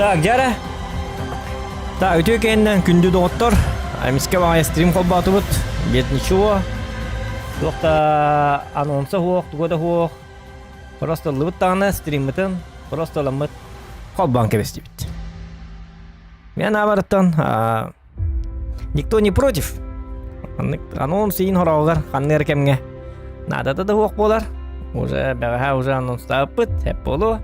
Так, дьара. Так, үтүө кэннэн күндү доҕоттор. Эмискэ баҕайы стрим холбоотубут. Бет ничего. Туох да анонса суох, туга да суох. Просто ыллыбыт даҕаны стриммытын просто ыламмыт холбоон кэбистибит. Мен аабарыттан никто не против. Анонс иин хороҕугар ханныыр кэмҥэ наадата да суох буолар. Уже бэҕэһээ уже анонстаабыппыт, эп буолуо.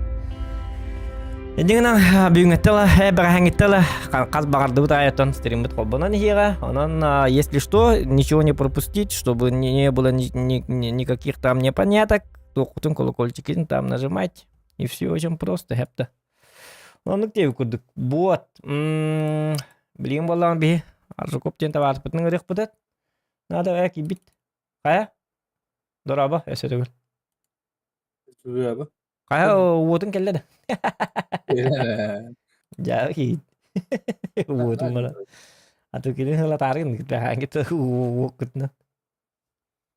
Иннигинэн бүгүҥҥүттэн ыла, бэҕэһээҥҥиттэн ыла хас баҕардыбыт аайыттан стриммит холбонон иһиэҕэ. Онон, если что, ничего не пропустить, чтобы не было ни, ни, ни, никаких там непоняток, туоххутун колокольчикин там нажимать. И все очень просто, хэпта. Оннук диэбит курдук. Буот. Билигин буоллаҕына биһи Аржаков диэн табаарыспытын ыҥырыахпытын. Надо ээ киирбит. Хайа? Дорообо, өссө төгүл. Дорообо. Хайа уотун кэллэ да. Дьаа киит. Уотун бара. А то кини хылатааргын кытта уоккутунан.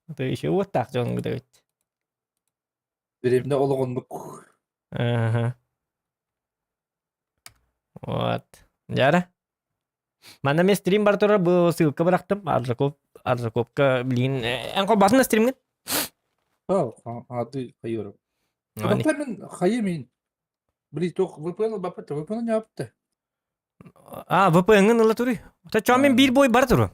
А то еще уоттаах дьон эбит. Биримне олоҕуннук. Ага. Вот. Дьара. Манна мен стрим бар турар бу ссылка бырахтым. Аржаков Аржаковка билигин эн холбаатын стримҥин? Ады хайырым. Баппа мен хайы мен. Били тох VPN баппа VPN не апты. А, VPN-ын ыла туруй. Та мен бир бой бар туру.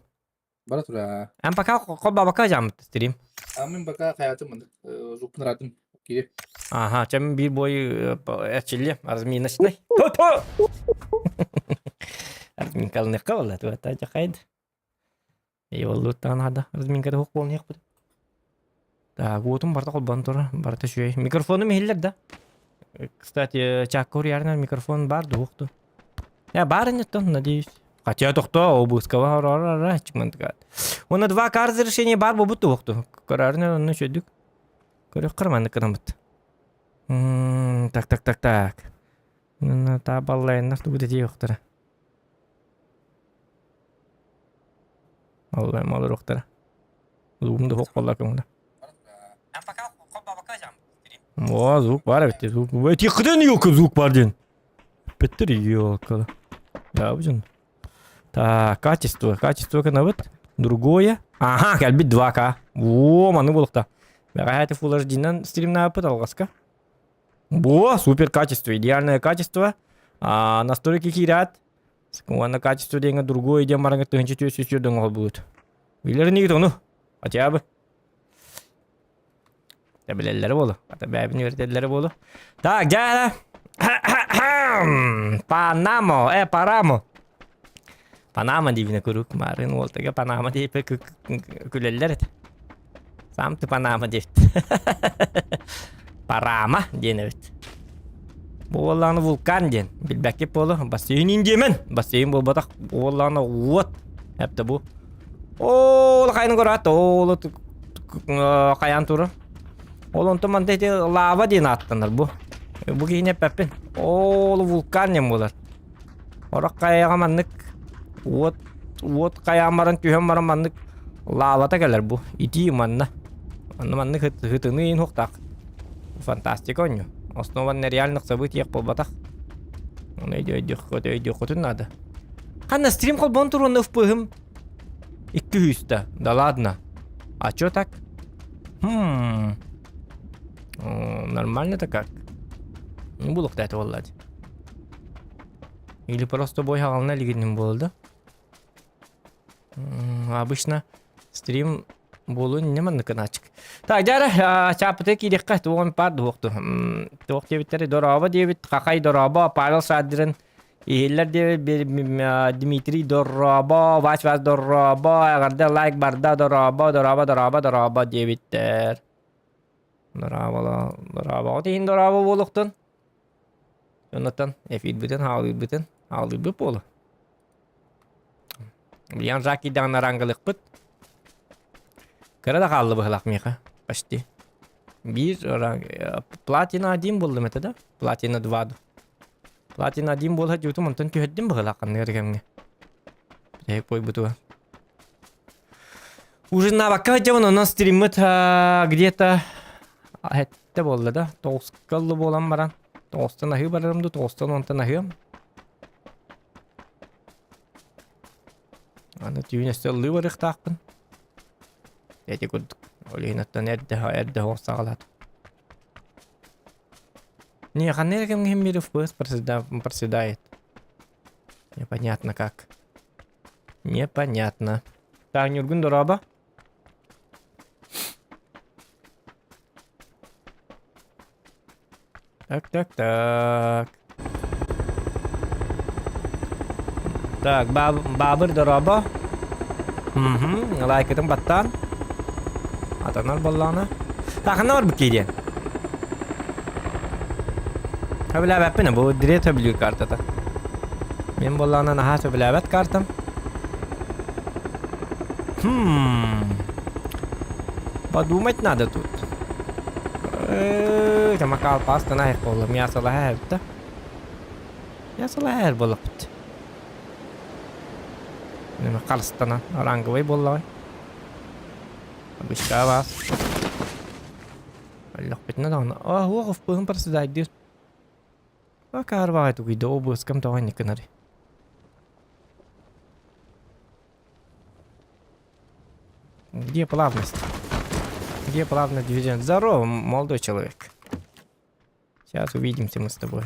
Бара тура. Эн пока холбаабакка жаммыт стрим. А мен пока хаятым зуппун ыраатым. Кири. Ага, чем бир бой эрчилли разминочный. Разминкалыныхха болла туата жахайд. И оллуттан хада разминкада хук болнуяк бут. Так, уотум барта холбон тура, барта шуй. Микрофону михиллер да. Кстати, чакка уруйарынан микрофон бар дуохту. Я бар инеттон, надеюсь. Хотя тохто, обыскава ара Уонна 2К разрешение бар буолбут туохту. Көрөрүнэн онно үчүгдүк. Көрүөххэ маннык гынаммыт. Так, так, так, так. Таабаллайыннар тугу да диэхтэрэ. Аллайым олоруохтара. Зугум да суох буолла көҥүлэ. О, звук бар эбит. Звук. Тихо елка звук бар диэн. Петтер елка. Да, бу Так, качество. Качество кынабыт. Другое. Ага, кэлбит 2К. Во, маны буолукта. Бэҕэһээ Full HD-нан стримнаабыт алҕаска. Во, супер качество, идеальное качество. А, настройки киирээт. Уонна качество диэҥэ другое диэн бараҥҥа тыһыынча түөрт сүүс түөрт оҥоһуллубут. Билэр инигит ону? Хотя бы. Билэллэрэ буолуо. Ата бэйэбин үөрэтэллэрэ буолуо. Так, дьэ Панамо, э, Парамо. Панама диибинэ куруук марын уолтага Панама диэппэ күлэллэр этэ. Сам ты Панама диэбит. Парама диэн эбит. Бу уоллааны вулкан диэн. Билбэккит буолу. Бассейн диэмэн. Бассейн буолбатах. Бу уоллааны уот. Эптэ бу. Ол хайын көрөөт, ол хайаан турар. Ол онтон манта ити лава диэн ааттанар бу. Бу киһини эппэппин. Ол вулкан диэн буолар. Орох хайаҕа маннык уот уот хайаан баран түһэн баран маннык лавата кэлэр бу. Итии манна. Манна маннык хытыныы иһин хуохтаах. Фантастика онньу. Основан на реальных событиях буолбатах. Оны өйдүөххүт өйдүөххүтүн наада. Ханна стрим холбоон туруонна ыппыһым. Икки үстэ. Да ладно. А чё так? Хм. Нормально-то как? Не булук это буолла Или просто бой хаҕалына илигинним буолла да? Обычно стрим буолуон инньэ маннык гынааччык. Так, дьара, чааппыта киириэххэ туоҕун паар дуокту. Туох диэбиттэрий дорообо диэбит, Хахай дорообо, Павел Садрин Иһиллэр диэбит Дмитрий дорообо, Вась Вас дорообо, эҕэрдэ лайк барда дорообо, дорообо, дорообо, дорообо диэбиттэр. Дорооболо, дорообоҕут иһин дорообо буолуохтун. Оннуттан эфирбитин хаалыырбытын хаалыырбыт буолуо. Билигин Жак киирдэҕинэ араангалыахпыт. Кыра да хаалла быһылаах миэхэ почти. Биир платина один буллум этэ да? Платина два Платина один буолар дьуутум онтон түһэрдим быһылаах ханнык эрэ кэмҥэ. Бүтэһик буойбутугар. Ужиннаабакка сылдьабын онон стриммыт где-то сэттэ буолла да тоҕуска ылла буолан баран тоҕустан аһыы барарым да тоҕустан онтон аһыам. Түүн өссө ыллыы барыахтаахпын. Эти курдук. Ол иһин оттон эрдэ эрдэ оһох саҕалаатым. Не, ханна эрэ кэмҥэ мир FPS проседает. Непонятно как. Непонятно. Так, Ньургун дорообо. Так, так, так. Так, Баабыр дорообо. Угу, лайкытын баттаан. Атанар боллаана. Так, ханна барбыт киириэн? Сөбүлээбэппин, бу дире сөбүлүүр картата. Мен боллаана наһаа сөбүлээбэт картам. Хм. Подумать надо тут. Тамакал пастана болла мясо лаһа Мясо лаһа буоллахпыт. Неме қалыстана оранговый буоллаҕай. Обычка бас. Аллахпытына даҕаны. А, уох быһын проседайдыыр. А каарбаҕай тугуйда обыскам тоҕо инник гынарый. Где плавность? Где плавность движения? Здорово, молодой человек. Сейчас увидимся мы с тобой.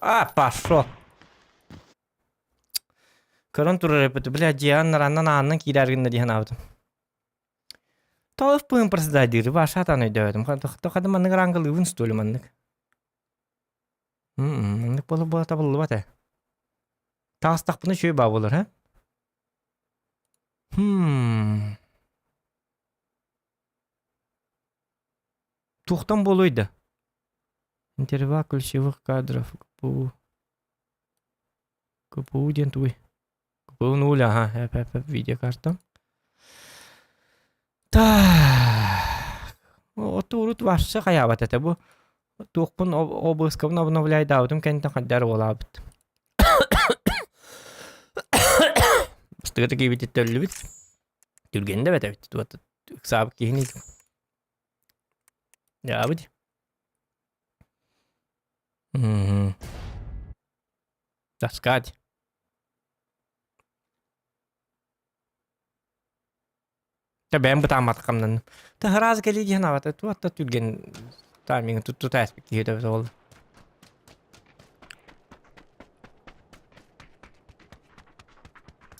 А, пошел. Көрөн турар эпит, бля, Диан раннан аанынан киирэр гынна диэн аабытым. Тоҕо пыын проседайдыыр, ваша атан өйдөөбөтүм. Хата маннык рангалыыбын столу маннык. Маннык буола буола табыллыбат ээ. Таҕыстахпына үчүгэй баа буолар, һэ? Хм. Туохтан буолуой да? Интервал ключевых кадров ГПУ. ГПУ диэн тугуй? ГПУ нуль, ага, эп, эп, эп, видеокарта. Так. Оту урут вообще хайаабат этэ бу. Туохпун обыскабын обновляйдаабытым кэнниттэн хайдар буолаабыт. Бастыгы киибитит төллүбүт. Түргэн да бэтэбит. Ыксаабыт киһини. Яабыт. Мгм. Таскать. Та бэйэм бытаамматхамнан. Та ыраас кэлии диэн аҕата туох да түргэн таймиҥы туттута эспит киһи да буолла.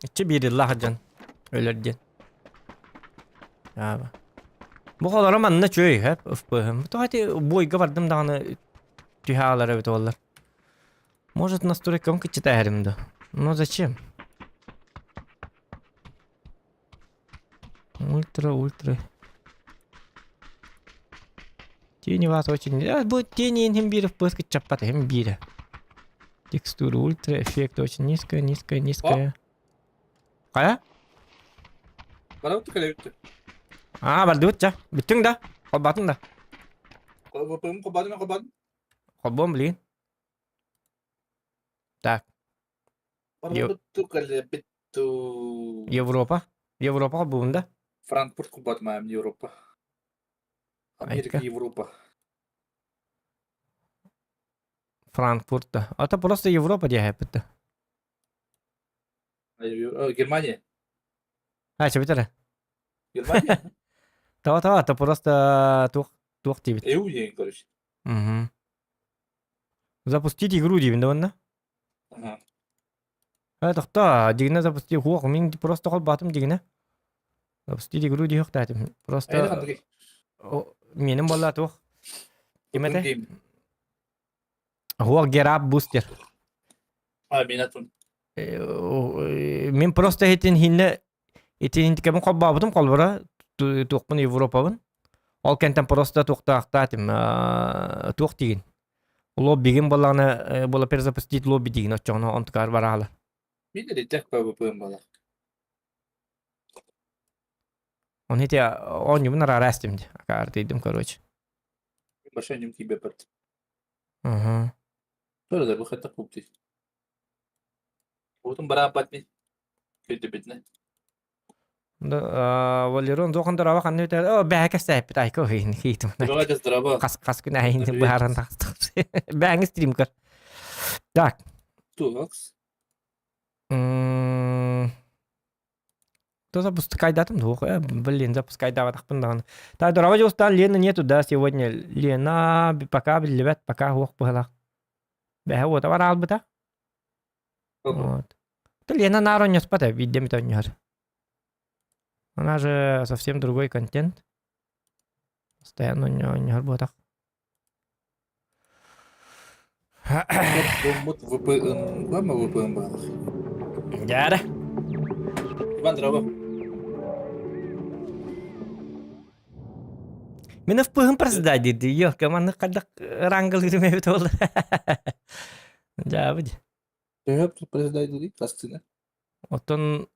Иччи биир ыллаах дьон өлөр диэн. Аба. Бу холоро манна чөй, хэп, ФПХ. Тоҕо ити бойга бардым даҕаны түһэ аалар эбит буоллар. Может, настройкам кыччатаһарым да. Но зачем? Ультра, ультра. Тени вас очень... А, будет тени иһин биир FPS кыччаппат иһин биирэ. Текстура ультра, эффект очень низкая, низкая, низкая. Хайа? Барабыт кэлэбит. Аа, бардыбыт ча. Бүттүҥ да? Холбаатыҥ да? Холбатым, холбатым, холбатым. Холбуом билигин. Так. Барабыт кэлэбит. Европа. Европа холбуум да? Франкфурт холбатым Европа. Америка, Европа. Франкфурт да. Это просто Европа диэхэппит да. Германия. А, чебитер. Германия? Того, того, это просто туох туох диэбит. EU диэн, короче. Угу. Запустить игру диибин да уонна? Ага. Э, тохтоо, дигинэ запусти хуох, мин просто холбоотум дигинэ. Запустить игру диэхтаатым. Просто менин буолла туох. Ким этэ? Хуох Герап Бустер. А, мин атын. Мин просто итин хинне итин кэм холбообутум холбора туохпун Европабын. Ол кэнтэн просто туохтаахтаатым туох тигин. Лоббигин буоллаҕына буола перезапустить лобби дигин оччоҕуна онтукаар бараала. Мин эрдэх ПВП-м буолар. Он ити оонньуубун араара эстим ди. Акаартыйдым короче. Башаньым киибэппэт. Угу. Тоже да выход купти. Уутун барааппат мин. Көтүбүтүнэ. Валерон Зохан дорова ханна бүтэр? О, бэһэ кэсээппит айка уһуйун хиитим. Здорово, здорово. Хас хас күн айын быһааран тахсты. Бэҥ стрим көр. Так. Тулакс. Кто запускайдатым двух? Блин, запускайдаватахпын даҕаны. Так, дорова дьоустан Лена нету, да, сегодня. Лена пока биллибэт, пока уох быһалах. Бэһэ уота бар албыта. Вот. Лена наар онньоспот, биирдэ эмит онньоһор. Она же совсем другой контент. Постоянно онньоһор буотах. Доммут VPN ма VPN баалах. Дьээрэ. Иван здорово. Мин FPHым проседай диир. Йо, маннык хайдах рангалыырым эбит ол. Дьаабы дии. Төһө проседай диир хастына? Оттон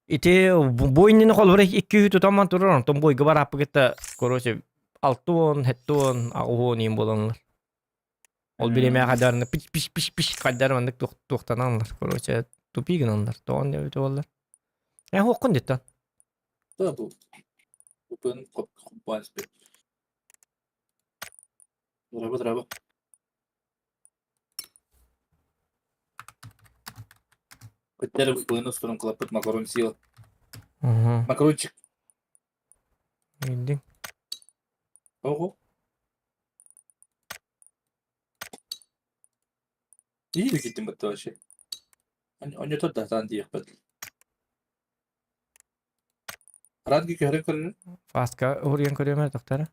ити бу иннини холобура 200 тутан турар, онтон бойга барааппыгытта, короче, 6 10, 7 10, 8 10 иин буоланнар. Ол бириэмэ хадарны пич пич пич пич хайдар маннык туохтаналлар, короче, тупи гыналлар. Тоҕон диэбит буоллар. Э, хуоххун диттан. Да, бу. Бу хоп Здорово, здорово. Көттөр быны устурун кылаппыт макарон сила. Макарончик. Индин. Ого. Iyi gittim бытта вообще. Онньотор да таан диэхпит. Радги көһөрөн көрөр. Фаска уруйан көрүөмэ тохтара.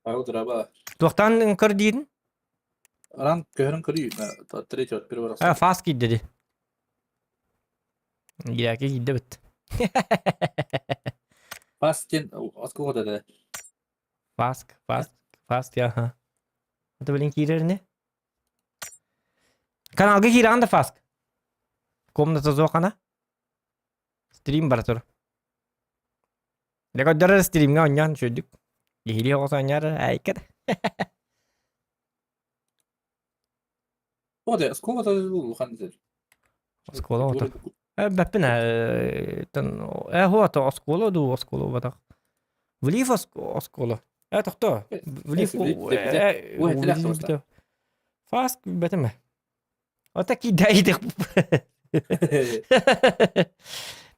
Павел драба. Туохтан көр диирин? Ран көһөрөн көрүү. Третий от первый раз. А, фас киирдэ ди. Гиряки киирдэ бит. Фас диэн оскуола да. Фаск, фаск, фаст, аха. Это блин киирэр не? Каналга киирэҕин да фаск. Комната зоохана. Стрим бара тур. Дэ көрдөрөр стримҥэ оонньоон үчүгүйдүк. Киһилии оҕус оонньоор айка да. О, да, оскуола улахан дэр. Оскуола оҕото. Бэппин ээ э хуата оскуола дуу оскуола буолбатах. Влив оскуола. Э тохто. Влив Фаск бэтимэ. Ота кидай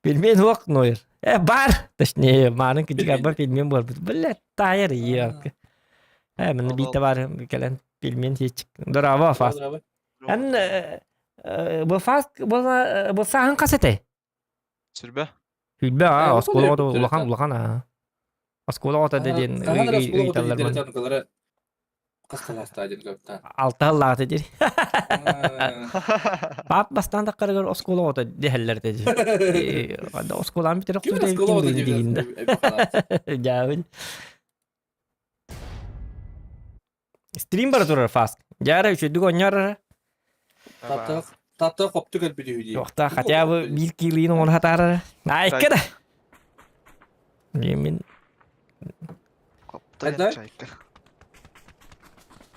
Пельмень уох нойер. Э бар, точнее, маанын кидигарба пельмень буолбут. Бля, тайыр иерка. Э, мин биитэ бар кэлэн пельмень сиэчик. Здорово, Фаст. Эн бу Фаст бу сааһын хас этэй? Сүрбэ. Сүрбэ, а, оскуола улахан улахан а. Оскуола оҕото да диэн ыйыталлар маны. Алта сыллаата диир. Пап бастаан таххарыгар оскуола оҕото дэһэллэр этэ дии. Оскуолаан бүтэр охсубут диин да. Дьаабын. Стрим бара турар фаст. Дьаара үчүгдүк оонньоор Тата хопту кэлбит үһү дии. Туохта хотя бы биир киилиин оҥоро сатаарара. Айка да. Мин Хопто чайка.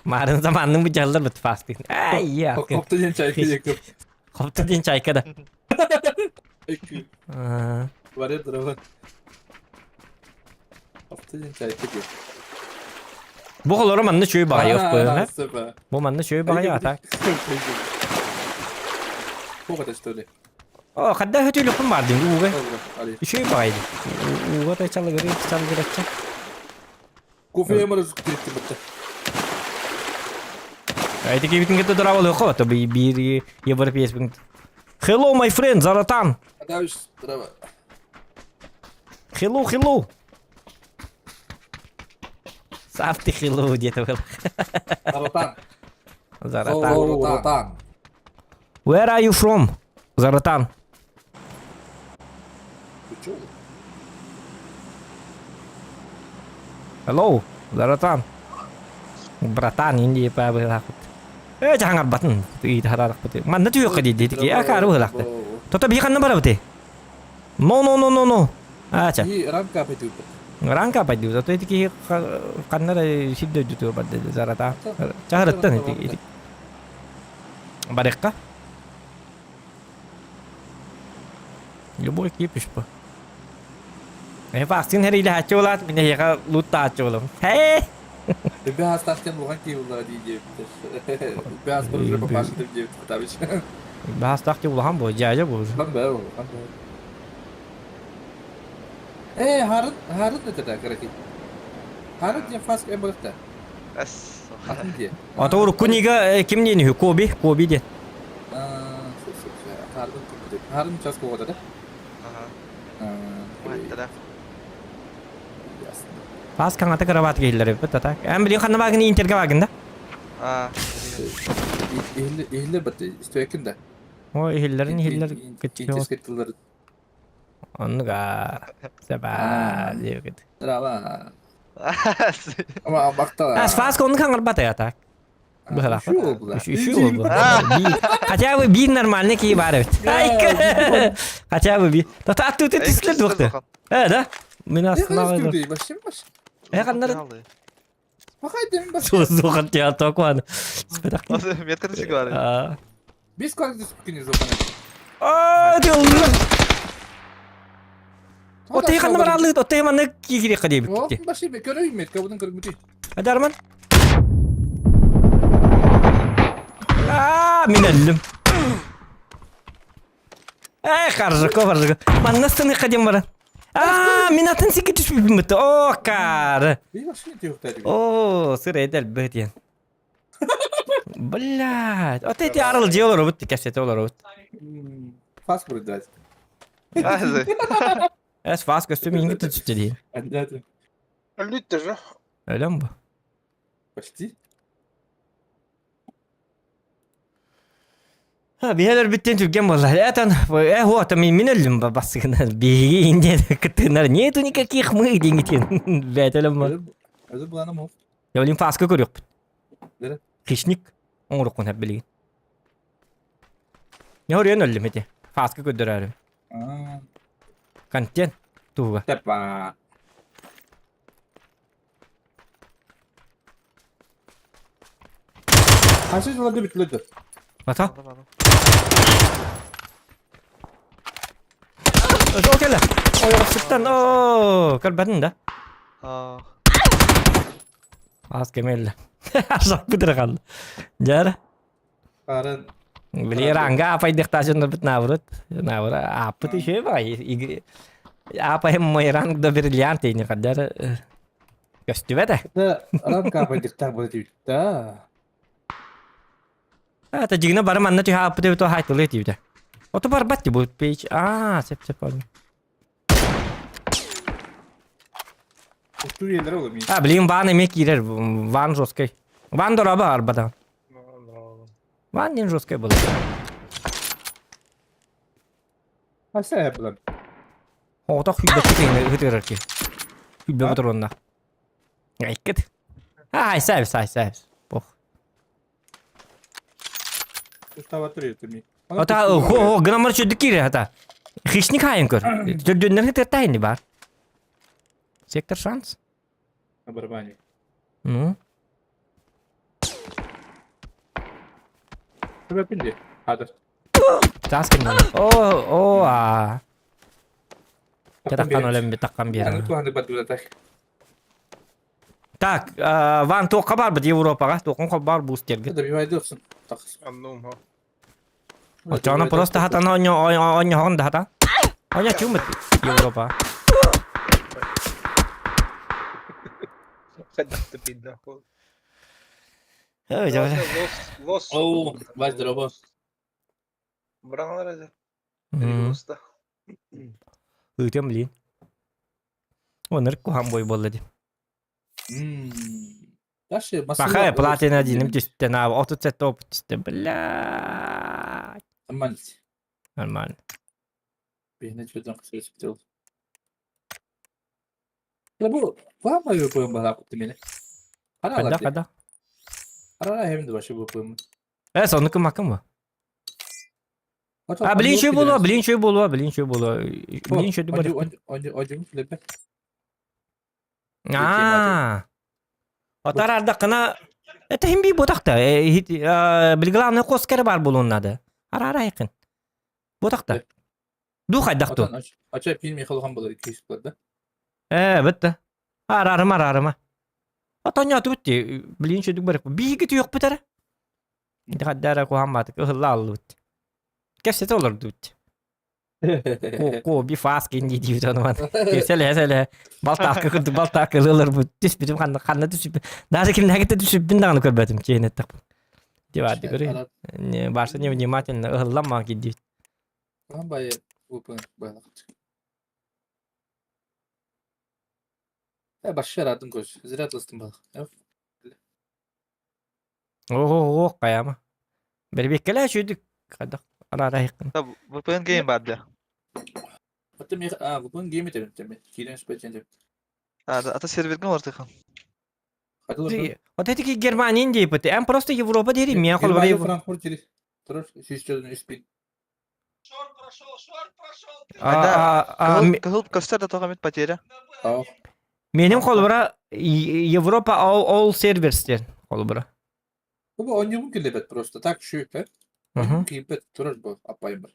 Марын заманның бу дьаллар бит фастын. Ай я. Хопто диэн чайка диэки. Хопто диэн чайка да. Варя дрова. Хопто диэн чайка диэ. Бу холоро манна чөй баҕайы охпойон, Бу манна чөй баҕайы ата. Сколько это что ли? О, хадда хөтүлүкпүн бардым ууга. Үчүгэй баҕайы. Ууга та чалыгыры чалыгырачча. Кофе ямара кириттим бытта. Эти кибитин кытта дорабалыха, то биир европейский. Hello, my friend, Заратан. Hello, hello. Сав ты hello диэтэ был. Заратан. Заратан. Заратан. Where are you from? Заратан. Hello, Заратан. Братан, инди быһылаахпыт. Ээ, дьаһаҥарбатын ыйытараахпыт. Манна түһүөххэ диэдитики, акаары быһылаахты. Тото биһи ханна барабыты? No, no, no, no, no. Аача. И рамка апетыппыт. Ранка пойдут, а то эти киһи ханна эрэ сир дойдутугар барда зарата. Чаһарыттан ити ити. Барыахха. Любой кипиш по. Э, паастын хэриилэһээччи буолаат, мин эһиэхэ луттааччы буолам. Хэй! Үбэ астаахтан улахан киһи буллара дии диэбиттэр. Үбэ аспар уже папаша диэбит Потапыч. Үбэ астаах ти улахан буо, дьээдьэ буо. Улахан бээ, улахан бээ. Ээ, Харын, Харын это кыракый. Харын диэн фаст эм барыта. Эс. Атын диэ. Ата урукку нига ким диэн үһү? Коби, Коби диэн. Харын Харын час куота да? Ага. Уһаттара. Фас хаҥата кроватка иһиллэр эбит ата. Эн билин ханна баагын интерге баагын да? Аа. Иһиллэр бат истөкүн да. О, иһиллэрин иһиллэр Интерскай тыллар Оннук аа. Саба диэбит. Драва. Ама бактала. Ас фас оннук хаҥарбат я так. Быһалаах. Үчү болду. Хотя бы биир нормальный киһи баар эбит. Хотя бы биир. Тата аттыты түстүлэр дуохты. Э, да? Мин астына. Э, ханнары? Сухан тиа токуан. Метка түсік бар. Бес квадрат түсіп зоқана. Аа, дылла. Отой ханна баралыт, отой манны киири кадебит. Баши бе көрөй метка будын көрмүти. Адарман. Аа, мин өллүм. Эй, харжыко, харжыко. Манна сыны кадем бара. Аа, мин атын сикки түспүпүм бытты. О, кары. О, сыр эдел бытен. Блядь. Вот эти арыл же олоробут, кэпсэтэ олоробут. Фас будет Эс фас көстүм иҥги түстэ дии. Өлүттэ же. Өлөм бу. Почти. Биһэлэр бүттен түргэн буолла. Этан, э, вот, мин мин өллүм бассыгына. Биһиги инде кыттыынар. Нету никаких мы дингитин. Бәтелем бар. Өзү буланым ол. Я билим фаска көрүөхпүт. Дere. Хищник оҥоруккун хэп билигин. Не хорыйан өллүм ити. Фаска көрдөрөөрүм. Контент туһуга. Тепа. Хасы жылады бүтүлөдү. Ата. Ол кэлэ. Ойоҕосуттан оо көрбөтүн да. Аас кемелле. Арсак бытырҕалла. Дьара. Арын. Били ранга апайдыхтаачын наоборот. Наоборот ааппыт еще бай. Апайым мой ранг до бриллиант не каддар көстүбэтэ. Да, ранг апайдыхтаах була тибит да. Это дигна бары манна түһэ ааппыт эбит хайтылы тибитэ. Ото барбат ти бу пейдж. Аа, сеп сеп понял. Устуу иэлэрэ ол эмиэ. А, блин, ван эмиэ киирэр. Ван жесткой. Ван дороба арбата. Ван диэн жесткой буолар. Хаса эбилэн. Оҕото хүйбэккэ тэҥҥэ ыһытыарар киһи. Хүйбэ ботуруонна. Айкыт. Ай, сәбис, ай, сәбис. Бох. Ата, хо, граммар чөдүк кире, ата. Хищник хайын көр. Төрдүннэр хытыртайын бар. Сектор шанс. На барабане. Ну. Таас кэннэ. О, о, а. Таккан өлөм таккан биэрэ. Так, Ван туохха барбыт Европаҕа, туохха бар бустерга. Оччоҕуна просто хатан оонньоһоҕун да хатан. Оонньооччугун Европа. Ой, дьэ. Оу, Вась, здорово. Ыытыам блин. Онырык куһаҕан бой буолла дии. Пахай, платина диным түстэ, на 37 опыт түстэ, блядь. Нормально. Нормально. Бу Хайдах, хайдах? Э, соннук кымаккын бу? А, блин, чүй буолуо, блин, чүй буолуо, блин, чүй буолуо. Блин, чүйдү бар. Аа. Отар ардаххына это хим би ботахта. Били главное коскары бар буолуон надо. Арара айкын. Ботахта. Ду хайдах ту. Ача пин Михаил хан болар 200 бар да. Э, битте. Арарыма арарыма. Отоньоту битти. Билин шөдүк бар. Биги түйөк битер. Хаддара куһамматык ыһылла аллыбыт. Кэпсэтэ олордубут. Ко би фас кин дии дии Сэлэ сэлэ балтаакка курдук балтаакка ылыларбыт түспүтүм ханна ханна түсүп даже кимнээги түсүппүн даҕаны көрбөтүм чиэн эттэхпин. Диварды көрүй. Не барса невнимательно ыһыллан киирдибит. Хаһан баайы VPN байлакчы. Э башша радым көз. Зря тластым бал. Ого каяма. Бербеккеле шүйдүк. Кадак арара хиккин. VPN game бар да. Аты мен а VPN game этебин теме. Кирен спечен деп. А, ата серверге бар тыхан. Вот эти Германия дейпити. Эм просто Европа дери. Мен кол Франкфурт дери. Турар сүйсчөдөн испин. Шорт прошел, шорт прошел. Кыһыл көстөр да тоҕо потеря. Менин холбура Европа all серверстер холбура. Бу онньугун килебет просто так шүүпэ. Кииппет турар бу аппайым бар.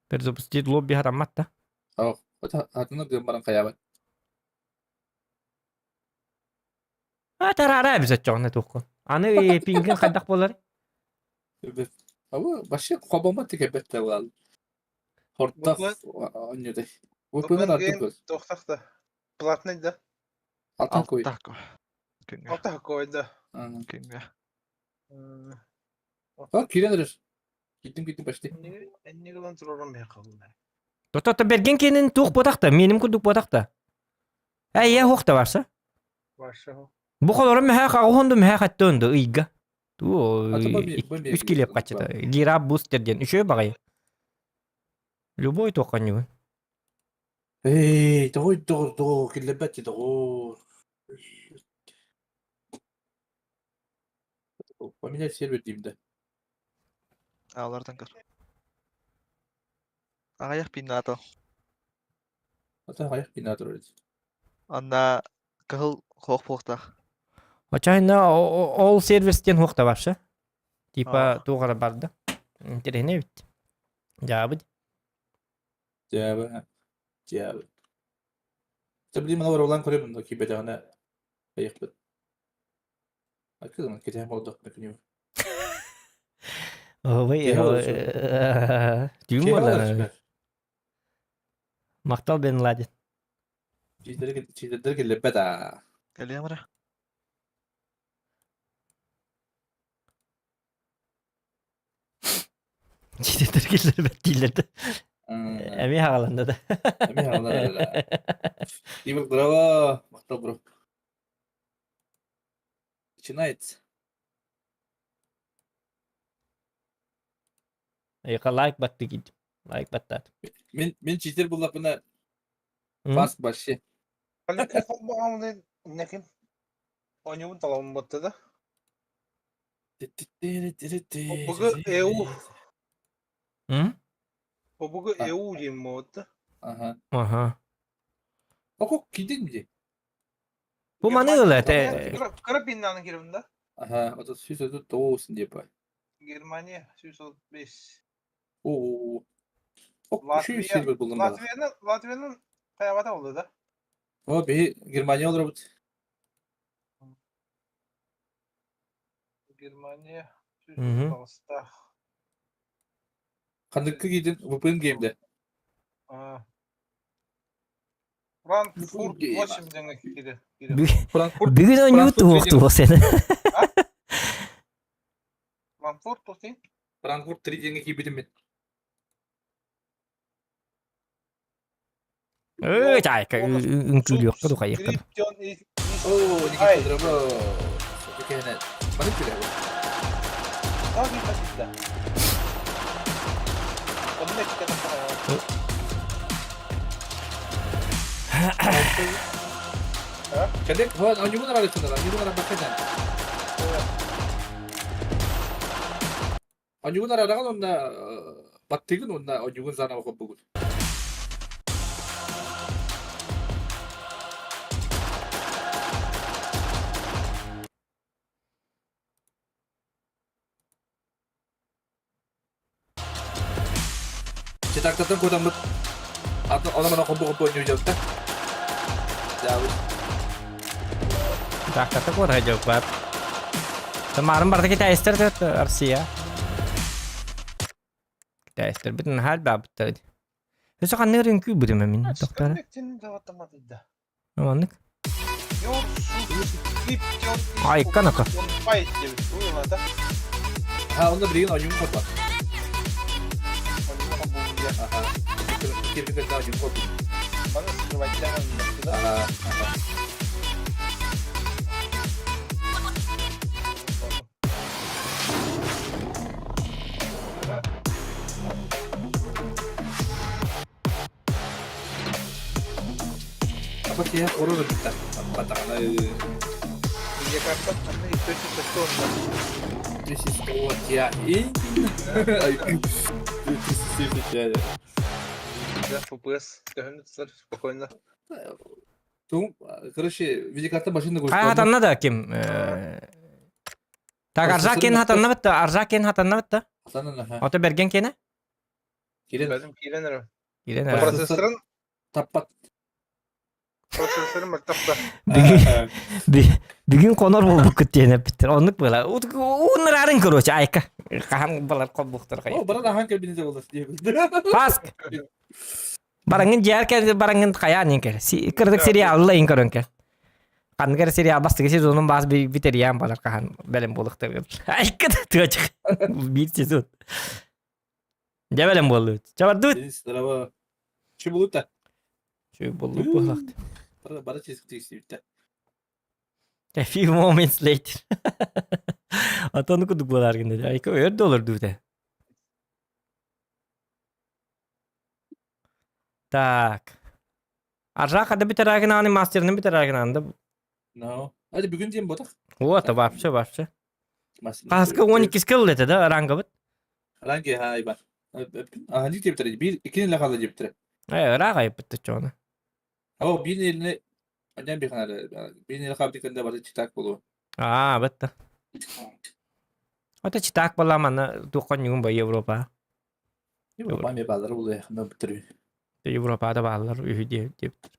Перезапустить лобби хараммат да. Ох, атыны гыммаран хаябат. А тарара биз очоҕуна туоххун. Аны пингин хайдах буолар? Абы вообще хобомат тикебет табал. Хортах онньудай. VPN артык көз. Тохтахта. Платный да? Алтан кой. Алта кой да. Күнгө. А, кирен эрер. Киттим киттим почти. Энни гылан турарым мен калды. Тото берген кенин туох ботахта, меним курдук ботахта. Әйе хуохта барса. Барса. Бу холорум мэхэ хаҕуһунду мэхэ хаттыынду ыйга. Туу үс килиэп хаччыта. Гира бустер диэн үчүгэй баҕайы. Любой туохханньугун. Эй, тоҕой тоҕор тоҕо киллэрбэт тоҕо. Поменять сервер дейм да. Алардан көр. Аҕыйах пиннато. Ата аҕыйах пиннато öyle. Анна кыһыл хоох буолуохтаах. Очайна ол сервистен хуохта вообще. Типа туох барда. Интересно ведь. Дьаабыт. Дьаабы. Дьаабы. Табли мана барулан көрөбүн да кибетеҕинэ айыхпыт. Акылым кетеһэн болдох күнү. Ой, түүн буолар. Махтал Бен Ладен. Читердер киллербет аа. Кэлиэм эрэ. Читердер киллербет дииллэр да. Эми хагаланды да. Эми хагаланды да. Тимур, браво! Махтал, бро. Начинается. Эйха лайк батты кид. Лайк баттат. Мен мен читер буллапына фаст вообще. Неким? Онюбун талабын батты да. Обугу ЭУ. Обугу ЭУ диэн буолбут Ага. Ага. Око кидин ди. Бу маны ыла те. Кыра пиннаны кирбин да. Ага, вот 139 деп бай. Германия 135. О. Ок, şu сервер булдum бала. Латвияны, Латвияның каябата болду да. О, би Германия олар бут. Германия 139. Кандыкы кидин VPN геймде. Франкфурт 8 деңе кире. Франкфурт. Бүгүн ойнуу туох сен. Франкфурт тосин. Франкфурт 3 деңе кийбитим мен. Эй, чайка, үҥкүүлүөххэ духайыахха. О, Никита, здорово. Кэхэнэ. Маны күлэ. Кадек, вот, а него нравится, да, него нравится. Оньугун арараҕын уонна баттыгын уонна оньугун заново холбугун. Дьатактартан куотаммыт атын ону-маны хомбу-хомбу оонньуу дьалта. Дьаабыт. Дьаактарта куота дьылбат. Тамарын барда китайстар Россия. Китайстар бүтүн наһаа элбээбиттэр. Өссө ханнык үҥкүү бутум мин тохторо. Маннык. Айка нака. Ha, онно билигин ойуун хоту. Аха. Кирбит ойуун хоту. Ага, ага. Апа киһи хору өлбүттэр. Батаҕана This is what я и FPS спокойно. Короче, видеокарта машина Хай хатанна да ким? Так Аржакин хатанна битте, Аржакин хатанна битте. Ото берген кене? Кирен. Бәдім кирен эрэ. Кирен эрэ. Процессорын Таппат. Процессорын мөлтөх да. Бүгүн конор болбуккут диэн эппиттэр. Оннук буола. Ууннарарын короче, айка. Хаһан балар холбуктар О, баран ахан кэлбини болар диэбит. Паск. Бараңын дьиэр кэл, бараңын хайаан кэл. Кырдык сериалла ин көрөн кэл. Ханнык эрэ сериал бастакы сезонун баас битериан балар хаһан бэлэм буолуохтар. Айка да тыачык. Биир сезон. Дьэ бэлэм буоллубут. Чабардыбыт. Здорово. Чү булута. Чү буллук буоллахт. Бары бары чизик A few moments later. Атаны кудук буолар гынды. Айка өр доллар дуута. Так. Аржак хада бүтэрагын аны мастерны бүтэрагын анда. No. Hadi бүгүн диэн ботах. Вот, вообще, вообще. Хаска 12 скилл это, да, ранга бит? Ранги хай бар. А не диэбитэр биир иккини эле хаала диэбитэр. Э, ыраах айыппыт чону. О, биир элини Аньян биханары биир эле хаабыт кэнде бары читак болу. Аа, бытта. Ото читак буолла манна туоххан ньугун бо Европа. Европа эмиэ бааллара буолуо ханна бүтэр. Европада бааллар үһү диэбиттэр.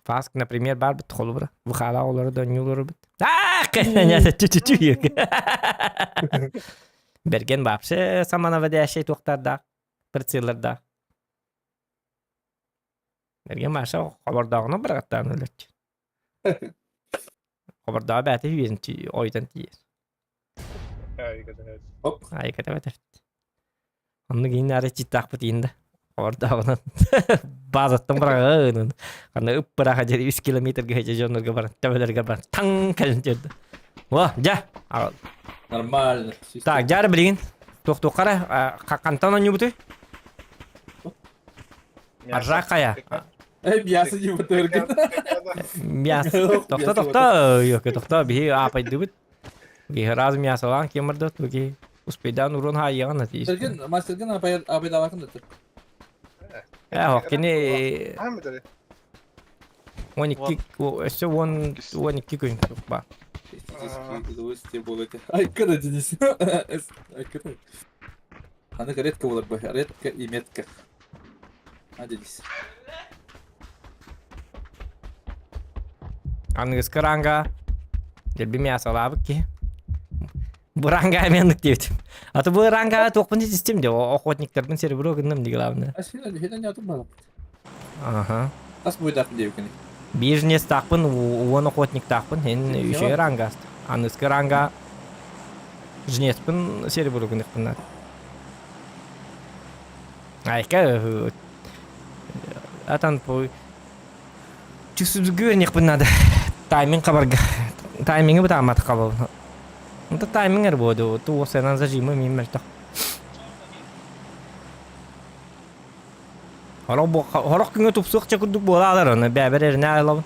Фаск, например, бар бит холобура. Выхала олору да ньулору бит. Берген вообще самонаводящий туохтардаах, прицеллардаах. Берген Маша хобордооҕуна бырагаттаан өлөччү. Хобордоо бэйэтэ үөн ойутан тиийэр. Оп. Айката бэтэрт. Оннук иин аары читтаахпыт иин да. Хобордооҕунан баазаттан быраҕыын. Ханна ып быраха дьэри үс километрга хече дьоннорго баран төбөлөргө баран таҥ кэлин тиэрдэ. О, дьэ. Нормально. Так, дьары билигин. Туох-туоххара хантан оонньуубутуй? Аржак хайа? Эй, мясо не бутыргын. Мясо. Тохто, тохто, ёке, тохто, биһи аапайдыбыт. Биһи раз мясолаан кем бардат, буки успейдан урон хаайыаҕын ати. Мастерген, мастерген апайдалакын да тұр. Э, хоккини 12 өссө 10 12 күн ба. Удовольствие было. Айкана, Денис. Айкана. Аны редко болар бу. Редко и метко. А, Денис. Аныгыскы ранга дельби мясолаабыт киһи. Бу ранга мен диэбитим. А то бу ранга туохпун систем де охотниктарбын серебро гынным ди главное. А сен хенен ятым бала. Ага. Тас буйдақ диэбикини. Бизнес таахпын, уон охотник таахпын, эн үчүгэй ранга Аныскы ранга жнецпин серебро гыныхпын Айка атан по чувствую надо. Тайминг хабарга. Таймингы бытаамат хабал. Это тайминг эр буоду. Ту сенан зажимы мин мөлтөх. Хорох күҥҥэ тупсуох курдук буолаалар оны бэбэр эринэ айлабын.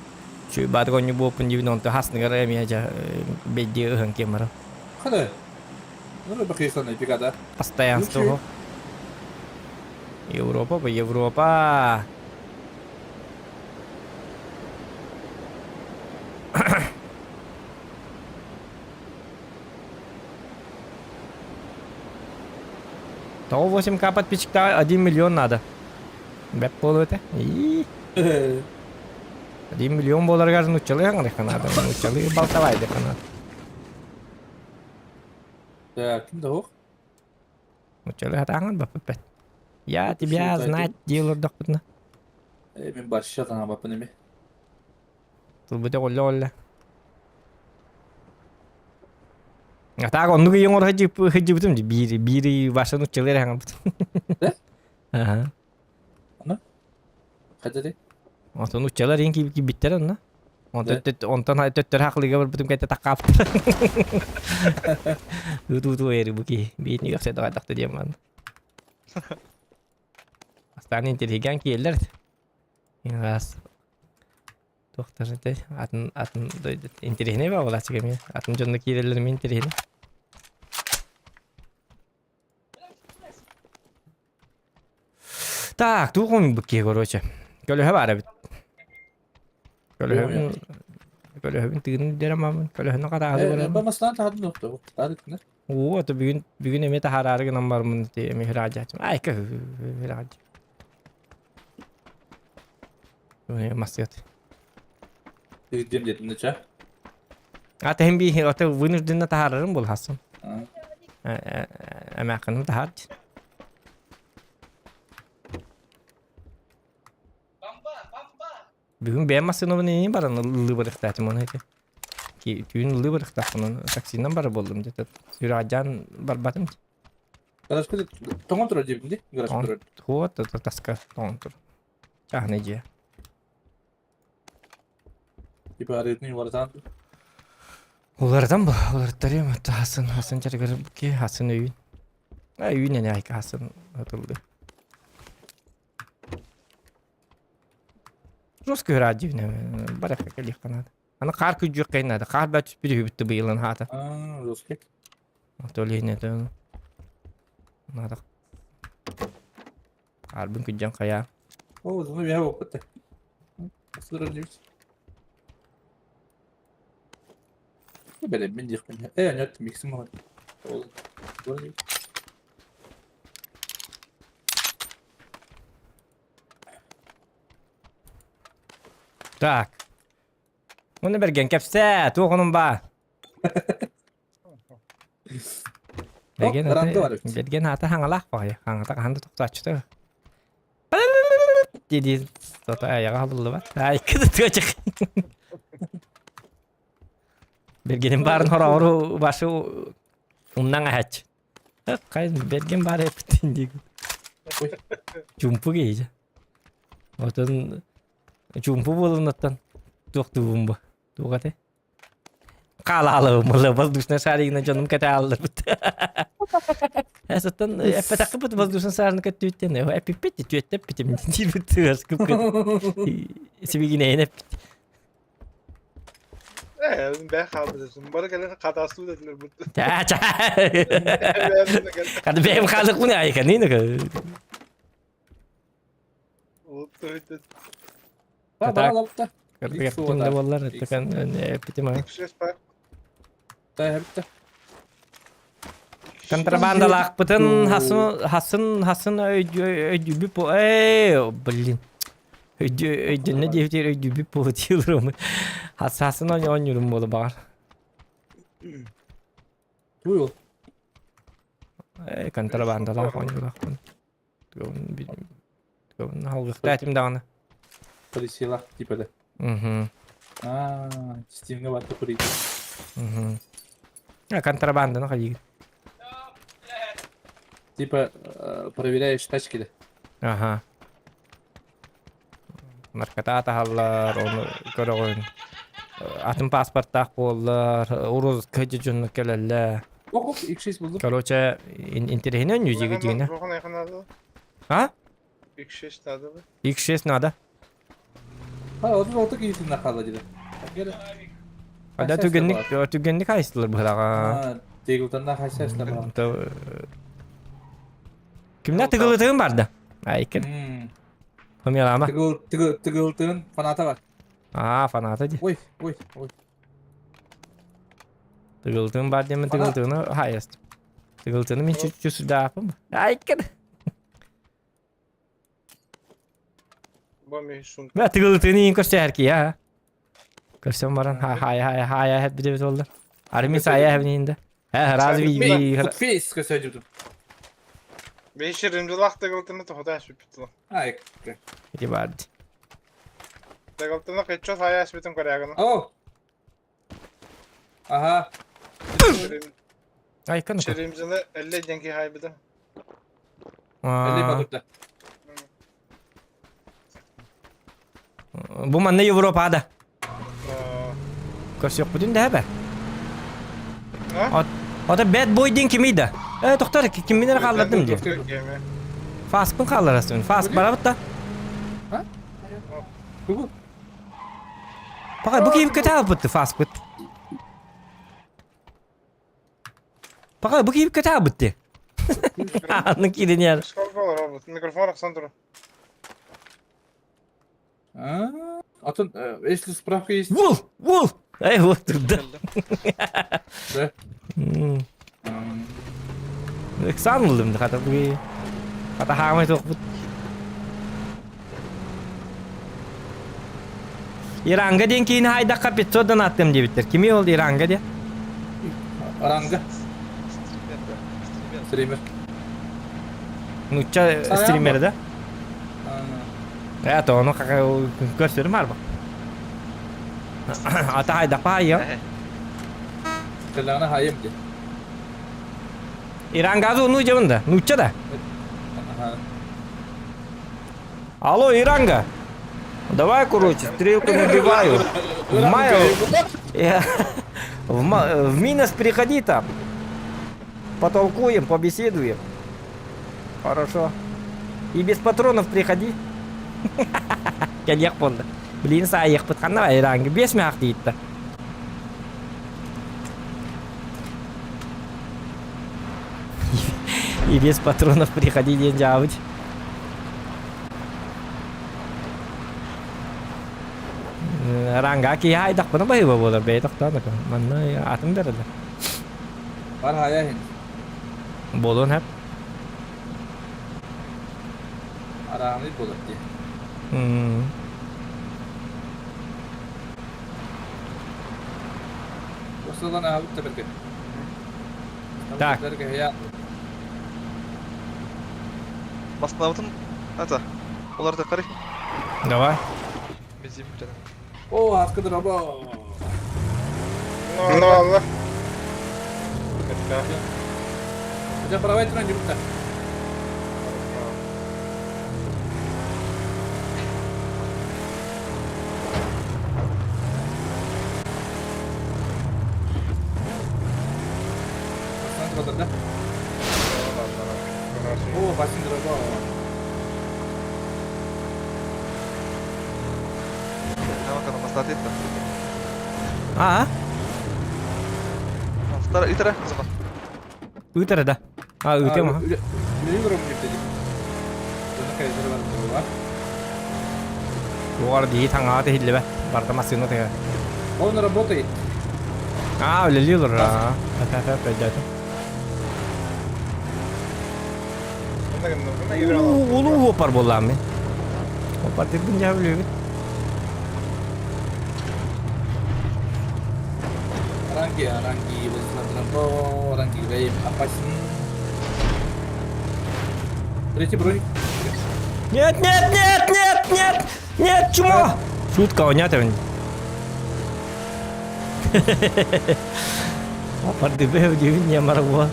Чүй баатык онньу буоппун дибин онто хасныгар эмиэ дьэ бэйдиэ ыһан кемара. Хана. Ну, бакыйсан пикада. Постоянство. Европа по Европа. Тоҕо 8К подписчиктаах 1 миллион надо. Бэп буолуо этэ. Ии. 1 миллион буоларыгар нуччалыы хаҥырыахха наада. Нуччалыы балтабайдыахха наада. Так, ким да суох. Нуччалыы хатааҥҥын баппыт. Я тебя знать дии олордохпутуна. Э, мин барща таҥабаппын эми. Тылбыта олла-олла. А так оннук ыйын оҥоро сылдьыбытым дии. Биир биир ый Ваша нуччалыы эрэ хаҥырбытым. Да? Аха. Аны? Хайдах Онтон нуччалар иин киирбиттэр онно. Да. Онтон төттөрү хахлыга барбытым кэннэ таккааппыт. Ытуу-туу эри бу киһи. Биитини үөхсэ даҕайдахта диэн манна. Бастаан интеллигент киэллэр. Раз. Туохтар этэй? Атын атын дойду интэриэһинэй баҕалааччы эмиэ. Атын дьонно киирэллэр эмиэ интэриэһинэй. Так, туох оҥорбут киһи короче. Көлөһө баар эбит. Көлөһөбүн көлөһөбүн тыынын дэрэ мамын. Көлөһөнү хараалы баран. Бамаслаан таһатын доктор. Таһатын. Уу, ото бүгүн бүгүн эмиэ таһаараары гынан бармын ити эмиэ хираадьаачым. Ай, хираадьа. Массыат. Тирдем дедим ча. А тэһин би ото вынужденно таһаарарым булхасын. Эмээххиним таһаар. Бүгүн бэйэм массыынабын инин баран ылыы барыахтаатым оны ити. Түүн ылыы барыахтаахпын таксинан бара буоллум где-то. Сүрэҕдьаан барбатым. Гаражка тоҥон турар диэбитин дии? Гаражка турар. Вот это таска тоҥон турар. Чааһынай дьиэ. Типа арыытын уларытан. Уларытан бу, уларыттарыам это хасын, хасын чарыгар ки хасын өйүн. А өйүн эне айка хасын атылды. Жестко радио барахка кэлиэххэ наада. Аны хаар күдьүөххэ наада. Хаар баа түспүт үһүбүт быйылын хаата. Аа, жестко. То ли не то. Надо. Хаарбын күдьэн хайаа. О, зону я опыта. Бэлэммин диэхпин. Э, нет, миксим ол. Так. Уну бэргэн кэпсээ, туох онун баа? Бэргэн Ранды бар эбит. Бэргэн аата хаҥалаах баҕайы. Хаҥата хаһан да тохтооччута. Дии сото айаҕа халыллыбат. Айкы да тыачык. Бергенин баарын хороору башы умнаҥ аһач. Кай берген баар эппитин дии. Чумпу киһи. Отон чумпу буолунаттан туохтуубун бу. Туох этэй? Хаалаалабым воздушный шаригынан дьонум кэтэалларбыт. Эсэттэн эппэтэххиппит воздушный шарны көттүүттэн эппиппит түөттеппитим диирбит тыаскып сибигинэйин эппит. Э, бээ хаалбытым. Бары кэлэн хатаастуу дэтилэр бут. Чаа чаа. Хады бэйэм хаалыкпын айканын. Кырдыгаттын да буоллар эттекан эппитим аа. Контрабандалаахпытын хасын хасын хасын өйдүүбүт бу ээ блин өйдөннө диэбитигэр өйдүүбүт буолу диилэрим хас хасын оонньуурум буолу баҕар Туй ол. Э контрабандалаах оонньуулаахпын Алгыхта этим даҕаны. Полициялаах типа да. Угу. Аа, Стимҥэ барта курийдим. Угу. Контрабанданы хайыгын. Типа проверяешь тачки да. Ага. Наркота таһаллар, ону көрөҕүн. Атын паспорттаах буоллар, урус кыдьы дьонно кэлэллэр. Ох, ох, X6 булдум. Короче, интэриэһинэй ньүдьиги дьиҥинэ. А? X6 надо бы. X6 надо. Ha, 36 киһитин хаалла диде. Ада түгэнник түгэнник хайыстылар быһыраҕа. Тегылтан хайсаслар бар. Кимнэ тыгылытыгын барда? Айкын. Хомялама. Тыгыл тыгыл тыгылтыгын фаната бар. Аа, фаната ди. Ой, ой, ой. Тыгылтыгын бар диэмин тыгылтыгыны хайаст. Тыгылтыны мин чуть-чуть судаапым. Айкын. Бу ми сумка. Бә тыгылтыны иин көрсөһөр ки а. Көрсөн баран ха хая хая хая хеп бите бит oldu. Арми сая хебининде. Э разве ви Фейс көсөдүм. Бейши римдилах тыгылтыны тоһота сүппүт. Ай. Ити барды. Тыгылтыны кыччо сая сүпүтүн көрәгін. О. Ага. Айкын. Черимзini 50 деньги хайбыды. Элли бадырда. Бу манна Европада. Көрсүөхпүтүн да эбэ. Ото Bad Boy диэн кимий да? Э, тохтор, киммин эрэ хааллардым дии. Фаспын хаалларасыбын. Фас барабыт да. Тугу? Пакай, бу киһи көтө фаспыт. Пакай, бу киһи көтө дии. Аны киирин яр. Микрофон ахсан туру. А то, если справка есть... Вул! Вул! Эй, вот тут, да. Да. Ыксаан ыллым да хата бу. Хата хаамай туохпут. Иранга диэн киини хайдахха 500 донаттым диэбиттэр. Кими ол Иранга диэн? Ранга. Стример. Стример. Нучча стример да? Э, то ону көрсөрүм арба. Ата хайдахпа хайя. Кэллэҕинэ хайым диэн. Иранга ну дьабын да? Нучча да? Алло, Иранга. Давай, короче, стрелку набиваю. В мае... В Минос приходи там. Потолкуем, побеседуем. Хорошо. И без патронов приходи. Кэлиэх буолла. Блин, саайыахпыт ханна Иранга бес мэх диитта. И без патронов приходи диэн дьаабыт. Ранга киһи айдахпына баһыыба буолар бэйэ тохтоон манна атын берелер. Бар хайа иһин. Буолуон хэп. Арааны буолар дии. Осылан аабыт да бэргэ. Так. Маскалабытын ата. Оларды карай. Давай. Бензин бүтән. О, аскы дроба. Ну, алла. Хотя правай туран жүрүптэ. Да? О, басин дроба. А? Итара, зама. Ыытара да. А, ыытыам аха. Үлэлии олорон дии. Дьоно кэлэллэрэ бар буолла. Угар дии таҥаҕа иһиллибэт. Барыта массыына тыга. Он работает. А, үлэлии олорор. Эп өйдөөтүм. Улуу уопар буоллаам мин. Уопар дирбин дьэ үлүбүт. Ранги, ранги, возле ранги, граем опасен. Третий броник. Нет, нет, нет, нет, нет, нет, чмо! Шутка, онятын. Апар дибе дибин не марго.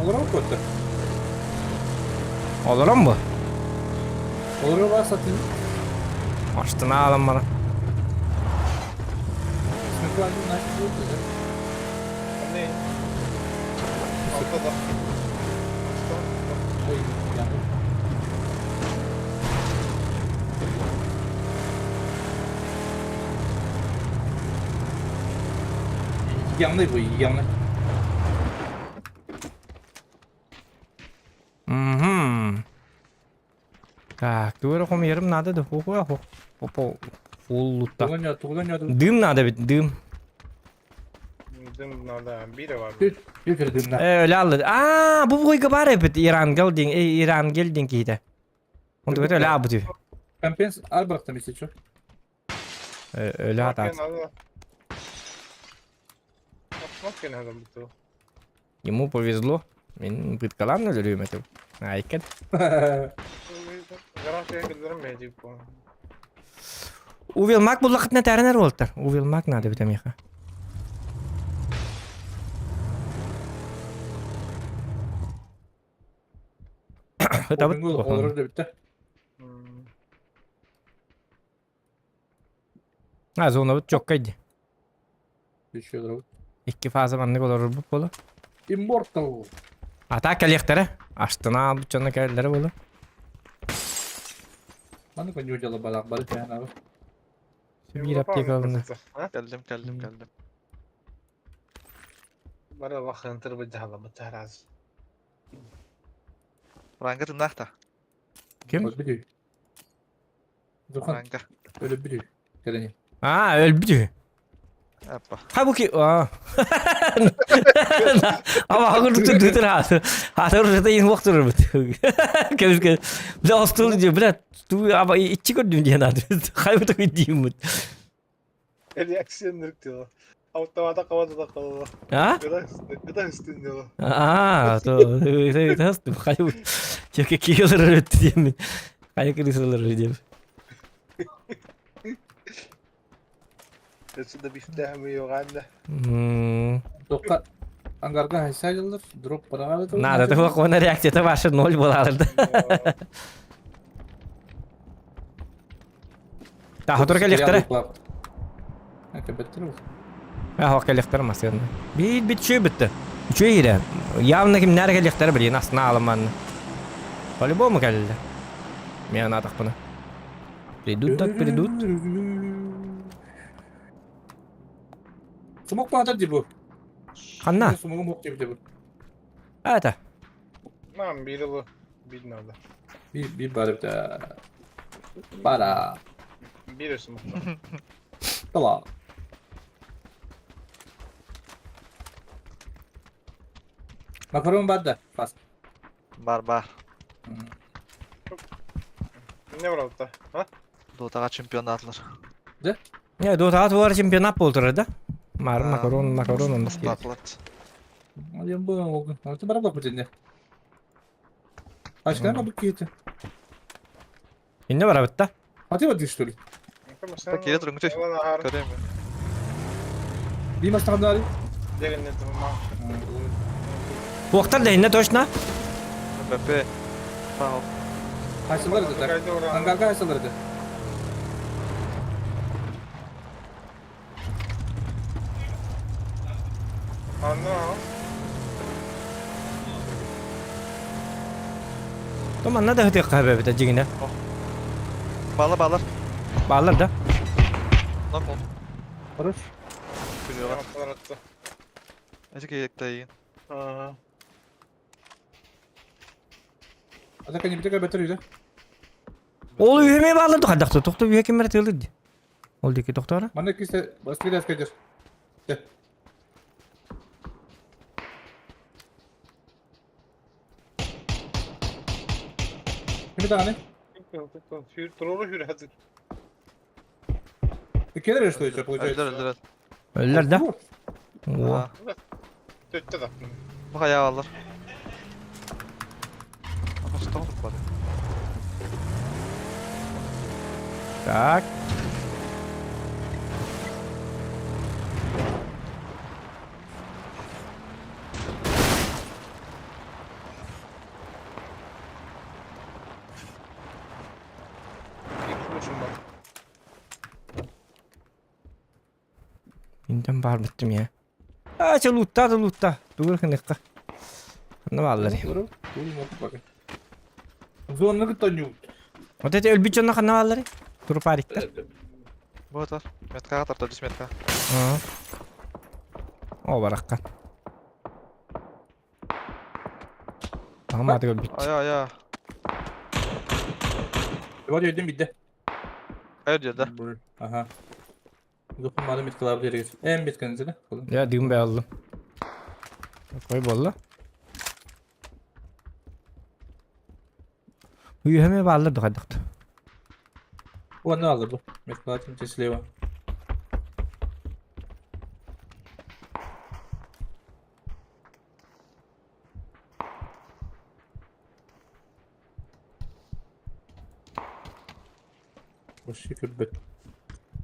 Олорон көттө. Олорон бу? Олорон бар сатын. Аштына алам бана. Смекуанды начал да? Не. Алтыда. Ой, я. Явный бу, явный. Угу. Так, тура хом ерим надо да ху ху ху. Ху. Уллутта. Туган туган Дым надо ведь, дым. Дым надо, бире бар. Бир дымна. Э, өлө алды. Аа, бу буйга бар эбит Ирангел дин, э, Ирангел дин киһитэ. Онту өлө абыт. Компенс ар бырахтым если что. Өлө атаат. Ему повезло. Мин пыткалан өлөрүм этим. Айкет. Увелмак буллахытна тәренер болтар. Увелмак надо бит миха. Хытабыт. Олорор да битте. А, зона чокка иди. Еще Икки фаза маннык олорорбут буолар. Immortal. Ата кэлиэхтэрэ. Астына албыт дьоно кэлэллэрэ буолар. Маны коню дьала балак бары тяна. Биир аптека ылына. Кэллим, кэллим, кэллим. Бары лахын тырбы жаһала бытараз. Ранга тымнаах та. Ким? Өлбүтүй. Зухан Ранга. өлбүтүй. Кэлени. Аа, өлбүт үһү. Аппа. Хабуки. Аа. Ама хагыр тутыр хаты. Хатыр жыта ин вактыр бит. Кемске. Бля остул ди, бля, ту аба ичи көрдүм диэн ады. Хайбы такой деймин. Реакция нырк Автомата кабата да калла. А? Гыда үстүн дело. Аа, то это хайбы. Чеке киелер өттү деймин. Хайы крысалар дейм. Өсү да бифтәһми йоганда. Тоққа ангарга хайсайлар дроп барага. Надо, такой кона реакцията ваша ноль была. Та, хотор кэлиэхтэрэ. Кэбеттер. Ахох кэлиэхтэрэ масыанна. Биир бит үчүгэй бүттэ. Үчүгэй иһирэ. Явно кимнээр кэлиэхтэрэ билигин астына аламанна. По-любому кэллэ. Мен анаатахпына. Придут так придут. Смок баатар ди бу. Ханна? Смогум мок деп бу. Это. Нам бир бир надо. Bir bir бар да. Бара. Бир смок. Тала. Макарон бар да. Фас. Бар, бар. Не брал-то? А? Дотаға чемпионатлар. Не, Dota туар чемпионат болтырар да? Мар макарон, макарон онда. Устатылат. Алем бу олгун. Алты бара бак битенде. Ашкана бу кийти. Инне бара битта. Аты вот что ли? Так, келе тұрың, күтей. Көрем. Bir maçtan Уақтар да инне точно. МВП. Пау. Хайсылар да так. Ангарга хайсылар да. Анна. То манна да хытык кабы бит дигине. Балар, балар. Балар да. Нок ол. Хорош. Күлüyorlar. Эти кейекте Ага. Атака не битеге бетер үйде. Ол үйеме балар да кадакты. Тохто үйе кимер тылды. Ол дики тохтора. Мана кисте басты скажешь. Ким таганы? Турору хүрәдик. Келер что еще получается? Өлдер, өлдер. Өллөр да. О. Төттө да. Бу хая алар. Астон бар. Так. Интен бар биттим я. А, че лутта да лутта. Тугур хыныкка. Ханна баллар. Зонны тоню. Вот эти өлбүт дьонно ханна баллар. Турпариктар. Бу тар. Метка тарта, жүз метка. О, баракка. Тамады өлбүт. Ая, ая. Вот өйдөн бидде. Хайыр да. Ага. Духумманы миткалаабыт эригит. Эн митканызына. Я дым бе аллым. Такой болла. Үйөмө бааллар духайдахты. Уонна алды бу. Миткалаатым слева. Вообще көрбөт.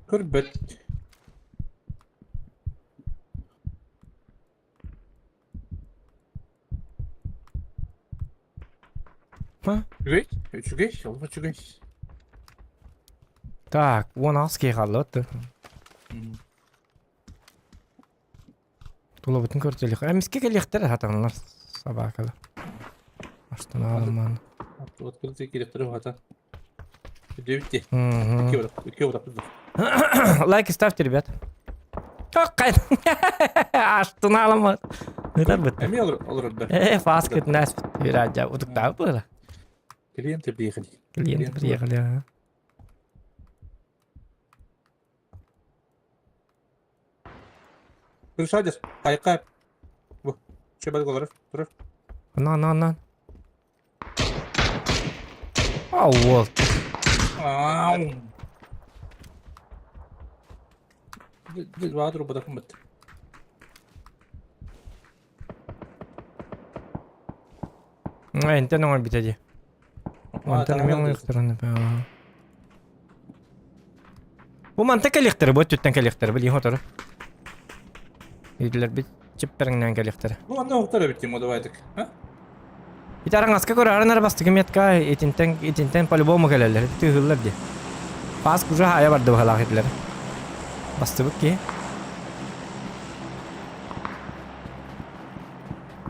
Көрбөт. Ха? Үчүгэй, үчүгэй, олох үчүгэй. Так, 16 киһи хаалла отты. Тулабытын көртөлүк. Эмиске кэлиэхтэр хатанылар собакалар. Аштанаалыман. Открытый кириктери хата. Үдүбүт Мгм. Икки урап. Лайки ставьте, ребят. Какай. Аштынаалыман. Нытар бытты. Эми олор да. Э, фаскет нас вирадя. Утуктаа было. Клиенты приехали. Клиенты приехали. Ага. Крышадер, айка. Бу. Чебат голоров. Туров. На, на, на. А, вот. Ау. Баатыр бадакым бит. Энтен оңор битеди. Онтон эмиэ оҥоруохтарын Бу манта кэлиэхтэрэ, бу өттүттэн кэлиэхтэрэ, билии хотору. Идилэр бит чиппериҥнээн кэлиэхтэрэ. Ну, онно уктар эбит тимо давай так. А? Ити араҥаска көрөөрүн эрэ бастакы метка итинтэн итинтэн по-любому кэлэллэр. Тыыһыллар дии. Паас уже хаайа барды быһалаах этилэр. Бастыбыт киһи.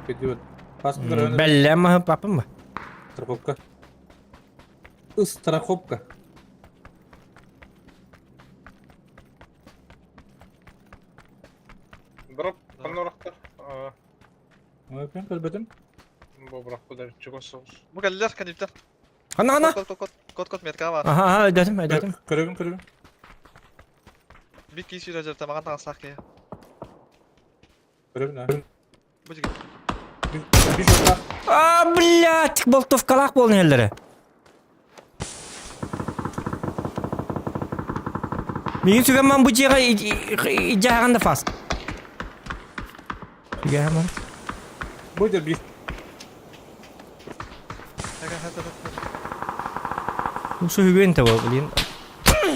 Идиот. Паас көрөөрүн. Бэллэм маһы папым ба. Страховка. Страховка. Дроп ханна Мен көрбөтүм. Бу бырахпыдар чугас соҕус. Бу кэллилэр кэнниттэн. Ханна ханна? Кот кот кот кот кот метка бар. Аха аха өйдөөтүм өйдөөтүм. Көрөбүн көрөбүн. Бик киһи сүүрэ дьарта маҕан таҥастаах киһи. Көрөбүн а. Бу дьиги. Bir şurada. А, блядь, болтовкалаах буолан иһэллэрэ. Миигин сүгэммэн бу дьиэҕэ идьааҕын да фас. Сүгэһэмэн. Будет bir. Усу үгүн того, блин.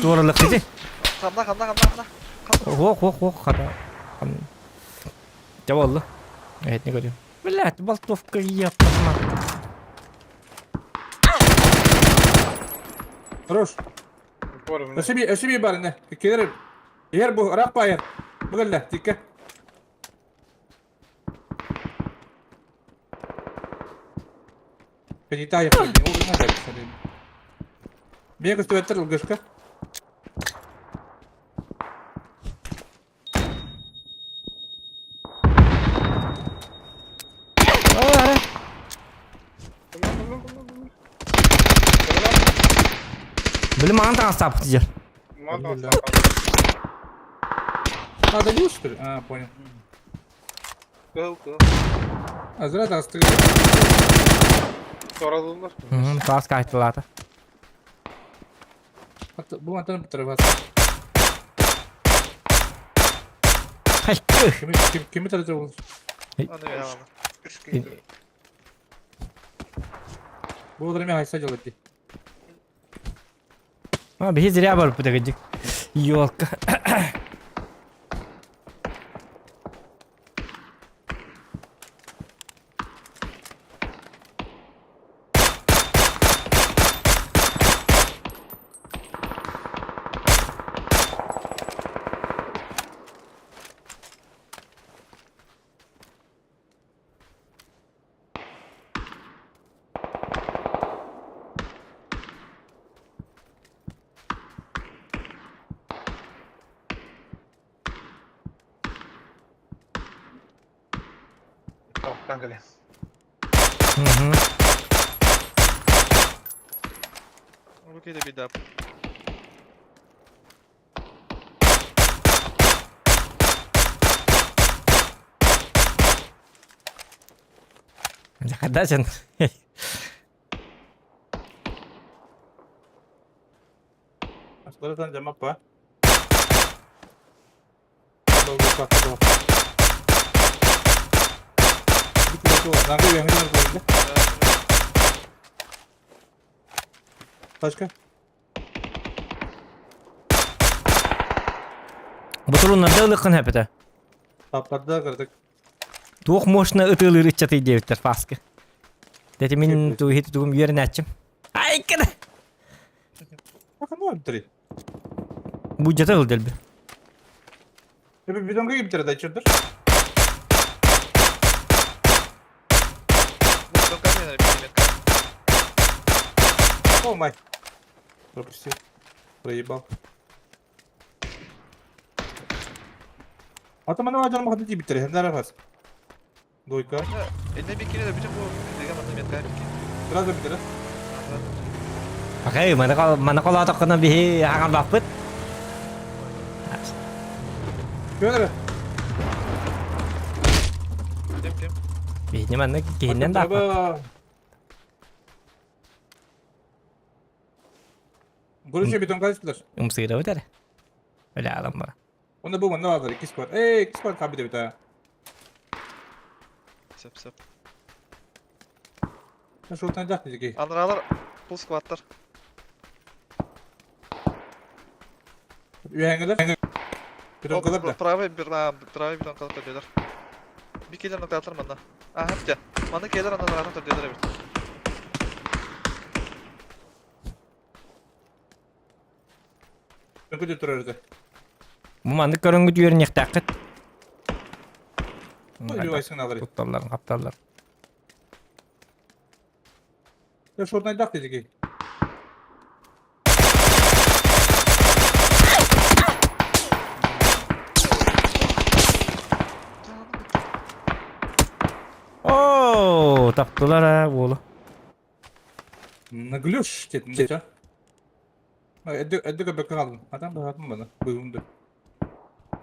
Туоралык дити. Хамна хамна хамна хамна. Ох, ох, ох, хата. Дьэ буолла. Эһэтини көрүм. Блядь, болтовка еппасма. Хорош. Өсөби өсөби бар не. Келер. Егер бу ырак байыр. Бүгелле тикке. Пенита япыр. Мен көстөбөттөр ылгышка. Били маҕан таҥастааппыт дьэр. А, добил, что ли? А, понял. А, зря таҥастыы. Таас каайтылаата. Бу мантан бүтэрэ Кими тарата ол? Бу время хайса делать. А, биһи зря барыппыт эгидик. Ёлка. Угу. Хадачын. Аскалатан жамаппа. Тачка. Бутуруннарда ылыккын хэпэтэ. Таппарда кырдык. Туох мощно ытыылыыр ыччатый диэбиттэр фаска. Дэти мин туһит тугум үөрэнээччим. Айкын! Ханна барбыттарый? Буддьата ыл дэлби. Бетонга киирбиттэрэ да чырдыр. Бетонка мен метка. О май. Пропустил. Проебал. Атамана дьон махаты тиийбиттэрэ, хэннэр фас. Двойка. Энне бикини да бүтүн бу деген манна метка бикини. Сразу бүтэрэ. Окей, маны холоотоххуна биһи хаҥарбаппыт. Көнөрө. Ким ким? Биһини манна киһиннэн да. Короче, бетонка түстүлэр. Умсыырабыт эрэ. Өлө аалан бара. Онно бу манна бааллар икки сквад. Эй, икки сквад хабит эбит аа. Сөп сөп. Шоутан жақ дедики. Анраалар пул сквадтар. Үһэҥҥэлэр. Бетонкалар да. Правый правый бетонкалар төрдүлэр. Би келер нокатлар манна. Аха битэ. Манна келер анна наратын төрдүлэр эбит. Көтө турар этэ. Бу маннык көрөҥҥүт үөрэниэхтээххит. Тутталлар. Тутталлар, хапталлар. Шорнайдах дедики. Оо, таптылар аа буолу. Наглюш дедим деча. Эдди көбөккө хаалдым. Атам баһаатым бана. Быһымды.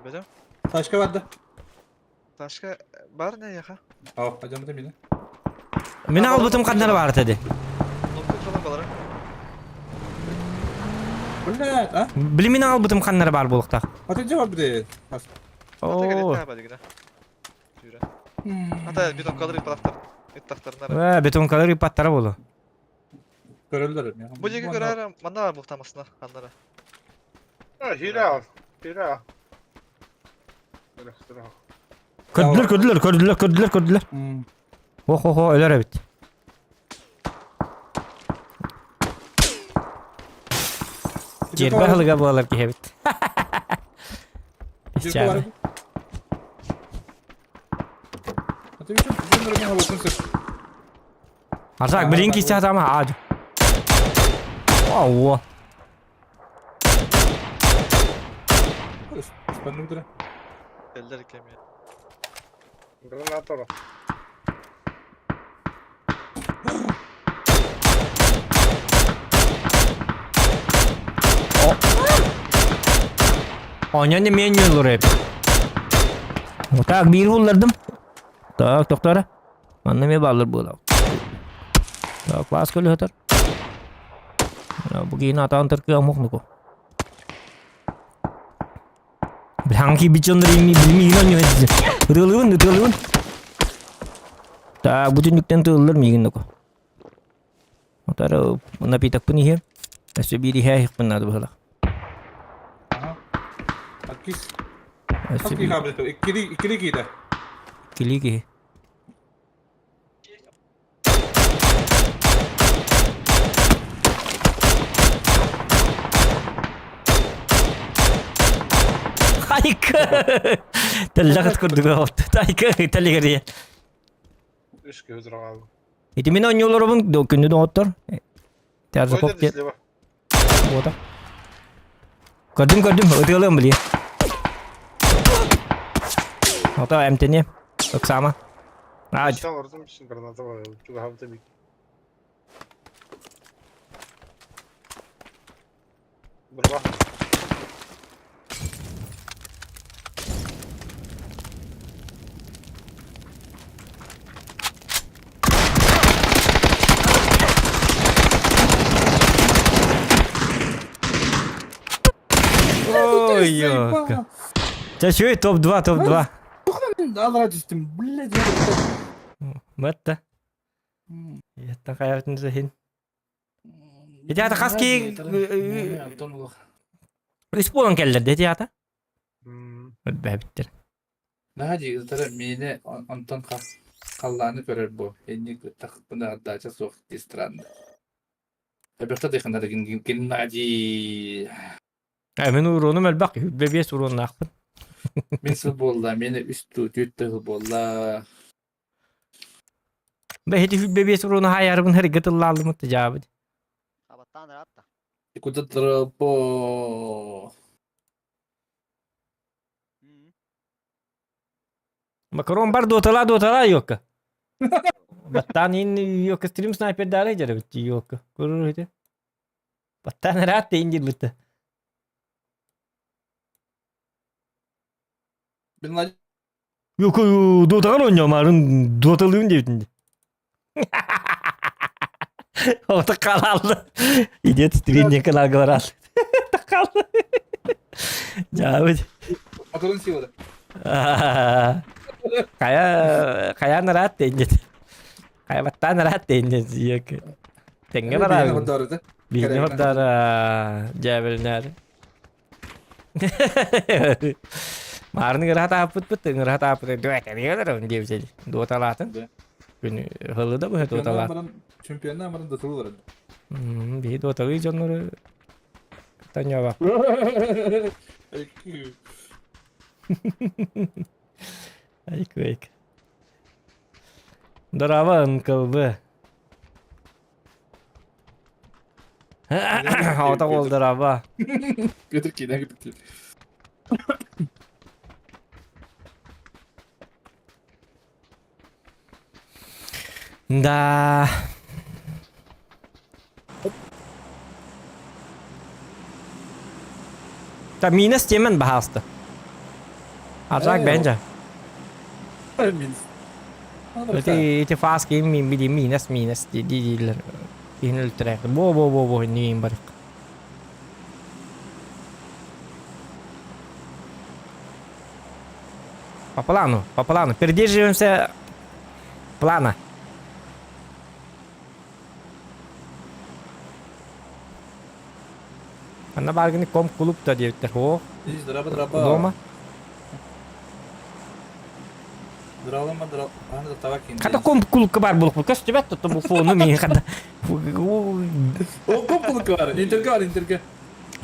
Бөдө. Ташка барда. Ташка бар не яха? Ау, ажамыта мені. Мин албытым ханнары бар этэ балары. Блядь, а? Били мин албытым ханнары бар буолуохтаах. Ата же бар бide. Оо. Ата бетонкалар ыппаттар. Ыттахтарына. Ээ, бетонкалар ыппаттара буолу. Көрөллөр. Бу диэки көрөр манна буктамасына ханнара. А, хира. Хира. Көрдүлэр, көрдүлэр, көрдүлэр, көрдүлэр, көрдүлэр. Ох-охо, өлөр эбит. Дьиэрбэ аһылыга буолар киһи эбит. Исчааны. Арсак, билин киһи саама аадь. Оо. Кэллэр кэми. Граната бар. Оонньоон эмиэ ньуолур эбит. Так, биир уллардым. Так, тохтоо Манна эмиэ бааллар буолар. Так, класс көлөһөтөр. Бу киһини атаан тыркыа омук Хаҥки бичоннор билими оонньуу Ытыалыыбын, ытыалыыбын. Так, бу түннүктэн тыыллар миигин доку. Отары напитокпун иһиэм. Өссө биир иһээһикпин наада быһыылаах. Аккис. Өссө биир Иккили иккили киирэ. иккилии киһи. Айка! Тэллэхит курдук оҕотто. Айка тэлигэрийэ. Үс киһи тураҕаалым. Ити мин оонньууларыбын күндү доҕоттор. Тярзаков Ой, слева. Буота. Көрдүм, көрдүм, ытыалыам билиэ. Ото эмтэниэ. Ыксаама. Аа, Үстэн олордум граната бар. Чугаһабыта бик. Бырба. Ой, ёлка. Чэ, чуй, топ-2, топ-2. Алра түстүм, блядь. Батта. Яттан хайабытын сахин. Ити ата хас ки үс буолан кэллэр ити ата. Өлбөбүттэр. Наһаа дьиҥ миэнэ онтон халлааны көрөр буо. Инник тахпына отдача суох дии странно. Эбэхтэ дыханар Геннадий. Э, мин уруонум элбэх, 25 уруоннаахпын. Мин сыл буолла, миэнэ үс түөрт тыһыл буолла. Бэһити 25 уруону хаайарбын хэргэ тыллааллымыт дьаабыт. Абаттаан ыраатта. Куда тропо. Макарон бар дуотала дуотала йокка. Баттаан ин йокка стрим снайпер дары жарыбыт йокка. Көрөр ити. Баттаан ыраат дейин дирбитте. Бин Йокка дуотаган ойномарын дуоталыын диэбитин. Ото қалалды. Идет стрим каналга барал. Қалды. Жабыт. Моторун силада. Кая кая нараат дейин Кая баттаан нараат дейин Теңге барабын. Биһиги хордара дьээбэлинээр. Маарны ыраат ааппыт ыраат ааппыт дуэталыгалар диэбитэ дуоталаатын. Күн хылы да быһа дуоталаат. Чемпионна баран датылы баран. Биһи дуоталыы дьоннору таньяба. Айку айку. Здорово, НКЛБ. Аҕата уолдараба. Петр киинэ кытты. Да. Та минус темен баһааста. Аржак бенжа. Минус. Эти эти фаски мин биди минус минус дииллэр. Киһини өлтөрөөх. Бо бо бо бо инниин барык. По плану, по плану. Придерживаемся плана. Анна баргыны ком клуб да диэбиттэр. О, Драба драба. дома. Дралама драл. Аны да табак Хата ком клубка бар булук. Көстүбэт тут бу фону мин хата. О, ком клубка бар. Интерге бар, интерге.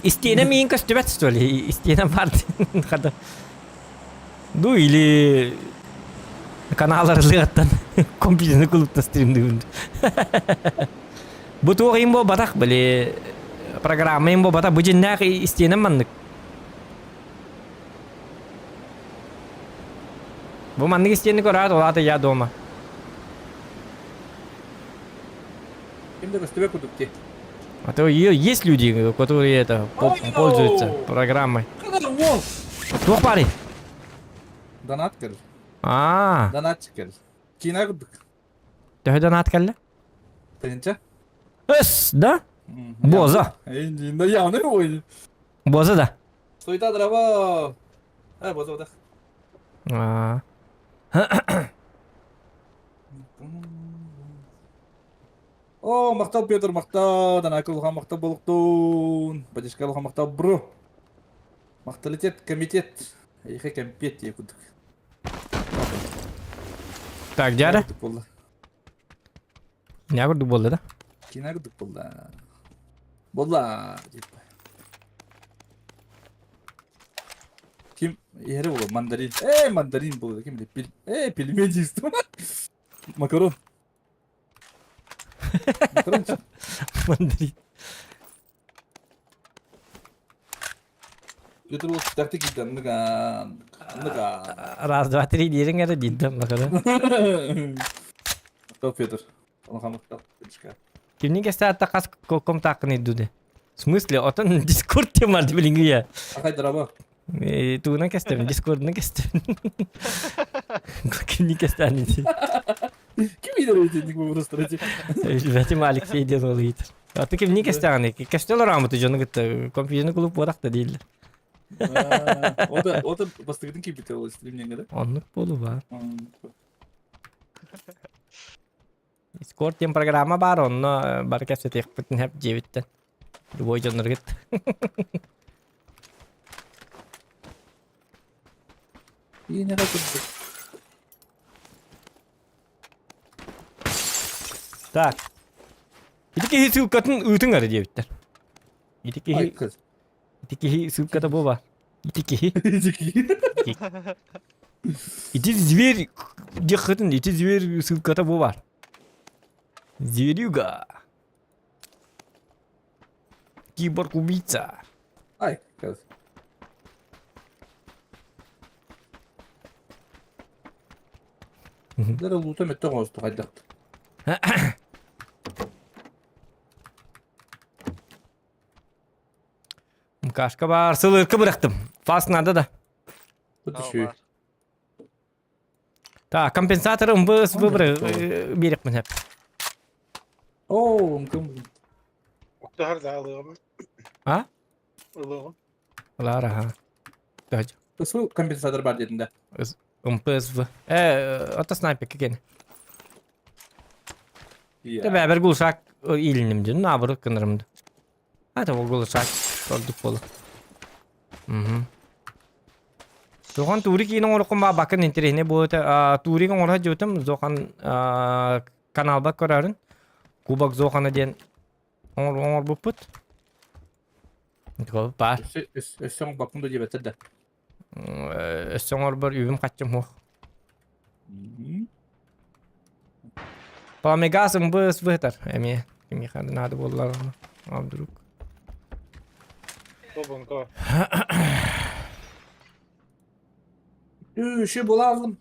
Истиэнэ миин көстүбэт что ли? Истиэнэ бар. Хата. Ну или канал арылыаттан компьютерный клубта стримдыыбын. Бу туох им буолбатах били программа им буолбатах бу дьиннээх истиэнэ маннык. Бу маннык истиэни көрөөт ол аата я дома. Ким да көстүбэт курдук дии. А то есть люди, которые это пользуются программой. Туох баарый? Донат кэл. Аа. Донат кэл. Киинэ курдук. Төһө донат кэллэ? Тыһынча. Эс, да? Боза. Явно ой. Боза да. Суета дрова. Э, боза бодах. Аа. О, махтал Петр, махтал, Данакыл улахан махтал болуктун. Поддержка улахан махтал бро. Махталитет комитет. Эйхэ кэмпиэт диye курдук. Так, дьара. Курдук буолла. Не курдук буолла да? Кина курдук буолла. Буолла дип. Ким иһэрэ буолла мандарин. Э, мандарин буолла ким билет. Пил... Э, пельмень дейсің. Макарон. Макарон Мандарин. Петр ол тактик киирдэ анныга анныга. Раз, два, три диэриҥ эрэ диирдэ макарон. Махтал Петр. Улахан махтал. Кимнин кэстээтэ хас комтааккын ирдуде? В смысле, отон Дискорд темарды билиҥҥи Ахай драба. Тугунан кэстэбин, Дискордунан кэстэбин. Кимнин кэстээн Ким видер итинник вопрос ради. Билбэтим Алексей диэн ол ыйытар. А ты кимнин кэстэҕиний? Кэстэ олорааммыт дьону кытта компьютерный клуб буолах да дииллэр. Ота ота бастыгытын киирбитэ ол стримнеңге да. Оннук буолу баар. Дискорд диэн программа баар, онно бары кэпсэтиэхпитин сөп диэбиттэн. Любой дьонноргут. Иинэҕэ курдук. Так. Ити киһи ссылкатын ыытыҥ эрэ диэбиттэр. Ити киһи Ити киһи ссылката буоба. Ити киһи. Ити киһи. Ити зверь диэххитин ити зверь ссылката буоба. Зверюга. Киборг убийца. Ай, каз. Дара лута мөттө оҥосту хайдах. Кашка баар, сылырка бырахтым. Фас надо да. Түшүү. Так, компенсаторы МВС выборы берекмин хеп. Оо, мкым. Уктахар да алыгым. А? Ылыгым. Лара, ха. Дать. Су компенсатор бар дедин да. МПСВ. Ата снайпер кекен. Бәбер гулшак илиним дин, набыр кынырымды. Это ол гулшак ордук болу. Угу. Зохан турик иин оҥороккун баа бакын интэриэһинэй буолуо Турик оҥоро сылдьыбытым Зохан каналба көрөрүн Кубок Зохана диэн оҥорбуппут. Баар. Өссө оҥорбоккун да диэбэттэр да. Өссө оҥорбор үбүм хаччым суох. Пламегаз МБС быһытар эмиэ. Кимиэхэ наада буоллар а вдруг. Тобонко. Үші бола алдым.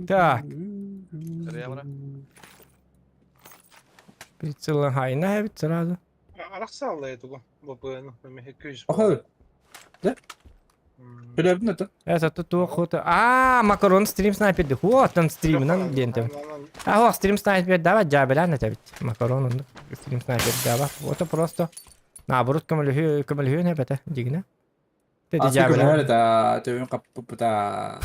Так. Ребра. Прицел хайна эбит сразу. Арахсааллай тугу. Бопыны. Мехе күз. Аха. Да? Билэбин это. Это тут туох хута. А, макарон стрим снайпер. Вот он стрим, нам дентем. А, вот стрим снайпер, давай жабелян это ведь. Макарон он стрим снайпер, давай. Вот просто. Наоборот, көмөлөһү көмөлөһү эбэтэ дигинэ. Тэди жабелян. Это төбүн каппыта.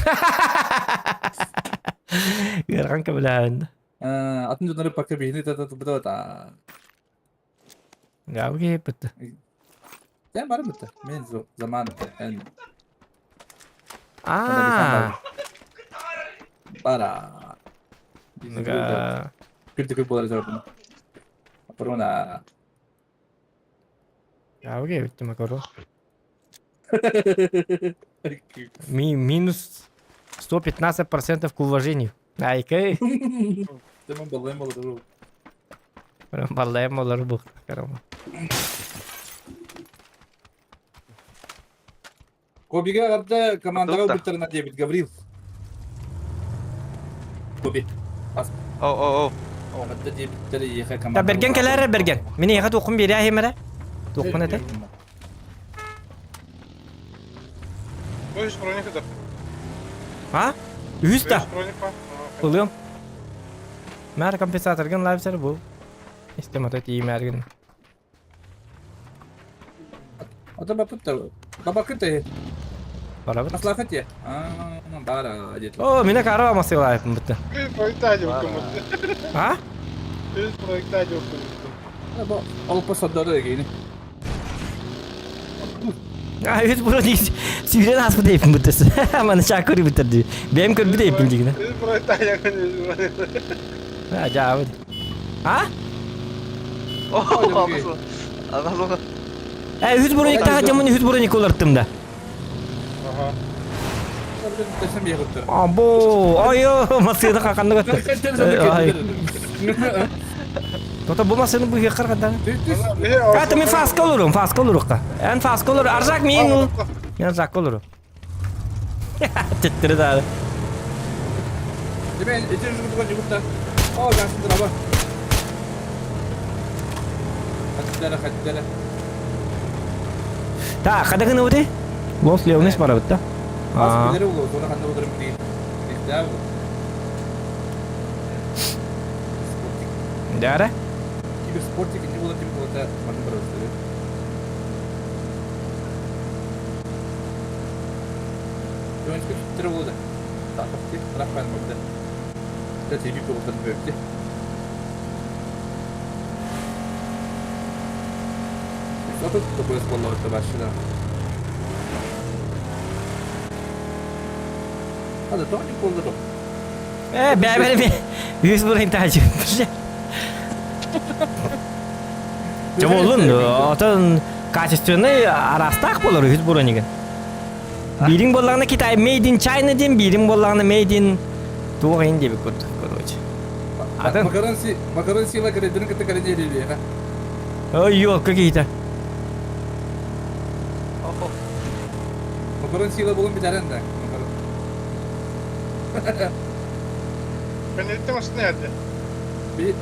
Ыархан көмөлөһүн. Атын дьоннору пока биһини та Гавги бытты. Sen бар бытты. Мен заман эн Аа. Бара. Күрдүк болар зорбун. Апырона. Гавги битти макаро. Ми минус 115% к уважению. Айкай. Тема баллайм болар. Баллайм болар бу. Карама. Кобига гадда командаға өлбүттэринэ диэбит Гаврил. Коби. О, о, о. Гадда диэбиттэр иэхэ Да команда. Берген кэлэр Берген. Мин эйиэхэ туоххун биэриэ иһим эрэ. Туоххун этэ? Үс броник да. А? Үһүс да. Үс броник па. Ылыам. Мэр компенсаторгын лайвсер бу. Истемата тииймээргин. Ата бапыт бабакыт Барабыт. Аслахат я. А, бара дед. О, меня корова масылайпын бутта. Үс проекта жок А? Үс проекта жок Бу алпа саддары дегени. А, үс бұрын сүйрен аспы дейпін бұттысы. Маны чакыры бітірді. Бәм көрбі дейпін дегені. Үс проекта жок А, жабы. А? О, Анасыл. Ә, үс бұрын тағы жамын үс бұрын оларттым да. Ага. Або, айо, масыны қақанды көтті. Тота bu masını bu yakar kadar. Ката мен фаска олурум, фаска олурукка. Эн фаска олур, аржак мен ул. Мен аржак олурум. Теттири дагы. Демен эти жугутуга жугутта. О, жакшы аба. Хаттара, хаттара. Так, када гына өте? Лос Леонес бар бит да. Аз билер улу, зона кандай болдурум дейт. Дәрі? Киберспортик не было тем более манна барабыстары. Жончка түттері болды. Тақып тек бірақ бәрін болды. Дә тебе болдан бөпте. Опыт такой споллар başladı. Hadi тони болду. Э, бәбәр би. Үс бурын тажы. Жа болун, отон качественный арастак болор үс бурын деген. Бириң боллагына Китай made in China ден, бириң боллагына made in туох ин диэбит курдук, короче. Атын. Макарон си, макарон сила кредин кытта кредин ха. Ой, ёлка киһитэ. Макарон сила болун битәрен да. Макарон. Ben ettim aslında yerde. Би.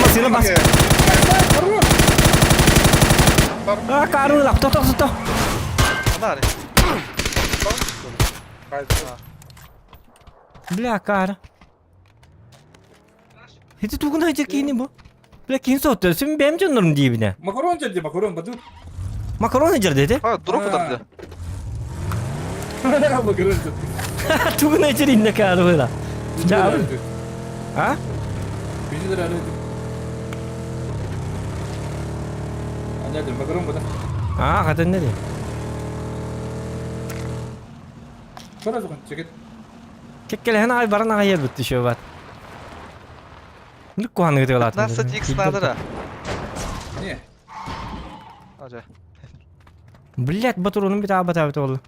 Машина бас. А, карылап, тохто, тохто. Анары. Бля, кара. Ити тугун айжа кийини бу. Бля, кийин сотту. Сен бэм дьоннорум диибинэ. Макарон жерде, макарон баду. Макарон жер деди. А, дроп удар Макарон жерде. Тугун айжа инне кары была. Жа. А? Бижидер арыды. Анядыр макарон бада. А, хатын неди. Кара зуган чекет. Кеккелehen ай баран ага ер битти шөбат. Нүк куаны гыты алатын. 15 x надо. Не. Ажа. Блять, батурунун бит аба табит oldu.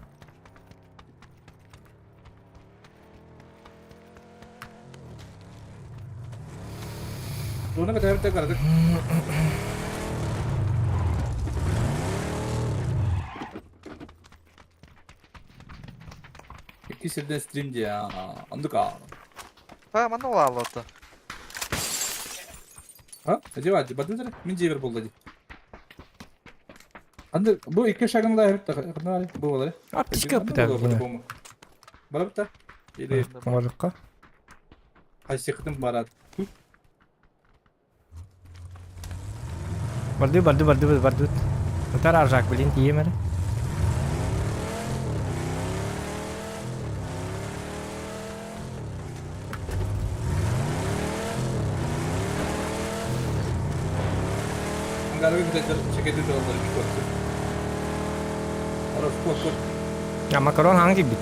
Туна ката херте карады. Икки сирден стрим дия. Андыка. Ха, манна ола аллатты. А? Эже баду баду Мин жебер болду ди. Анды бу икки шагын да херте кана бу болар. Аптечка бит. Барабыта. Или Камарлыкка. кайсы кытым барат. Барды барды барды барды. Утар аржак блин тиемер. Ангарга битер чекети жолдор кот. Хорош кот кот. Я макарон hangi бит?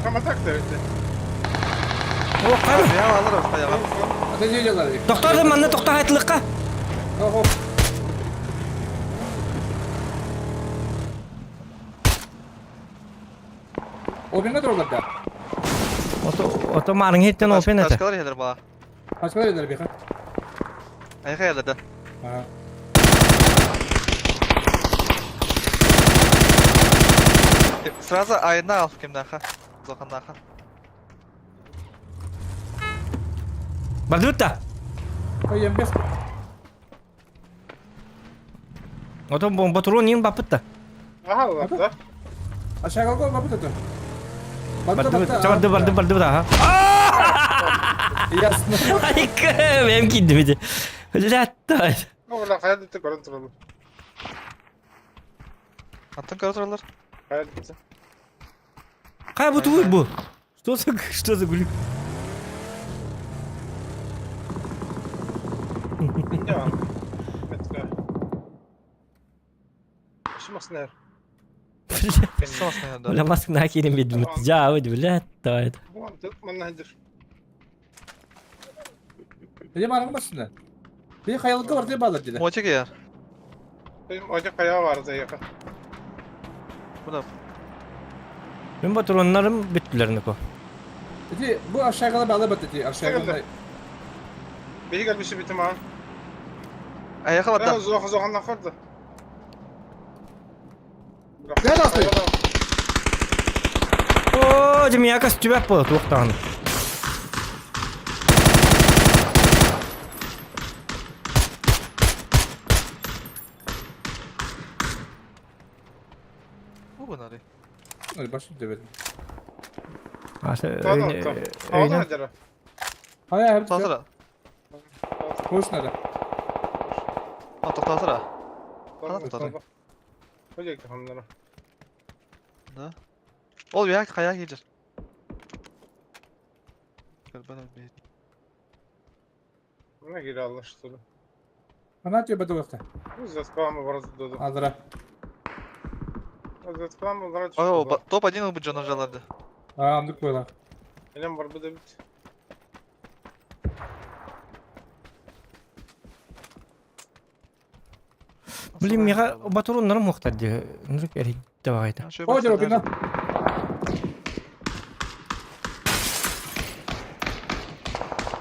Ama tak da öyle. О, кара. Я алыр охта я. Ата жейлер. Доктор манна тохто айтылыкка. Охо. Обинга туралар да. Ото ото марың хеттен опен это. Ташкалар хелер бала. Качкалар эдер беха. Айха хелер да. Ага. Сразу айына ал кимден ха. Зохандан ха. Барды битта. Ой, эмбес. Ото батурун нин бапытта. Aha Allah da. Aşağı kalk бапыт это. Барды барды барды барды да. Ясно. Айка, мен кийдим эти. Блядь. Ola hayal etti görün turalım. Антон көрө туралар. Hayal etti. Кай бу туй бу? Что за что за глюк? Ya. Metre. Şumasın her. Блядь. Самасын хелер. Бля, маска на кирим бит. Жа, блядь, это. Bu manna hıdır. Эже барың басында. Би хаялыкка бар деп балар деди. Мочек я. Benim ocak ayağı vardı yakın. Bu da. Мен батуроннарым бүттүлөр ко. Эти бу aşağı кала бала бат эти aşağı кала. Beni gelmişi bitim ha. Айха Ben бадда. zoh zohandan kordu. Gel aslı. О, жемияка стүбәп болот уктаган. Bu bu nari. Ой, башын деп. Асы Tamam tamam. Havadan hıdır. Хая, Сасыра. Кош надо. А, тоқтатыр а. Қана тоқтатыр. Öyle hamlara. Да. Ол бияк қая келер. Көрбен өлмейді. Ne geri anlaştırdı. Она тебе бадылыкта. Заткалама барады деді. Азыра. Заткалама барады. Ой, топ-1 бұл жона жаларды. А, андык бойла. Элем бар бу да бит. Блин, мига батуруннарым мохтар ди. Нұрык эрик давайда. О, Джерокина.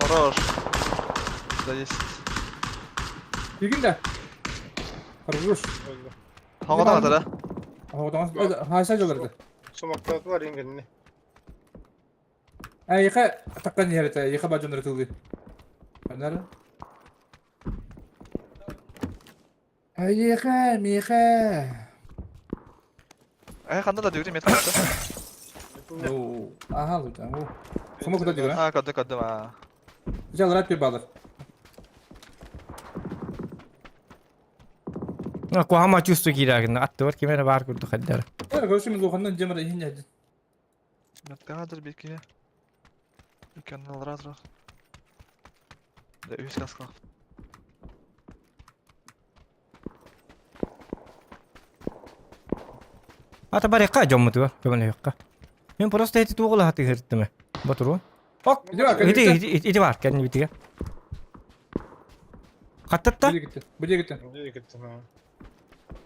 Хорош. Да есть. Билгин да. Хорош. Öldü. Хаңадан атар а. Ага, хайса жоларды. Сумактатылар ингенне. А, яка таккан ярыта, яка бажондар тылды. Анар. Айыка, миха. Ай, қанда да дүйді мет қапты. О, ага, лучше. О. Сумок куда дигра? А, кадды кадды ма. Жал рат пе балыр. Куһама чувство киирагын аттыбар кимere бар курдук хаддар. Көрсүм лухандан жемер ихин Меткадыр бекке. Үлкен алра тұр. Да үс касқа. Ата барекка жоммутуга көмөнө юкка. Мен просто эти тугула хаты хырттым. Батуру. Ок. Ити ити ити бар кәдімгі битиге. Хаттатта? Бу дегитте. Бу дегитте. Дегитте.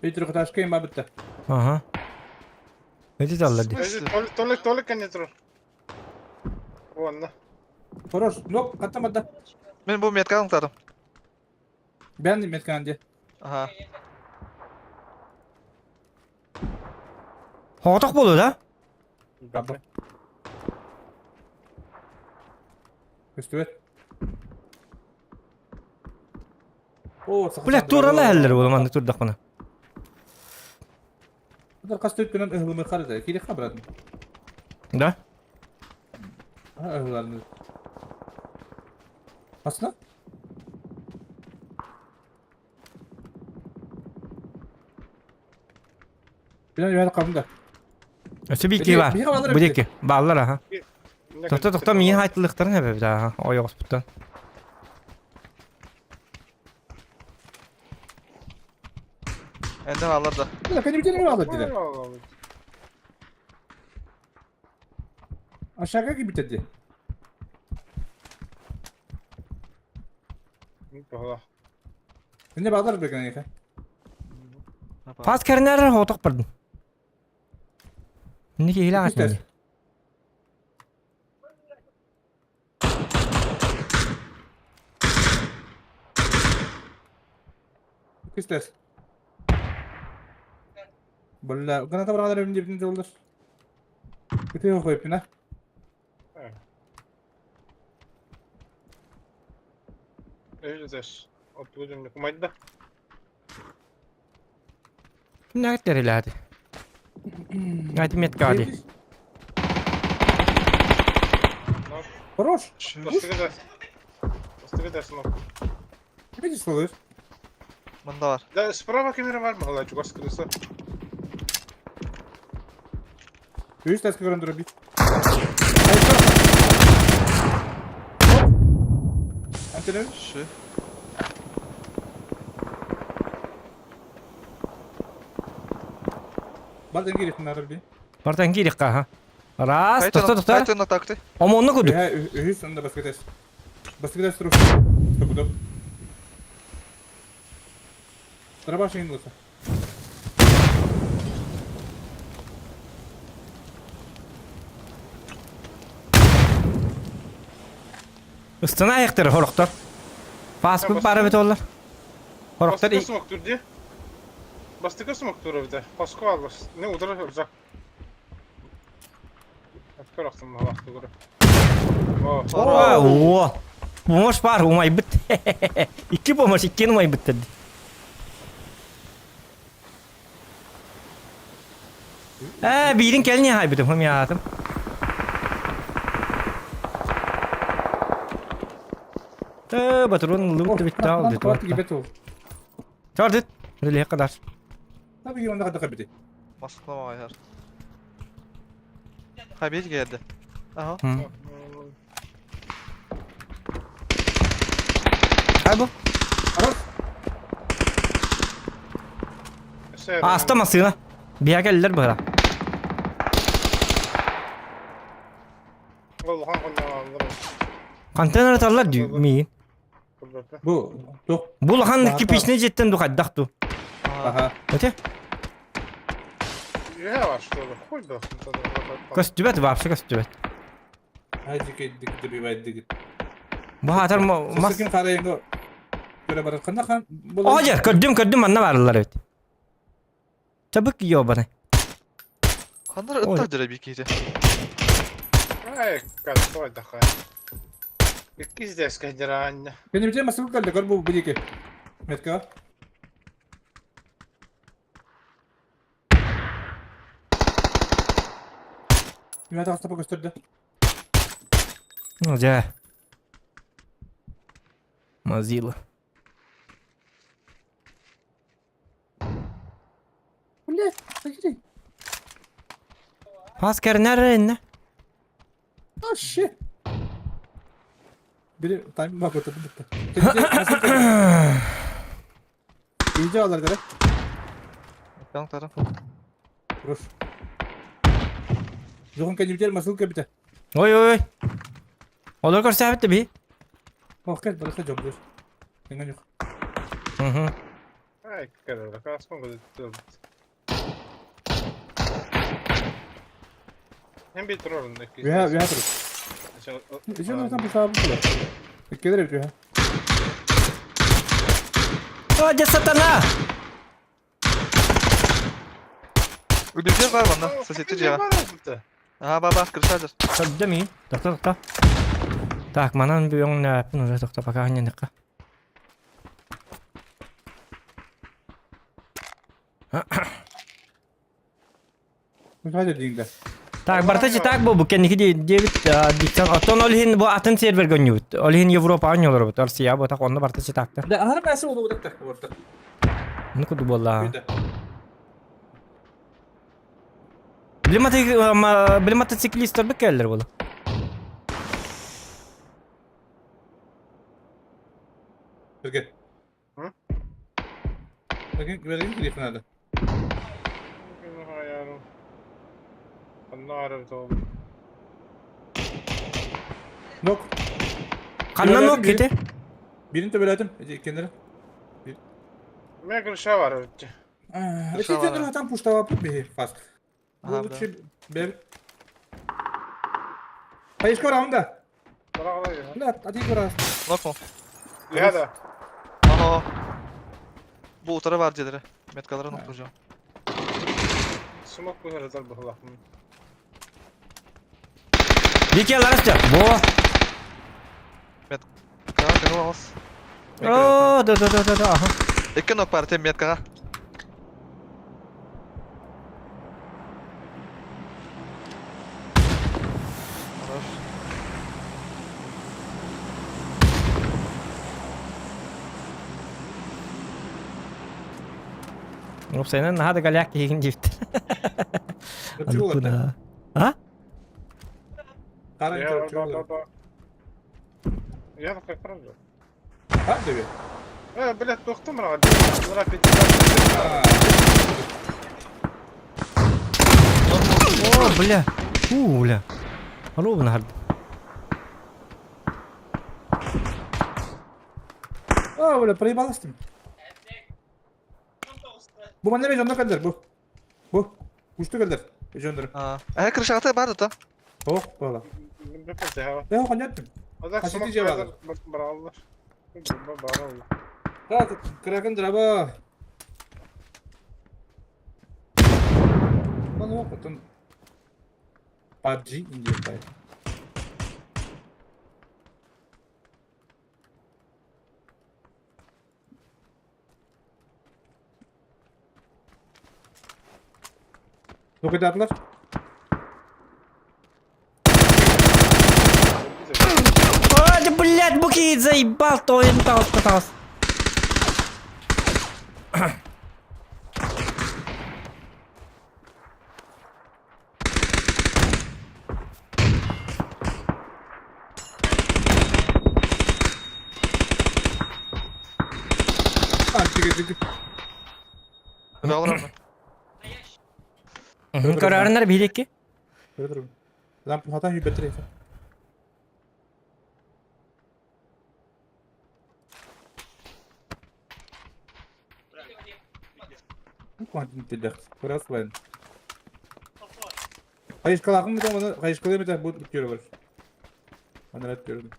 Петр Хаташка им бабытта. Ага. Эти таллар ди. Толик толик кәне тур. Онна. Хорош. Нок, каттамадда. Мен бу метка аңтадым. Бән меткан ди. Ага. Хоғытақ болу да? Бабы. Көстүбет. О, Бля, туралы әллер болу манды турдақ бұны. Бұдар қас төткенен ыһылымы қарады. Келе қабырадым. Да? Ыһыларны. Асына? Билен үйәді қабында. Өсі бейке бар. Бұдеке. Баллар, аха. Тоқта, тоқта, миын айтылықтарын әбі, аха. Ой, оспұттан. Энден алар да. Бля, кәне алар деді. Aşağıya gibi dedi. Ne bağlar bir kanka? Пас кәрнәрі хоғытақ бардын. Неге елі ағаш Күстәс. Бля, граната бар деп не болдыр. Күтө коюп на. Öyle Oturduğum kumaydı. Кімнәгіттер елі әді? Әді метка әді. Хорош. Бастығы дерсин. Видишь, слышь? Мында бар. Да, справа камера бар mı? Hala çok sıkılırsa. Үш тәскі көрін дұры бит. Антенер? Шы. Бартан керек нары би. Бартан керек ха. Раз, тоқта, тоқта. Қайтын такты. Омонны күдік. Үш онда басқа тәс. Басқа тәс тұру. Стоп, Дробаш болса. Ыстына аяқтары хорохтор. Паспы бары бит олар. Хорохтор Бастыка смок турди. Бастыка смок тур бит. Паско албас. Не удар рюкзак. Откор ақтым алақты көрі. О, Помощь бар, умай бит. Икки помощь, иккен умай бит деді. Ә, бирин келне хай битим, хым ятым. Э, батырын ыллыбыт да битте ал дит. Чар дит. Реле кадар. Tabii ki onda kadar бити. Москва айар. Хабить geldi. Aha. Хай бу. Аста массыына. Биһа кэллэр быһа. Хантан ырыталлар дүү миин. Бу туох Бу улахан кирпичный дьиэттэн ду хайдах ду? Аха. Өте? Көстүбэт вообще көстүбэт. Бу хаатар мас... О, дьэ, көрдүм, көрдүм, манна баарылар эбит. Чабык ёбаный. Ханнар ыттар дьэрэ бикиите. Ай, кайфой дахай. Иккис деске дьараанньа. Кэнибитэ масыгы кэллэ көр бу бу диэки. Метка. Мин таҕыста көстөрдө. Ну, дьэ. Мазила. Блядь, сахири. Хас кэрнэр иннэ. Oh shit. Biri time bak oturdum bitti. İyice alır direkt. Таҥтара. Руш. Жохон кэнибитэр масыл кэбитэ. Ой ой ой. Олор көрсөөбүт да би. Ох кэл барыта дьомдур. Эҥэн yok. Мгм. Ай, кэлэр, кааспын көтүттүм. Hem bir turarın иккис. Үһэ үһэ турur. Ичен там бушаа бу. Иккилер эбит үһэ. О, дьэ сатана! Үлүгэр бар манна, соседти дьиэҕэ. Аа, ба ба, крышадыр. Көрдө мин. Тохто тохто. Так, манан бүгүн нээппин уже тохто пока анньаныхха. Так, барыта так бу кэнники диэбит диктан оттон ол иһин бу атын сервергэ онньуубут. Ол иһин Европа онньолоробут. Россия бу так онно барыта читактар. Да, аһара бәсі ол удакта. Орта. Ну куду буолла. Били мотоциклистар бу кэллэр буола. Перге. Берген кириэххэ наада. Нок. Ханна нок кити? Бирин төбөлөөтүм. Иккиэннэрэ. Мэ крыша бар өттө. Эти там пуштаваппыт биһи фас. Ага, Лучше бер. Поишка раунда. Бля, а ты раз. Нок му? Леда. Ага. Бу утары бар дьиэлэрэ. Меткаларын уккужам. Смок быһырытар быһылахмын. Дики аларыстя. Во. Меткаҕа кыһыл аҕыс. О, да да да да да. Ага. Икки нок бар тем меткаҕа. Хорош. Уопсайынан наһаа да голяк киһигин диэбиттэр. А? Я такой правда. А, тебе? Э, блядь, тухтум рад. О, бля. У, бля. Ровно хард. А, бля, проебалась ты. Бу манна бежонно кэллэр бу. Бу. Кусту кэллэр. Бежоннор. Аа. Э, крышаҕата бар да. Ох, бала. Э, хоньяттым. Так, кракен драба. Ну, потом PUBG India Fire. Нокетаатылар. О, да, блядь, бу Суки, заебал, тойон таҕыста таҕыс. Көрөрүнэр биһилекки. Лампата хүйбэтир. Хайышкалаахын бит оны хайышкалыы бит бу бүтүөрө бар. Анарат түөрдүм.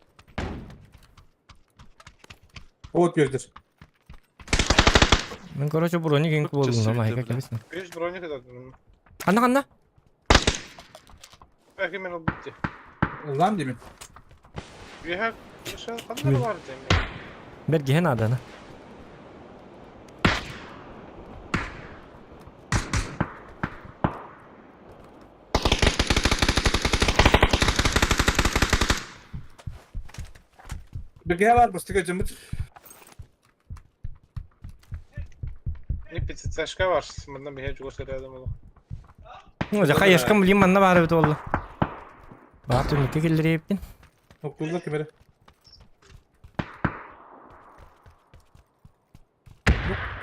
Вот түөрдүр. Мен короче броник инк болдум да майка кебисин. Үс броник атадым. Ханна ханна? Әки мен ол битти. Лам деймин. Үһә ханна бар деймин. Бергиһен аданы. Бергиһэ бар бастыга дьоммут. Не пиццашка бар. Мында миһэ чугас кэлээдим ол. Ну, за хайышкам блин манна баар эбит буолла. Баар түннүккэ киллэриэппин. Окулла кимэрэ.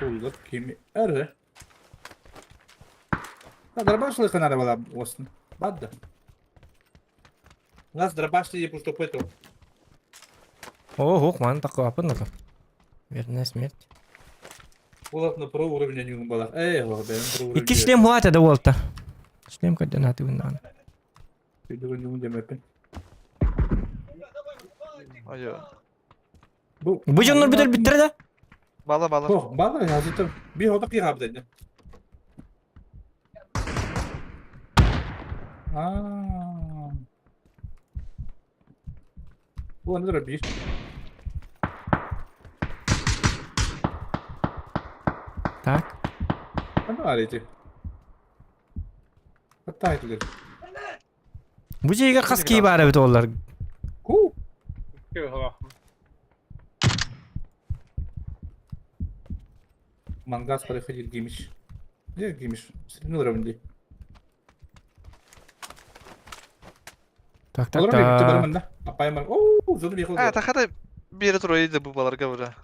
Окулла кими эрэ. Дробаш лыхана была осн. Бадда. У нас дробаш не пусто пытал. Ох, ман такой апын Верная смерть. Улах на про уровень не была. Эй, ох, бен про уровень. Икки шлем хуата да уолта. Шлем координаты выннан. Айо. Бу Бу дьоннор бүтэр бүттэр да? Бала бала. Ох, бала yazıtım. Bir hodak yığab dedi. Aa. Bu nedir bir? Так. Ne var eti? Hatta edilir. Бу дьиэгэ хас кии баар эбит уоллар. Ку. Мангас проходил гимиш. Где гимиш? Средний уровень ди. Так, так, Олар бекті так. бармын да. Апайым бар. Ооо, зоны бейқыл. А, тахата бире туруйды бу баларга бара.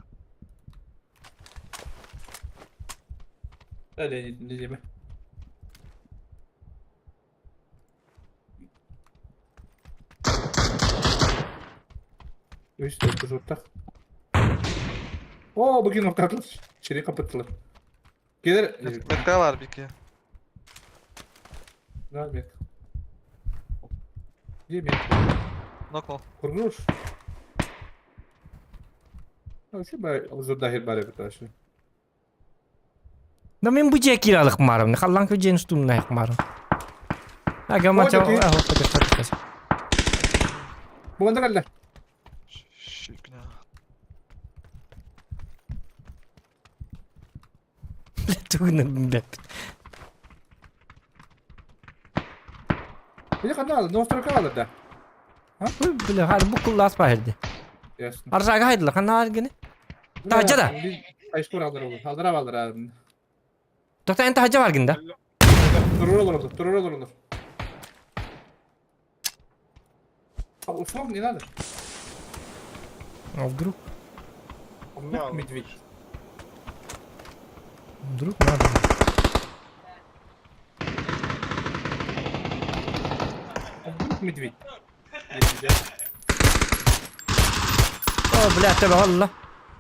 Әле не деме. Үш төрт жұрттақ. О, бүгін ортадылар. Içeri kapattılar. Gelir. Метка бар бики. Rahmet. Yemek. Нокнул. Kuruluş. Şu bari uzun dahil bari bir taşı. Да мен бу дьиэ кииралык марым. Халлан көдьен устумнайык марым. Ага, мача, Ой, ахо, көтөр, көтөр. Bu anda kaldı. Шикна. Тугунан билбэт. Bir kadar aldı. Nostra kaldı da. Бля, хар бу куллас баһырды. Ясно. Аржага хайдылар, ханна аргыны. Тахжа да. Айшкор alır olur. Aldır alır abi. Тоқта эн тахжа баргын да. Durur olur olur. Durur olur olur. Усмок не надо. А вдруг? Вдруг медведь. Вдруг надо. А вдруг медведь? О, бля, тебе алла.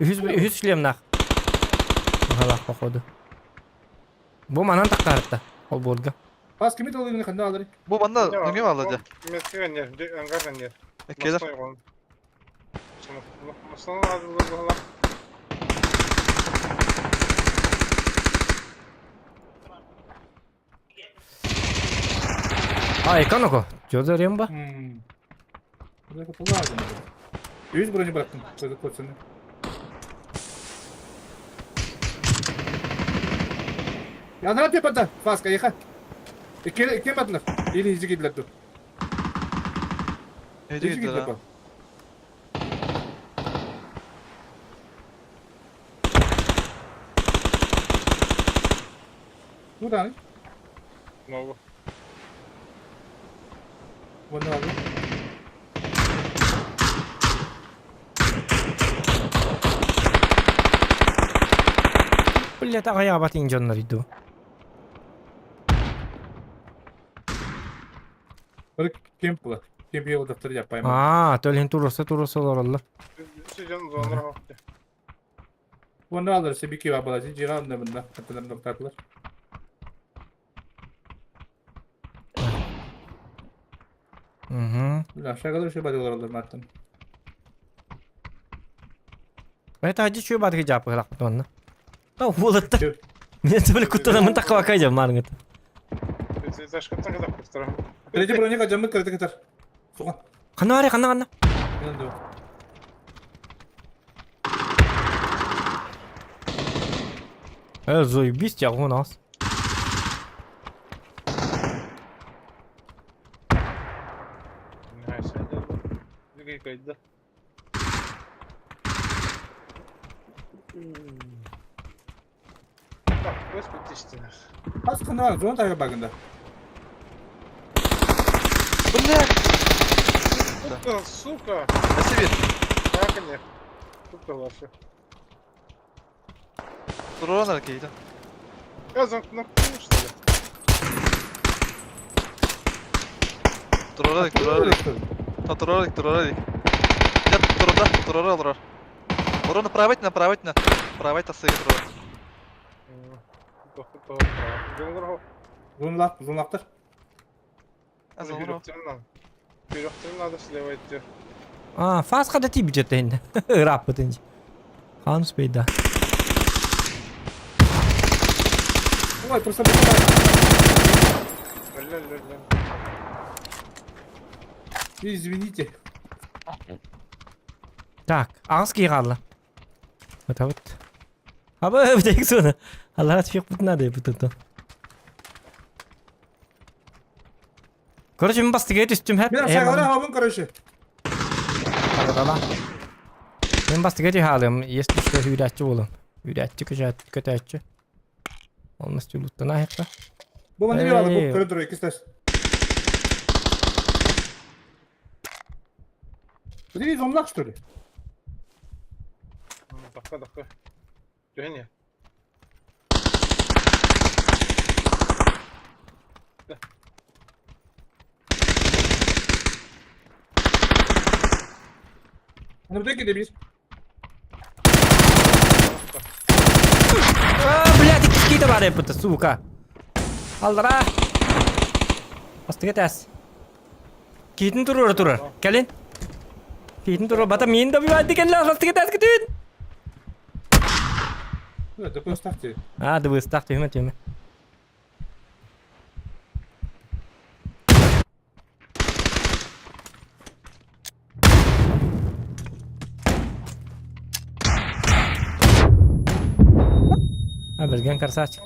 Үһүс үһүс шлемнах. Халах походу. Бу манан таққарытта. Ол болга. Бас кими толугун ханда алыр. Бу манна неме алды? Метка не, ангар не. Келер. Масына алды була. А, эконоко. Жозо ремба. Buraya kapalı aldım. Yüz брони bıraktım. Çocuk koçunu. Ya ne yapıyor bana? Faska yıka. İki iki attılar. İli izi gidiler dur. Эди İzi gidiler gidiler. bak. Куда? Нову. Вон нову. Блядь, аҕыйаабат иҥ дьоннор иду. Бары кем була? Кем бил дохтор я поймал. Аа, төлөһүн туруорса туруорса олороллор. Сиден зонра хопты. Вон алар себики ба була. Жига онда бunda. Хатталар доктарлар. Угу. Бля, шагалар еще бадылар олар маттан. Это ади чуй бадыгы жапы лакпыт онна. А, уолатта. Мен төбөлө куттанамын такка жам марыңыт. Ташкаттан кадап кустарам. Третий броника жамыт кырды кытар. Суга. Ханна бари, ханна ханна. Э, заебись, я у нас. Кайда. Так, господи, истина. Аз ханна зона тага багында. Блядь! Сука, сука! Спасибо. Так, нет. Сука ваша. Туруран кейді. Я замкнул, что ли? Туруран, туруран. Туруран, туруран. Нет, турурда, туруран, туруран. Урон направить, направить, на. Направить, тасы туруран. Зонлак, зонлактар. Надо слева идти. А, фас хада ти бюджет енді. Раппыт инде. Хан успейда. Ой, просто Извините. Так, ағыз кей қалды. Вот, вот. Аба, бітек соны. Аллаға түфек бұтын ады, бұтын. Короче, мен басты кет үстім хәп. Мен шагалар хабын, короче. Мен басты кет халым, если что, hüyretçi болым. Hüyretçi kötәтчі. Полностью луттана хеппа. Бу маны бир алды, бу көрө тур, икистес. Подиви, зомлак, что ли? Dakika dakika. Дöне. Аны бутеки де бир. А, блядь, икки бар еппіті, сука. Алдыра. Басты кетәс. Кейтін турur турur. Кәлін. Кейтін турur, бата мен де бивайды кәлі, басты кетәс күтін. Да, поставьте. А, да вы ставьте, түйме, түйме. А, білген красавчик.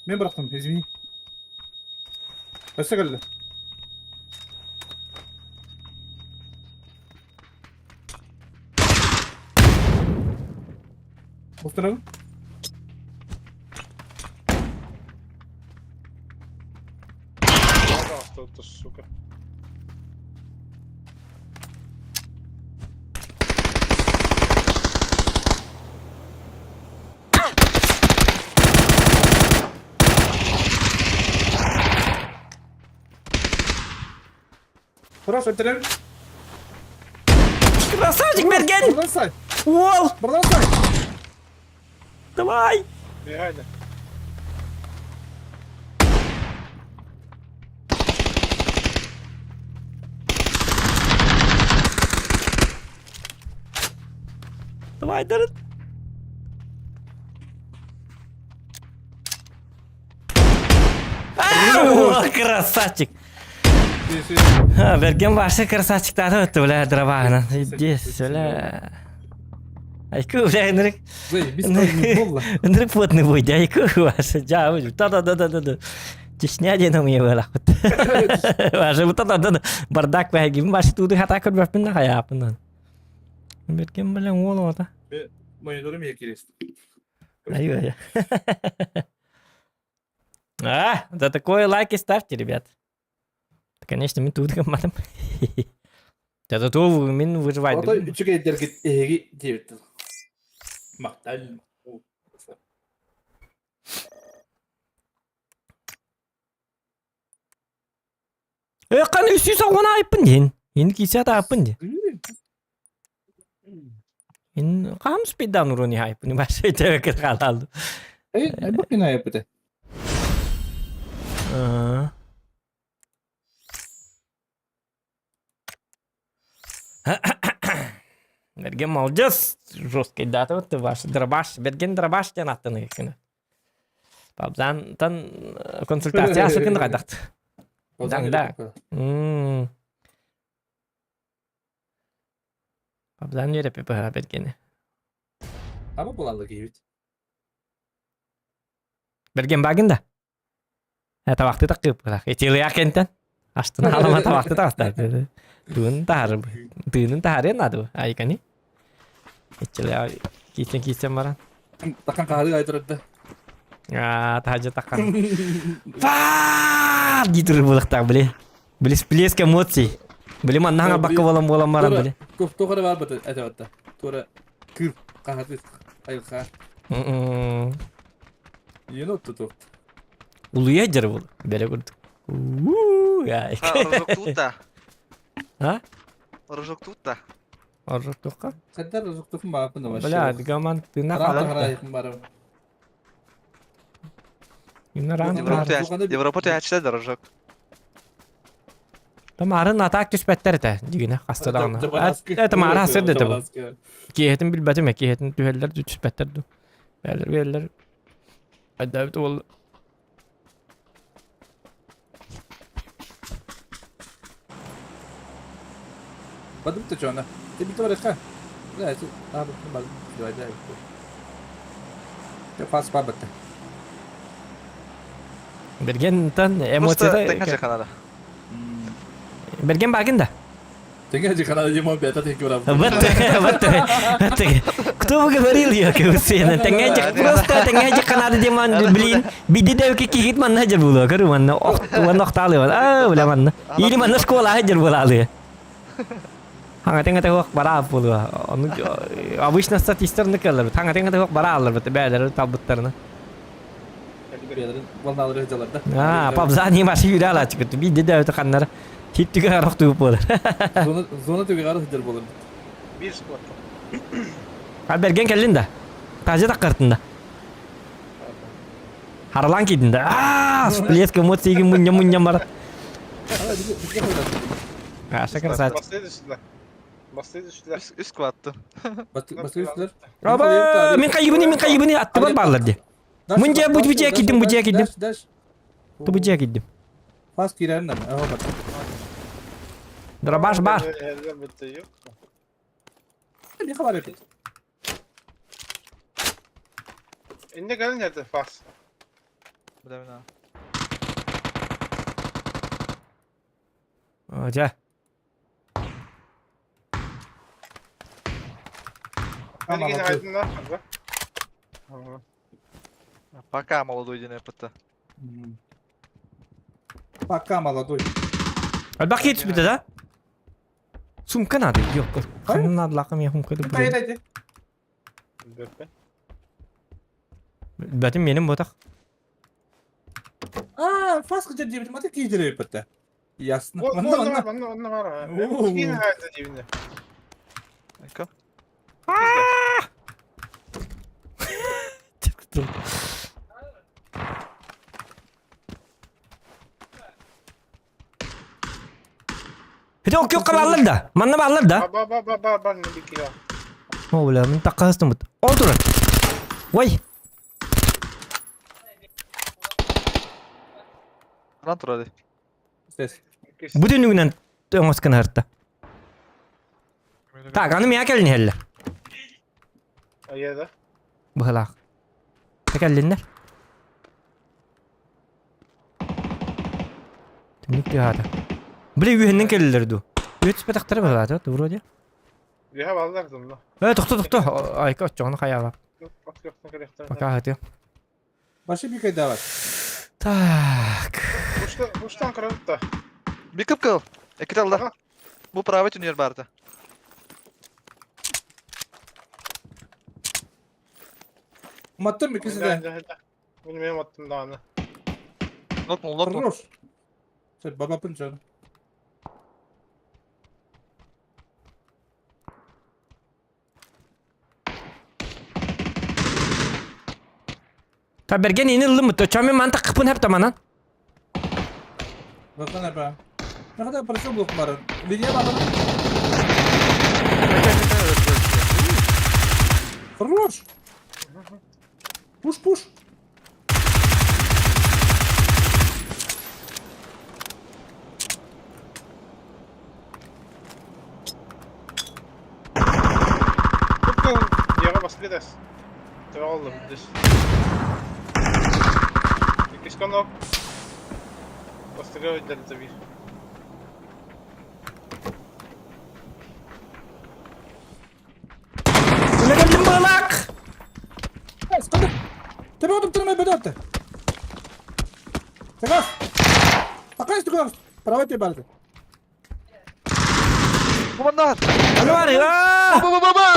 Мен бырақтым, извини. Өсі келді. Установим. Пожалуйста, сука. Хорош, өтірем. Красавчик, Мерген! Бросай! Уол! Бросай! Давай! Бегайда. Давай, дырыт. А, красавчик! Берген башы красавчиктары өтті, бля, дробағынан. Иди, бля. Айку, бля, ынырык. Ынырык плотный будет, айку, ваша, жа, та-да-да-да-да. Чечня ден умее была. Ваша, та-да-да, бардак бәгим, башы туды хата көрбәппін да хаяпын. Берген, бля, ол ота. Мониторым екерес. Айу, ай. А, за такое лайки ставьте, ребят. Конечно, мин тугу гымматым. Зато мин выживать. Ото үчүгэйдэргит эһиги диэбиттэр. Махтал. Э, кан үсүс оҕон айыппын диэн. Ин кисе атааппын ди. Ин кам спиддан уруни айыппын. Башы тәвәккә калалды. Эй, айбык мин айыппыты. Берген молодец, жесткий дата вот ваш дробаш, Берген дробаш диэн аттаны кини. Пабзантан консультация асыкын кайдакт. Да. Пабзан верепи быһа Бергени. Ама булаллы киһибит. Берген багын да. Табакты такып Этилия кентен. Астына алама табакты таҕыста. Тыынын таһары. Тыынын таһарыан наада айкани. Этилия киисен киисен баран. Такан хаһыы айтырды. Аа, таһажа такан. Фаа! Дии булахтаах били. Били всплеск эмоций. Били манна бакка болан болан баран били. Туохара бар бата этэ Туора кыр хаһаты айылха. Yeni ottu Улуйа дьэр бул. Бэрэ курдук. Рожок тут да. А? Рожок тут да. Рожок туққа? Хаддар рожок тухун баапын да Бля, гаман тына қалар. Европа түйәчті да рожок. Там арын атак түспәттер этэ дигине хастадаҕына. Это маара сырды это бу. Киһитин билбэтим киһитин түһэллэр түспэттэр ду. Бээлер бээлер. Айдаабыт ол Бадым ты чона. Ты бит барыха. Да, это а бад. Давай, давай. Ты фас бабата. Бергентен эмоцияда. Берген багын да. Теңге жихана димон бета тек көрәм. Вот, вот, вот. Кто бы говорил, я кеусена. Теңге просто теңге жихана димон, блин. Биди дәү ки кигит манна жер булу. Көрү манна ох, манна охталы. А, бля манна. Или манна школа жер булалы. Хаңа теңге тек бара булу. Оны обычно статистер ныкалар. Хаңа теңге тек бара алар бит. Бәләр табыттарына. Волналары жаларда. А, папзани башы юрә ала чыгып. Биди дәү каннар. Тип түгә арак туып болар. Зона зона түгә арак жер болар. Бир склад. А берген келдин да. Тажы таккартын да. Харлан кийдин да. Аа, всплеск эмоций мунья мунья бар. Аша красавчик. Бастайды үстілер. Бастайды үстілер. Үс кватты. Басты үстілер. Аба, мен кайыбыны, мен кайыбыны аттыбар барлар ди. Мын же бу бу кидим, бу кидим. Ту бу кидим. Фас кирәннән. Дробаш бар. Не хабар итте. Инде кэлин это фас. Бля, Жа. Пока молодой день ПТ. Пока молодой. Альбах кетіп бітті да? Сумка надо, ёпка. Қанын надо лақым я сумка деп. Бәтім менің ботақ. А, фасқа жер деп мата кейдер бітті. Ясно. Онна бар, онна онна бар. Кин хайда дебинде. Айка. Хите ок yok баллар да. Манна баллар да. Ба ба ба ба ба не бики. О, бля, мен таққастым бут. Ол турар. Ой. Ран турады. Бүтүн үгүнэн оңоскан харта. Так, аны мия келин хелле. Аяда. Быһалаах. Текеллиннер. Түнүк тыһаата. Били үһүннэн келлер ду. Үт спетактары быһалаата, вроде. Биха баллар дымла. Э, тохто, тохто. Айка, чоны хаяла. Пока хаты. Башы бикай давай. Так. Уштан кыралта. Бикып кыл. Экките алла. Бу правый түнер барды. Уматтым иккиси да. Bilmiyorum attım daha ne. Нокнул, нокнул. Хорош. Сен бабапын жан. Та берген ини ыллым бутта. Чоми манта кыпын хеп таманан. Бакан эпа. Ne kadar parası blok var. Linya var. Хорош. Пуш, пуш. Дьиэҕэ бастакы Төбө оллум дис. Иккис конок. Бастакы дельта биир. Үлэ быылак! Тебе отып тұрмай бөді атты. Тегас! Такай стугас! Право тебе барды. Кумандар! Аны бар, аа! Ба ба ба ба!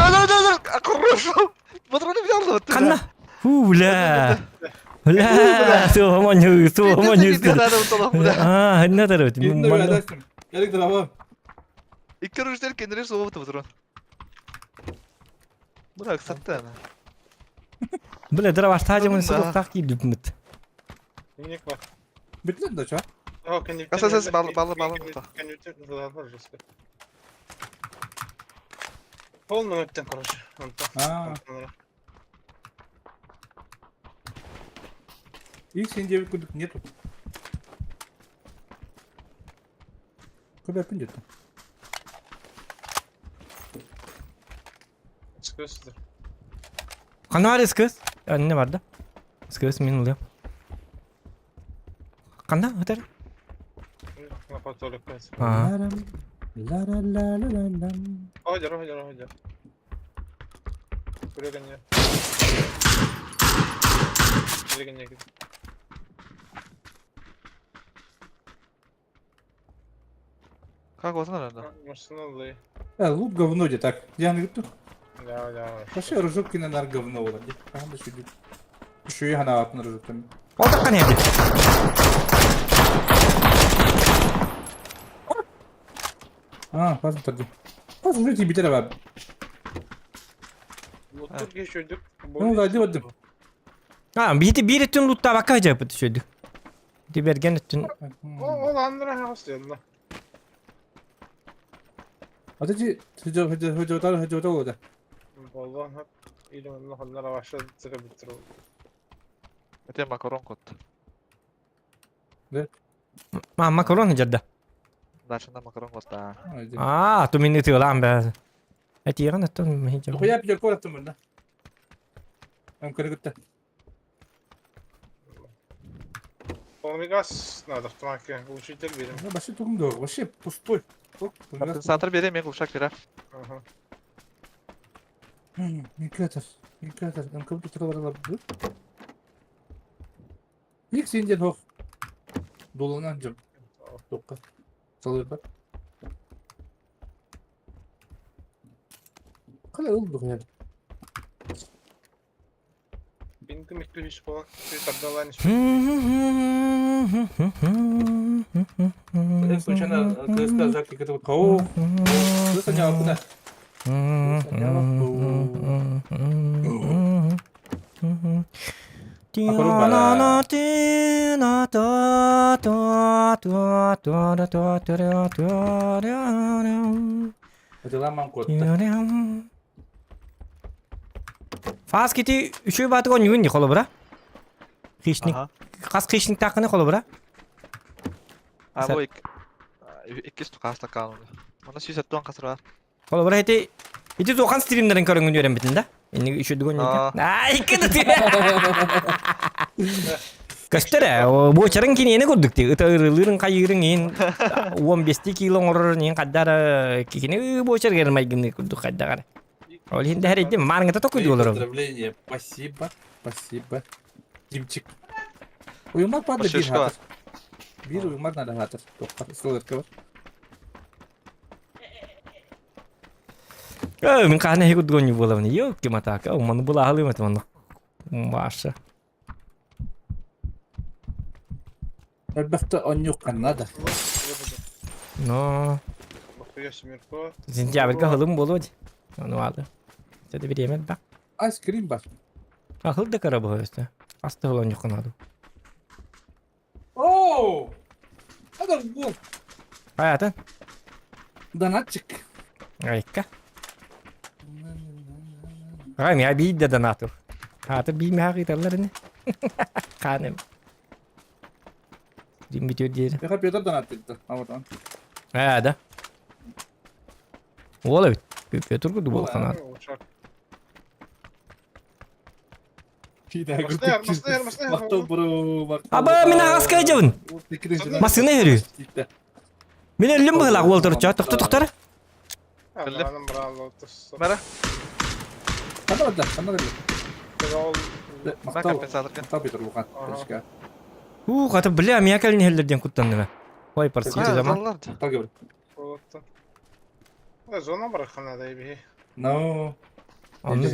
Хорошо! Патроны взял да. Ханна! Фу, бля! Бля, суомоню, суомоню. Аа, ханна тарабыт. Gerek дрова. Икки руждер кенерер суобут патрон. Бырак сатты ана. Бля, дрова штажымын суохтаах киирдүпмүт. Миник бар. Битлен да ча? О, кеннептен. Ас, ас, балы, балы, балы, балы. Кеннептен жестко. Полный өттен, короче. А. Их 79 кудык нету. Көбәпін деді. Скөсті. Ханна бар СКС? Не бар да? СКС мен ылыам. Ханна, өтер? Аа. Ла-ла-ла-ла-ла-лам. Ходер, ходер, ходер. Күрегенне. Күрегенне. Как вот наверное. Машина Э, лут говно где так. Я не говорю. Да, да. Вообще ружок на нар говно было. Там да сюда. Еще и она от ружок там. Ол таққан еді. А, пазм тұрды. Пазм уже тебе бар. Луттур geçiyorduk. Ну, да, деп А, бити бир өттүн лутта бакка жапыт түшөдү. Ити берген өттүн. Ол андыра хастыйла. А ты хыжы хыжы хыжы хыжы хыжы да. Vallahi hep ilim Allah başladı tıkı bitir. Это макарон кот. Ма макарон жарда. Дальше на макарон кот, да. А, ту мени тыылаан бә. Этиэгэн өттүн мени Хуя пьер коротым да. Ам көргүттэ. Полный газ надо автоматика. Глушитель берем. Вообще тугум да, вообще пустой. Компенсатор бери, мен глушак бери. Ага. Индикатор, индикатор, ам компьютер бар Их сенден хох. Доланан жым. Тоққа. Салып бар. Қалай ол бұқ яды? Бинтим 200 falan. Bir tardalar Я случайно КСК закли этого кого? Слышно, куда? Фас кити үчүй батыгон юн холобра. Хищник. Ага. Хас хищник тақыны холобра. А бу иккис тукаста калды. Оны сүйсөттөн касыр бар. Холобра эти ити зохан стримдерин көрөнгөн үйрен битин да. Энни үчүдүгөн Аа. А, икки Көстөр, бу чарын кинени көрдүк ти. Ытырылырын кайырын ин 15 кило оңорор ин каддар кикини бу чар гермайгын көрдүк каддагар. Ол хинде хәрәйтте марыңа токуйду олор. Поздравление, спасибо, спасибо. Димчик. Уйумар падла биир Пошишка. хатыр. Биир уйумар надо хатыр. Тоққа ссылка бар. Э, мин хаһан эһиги курдук буолабын. Ёлки матака, маны булаһалыым этим онно. Маша. Элбэхтэ онньук надо. Но сентябрьга хылым буолуо дии. Ону аады. Это время да. Айскрим бар. Ахыл да кара бу өстө. Аста хыл онньук наду. Оу! Это гол. Аята. Донатчик. Айка. Ай, мен биир да донатов. Аата биир меха ыыталлар ини. Ханым. Дим бүтүөр диэри. Меха Петр донат етті. Аматан. Аа, да. Уол эбит. Петр курдук буолуххана. Мактал бро, мактал. Аба, мин аҕаска ыдьабын. Массыына өрүү. Мин өллүм быһылаах уол торчо. Тохто тохтор. Мара. Ханна барда, ханна барда. Мактал компенсаторга. Мактал Петр Лухан. Уу, хата бля, мия кэлин иһэллэр диэн куттанным. Ой, простите, заман. Мактал говорит. Зона барахана да иби. No. Оннук.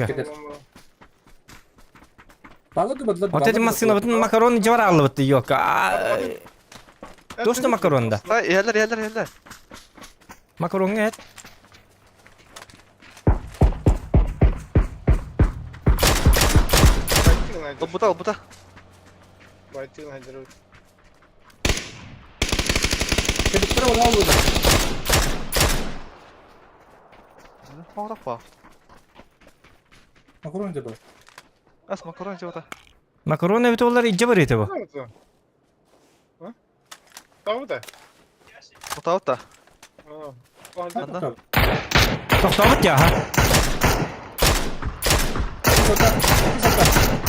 Бала Вот эти массыына бутун макароны жабар аллыбыт ёлка. Точно макарон да. Иһэллэр, иһэллэр, иһэллэр. Макаронга эт. Ылбыта, ылбыта. Кебиттер ола алды. Оңраппа. Макарон деп. Ас макарон деп ата. Макарон эбит олар ижа бар ете бу. Тавда. Отаутта. Анда. Тохтобут я, ха.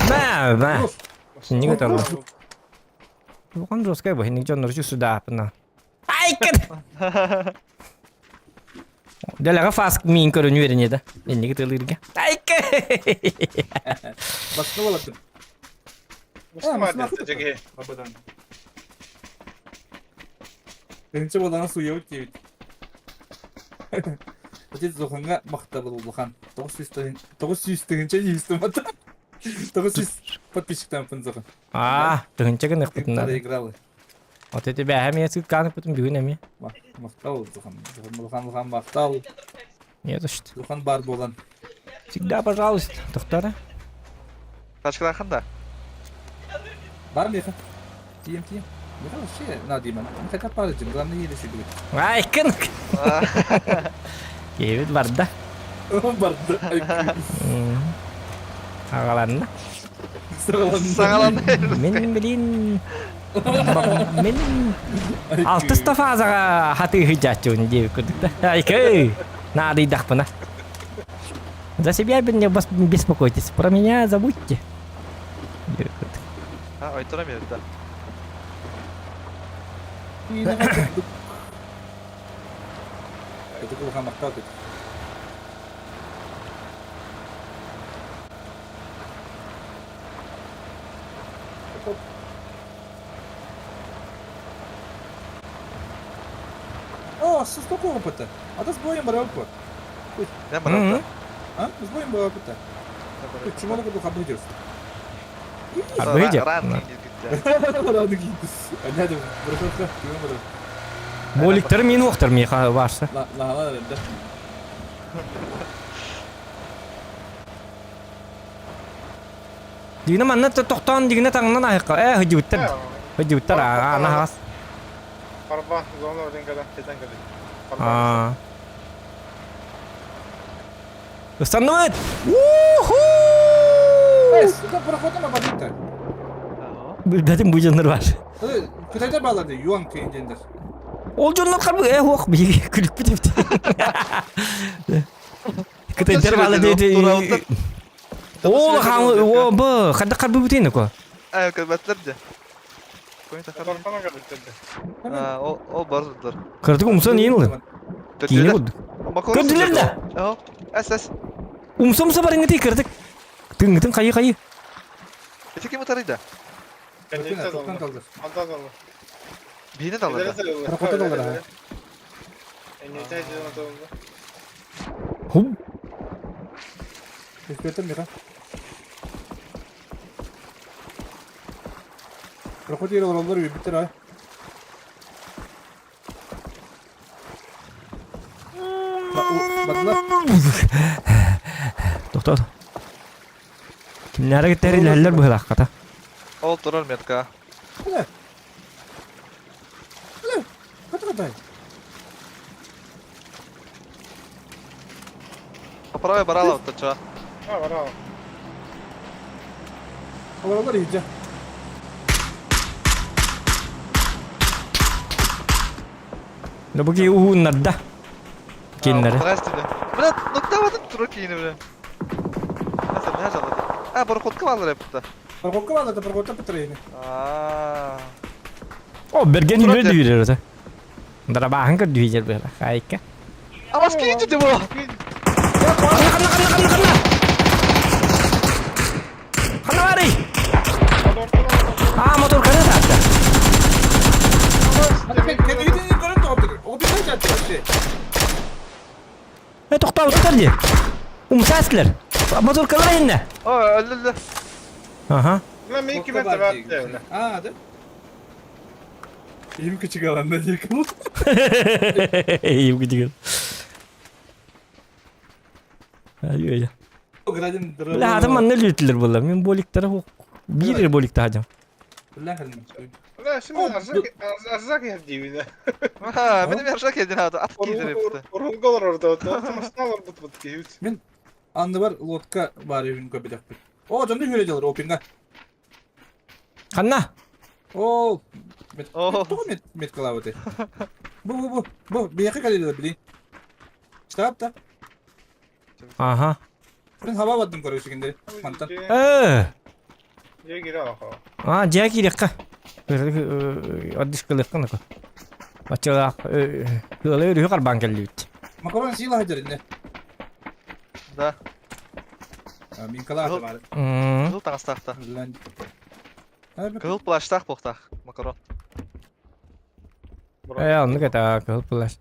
Мә, мә. Неге тарлы? Оған жесткай бу, хинник дьон нұржу сюда апына. Айкын! Дэлэҕэ фаск миин көрөн үөрэнэ да. Инники тылыырга. Айкын! Басқа болады. Бірінші баланы суя өт Отец Зоханға мақта был Улухан. 900 тыгынча жейістім ата. 900 подписчиктан пын Зохан. Аа, тыгынча гын ықпытын игралы. Вот эти бәһә мия сытканы пытын бүгүн эми. Мақтал Зохан. Зохан Улухан Улухан мақтал. Не за что. Зохан бар болан. Всегда, пожалуйста. Тоқтара. Тачкалахан да. Бар меха. Тием тием. Меха вообще на деймін. Хотя пара деймін. Главное еле себе. Айкын! Кебит барда. Барды. Ағаларына. Сағаланды. Мен билин... Мен алтыста фазаға хаты хыджачуын деп көрдік та. Айкы! Надо идахпына. За себя не беспокойтесь, про меня забудьте. А, ойтора берді да. Это был мақтал дейді. О, сколько опыта? А то с боем бар опыт. Не бар А? С боем бар опыта. Чему могу духа будешь? Арбыдя? Боликтер мин уқтар меха барса. Ла ла да. Дигіне манна тоқтан дигіне таңнан айыққа. Э, хыджуттар. Хыджуттар ана хас. Арба, зона один когда, кетен когда. А. Устанует! Уху! Сюда проходом ободыта. Билбетим бу жоннор бар. Кытайда балады, юан кийиндендер. Ол жоннор карбы, э, ох, биги күлүк битипти. Кытайдар балы деди. Ол хан, о, бу, ханда карбы бутейн ко. Ай, көбәтлер де. Ол ол бардылар. Кырдык умсан ең ылы. Кийине болду. Көндүлөр да. Әс, әс. Умса умса барыңы тей кырдык. Тыңгытын кайы кайы. Эти ким утарыйда? Кэнниттэн Туттан алла. талдыр. Антан алла. Биһини таллар да? Прокота таллар, аха. Эннитэ дьон талла. Хум. Түспөтөм миха. Проход yeri олороллор үбүттэр ай. Батылар. Тохтоо. Кимнээри кытта эрилэһэллэр быһылааххата. Ол турар метка. Бля. Бля. Хата хатай. Поправай баралов тача. А, барал. Олороллор иһдьэ. Да бу киһи уһууннарда. Кинилэри. Бля, ну там турар киини бля. А, пароходка баалар эппитэ. Парковка баалар, парковка пытырыйны. Аа. О, берген Турар үрэ дьэ. дүүрэр өтө. Дарабааһын көрдүүһү быһыла. Хайка. Абас киити дебо. Ханна ханна ханна ханна ханна. Ханна барый. А, мотор каны таатта. Кэннигитин көрөн тоҕоптур. Оҕо битэ дьаттыр. Э, тохтообуттар дии. Умса эстилер. Моторкалар иннэ. О, өллө. Аха. Мына мен ким это баатты. Аа, да? Им күчүк аланда диэки бу. Им күчүк. Ай-ай. Градин Бля, хатым манна үлүтүлэр буолла. Мин боликтара биир боликта хадьам. Бля, хадым. Бля, şimdi арзак арзак явдивина. Ха, мен эми аржак един хата. Ат киитер эппитэ. Урунголор орда. Тамасналар бут бут киют. Мен анды бар лодка бар үйүн көбөдөкпүт. О, жонду хүрө жалар опинга. Ханна? О, мет. О. Тоҕо мет меткалаабыты. Бу бу бу бу биһиэхэ кэлилэр билин. Штаб та. Аха. Мен хаба бардым короче киндери. Мантан. Э. Же кире аха. А, дьэ киириэххэ. Оддишкалыахха нако. Оччолоох ыалы өрүһү харбаан кэллибит. Макарон сила хадьаринне. Да. Минкалаах бар. Кызыл таҥастаахта. Кыһыл плащтаах буохтаах макарон. Э, оннук это кыһыл плащ.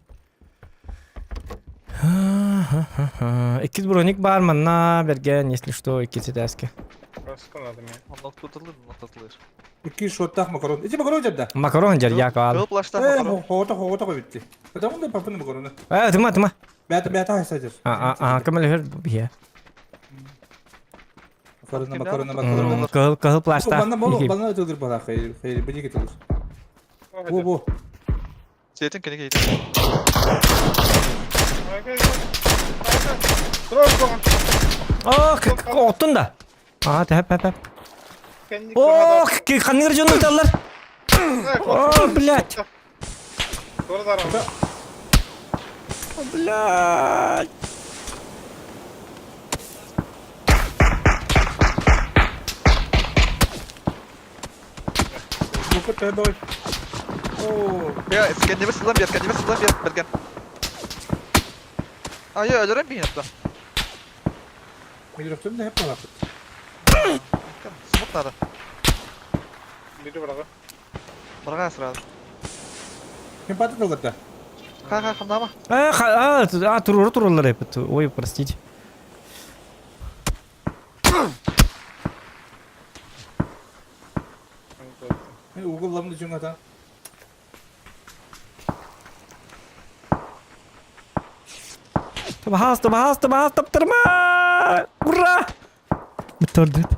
Иккис броник баар манна бэргэн, если что, иккис этээскэ. Баскын надо мне. Онно тутуллur, онно тутуллur. Икки шоттаах макарон. Ити макарон дьарда. Макарон дьэр яка Кыһыл плащтаах макарон. Хоото хоото койбутти. Потому да папаны макароны. Э, тыма, тыма. Бята бята хайсажыр. А, а, көмөлөһөр бие. Макарона макарона макарона. Кыһыл кыһыл плащтаах. Банна болу банна тылдыр бала хайыр хайыр били тылдыр. Бу бу. Сиэтин кини кейтин. О, оттун да. А, тэп тэп тэп. О, ханныгыр дьон ыталлар. О, блядь. Блядь. Бу көтө О, Я кендими сылдан бер, кендими сылдан бер, берген. Айы, өлөрөн бейін апта. Миграфтым да хеп балапыт. Смут надо. Бири барага. Барга сразу. Ким паты тылгатта? Ха ха хамнама. А, а, а, туруру турулар эпит. Ой, простите. Угулламды жуңата. Табахас, табахас, табахас, таптырма! Ура! Бүтөрдүт.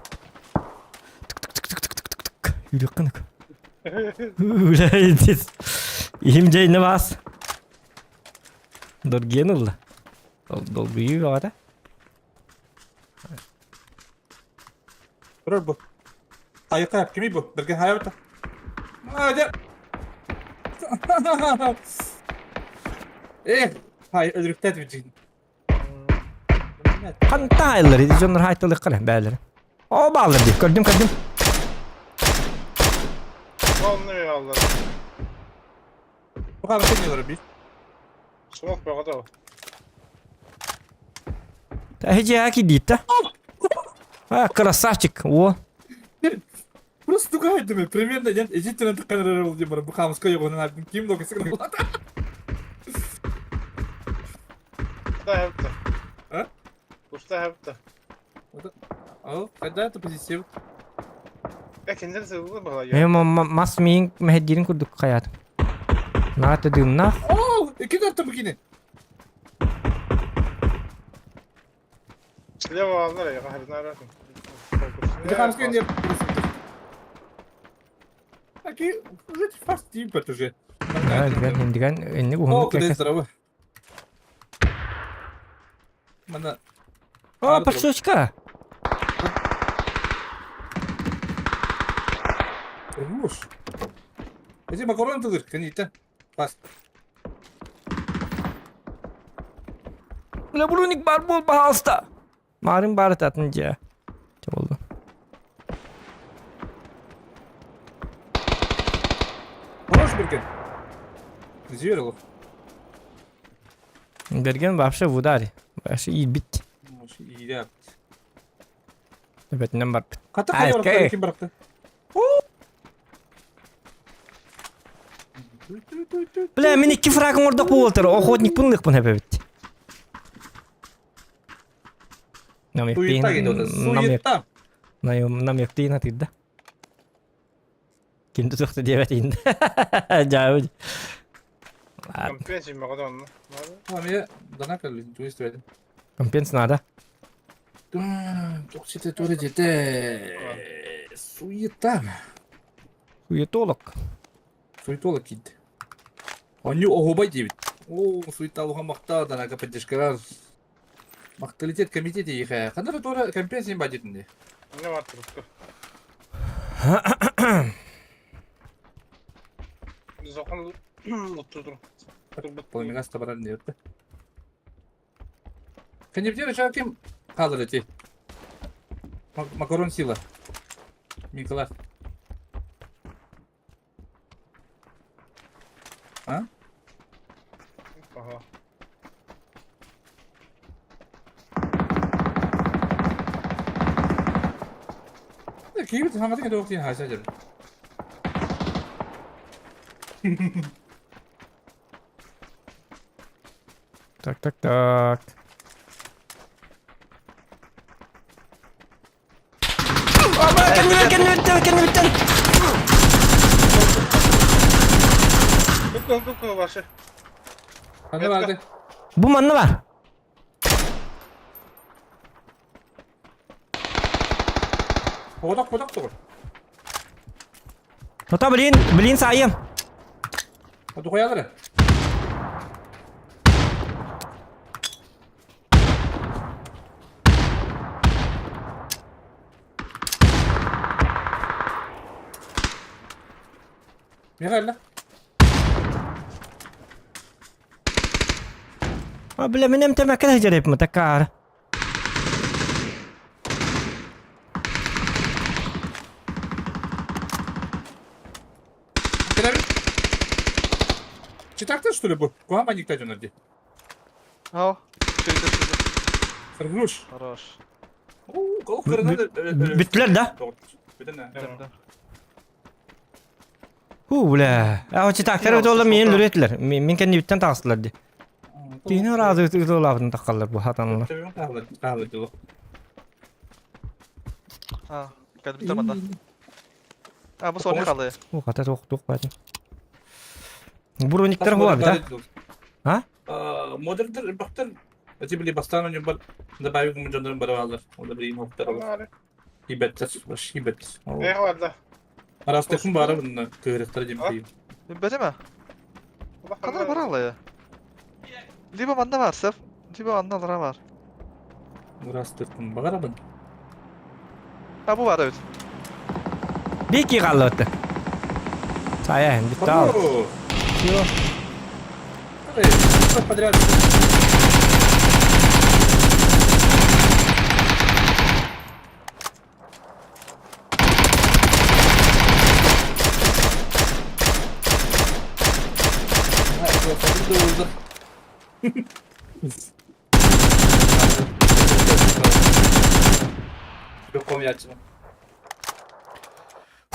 Тук-тук-тук-тук-тук-тук. Үрүк кынык. Ура, Им жайны бас. Дорген улла. Долгую ата. Турар бу. Айыкка кими бу? Берген хаябыта. А, дя. Эх, хай өлүрүктәт бит. Хантайлар, дьоннор хайтылык кана бээлер. О, баалар ди. Көрдүм, көрдүм. Онны алды. Бу кабы сен бит. Смок багада. Та хеджи аки дитта. А, красавчик. О. Просто тугайдым, примерно я итинтэн таххан эрэр диэн баран бу хаамыска ойоҕунан аардым ким да кэсик Куда хэвта? А? Куста хэвта? Ал, когда это позитив? Э, кинилэр сылгы баҕайы. Мен мас миин мэһэддиирин курдук хайаатым. Наата дымнаах. Оо, икки тартым бикини. Слева аллар я хабинара. Ити хаамыска инде Аки, уже фаст тип уже. Индиган, индиган, инник О, уһуннук куда кэкэ. здорово. Мана О, подсучка! Руш. Эти макарон тылыр, канита. Пас. Бля, броник бар бол, пожалуйста. Марын бар атын дьэ. Чэ болду. Хорош Берген. Зверилов. Берген вообще в ударе. Вообще иирбит. Иирэ. Төбөтүнэн барбыт. Хата хайа Окей. ким барахта? Бля, мин икки фраг оҥордох буолтар, охотникпын лыхпын эбэбит. Суета идет. Суета. Намектыын атыырда. Ким тутуохта диэбэт иһин. Дьаабыт. Компенсия мөҕөдө онно. А мне дана кэлли, туйствует. Компенс надо. Туох сите туре дете. Суета. Суетолог. Суетолог киит. Онньу оһуобай диэбит. Оо, суеталуха махтаа Данака поддержкалар. Махталитет комитет иихэ. Ханна да туора компенсия бадитин дии. Не бар турукка. Закон оттурдум. Полмигас табарар не өттө. Кенептер ким хаалар эти? Макарон сила. Миколах. А? Ага. Киһибит хаҥатын кэтэх диэн хаача дьэр. Так, так, так. Аба, кэннибэр, кэннибиттэн, кэннибиттэн! Кып-кып кып башы. Ханна барды? Бу манна бар. Ходок, ходок тоҕо. Тота блин, блин саайым. Тухуялары. Михаил, А, бля, мин эмтэмэккэ сылдьар такаар. Читактар что ли бу? Куһаҕан манньыктаа дьоннор дии. Ау. Шүйді, шүйді. Хорош. Хорош. Бүттүлэр да? Ху, бля. А, читактар өтө миин лүрэтилэр. Мин кэннибиттэн таҕыстылар дии. Тиини ыраазы ытыалаабытын таххаллар бу хатанылар. А, кәдімгі манда. А, бу соны қалай. О, хата туох туох баатын. Брониктар буолар да? А? Модердер бахтар Эти били бастан оньон бар добавим дьоннорун бары баалар. Онда били хоптар. Хибеттер, хибеттер. Эх барда. Арастыкын бары bundan кыырыктар диэн били. Бәте ме? Қандай бар алай? Либо манда бар, сәп. Либо анда бар. Арастыкын багарабын. А, бу бар evet. Бики қалды. Сая, битал. Все. Подряд.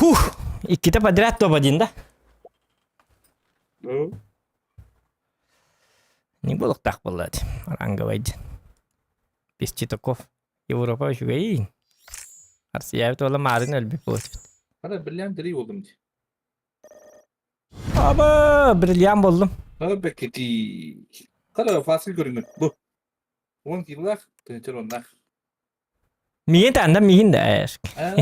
Хух, иккитэ подряд топ-1 да? Ну. Не буолуохтаах буолла дии. Ранговай диэн. Без читаков. Европа үчүгэйин. Арсыйаабыт уола маарын өлбүт буолбут. Хара бриллиант дэрий болдум дии. Аба, бриллиант боллум. Хара бэккити. Хара фасын көрүҥүн. Бу. Уон килах, тынчыр оннах. Миин танда миин да эшк. Аа,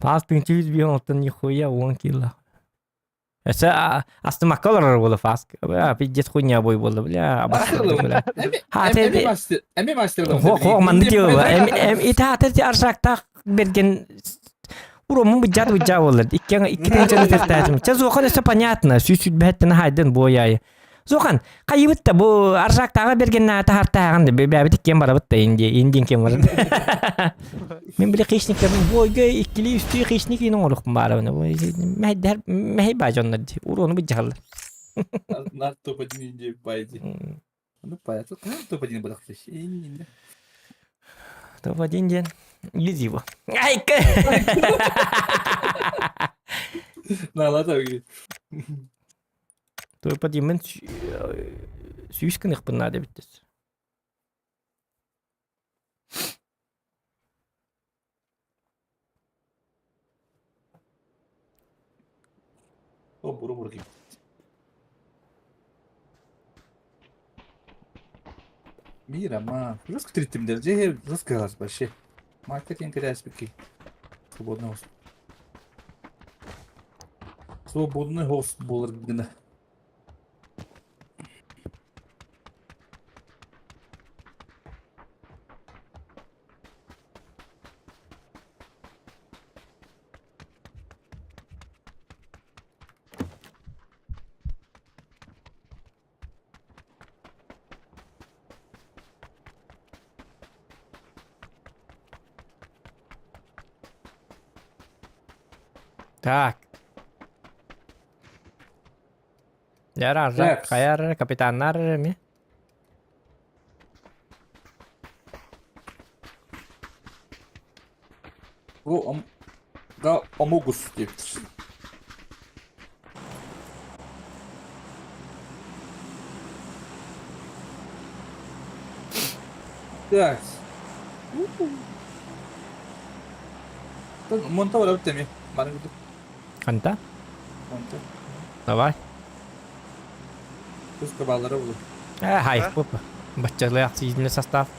Паас тынчы жүз бион оттон нихуя уон кило. Өссө астымакка олорор буола фаск. Бля, пиздец хуйня бой буолла, бля. Бля. Эми мастер. Хо, маннык диэбэ. Эм эм итаатыр ти аршактаах берген Урумун быдьаат быдьаа буолар. Икки икки тыһыынчаны тертаатым. Чэ Зохан өссө понятно. Сүүс сүүрбэһэттэн хайдын буойаайы. Зохан, хайыбыт да бу аршактааҕа бергеннээ таһартааҕын да бэбэбит иккиэн барабыт да инди индин кем барыт. Мен били хищниктербин буойга иккили үстүү хищник иин оҥоруохпун баарабын. Мэһэйдэр мэһэй баа дьоннор дии. Уруону быдьаһаллар. Нар топ-1 инди байди. Ну, понятно. Топ-1 был Топ-1 диэн Лизиво. Айка! На, ладно. Топ-1 мен сүүс гыныахпын наада эбит дес. О, буру-буру ким. Мира, ма, жестко триттимдер, же жестко раз вообще. Маркетинг респики. Свободный хост. Свободный хост болар гына. Так. Ярар, хайар, капитаннар ми? Бу да Амогус диэбит. Так. Монта барабыт эми. Маны курдук. Ханта? Монта. Давай. Көз кабалары булу. Э, хай, пупа. Баччалыах сиизинэ состав.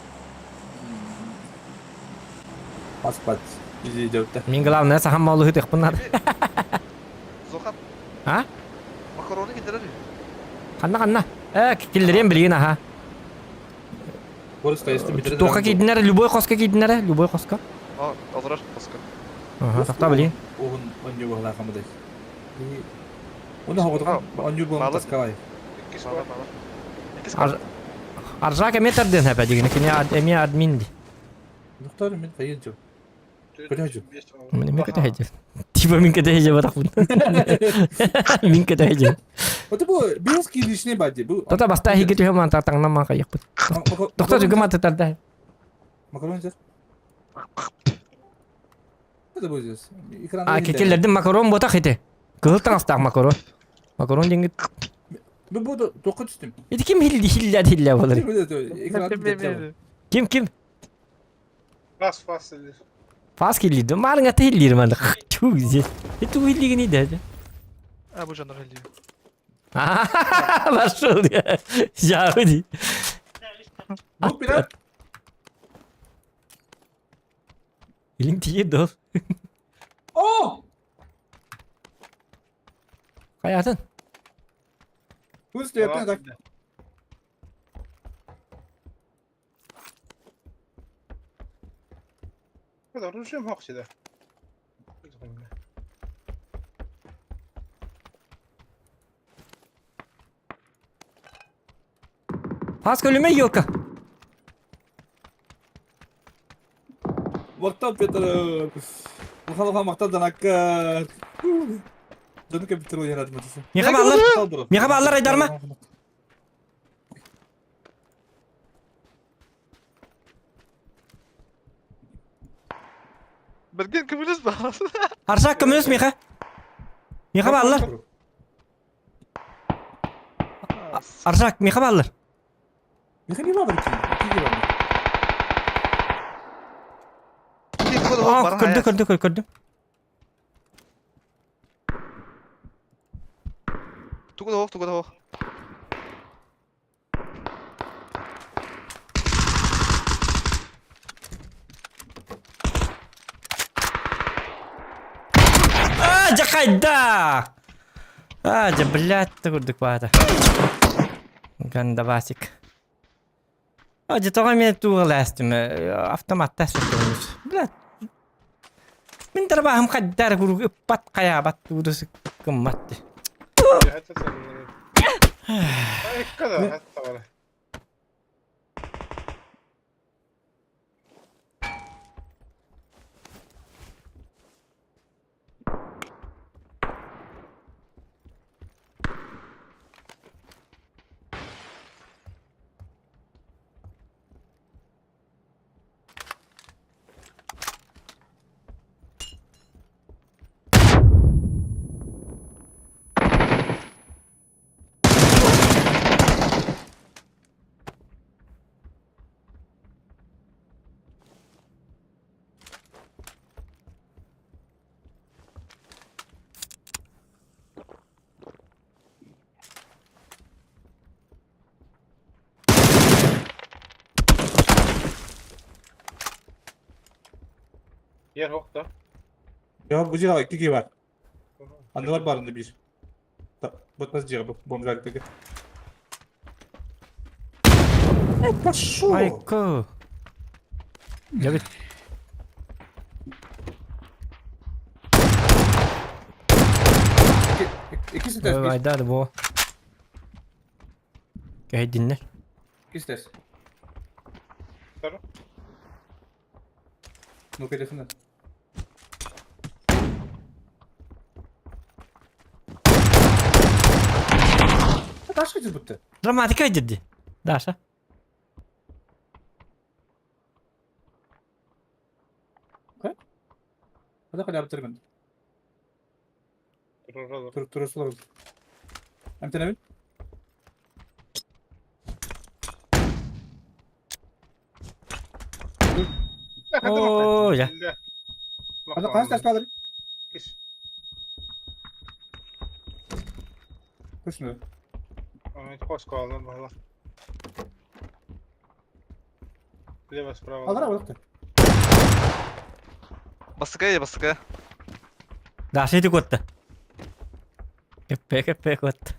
Паспат. Иди Мин главное сахам малыһы тыхпын надо. Зохан. А? Макароны киллэрэр. Ханна ханна. Э, киллэриэн билигин аха. Туохха киирдинэр, любой хоска киирдинэр, любой хоска. А, олорор хоска. Аха, тохтоо билигин. Уһун онньуу баһылаахамыдай. Уна хоҕотоҕо онньуу буолан таскалай. Аржак эмиэ тардыан хэпэ дигини кини эмиэ админ ди. Доктор мин хайын жо. Көтөһөжү. Мин мен көтөһөжү. Типа мин көтөһөжү батахпын. Мин көтөһөжү. Оты бу биэс киилишне бади бу. Тота баста хиги түһэ ман тартаңнан ман хайыппыт. Доктор жүгү матытарда. Макарон жер. Это будет здесь. А кекелердин макарон ботах ити. Кыһыл таҥастаах макарон. Макарон диэҥҥит. Бу бу тоққа түстүм. Ити ким хилли хилля хилля болар? Ким ким? Фас фас или. Фас киллиди. Маарыҥа тиһиллиир маннык. Чуг здесь. Ити хиллигини деді. А бу жанр хиллиир. Пошел я. Жауди. Бу пират. Илин тиийэ дол. О! Хайатын? Пусть я так. Оружием хохсида. Хас көлүмэ елка. Махтал Петр. Улахан махтал Данакка. Дьону компьютер ойнаратым этисе. Миэхэ бааллар. Миэхэ бааллар айдарма. Бэргэн көмүлүс баар. Арсак көмүлүс миэхэ. Миэхэ бааллар. Арсак миэхэ бааллар. Миэхэ не бааллар икки бааллар. Көрдүм, көрдүм, көрдүм. Тугу да тугу да А, дьэ хайда! А, дьэ, блядь, ты курдук баата. Гандавасик. А, дьэ, тоҕо эмиэ туоҕалаастым, автоматтаас сөптөммүт. Блядь. Мин тарбааһым хайда эрэ куруук ыппат, хайаабат, тугу да гыммат дии. Yer hokta. Ya bu cihağa 2 var. Anılar barında bir. Batmaz cihağa bu бомжарик Э, пошел! Айка. Я ведь... İkisi ters. Айда бу. Кэһэйдиннэр. İkisi ters. Tamam. Ну, телефона. Даша будет. Драматика деді. Даша. Hadi hadi yaptırım. Tur tur tur. Hem Оо, я. Hadi kaç ters kalır? Kuşunu. Koska valla. Лево справа. Алара балыкты. Бастыкая, бастыкая. Даша ити куотта. Кэппэ кэппэ куотта.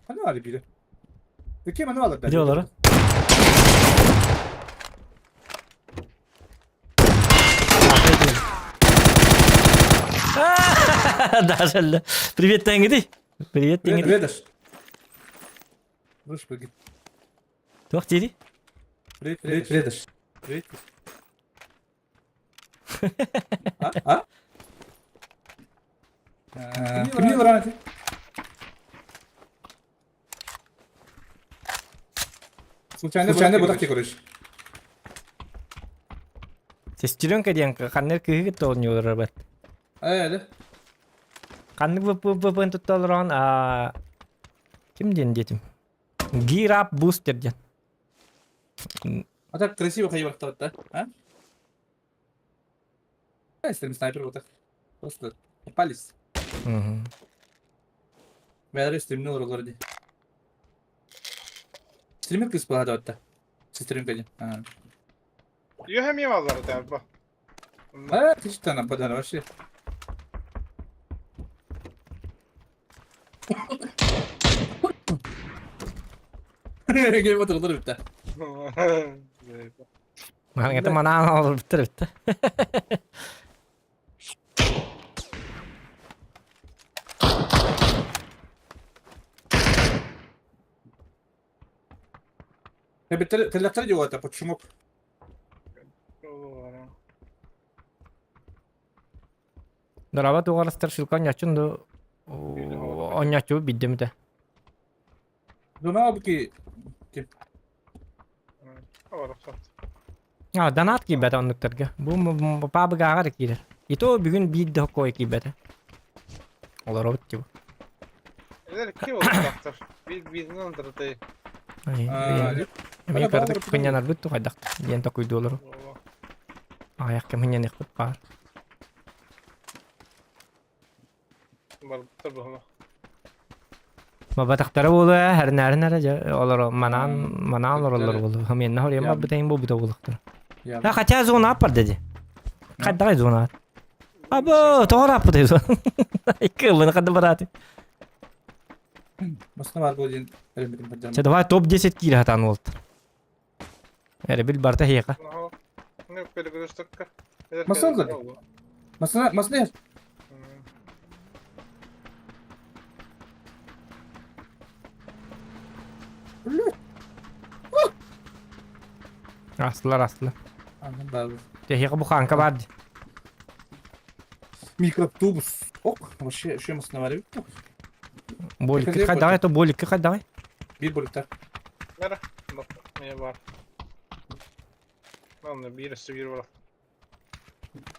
Hani var biri. Kim hani var? Biri olarak. Даша Привет, Тенгиди. Привет, Тенгиди. Привет, Даш. Туох дири? Привет, привет, привет, Даш. Привет. А? А? Кимни баран эти? Случайно, случайно бодак короче. Сестренка диэн ханнык кыһы тоонньуулар бат. Э, Ханнык ВПП тутталларан а ким диэн диэтим? Gear Up Booster диэн. А так красиво хайвар да? А? Если снайпер вот так. Просто попались. Мгм. Бәрі стримнер олар ди. Стример кыз болады отта. Сестренка ди. А. Йөһәм алар да бу. А, ты что нам подали вообще? Келіп отыр олар бітті. Маҥҥа манаан олорбуттар эбит. Телләктер жоқ это, почему? Дораба тугарастар шилка онньоочун ду онньоочу биддем этэ. Донаа ки ким? А, донат киирбэтэ оннуктарга. Бу паабыгааҕа эрэ киирэр. И то бүгүн биир да хоккой киирбэтэ. Олоробут типа. Элер ки олохтоохтор. Биир бииринэн андырдай. Эмиэ кыратык кынньанарбыт тухайдах диэн токуйдуолору. Аҕыйах кэм кынньаныахпыт баар. Барбыттар быһыма. Бабатахтара буолуо хэрнээрин эрэ дьэ олоро манаан манаан олороллор буолуо. Миэннэ хоруйан барбытайын буолбута буолуохтара. А хотя зона аппар деді. Хайдаҕай зона? Або, тоҕо ырааппытай зона? Икки хадда барааты. Басына бар буол диэн эрэммитин бардам. Чэ, давай топ-10 киирэ сатаан уолтар. Эрэбил барта эһиэхэ. Масына Масына, масына. Астылар, астылар. Эһиэхэ буханка бар дии. Микроавтобус. Ок, вообще, что мы бар эбит. Боликки хайдаҕай, то боликки хайдаҕай? Биир боликтар. Бара, не бар. Ладно, биир өссө биир бар.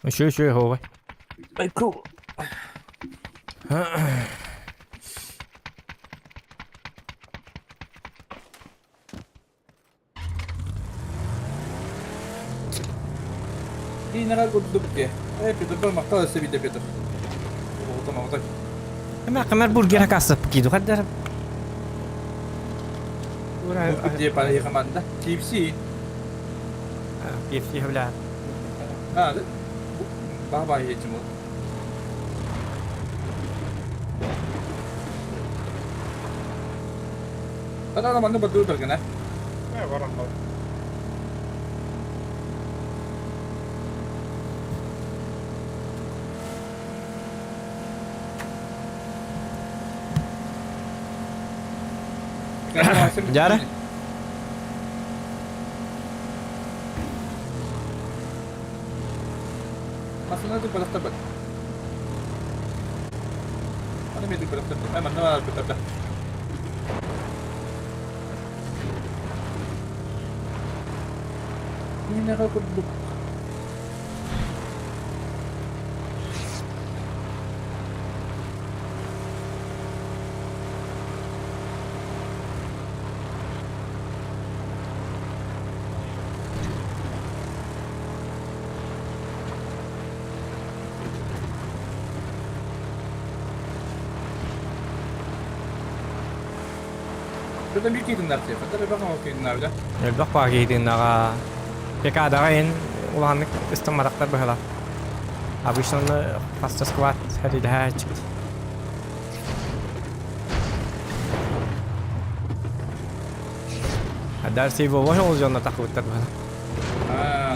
Үчү үчү хоҕой. Айку. Инара курдук дии. Э, Петр махтал өссө биирдэ Петр. Оҕото маҕатай. Эмэ кымар бургер акассап киду хаддар. Бургер дии пара команда. KFC. KFC бля. А, баба етим ол. Ана манна бардуу бергена. Э, баран бар. Дьара? Масына ду балахтар Аны мен балахтар. Ай манна бар Минеҕэ курдук Şurada bir киитиннэр Хатар элбэх киитиннэр Элбэх баа киһитиннаҕа. Пекадаҕа эн улаханнык ыстамматахтар быһыла. Обычно хаста скват хэридэһээччик. Адар сейвова ол дьонно тахыбыттар быһыла. Аа,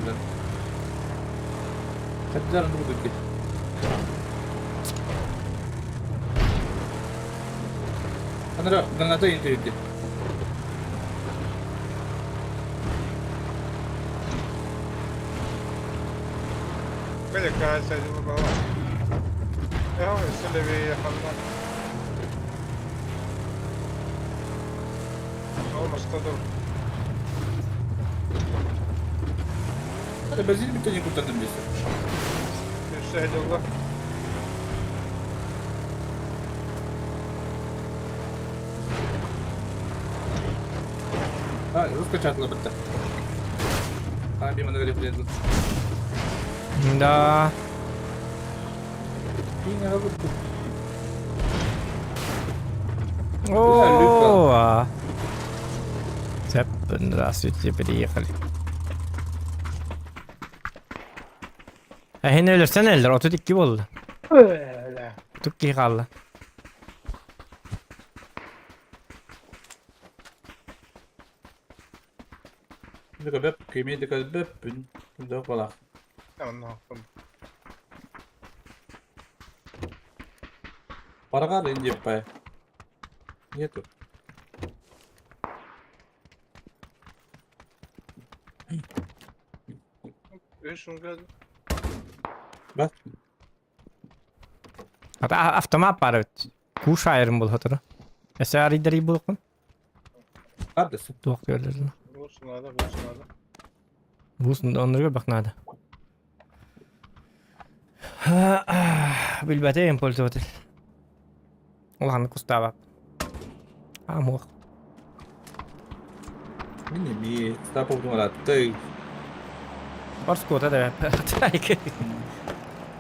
ну Хатар ну Анара граната интеллекти. Белика сәдімі бала. Я селеви ханна. Ол мастадыр. Hadi benzin bir tane kurtardım diyorsun. Үсәділі. Ha, Rusça çatılı bitti. Ha, bir mana говорит, Да. О, Цеп, здравствуйте, приехали. Эһин өлөрсөн өлдөр, 32 болды. 32 қалды. Парагар индиппай. Нету. Үш үнгәді. Бат. Ата автомат бар бит. Куш айырым бол хотора. Эсэ арыйдары болқын. Ардысы. Туох көрдөрдүн? Буус надо, буус надо. Буус оннуга бак надо. Билбэтим пользователь. Улаханнык кустаабап. Амуох. Мин эмиэ стапов аратты. Орскуота да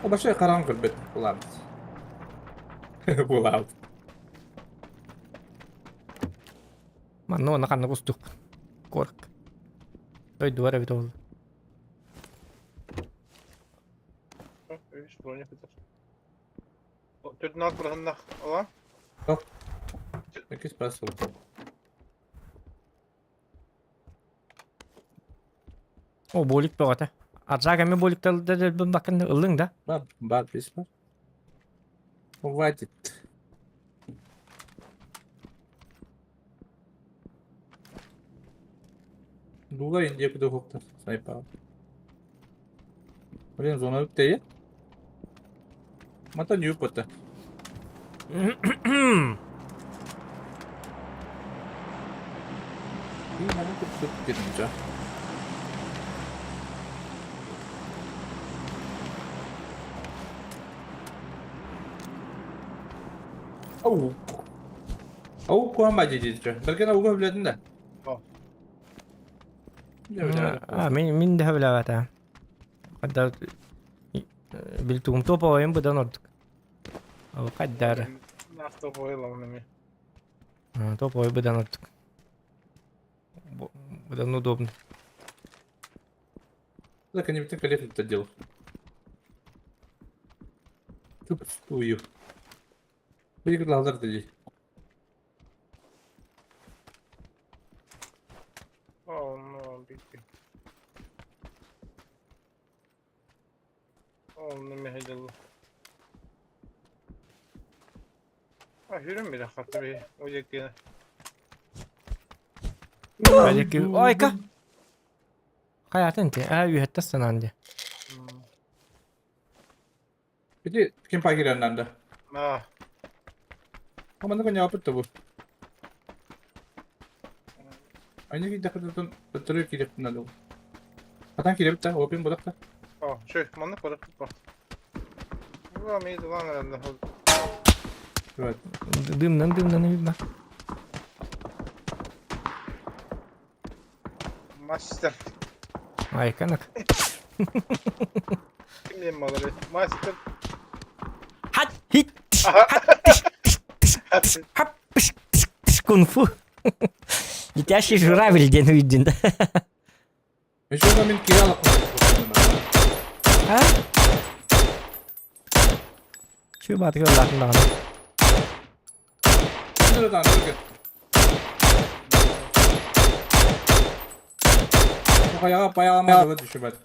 О, большой харан көрбөт булабыт. Булабыт. Манна уонна ханнык устук. Корк. Дойдугар эбит ол. Үс броня көтөр. Төрдүн бырыһыннах ала. Иккис бас ол. О, болик бөҕөтө. Аржаак эмэ боликталда өлбүн бакын ыллыҥ да? Бар, бар, бис бар. Хватит. Дуга Индия куда хоктар сайпа. Блин, зона үттейе. Мата нью пота. Ау. Ау куама дедиче. Берген ауга биледин да. А, мин мин да билэбэтэ. Хадда билтугум топовайым быдан ордук. Ол хайдары. Топовой ламнами. Топовой быдан ордук. Быдан удобно. Так они так лет это делал. Тупую. Выиграл дали. О, ну, бити. О, ну, мехедел. А, хүрүм бile хатты би. О жеккene. Ойка. Хайатын ти. А, үйөттө санаан ди. Ити ким пагиряннанда? А. Аманда коня опыт бу. Они кидахтан төттөрү кидехтин алу. Атан киребит та, опин бодакта. О, шөй, манны көрөп бар. Була ми дулан аранда. Evet. Дымнан дымнан видно. Мастер. Айканак. Ким малары? Мастер. Хат хит. Хат хап кунг-фу. Летящий журавль ден үйден да. Еще мен кире алып А? Чү батыр латын дагы. Баяга баяга düşübet.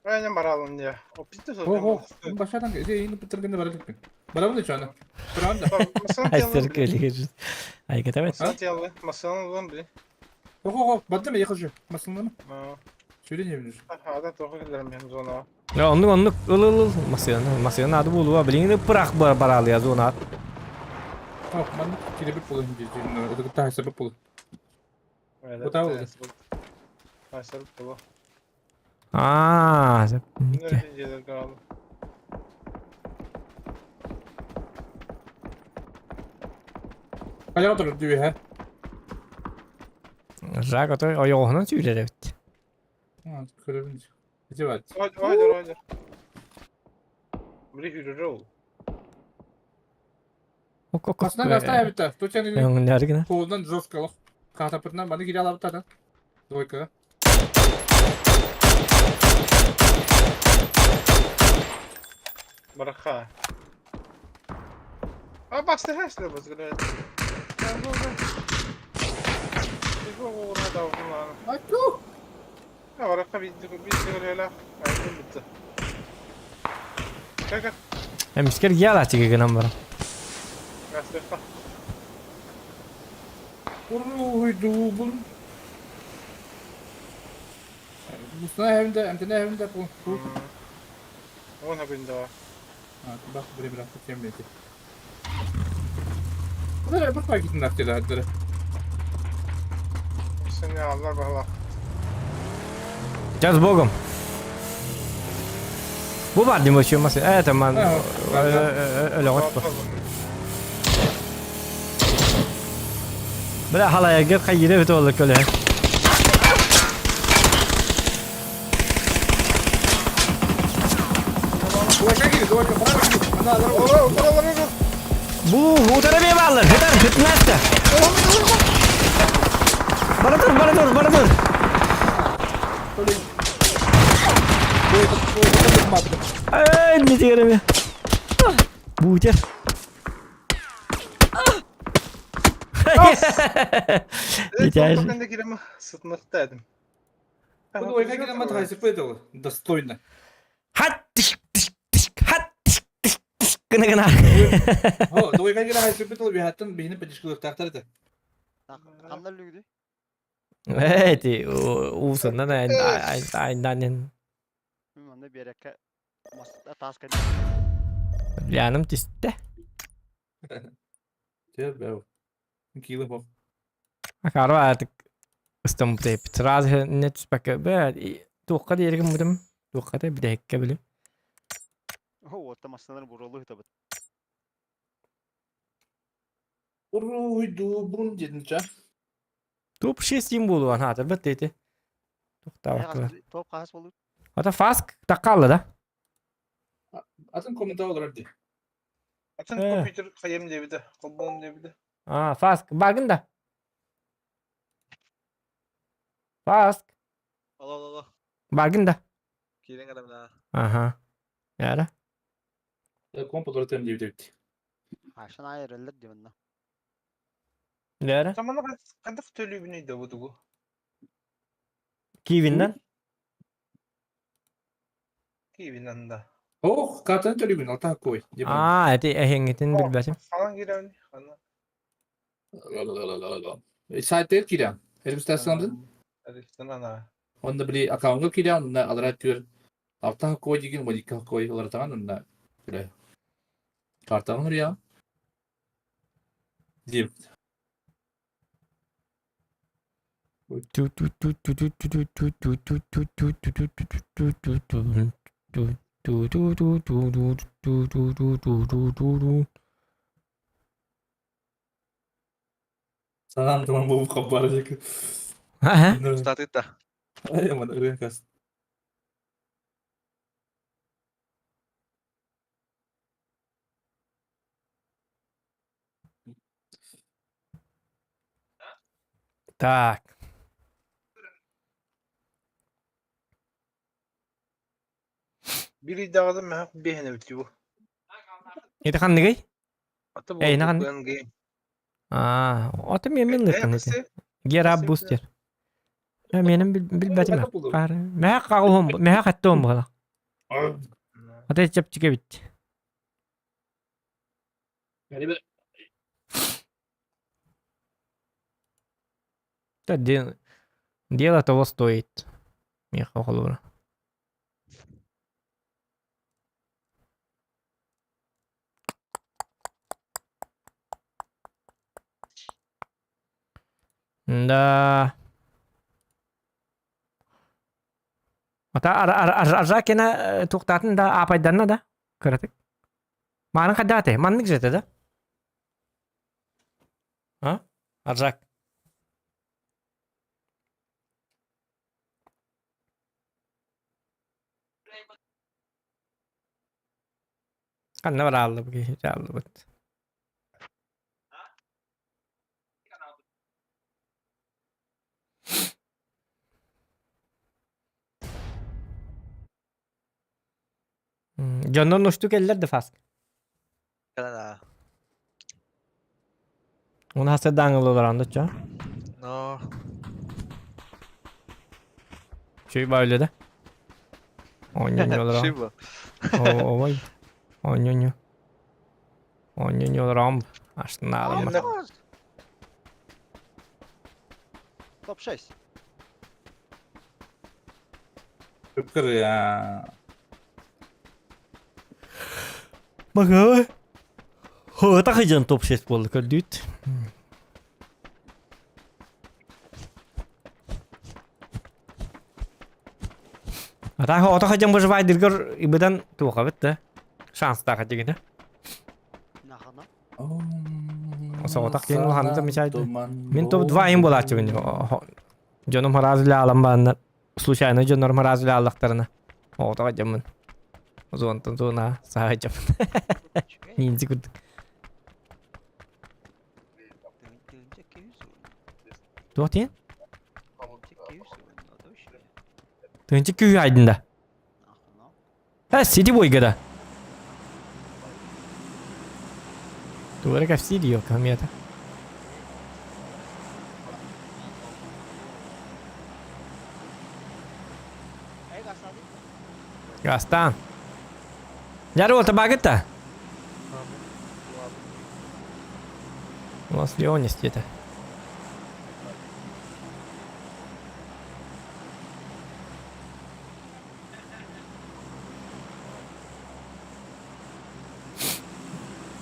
Aynen баралым не. О, питте сол. Ого, башадан иди ини битиргенде бара кетпин. Барабы да чана. Туран да. Айстер көлүгө. Айкета бет. Масаны масаны улан би. Ого, бадым якыжы. Масынлы. Сүрен евнүр. Ада тоғы келерим hem зона. Оннук оннук ыл ыл ыл масыны масыны ады болуа билиңни пырах бар баралы зона. Ох, ман киребит болу хинди. Ыдыгы себеп болу. Бутау. Себеп болу. Аа, Каяга турur дүйе, ха? Жак отой ойоғынан сүйрер эбит. Көрөбүн. Ити бар. Haydi haydi. Били хүрүрө ол. Ок Басынан гаста эбит. Тучан Өңнәргенә. Қолынан жестко лох. Катапыртынан баны кире алабыт та. Двойка. Бараха. А басты хэсле базгыра. Айту. Бараха бидди бидди эле. Айтым битти. Как Эмискер яла тиге гынан бар. Гастыка. Уруйду бул. Мусна хемде, эмтене хемде бу. Бу. Она күндө. А, бак бир бир кембети. Бу бак бак китин актыда. Сеня алла баһылаах. Сейчас с Богом. Бу бар дим вообще мас. Это ман өлөҕөт бу. Бля халайгыр хайыра бит олы көлө. Бу утары бе баллар. Хытар хытнашта. Бара тур, бара тур, бара тур. Эй, не тигерем. Бутер. Витяж. Сытныкта эдим. Ну, ой, как нам это достойно. Хат тиш тиш тиш хат тиш тиш тиш гына гына. О, двойка кэлэн хайсыппыт ол биһаттан биһини патишкалыахтаахтар этэ. Ханна өлүгүдүй? Эти уусаннан айнанен. Манна биэрэккэ тааска Ляным түстэ. Чэ, бэу. Киилэ бох. Акаро аатык ыстаммыт Сразу не түспэккэ бэ туохха диэри гыммытым туохха да бүтэһиккэ били. Уотта массыналар бурулу ыытабыт. Уруйдуубун диэн ча. Топ 6 дим буолуон хаатырбат дети. Тохтаабаккалар. Топ хаас болуу. Ата фаск таккалла да. Атын комната олорор дии. Атын компьютер хайым диэбитэ, холбоом диэбитэ. А, фаск багын да. Фаск. Алло, алло, алло. Багын да. Киирэн гына Аха. Яра. Комп олорор диэбит. Ашан айырыллар диванна. Яра. Самана хайдах төлүүбүнүй да бу тугу? Киевиннен. Киевинен да. Ох, картаны төлүүгүн алта кой. Аа, эти эһиҥҥитин билбэтим. Ханан киирэн? Ханан? Сайтер киирэн. Регистрацияландын? Регистрациялана. Онно били аккаунтка киирэн, онно алара түөр алта кой деген 12 кой олортаҕын онно бile картаҕын уруйаҕын. Диэбит. Санаам туман буолбут хаббара диэки. Аха. Статыта. Ай, мана ырыа кас. Так. Биир ыйдааҕыта мөһөх биэһин эбит дии бу. Это ханныгый? Ата Эй, нахан. буолбут гейм. Аа, ото мен мен лыттан ити. Гера бустер. Менин билбэтим. Мэхэ каҕылһым, мэхэ хаттыам буола. Ата чэпчэки эбит. Да, дело того стоит. Миэхэ холобура. Да. Ата Аржакина туохтаатын да аапайданна да кыратык. Мааны хайдаате? Маннык жете да? А? Аржак. Ханна барааллыбыт киһи дьааллыбыт. Дьоннор усту кэллэр да фаск. Кэлэн аа. Уна хасырдааҥыллалар доччо. Но. Чүй ба үлэ да. Оонньонньолор. Шиба. Ой. Оонньонньо. Оонньонньолором. Ашнаалым. Топ-6. Кыря. Бага. Хо, тахыдьан топ-6 буолла көрдүүт. Атаха ото хадьан выживайдыргар ибыдан туохабыт да. Шанстаах дигинэ. Нахана. Соҕотох диэн улаханнык замечает. Мин топ два им буолааччыбын. Дьонум хараас үлэ аалан бааннар. Случайно дьоннорум хараас үлэ ааллахтарына. Оҕотох дьоммун. Зонтон зона саха дьоммун. Ниндзи курдук. Туох диэн? Тыынча күүһү айдын да. Ха, сити бойга да. Туора кэпсии диё комета. Гастан. Дьары ол табагыт да? У нас Леонис где-то.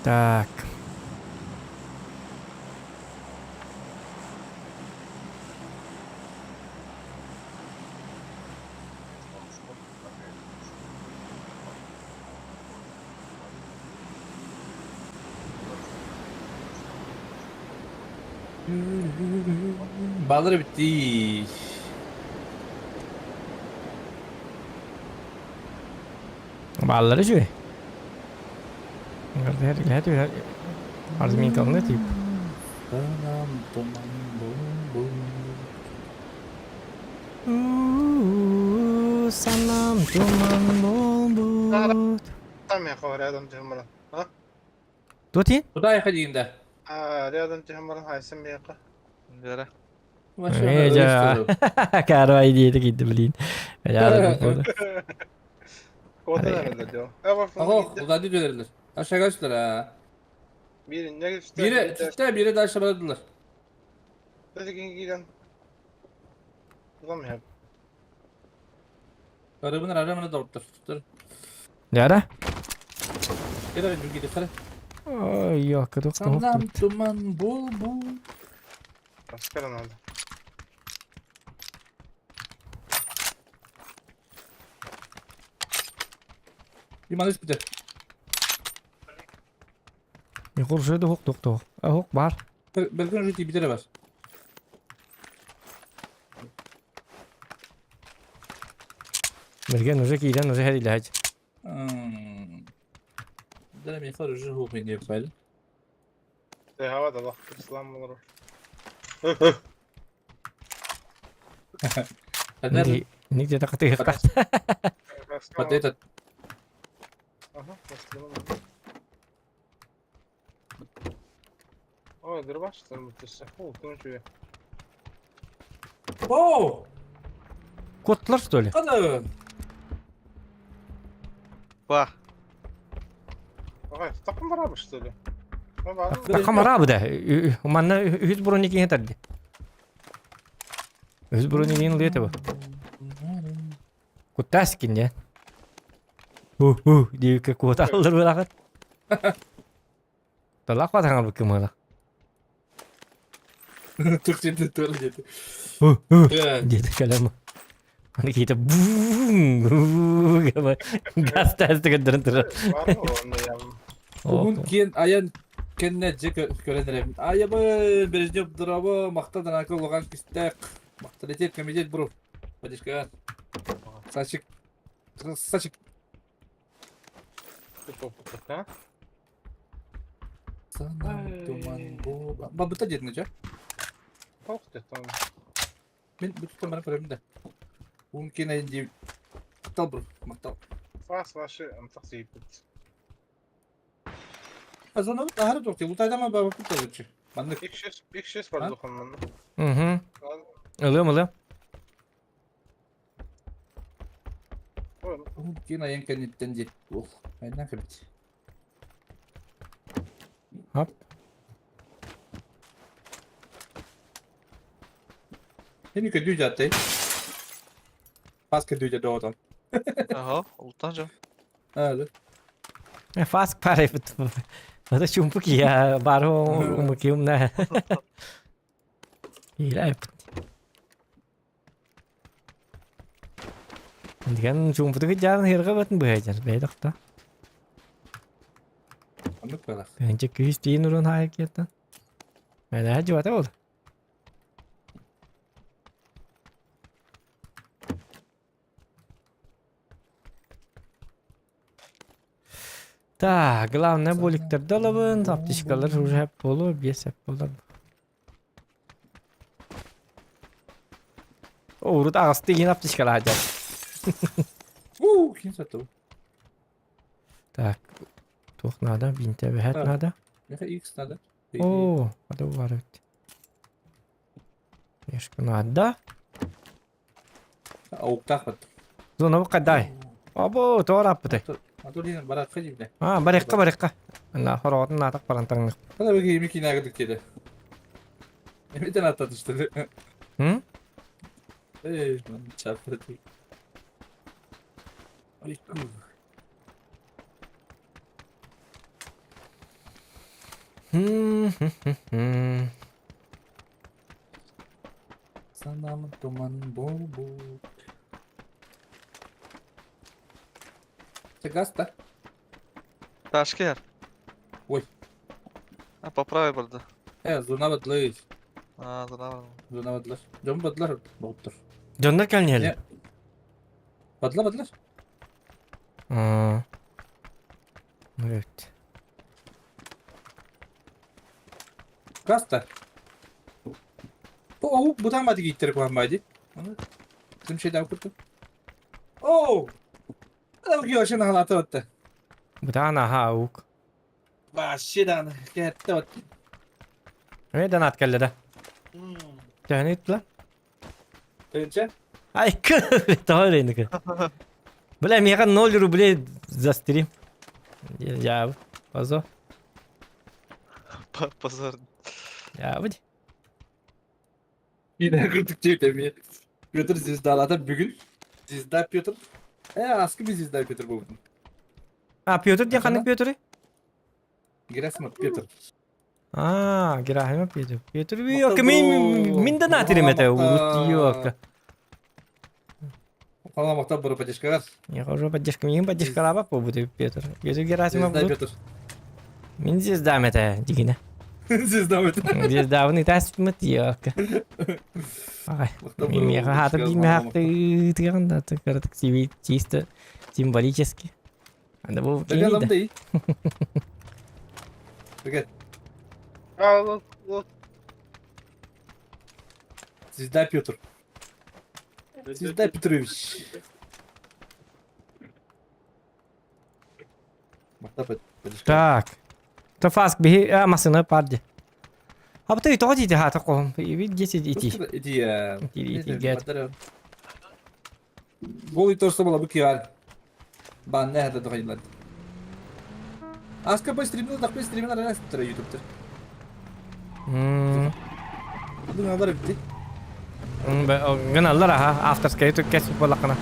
Так. Баллар эбит Бааллара үчүгэй. Разминкалны тип. Санам туман буолбут. Там я рядом түһэн баран. А? Туох Куда ехать да? А, рядом түһэн баран хайсым миэхэ. Бера. Карвай диэти киирди блин. Куотан эрэллэр дьо. Ого, куда дүйдөлерлер? Aşağı kaçtılar ha. Biri ne geçti? Biri üstte, biri de aşağıdadılar. Öteki киирэн. Ulan Arabını arabını da ortlar. Tuttur. Яра? Gel abi gidip hadi. Ой, ёка, туох Sanam duman bul bul. Başka надо. Liman üst bir de. Егор же туох туох туох. Ох, бар. Belki önce bir var. Мерген уже киирэн уже хэрилэһэж. Hmm. Dere mi var ucu hukuk diye paylı. Hava da bak. İslam olur. Hadi Ник где-то катыгыктах. Potato. Aha, Ой, дробаш там өтөсө. О, күнчү. Oh! Котлар что ли? Kadın. Ба. Ага, такым барабы что ли? Такамара бу да. Манна үһүс броник иһин тарди. Үһүс броник иһин лете бу. Куттаскин я. Ху диэбиккэ куоталлар бырахат. Талах батаңар бу кымыла. Türkçe de öyle dedi. Ху Evet. диэти кэлэм. Аны киһитэ бу газ тәстігін дырын тұрар. Бар оны я. Bugün kiyen ayan kendine cek körenere. Ayabı berejne dırabı maktadan akıl logan kistek. Maktalite komite bro. Подишка. Сачик. Красавчик. А? Sanam duman bu. Ba bu da dedin hoca. Ох ты там. Мен бүтүн бара көрөм да. Мумкин айын Мактал бро, мактал. Фас ваши антах зейбит. Азона ахары токты. Утайдама баба кутта лучше. Маннык. Их 6 бар духанман. Угу. Ылым, ылым. Мумкин айын кенеттен дет. Ох, айна кебит. Хоп. Хени көдүү жатты. Пас көдүү жатты отон. Ага, ултан жа. Hadi. Фаск парай Это чумпук я бару умыкимна. Илай. Диэн чуумпутугу дьаан хирга батын быһайдьар бэйдохто. Оннук буолар. Önce күүс тиин урун хаайкиеттан. Мэнэ жуата ол. Так, главное буликтарды алабын, аптечкалар уже хеп болу, бес хеп болар. Урут аҕысты иһин аптечкалаах дьон. Уу, ким сатуу? Так, туох надо? Бинтэ бэһэт надо. Меха X надо. О, это бар эбит. Ешка надо. Ауктаах бат. Зона бу кадай. Обо, тоораппыты. Атолин баратка дибне. А, барыхха, барыхха. Ана хороҕотун наатах баран таҥных. Хана беги ими кинагыдык диэде. Эмитен аттатышты. М? Эй, чапырды. Ой, Санам туман буолбут. Газ да? Ташка yer. Ой. А, поправай барда. Э, зона бадлы. А, зона бар. Зона бадлар. Дьон бадлар боттор. Дьоннор кэлниэллэр. Бадлар бадлар. Аа. Evet. Газ да. Бу оһук бутан бады гиттер куһан байды. Аны ким şeyden kurtu. Оу! Адам киошин халаты батты. Бутаан аха аук. Вообще даҕаны кэһэттэ бат. Э, донат кэллэ да. Төһөнү ыыттылар? Тыынча? Ай, тоҕо эрейники. Бля, миэхэ 0 рублей за стрим. Я позор. Позор. Я выйди. Yine кырдык диэбит эмиэ. Петр звездалата бүгүн. Звезда Петр. Э, аскы би звезда Петр буолбутун. А, Петр диэн ханнык Петры? Герасимов Петр. А, Герасимов Петр. Петр Махтал мин мин да натерим это урут Махтал махтал бары поддержкалар. Я хожу поддержка, мин поддержкалаба побуду Петр. Петр Герасимов Звезда Петр. Мин звездам это дигине. Звезда это. Звездавны таспмыт ёлка. Ай, меха хата би меха да кырдык чисто символически. Анда бу Даган да. Даган. Звезда Петр. Звезда Петрович. Так. Тофаск биһи а масына парди. А бу тоҕо диити хаата qohum. 10 ити. Ити Ити ити Голый торсо была бы киар. Банна это дохайнлад. Аска по стримил, так по стримил арас тра ютубтер. Бу бити. Гыналлар аха авторская ютуб кэс буоллаххына.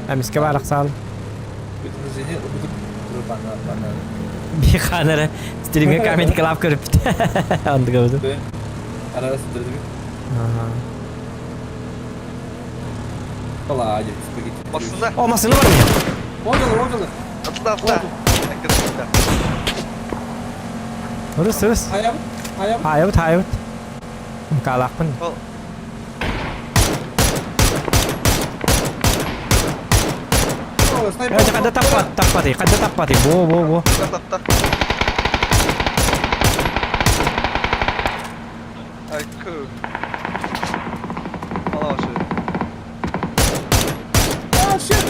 Эмискэ баарахсаал. Биханара стримге Comedy Club көрүппүт. Андыга бу. Арас тра. Ага. Массына. О, массына бар мия. Ожалы, ожалы. Атла, атла. Ырыс, ырыс. Хаябыт, хаябыт. Хаябыт, хаябыт. Калаахпын. Хадда таппат, таппаты, хадда таппаты. Бо, бо, бо. Тапта. Айку. Ала Oh shit!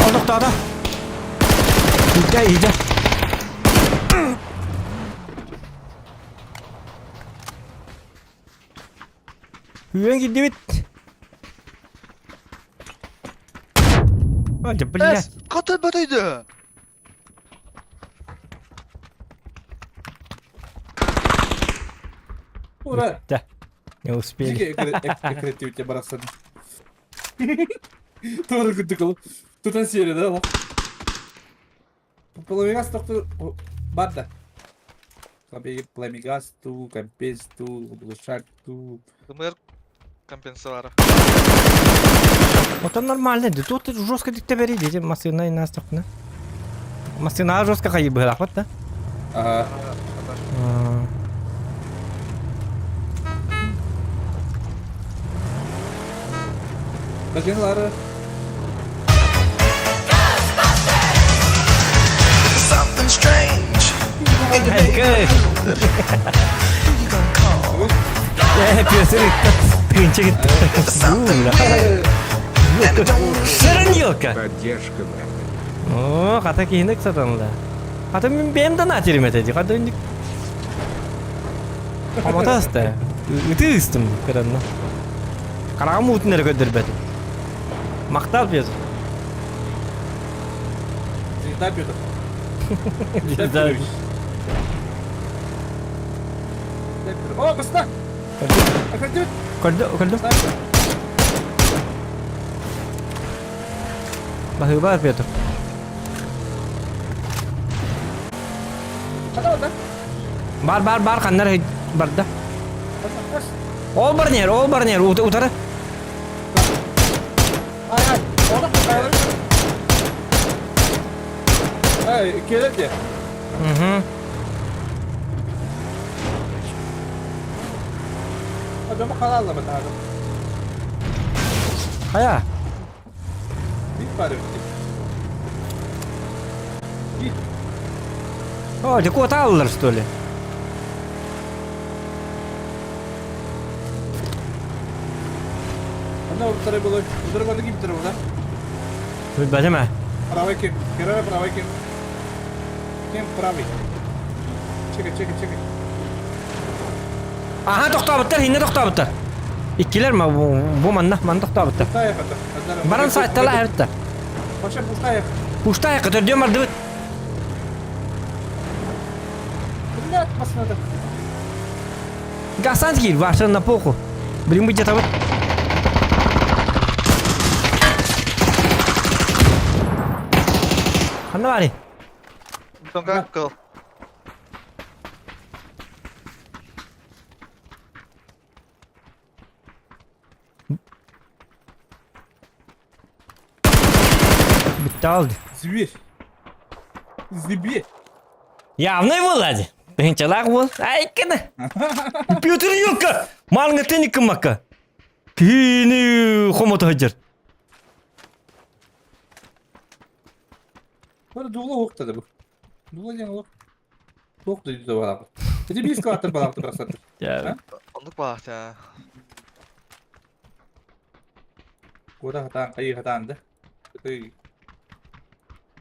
Олохтоото. Иде, иде. Үөн кирдибит. Ой, блядь. Катын бөтөйдү. Ура! Да. Не успели. Экретивте барахсан. Тоже күттүк Тутан серия, да? Половина стоқты бар да. Пламегаз туу, компенс туу, глушак туу. Дымыр компенсовара. Отон нормально, да тут жестко диктабери, дети массына и нас тохна. Массына жестко хайы быһалахпат да. Ага. Бажыһылары Something strange in your neighborhood. Who you gonna call? Пёсыр тыынча гитти. Something weird and it don't Сырын елка. Поддержка Бэтмен. О, хата киһини ыксатанла. Хата мин бэйэм да натерим этэ дии. Хата инник Хомото аста. Ытыы ыстым кыранна. Хараҕым уутун эрэ көрдөрбөтүм. Махтал Петр. Звезда Петр. Звезда Петрович. Звезда Петр. О, баста! Көрдүм. Көрдүм, көрдүм. Баһыыба Петр. Бар, бар, бар, ханнар барда. Ол бар нер, ол бар нер, утары. Эй, келер де. Угу. Adamı kanalla bak abi. Хайа? Git bari bitti. Git. О, дьэ аллар, что ли? Анна утары было. Утары барды ким утары было? Билбэтим ээ. Правый ким? Первый правый ким? Ким правый? Чекай, чекай, чекай. Аха, тохтообуттар, иннэ тохтообуттар. Иккилэр ма бу манна, манна тохтообуттар. Баран сааттала эбиттэр. Вообще пустая. Пустая, көтөрдүөн бардыбыт. Блядь, посмотри. Гасан киир, ваша на поху. Блин, быть где-то вот. Ханна баарый? Тонка кыл. Бүттэ алды. Зверь. Зверь. Явный буолла Тыһынчалаах буол. Айкына. Петр Юка! Малыңа тыниккымакка. Киини хомото сылдьар. Бары дула уохтады бу. Дула диэн олох. Туох да дии балаҕа. Ити биир складтар балаҕа барахсаттар. Оннук баҕа. Куота хатаан, хайыы хатаан да. Ый.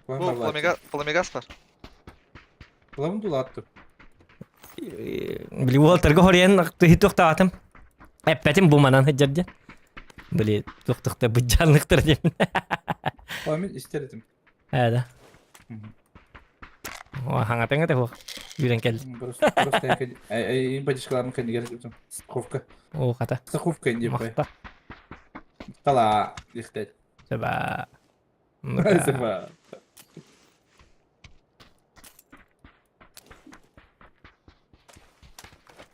Бу пламега, пламегас бар. Пламын дула аттым. Били уолтарга хоруйан туохтаатым. Эппэтим бу манан сылдьар диэн. Били туохтухта быдьаанныктар диэн. Пламен истер этим. Ээ да. Хаҥатыҥ этэ суох. Үүрэн кэллим. Просто просто им поддержкаларым кэннигэр страховка. Оо хата. Страховка инди Махта. Тала дихтет. Саба. Саба.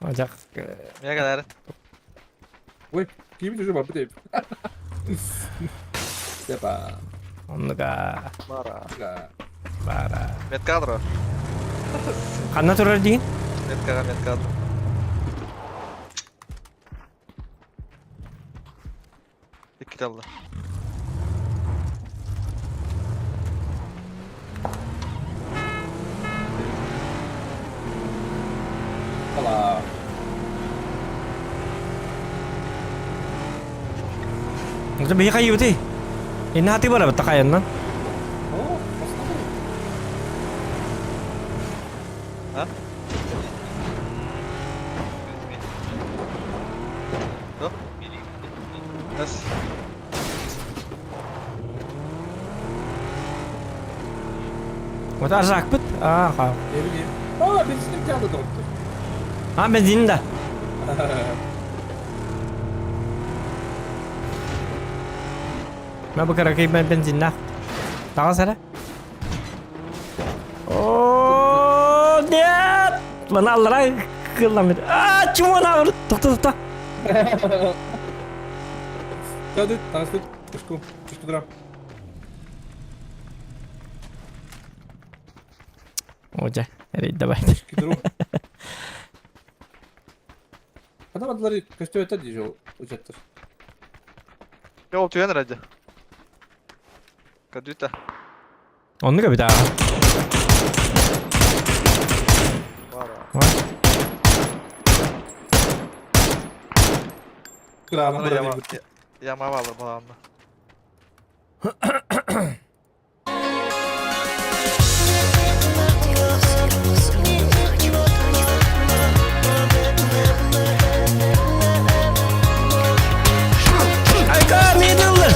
Ажак. Миэхэ кэлээр. Ой, ким уже барбыт эбит. Саба. Оннуга. Бара. Бара. Медкадро. Ханна турар диин? Медкаға медкадро. Иккитэ алла. Ала. Это биһи хайыбытый? Инна хаты барабыт такайыннан. О, баста. А? Да? Эс. Вот аржакпыт. Аа, ха. Не билейм. О, бензиним тяды доктор. А, бензин да. Мэ бу кыракый бензиннээх. Таҕыс эрэ. О, нет! Мана аллара кылламмыт. Аа, чумана бар. Тохто, тохто. Тады, таҥаспыт, пешку, пешку драм. О, дьэ, эрэй давай. Пешки Адам адылары көстүбэттэр дии жол учаттар. Йоо, түһэн эрэ дьэ. Кадюта. Оннук эбит аа. Яма баалар балаанна. Айка, миэдиллэр!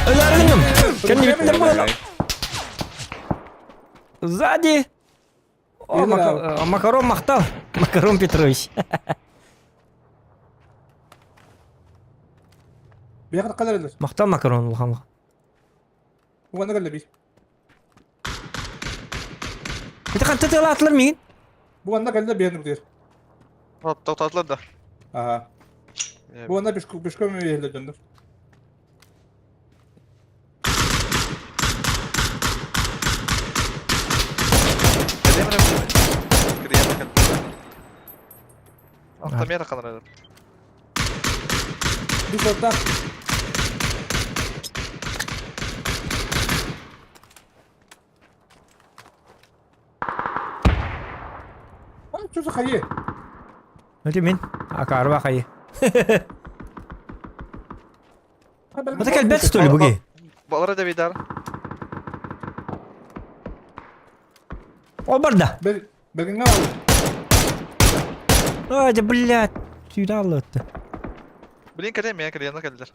Өлөрүнүм! Кэннибиттэр буолла. Сзади! О, Макарон махтал! Макарон Петрович. Махтал Макарон улахан. Уонна кэллэ бий. Ити ханта тыалаатылар миигин? Бу манна кэллэ биһэн бутуйар. Тоқтатылар да. Аха. Бу манна пешком пешком иһиллэр дьоннор. Автомера канарар. Бу сорта. Что за хайы? Өте мен. Акарба хайы. Это кэлбэт что ли буги? Балара да бидар. Ол барда. Бергиңе Ай, да блядь. Сюда аллатты. Блин, кэлэн мен кэлэн кэлдер.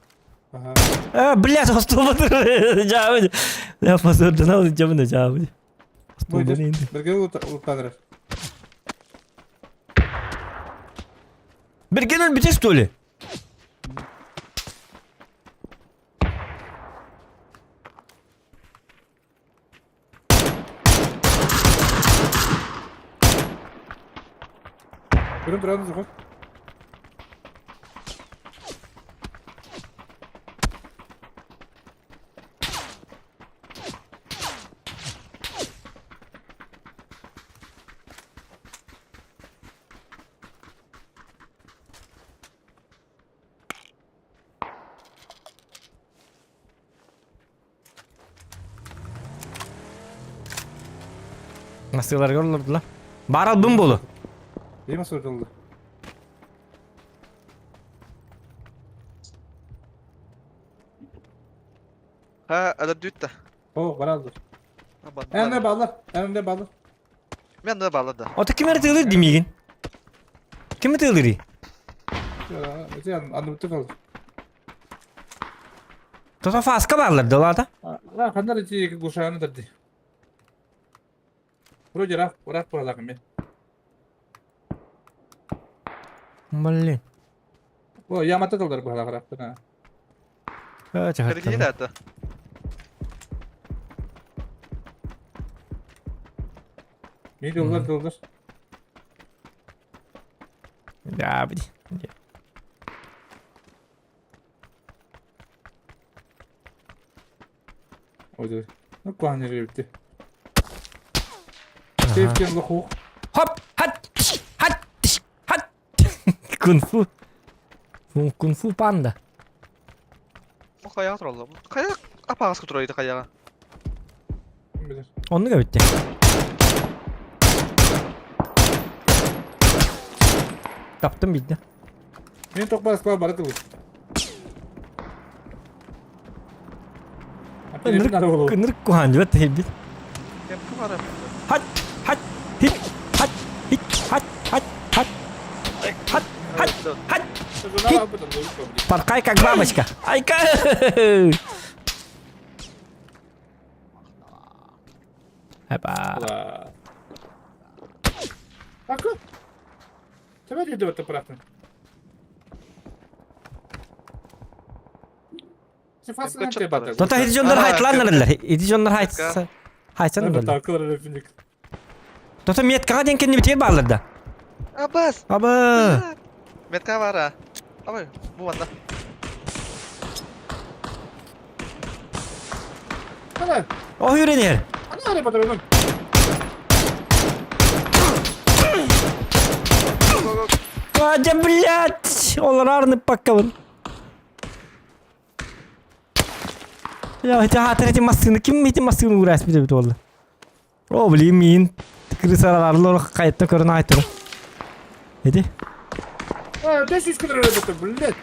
А, блядь, остуолба жаабы. Я позордана жабына жаабы. Остуолбаны енді. Берге улуттаныр. Берген өлбүтэ что ли? Көрөн туран суха. Масыларга олордулар. Бар албын болу. Бейма сордулду. Ha, өлөрдүүт да. О, баралды. Эмне баллар, эмне баллар. Мен да баллар да. Ото ким эрэ тыылыр димигин? Кими тыылырый? Эти анны калды. Тото фаска бааллар дылаата. А, хандар эти глушаны дырды. Вроде рак, рак буоллаҕым мен. Блин. О, ямата тылдар буоллаҕа рахтана. Киргиит это. Мен тылдар тылдар. Да, блин. Ой, ну куан эбитти. Сейфкен лохух. Хоп, хат, хат, хат. Кунг-фу. Кунг-фу панда. Бу хайаҕа тураллар. Хайа апаҕаска турар хайаҕа. Оннук эбитти. Таптым бидде. Мен тохпар склад бары тылы. Ынырык куһаан дьыбат тэйбит. Хат, хат, хит, хат, хит, хат, хат, хат, хат, хат, хат, хит. Порхай как бабочка. Айка! Опа. Акы. Тебе деді өтіп бұрақтың. Tota ити дьоннор хайтылаан эрэллэр. Ити дьоннор хайтсан эрэллэр. Тото меткаҕа диэн кэннибитигэр бааллар да? Абас! Аба! Метка баара. Абай, бу манна. Ана, О, үйренер! ана арай патроным. А, да, блядь! Олорарны паккабын. Я, эти хатыр эти массыны, ким эти массыны уурас бит эбит буолла. О, блин, миин крысаларлар хайта көрөн айтыр. Эти? А, 500 килограмм это, блядь.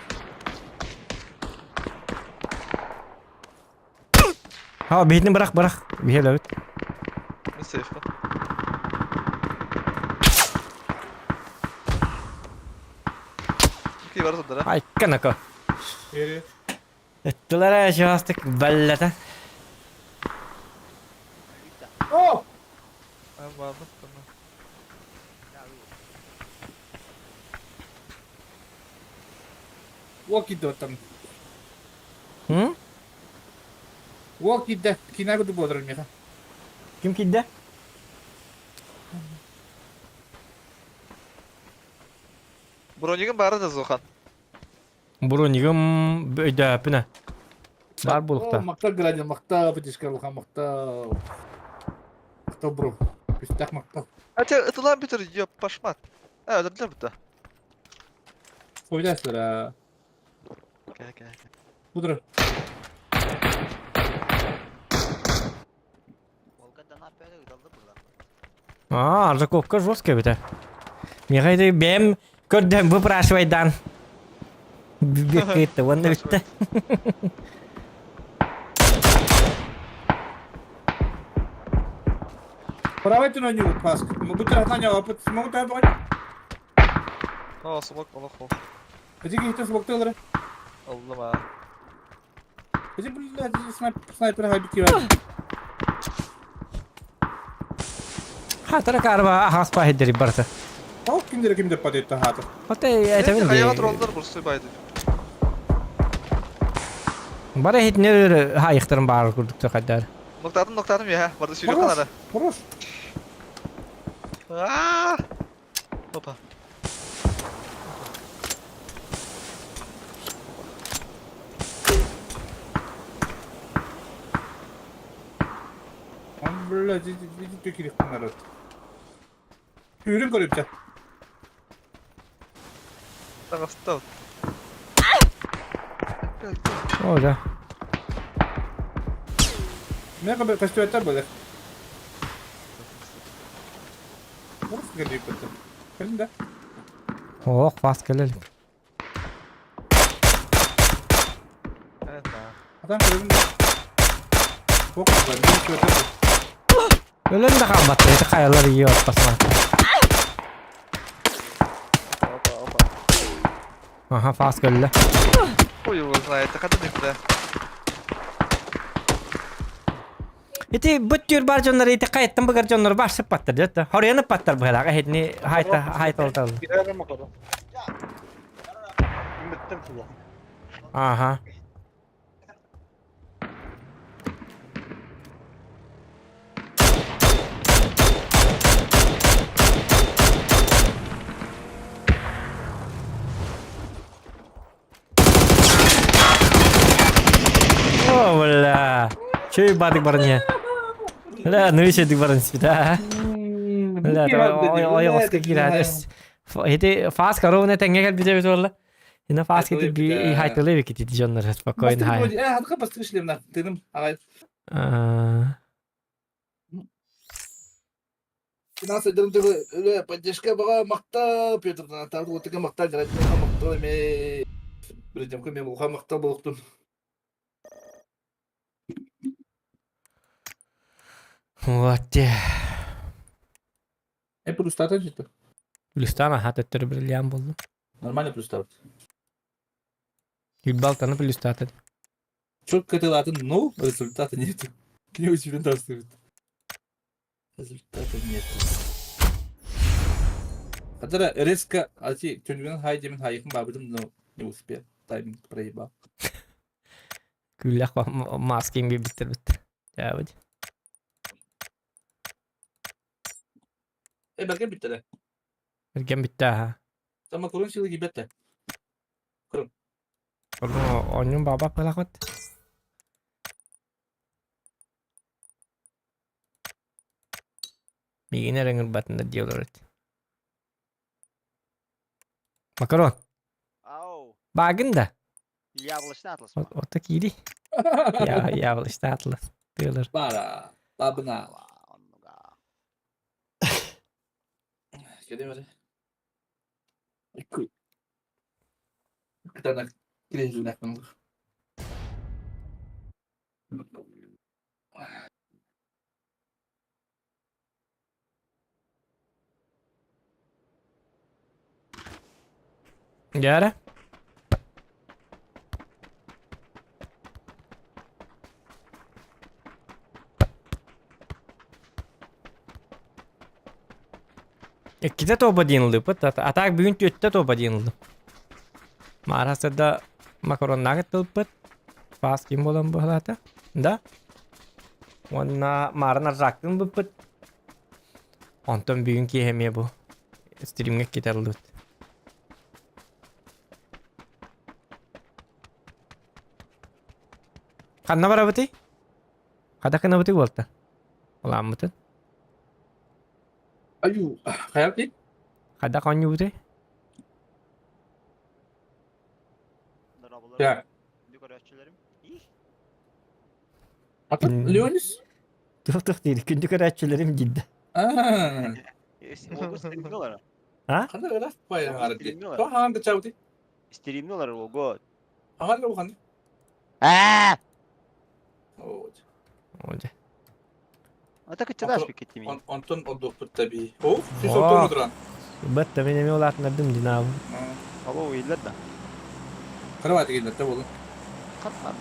Ha, биһитин бырах, бырах. Биһел эбит. Мин сейфпин. Ки бар сылдара. Айкка нака. Бери. Эттилэр чаастык баллата. О! Ай, барды. Уол киирдэ оттон. М? Уол киирдэ. Киинэ курдук буолар миэхэ. Ким киирдэ? Бронигым баара да Зохан. Бронигым өйдөөппүнэ. Бар О, буолуохтаах. махтал Градин, махтал Петишка улахан махтал. Махтал бро. Күстээх махтал. А те ытылаан бүтэр, ёп, пашмат. А, өлөрдүлэр бүтэ. Хуйдасыра. Кэ, кэ. Будра. А, Аржаковка жесткая эбит. Миэхэ ити бэйэм көрдөһөн выпрашивайдаан беккыйтта уонна бүттэ. Правый ты на него паск. Могу трахнуть, а могу так О, сумок, олох, ол. Эти какие-то смоктылары. Аллым а. Эти, блядь, снайпер хабитива. Хатара карба ахас пахидери барта. Ол кимдер кимдер падает хата. Оте этебин Хайаға ди. тураллар бурсуй байды. Бара хитнер хайыктарын баар курдук хайдар. Ноктадым, ноктадым я. Барды сүйрек Хорош. қанары. Хорош. Аа! Опа. Он, блядь, иди, иди төкерек народ. Үрін көріп Тағасты. О, да. Мен қабір костюметтер болды. Орыс келіп кетті. Кірдің да? Ох, бас келел. Адам кірдің да. Оқ, мен костюметтер. Өлөн да калбатты. Эти каялар ийе отпасма. Опа, опа. Аха, фас келле. Ой, его знает. Қандай некуда. Ити бут түр бар дьоннор ити кайттан быгар дьоннор барсып баттар деді. Хорыянып баттар быһалаға хетни хайта хайта олтал. Girerim o kadar. Bittim kulağım. Аха. О, бля. Чөй бадык барыня. Бля, ну еще дик барын спита. Бля, ой ой оска кирәдес. Ити фас коровна тәңгә кәл бите бит олла. Ина фас кити би хайтылы бит кити дьоннор спокойно хай. Э, хатка бастыры шлемна. Тыным, ағай. Финансы дырым өлө поддержка бага мактап, Петр тарды отыга мактап, жарайтын мактап эме. Билдем мен улга мактап болуктум. Вот те. Э, плюс тата жити. Плюстан аха төттөр бриллиант болду. Нормально плюс тат. Юлбалтаны плюс тата. Четко ты латын, но результата нет. Не у тебя даст. Результата нет. Хотя резко, а ти тюнген хай демен хайкын бабыдым, но не успел. Тайминг проебал. Күлләх маскин би биттер бит. Жабыд. Э, бэргэн бүттэ да. Бэргэн бүттэ аха. Сама курун силы киирбэт да. Курун. Курун оонньуун баабап кылахыт. Миигин эрэ ыҥырбатыннар дии олорор этим. Макарон. Ау. Баагын да? Яблочный атлас ма? Ото киири. Яблочный атлас. Тыалар. Бара. Бабына. Оннуга. Кэлим эрэ. Кытанак киренжүнэк Дьэ Иккитэ тобо диэн ылыппыт, а так бүгүн түөттэ тобо диэн ыллым. Маарасыда макароннаах тылпыт, фас ким буолан быһалаата, да? Уонна маарын аржаактын быппыт. Онтон бүгүн киэһэ эмиэ бу стримҥэ китарлыбыт. Ханна барабытый? Хата кынабытый буолта? Улааммытын. Аю, хайа Хайдах оонньуубутуй? Дорооболорум. Я. Күндү көрөөччүлэрим. Ih. Атын Леонис? Туох-туох диир, күндү көрөөччүлэрим диирдэ. Аа. Ого стримҥэ олорор. А? Ханна ыраас байан Ого хаары дии. стримҥэ олорор. Тоҕо хаан кычаабытый? Стримҥэ олорор ого. Хаан да ханна? Аа! Оо. Оо дьэ. Ата кыччатаас биккитими. Онтон ордуохпут таби. Оо, сүүс отон утуран. Бат мин эмиэ улаатынардым динабын. Алло, уиллер да. Кровати киллэр да буолун. Хат-хат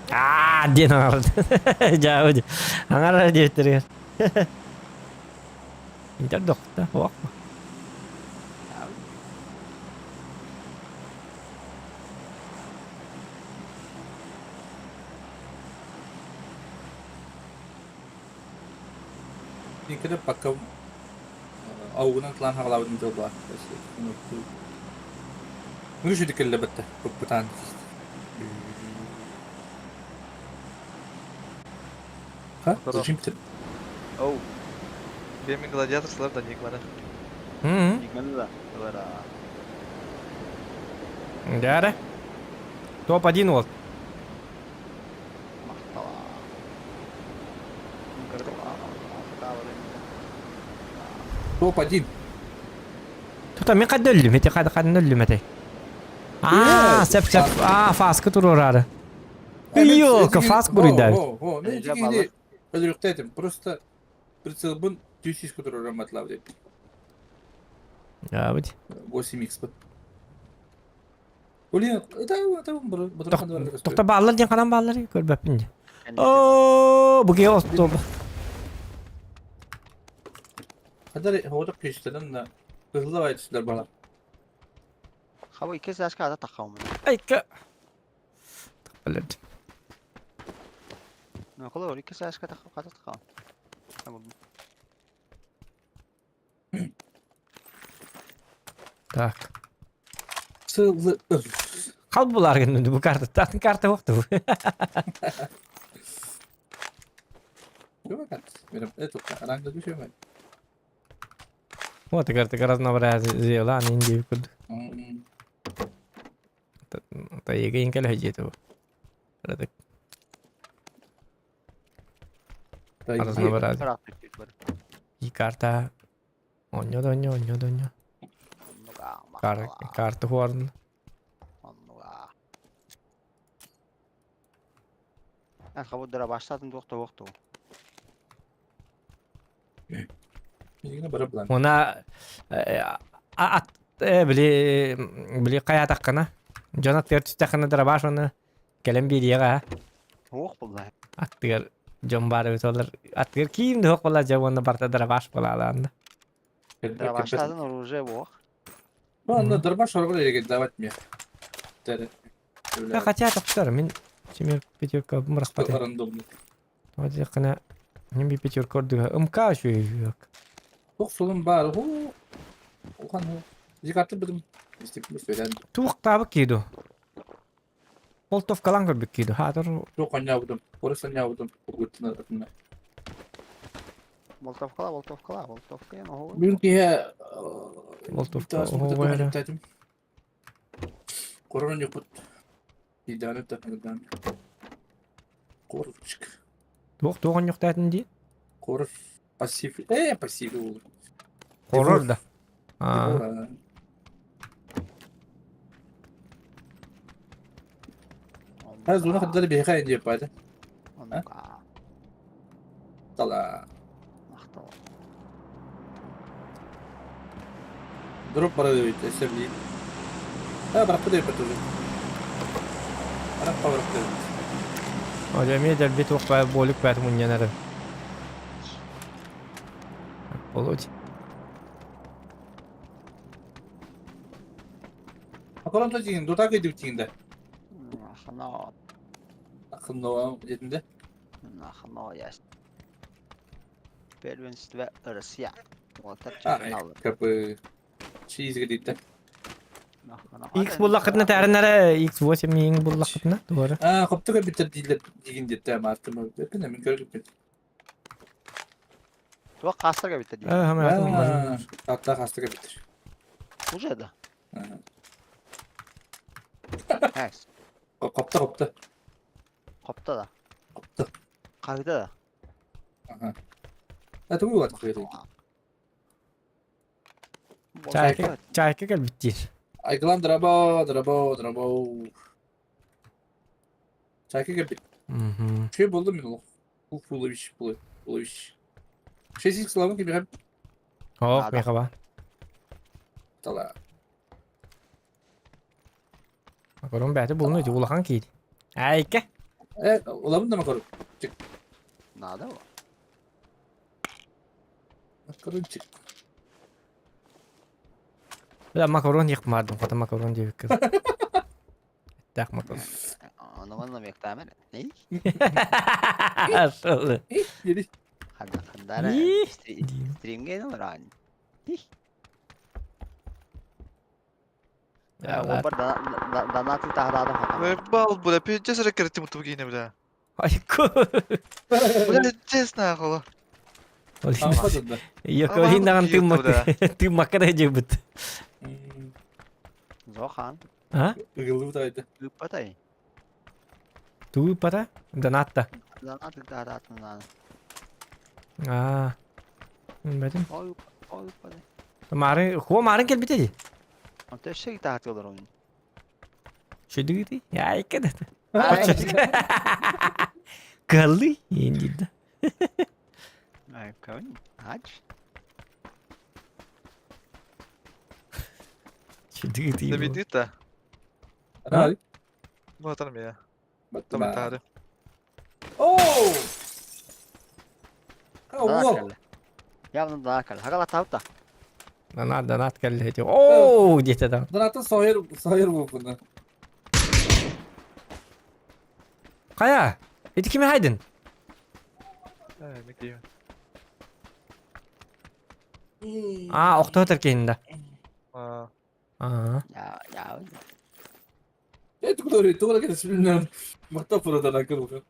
да. Аа диэн аҥарда. Дьаабы аҥарар диэбиттэригэр. Интер дохта, уох. Никогда пока аугунан клан хаҕалаабытын тылбаа. Мүрү сүдү кэллэ бэтте быппытаан. Ха? Зачем ты? Оу. Беми гладиатор сылар да Нигманы. Нигманы да. Ылара. Дәрі. Топ-1 ол. Махтала. Топ-1. Тута мен қайда өлдүм? Эти қайда қайда өлдүм эти? Аа, сеп сеп. Аа, фаска туруорары. Ёлка, фаск буруйда. О, мен итини өлүрүктэ этим. Просто прицелбын 200 которую матлав деп. Я быть. 8x бит. Блин, это это Тохта бааллар диэн ханан бааллар көрбөппүн дии. Оо, бу киһи остуол. Хадары хоодох күүстэнэн да кыһылла байтыслар бала. Хаба икки сааска ата таххаумун. Айка. Блядь. Ну, холор икки сааска тахха таххаум. Так. Сылы Хал булар гын бу карта. Татын карта жоқты бу. Вот карта разнообразие ла инди курдук. Та еге инкел хежете бу. Разнообразие. И карта. Онньо доньо, онньо доньо. Карта хуарн. Она ат били били каятаккана. Дьон аттыгар түстэххинэ дырабаш уонна кэлэн биэриэҕэ Ох булла. Аттыгар дьон баар эбит олар. Аттыгар киим да суох буолла дьэ уонна барыта дырабаш буолаалаанна. Дробаштатын оружие буох. Ладно, дробаш оргул давать мне. Хотя тохтор мин семер пятерка мырахпаты. Рандомный. Вот кына Мин би пятерка ордуга. МК үчүгэй. Туох солун баар. Хуу. Улахан хуу. Зикатты бытым. Истиппит Туох таабык кииду. Болтовкалаан көрбүт кииду. Хаатыр Туох онньообутум. Орус онньообутум. Ургуттун атына. Болтовкала, болтовкала, болтовка ен оһугун. Бүгүн киһи Болтовка оһугу Корона ньукпут. Идааны та Корочка. Туох туох онньуктаатын дии? Корор пассив. Э, пассив буолар. Хоррор да. Аа. Ха зона хаддары биһиэхэ диэп баата. Тала. Дроп бара диэбит өссө билии. А барахпыт диэппит уже. Барахпа барахпыт диэбит. О, эмиэ дэлби туох баар буолук баат мунньанарын. Болот. Макарон то тиин, дута кыйдып тиин да. Ахно, Ахно дедим да. ахно, яс. Первенство Россия. Вот А, как бы чиз говорит да. X буллахытына тәрінәрі X8 миң буллахытына туары. А, коптуга битер дийлер дигин деп та мартым. Эпин мен көрүп. Туох хаастарга битер дии. Аа, Атта хастыга битер. Уже да. Найс. Копта копта. Хопто да. Копта. Хаһыта да. Ага. Это было открыто. Чайка, чайка кэлбит диир. Айгылан драба, драба, драба. Чайка кэлбит. Мгм. Şey buldum мен ол. Фулович, Фулович. 6 славын кимиҕэ Ох, меха ба. тала. Макарон бәті булну ити улахан киит. Айка. Э, улабын да макарон. Надо его. Макарончик. Бля, макарон яқмадым, қата макарон деп кыз. Так макарон. Ону манна мектамен. Ней? Шолы. Деді. Ханда хандара. Ih. Стримге норан. Я Обар донаты тахдаадым хата. Выебал, бля, пиздец рекордим тупгине, бля. Айко. Бля, честно, ахула. Ампадын да. Яколин даган тыммакка да жебит. Зохан. А? Ыгылды да айтты. Ыппатай. Туы пата? Донатта. Донаты тахдаадым надо. Аа. Бәтим. Ой, ой, ыппатай. Марын, хуа марын келбите ди. Онто өссө тахатылар ойын. Шөдүгү Айка да. Калы енді. Ай, кавын. Ач. Шөдүгү Да веди та. А? Ну, это меня. Там Там тары. Оу! О! Явно донат Хагала таута. Донат, донат келди. Оу, дете там. Донаттан сойыр, сойыр буупуна. Кая? Эти кими хайдын? Э, не А, охтотор кейинде. А, Аа. Я, я. Э, тугу тугу келес билмем. Мактап buradan akıl.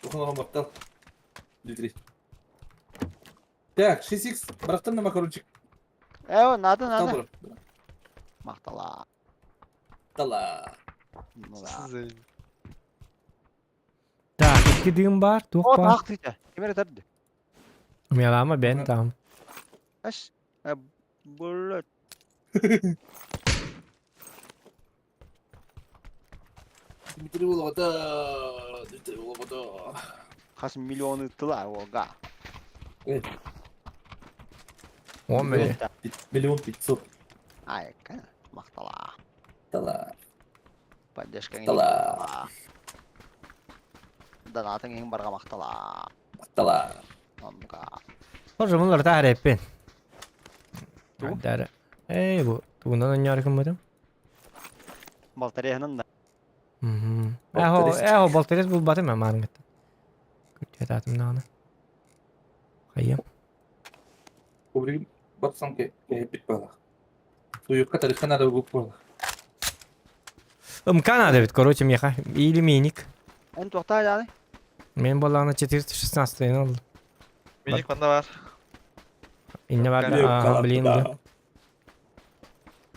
Ухана мактап. Дмитрий. Так, 6x барахтан на макарончик. Э, надо, Мактал надо. бура. Мактала. Тала. Ну да. Так, икки дыым бар, туох О, бар. тах түйте. Кемере тәрді. Мелама бен там. Аш. Буллет. Дмитрий Уловата. Дмитрий Уловата. Хас миллион ыттыла ога. О, міне. Миллион пятьсот. Ай, кана. Мактала. Тала. Поддержка Тала. Донатың ең барға мақтала. Мактала. Онга. Боже, мулар таареппин. Тугу? Дары. Эй, бу тугунан онньоорукум бутум. Балтарыянын да. Мгм. Эхо, Болторез. эхо, болторез булбатым мен маарынгытта. Күттүөтаатым даҕаны. Хайа. Кубригин батсан кэһэппит буоллах. Суйукка тарыхха надо бук буоллах. МК надо ведь, короче, меха. Или миник. Эн туохтаа дьааны? Мен боллаҕына 416 ол. Миник манна бар. Инне бар да, блин, да.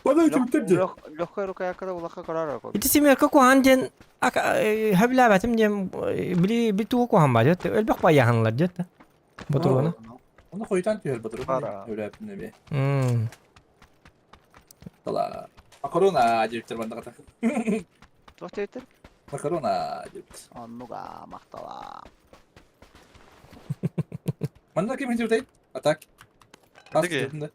Бана түмтер де. Легкая рука якада улаха көрөр Ити семерка куһаан диэн хөбүлээбэтим диэн били би тугу куһаан бар дьэ өлбөх байаһанылар дьэ ботуруона. Оны хойтан түһэр ботуруона. Өлөөпүн эбе. Тала. Макарона диэбиттэр манна Туох диэбиттэр? Макарона диэбит. Оннуга махтала. Манна ким хитиртэй? Атак. Тас да.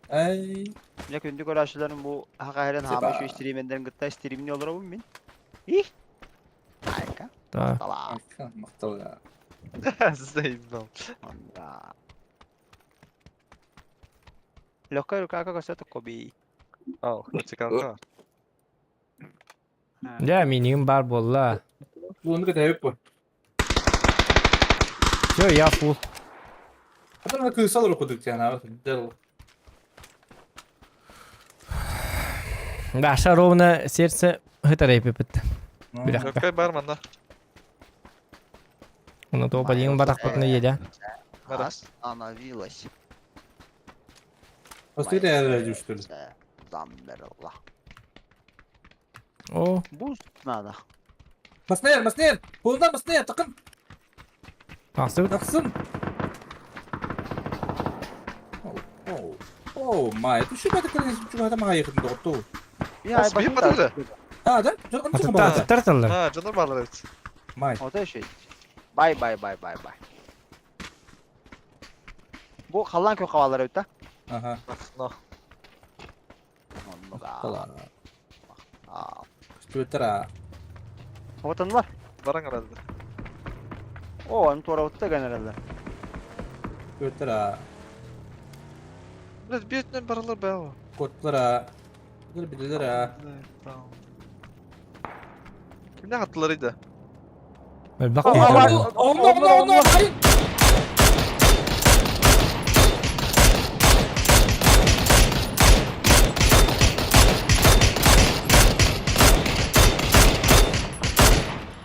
Ай. Дьэ күндү көрөөччүлэрим бу хаха иһэрин хаама үчүгэй стримендэрин кытта стримни олоробун мин. Их! Айка. Да. Махтала. Махтала. Заебал. Онда. Легкая рука как все коби. Ал, чеканка. Дьэ, минигим баар буолла. Буону кэтэһэбит бу. Все, я фул. Ата кыыса олору кудук тиянаа. Дел. Даша ровно сердце хытарайпыпыт. Билэхпэ. Легкай бар манна. Уну то падиң батахпытына едя. Бара. Остановилась. Посмотри, я что ли. Замерла. О, Буст надо. Маснер, маснер! Полна маснер, такын, тахсыбыт. тахсын! О, о, май, ты что это чугата мага ехать доктор? Я Бас, бир батырды. А, да? Жон Атыттар атыттар тыллар. А, дьоннор баалар эбит. Май. Ото еще. Бай бай бай бай бай. Бу халлан кö хавалар эбит да? Ага. Но. Оннуга. Түөттара. Отон бар. Баран карады. О, аны туора генераллар. Түөттара. Блядь, биэтинен баралар баа. Котлара. Билер билер. Кимне аттылар иди? Бак. Онно, онно, онно,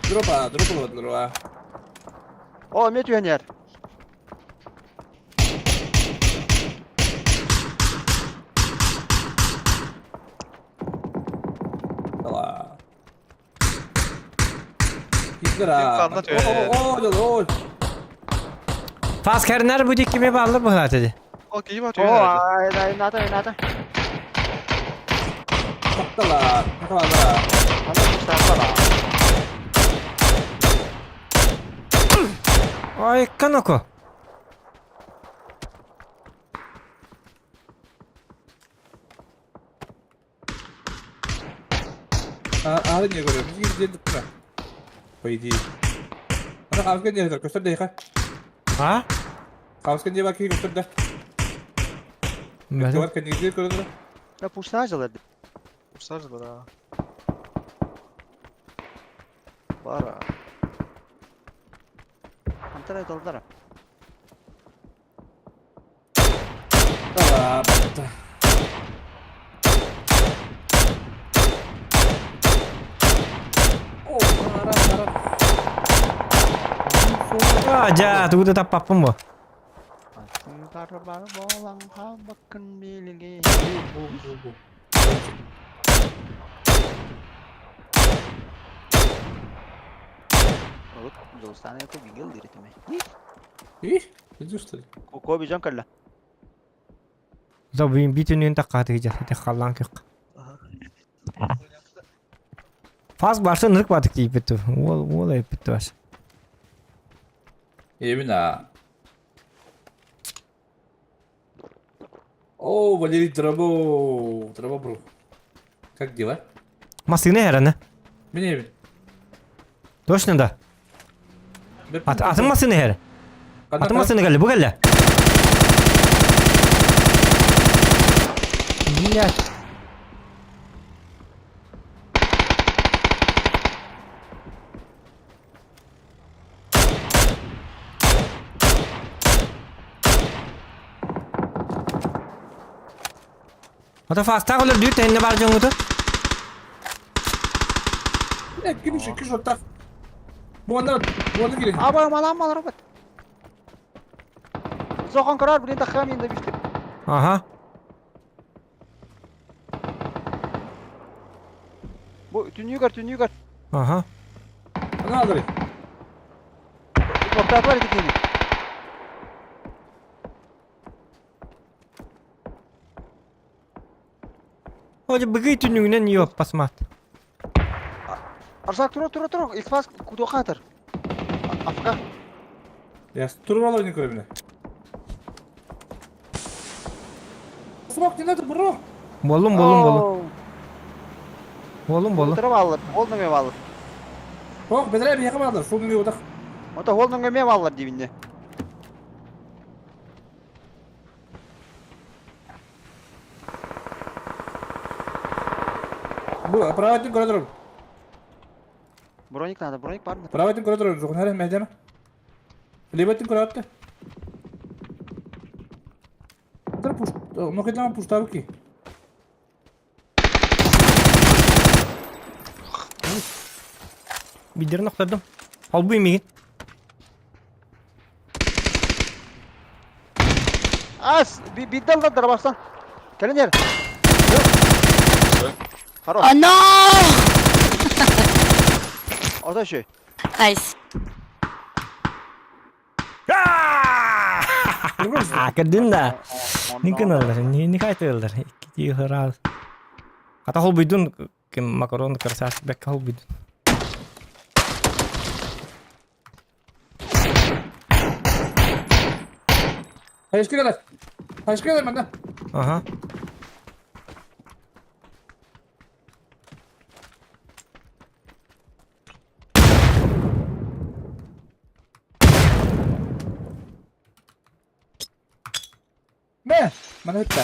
Дропа, дропа, дропа. О, эмиэ түһэн иһэр. Тала. Фас кэрнэр бу дикки ме бааллар быһаат эди. О, киһи бар О, ай, ната, ната. Тала, тала. Аны кустар Ой, каноко. А, не говорю, не где По идее. Ана хаус не көстөр дейха. А? Хаус не бар ки көстөр да. Бар ки не көрдөр. Я пустаа жылар. Пустаа жылар. Бара. Антара далдара. Тала. О, ара, ара. А, жа, тугу да таппаппын бу. Бар болан хабакын билге. Olup Золстан это бигел диритме. И, видишь что ли? Ко бижан калла. За бин битүнүн таккаты жа, те халлан көк. Фас барсы нырк батык дейip битти. Ол ол айып битти баш. Именно. О, Валерий Дроbo, Дроbo, бро. Как дела? Масыны herаны. Меня Точно да. Ат атын масыны her. Атын масыны келли, бу келли. Блядь. Ата фастаах өлөрдүүр тэһинне баар дьоҥҥуту. Ким үш, икки шоттах. Буонна, буонна киирин. Аба малам мал робот. Сохон карар блин тахам инде бишти. Ага. Бу түннүгэр түннүгэр. Ага. Ана алыры. Тоқтатылар ити Оля быгый түннүгүнэн ёп пасмат. Арсак тура тура тура Xbox кудохатор. Афка. Я турбала не көрөмүнэ. Смок не надо, бро. Боллум боллум боллум. Боллум боллум. Тура баллар, ол нөҥө баллар. Ох, бедрә бияка баллар, шул нөҥө утах. Ото ол нөҥө ме баллар дибинне. Бу, правый көрө Броник надо, броник бар. Правый көрө турар, жокун мәдәме. Лебеттин көрө атты. Тар пуш, нокетлама пуштабы ки. Бидерин охтордум. Холбуй мигин. Ас, биддал да дарбастан. Кэлин эр. Хорош. Oh no! Ото шүй. Nice. Кырдын да. Никын алар, не хайтылар. Икки хырал. Ата холбуйдун ким макарон красавчик бек холбуйдун. Хайышка кэлэр. Хайышка кэлэр манна. Ага. Мэ, мана хытта.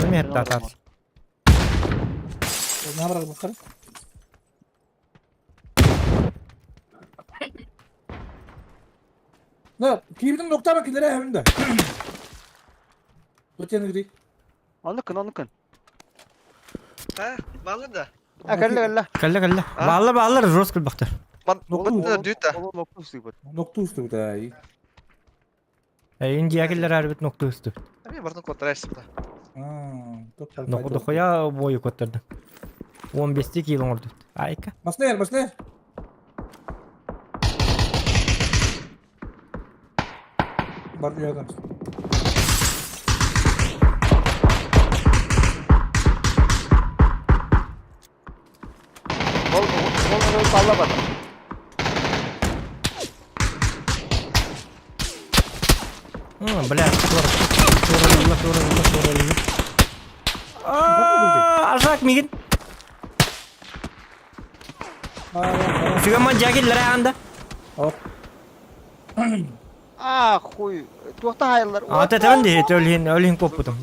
Эми хаттатар. Набрал бакар. Да, киирдин доктама килere хэмдэ. Өтен гри. Оннуккун, оннуккун. Ха, баллар да. А, кэллэ, кэллэ. Кэллэ кэллэ. Бааллар бааллар жестко бахтар. Бан, Нокту. дүйт Ол нокку Нокту үстү да. Эйин диякиллер арбит нокту үстү. Ами бартын контрайсың да. Аа, топ Ноку дохуя бою көттөрдү. 15 кило оңорду. Айка. Маснер, маснер. Бар adam. Ол ол саллабат. Бля, тура. Тура, тура, тура, тура. Ажак мигин. Сүгәман жакиллер анда. Оп. А, хуй. Туохта хайыллар. Ата тәвен ди, өлһин, өлһин көп бутум.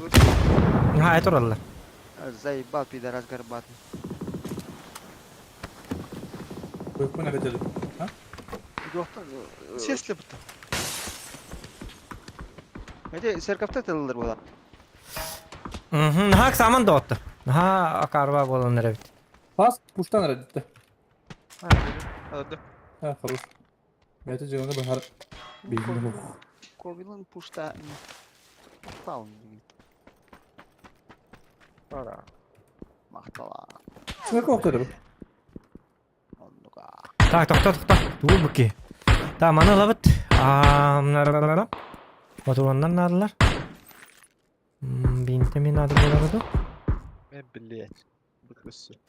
Ха, тураллар. Заебал пидорас горбатый. Көкпен әбетелі. А? Туохта. Сесли бұтты. Эти церковьта тыллар була. Мхм, хак саман дотты. Ха, акарба болан ребит. Пас пуштан әрәдітті. Öldü. Ha, хорош. Бәті жығаны бахар. Бейгін хух. Ковилан пушта. Паун. Махтала. Сіңір коқтары бұл. Оннука. Так, тохто, тохто. Тугул буки. Та, маны лабыт. А, нарарарара. Батураннар надылар. Бинте мен ады болар Э, блять. Быкысы.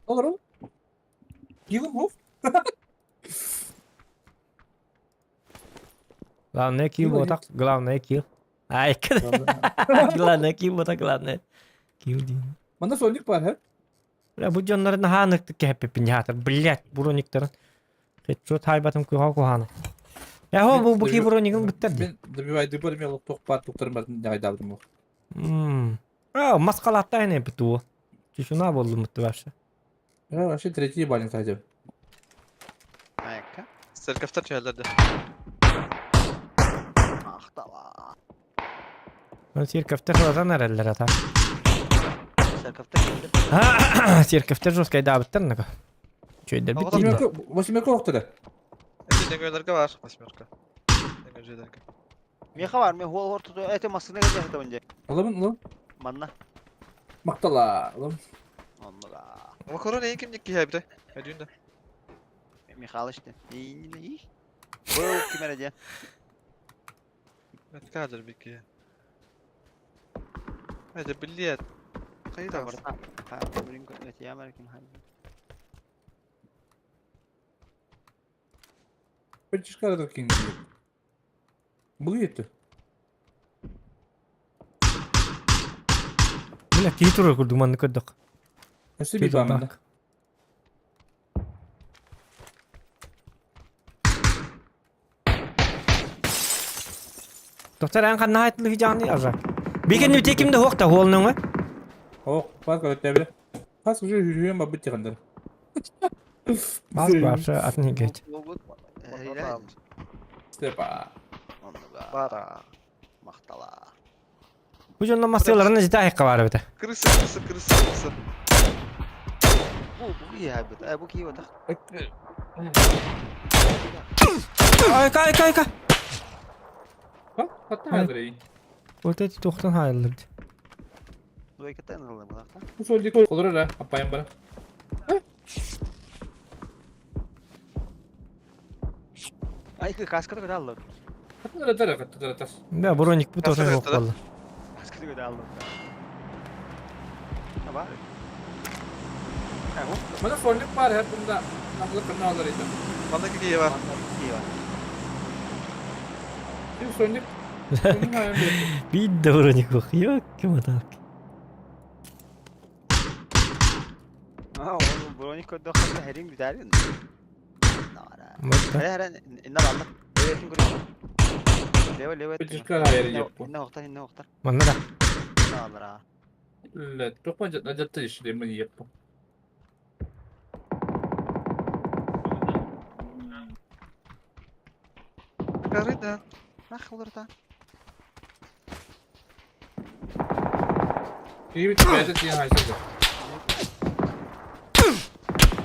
Olur ол. Килім хух. Главное килл Килл вот так, главное килл. Ай, главное килл вот так, главное. Килл дин. Манда сонник бар, хэ? Бля, бу дьоннарын ханыктык кэппиппин яатар. Блять, брониктарын. Хедшот хайбатым куха куханы. Я хо бу бу ки броникин буттар ди. Мен добивай дыбар мен тоқ бар тоқтарым бар нагайдабдым ол. Мм. А, маскалатта эне биту. Чушуна болду мутты вообще. Я вообще третий балин садим. Айка. Церковтар түһэллэр да. Махтала. Церковтар сылатан эрэллэр ата. Церковтар кэллэр. Церковтар жесткайдаабыттар нака. Үчүгэйдэрбит Восьмерка, восьмерка охтара. Эти нөҥүөлэргэ бар восьмерка. Нөҥүөлэргэ. Миэхэ бар, мен хуол ортото эти массыына кэлиэ сытабын дьэ. Аламын, алам. Манна. Махтала, алам. Оннуга. Макарон эйин кимник киһи эбитэ? Өдүүн да. Михалыч ден. Бу ким эрэ диэн. Меткадыр bir киһи. Это блядь. Хайда бар. Пачишкара кин. Бұл етті. Бля, киһи турар курдук манны көрдөх. Өссө bir баамында. Доктор эн ханна айтылы хижааны ажа. Бигин үтекимде хуохта хуолнуңа. Ох, пас көрөттөбүлэ. Пас уже хүрүйэн бабыт тигандар. Бас барша атын хигеч. Степа. Бара. Махтала. Бу дьонно массыыларын жита айыққа бар эбите. Крыса, крыса, крыса, крыса. Бу бу киһи бит. Э бу киһи отах. Айка, айка, айка. Хатта хадырый. Вот эти тухтан хайыллар. Дуайкаттан ылла булакта. Бу солди колор ара, апайым бара. Айкы каскада көтө аллар. Хатта да хатта да тас. Да, броник бу тоже жоқ болды. Каскада көтө аллар. Аба. Мана фондик бар хәп бunda. Намлы кырна алар иде. Манна киһи бар. Син фондик. Бидді броник жоқ. Yok, кім атак. А, ол броник көтө хатта херин бүтәрин. Нара. Хәрә хәрә инна баллар. Леве көрө. Леве леве. Пачишкара хайыр yok. Инна октар, инна октар. Манна да. Инна аллар. Ле, топа жатта ишли мен yep. Карыда. Ах, олар Бит бәдә дигән хайсы.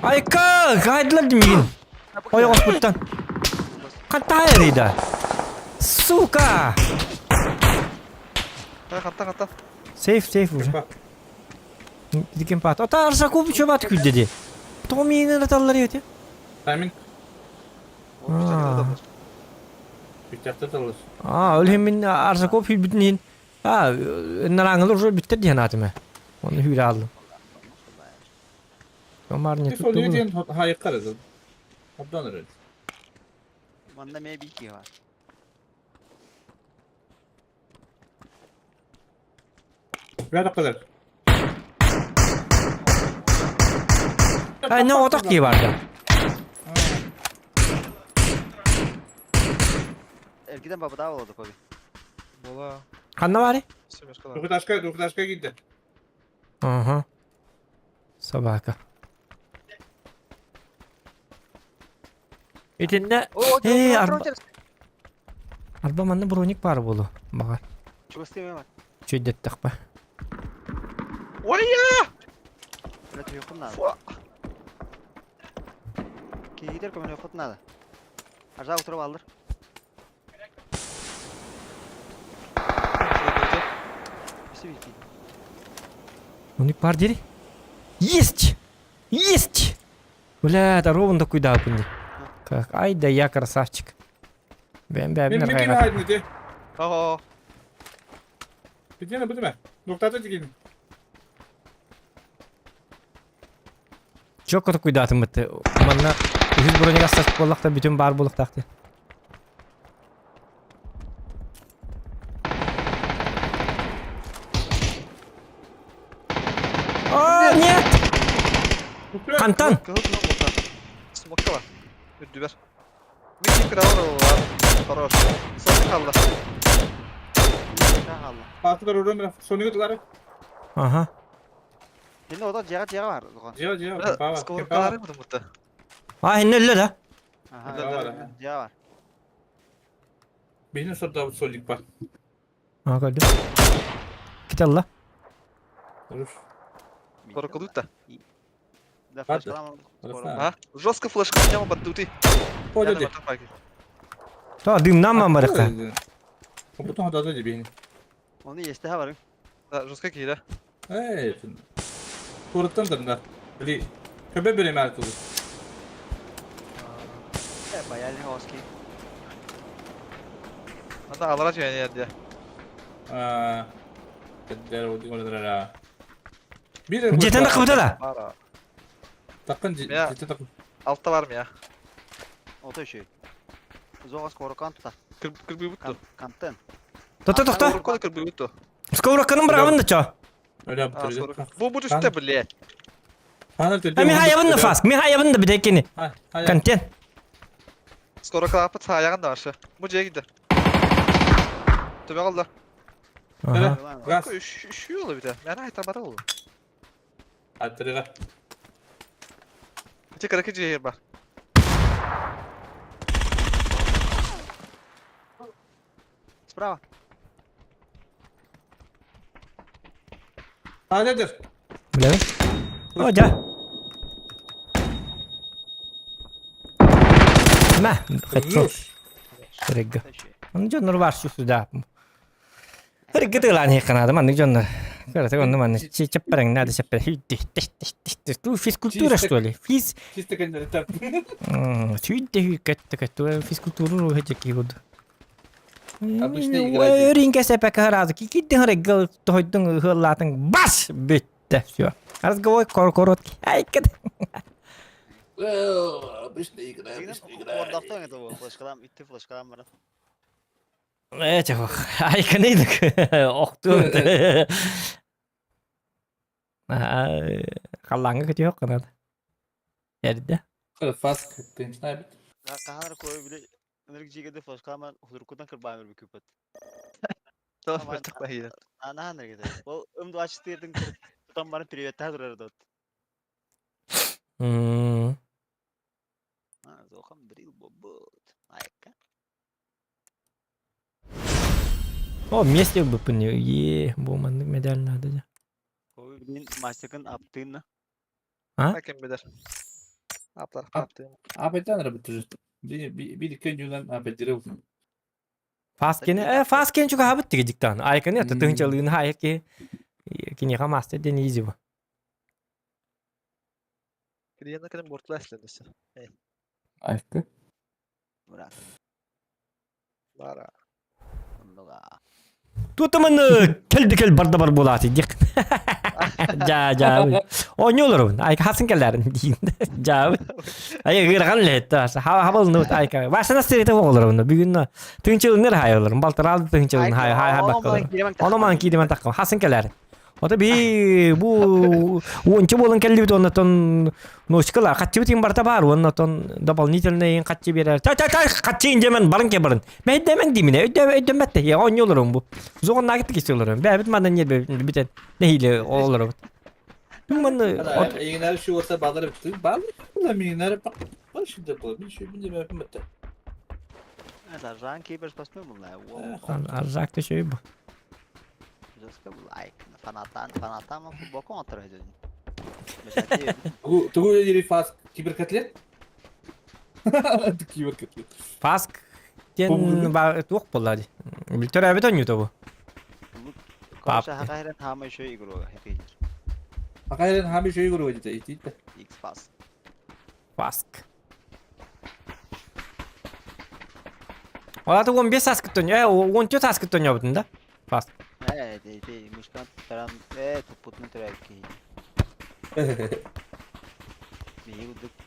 Айка, гайдлар демеген. Ой, оспуттан. Қанта хайыр Сука! Хатта, хатта. Сейф, сейф уже. Дикен пат. Ата Арсаков чөп ат күлді де. Тоғы мейін аталар ете. Тайминг. А. Битәхтә талыш. А, өлхем мен Арсаков бүтін А, нараңыл уже биттер диэн атыма. Оны хүрэ алдым. Омар не Фондик тут. дигән хайыр карады. Абдан өрөт. Манна ме бики бар. Бәрі кадәр. Ай, не отақ ки барды. Эргиден бабада болду коби. Була. Қанна бары? Семерка. Духташка, духташка китте. Ага. Собака. Итинне Эй, арба. Арба манна броник бар болу. Бағар. Чугасты ме бар. Чөйдеттік па. Ой, я! Бля, tuyuqun надо. Кейдер көмөн йокут надо. Аржа утуруп алыр. Биси бики. Броник бар дери. Есть! Есть! Бля, это ровно такой да, пынди. Как, ай да я красавчик. Бәм бәм Мен мекен хайдны те. Ага. Битене битеме. Духтата дигән. Чок такой датым бітті. Манна үхіз броник астас боллақта бүтін бар болықтақты. О, нет! Қантан! Кыһыл кыһыл болса. Смокка бар. Үрдүбер. Мин кыравар бар. Хорош. Соны қалды. Алла. Пастыр өрөм соны көтүләре. Ага. Хинне ода жага жага бар. Жия, жия, баба. Скоркалары мı мұрты? А, хинне өлі да? Аха, дьиэ бар. Биһини сордообут солик бар. Ага, көрдүм. Киталла. Сорокулуйт да. Да, флешкалам. А? Жестко флешка няма бандуты. Подожди. То дымнан ман барыкка. Потом да да биһини. Оны естеһэ барың. Да, жестко киирэ. Эй, Куораттан да Били, көбө биремээр тулу. Баяли хоски. Анда алара жүйені ерде. Жетен тақы да. Тақын жетен тақы. Алта бар я? Ото еще. Зоғас корокан тута. Кырбы бутtu. Контент. Тохто, тохто. Кырбы бутtu. Сковородканың бырабын да чо. Бу бу түсті, блядь. Ми хаябын да фаск, ми хаябын да бидекени. Контент. Скоро клапыт саяғын да башы. Бу жеге gitti. Төбе қалды. Газ. Үші олы біде. Мен айта бара олы. Аттырыға. Ите караки жеге бар. Справа. Хадыдыр. Биле. О, жа. Мә, хэтчо. Регга. Аны жоннор бар сюда. Регга тылан хеканады маннык жоннор. Көрөтө онну манны чепперең надо чеппер. Ту физкультура что ли? Физ. Чисто кандидат. Сүйдде хүйкетте кетті физкультура хечеки буду. Обычная игра. Өринке сепек харазы. Кикиддин регга тойдун хыллатын бас битте. Все. Разговор короткий. Ай, кет. Обычная игра, обычная игра. Ордаптан это bu флешкалам, итти флешкалам бар. Эти, айканыйдык. Охту. Халлаңы көтү канат. Эрде. Фаск тынчнай бит. Кахар кой биле энергияга флешкалам худуркудан кырбаймыр бу күпөт. Ана энергия. Ол М24-дин тутан барып привет турар дот. Зохам дрил бобот. Айка. О, месте бы пони. Е, бу маннык медаль надо. Да. Ой, блин, мастеркын аптын. А? Кем билер. Аптар, аптын. Апетен рабыт. Bir iki günden апетири. Фаскени, фаскени чуга хабыт тиги диктан. Айканы это тынчалыгын хайки. Кини хамасты ден изи бу. Клиент кенен бортла эсленесе. Айкы. Брат. Бара. Оннуга. Тутамын келди кел барда бар булаты дик. Жа жа. О не олар. Айка хасын келдерин дейин. Жа. Ай гырган лет. Хабал нут айка. Башына стерете болор буну. Бүгүн тынчылыныр хай олар. Балтыр алды тынчылын хай хай хай баккалар. Оно ман кийди мен таккам. Хасын келер. Ота би бу уончу болон келди бит оннотон ночкала катчы битин барта бар оннотон дополнительный катчы берер. Та та та катчы инжемен барын ке барын. Мен демен димине өйдө өйдөмөттө. Я он олорум бу. Зогон нагыт кесе олорум. Бә бит мандан не битен. Нехиле олорум. Думан Егинер şu olsa bağlar bitti. Bağlar da miginer bak. Bak şimdi bu. Bir şey bir de bitti. Заржан кейбер спасмы булла. Аржак төшөй бу. Жестко лайк. Фанатан, фанатан футбол контр эдин. Тугу yeri фас киберкотлет? Киберкотлет. Фаск тен ба туох болла ди. Билтер әбит оню бу. Короче, хакайрен хама еще игру. Хакайрен хама еще игру эдит. Итит. X фас. Фаск. Олаты 15 аскы тон, 14 аскы тон ябытын да? Фаск. Ди, мышкан таран, тупутны төрәки.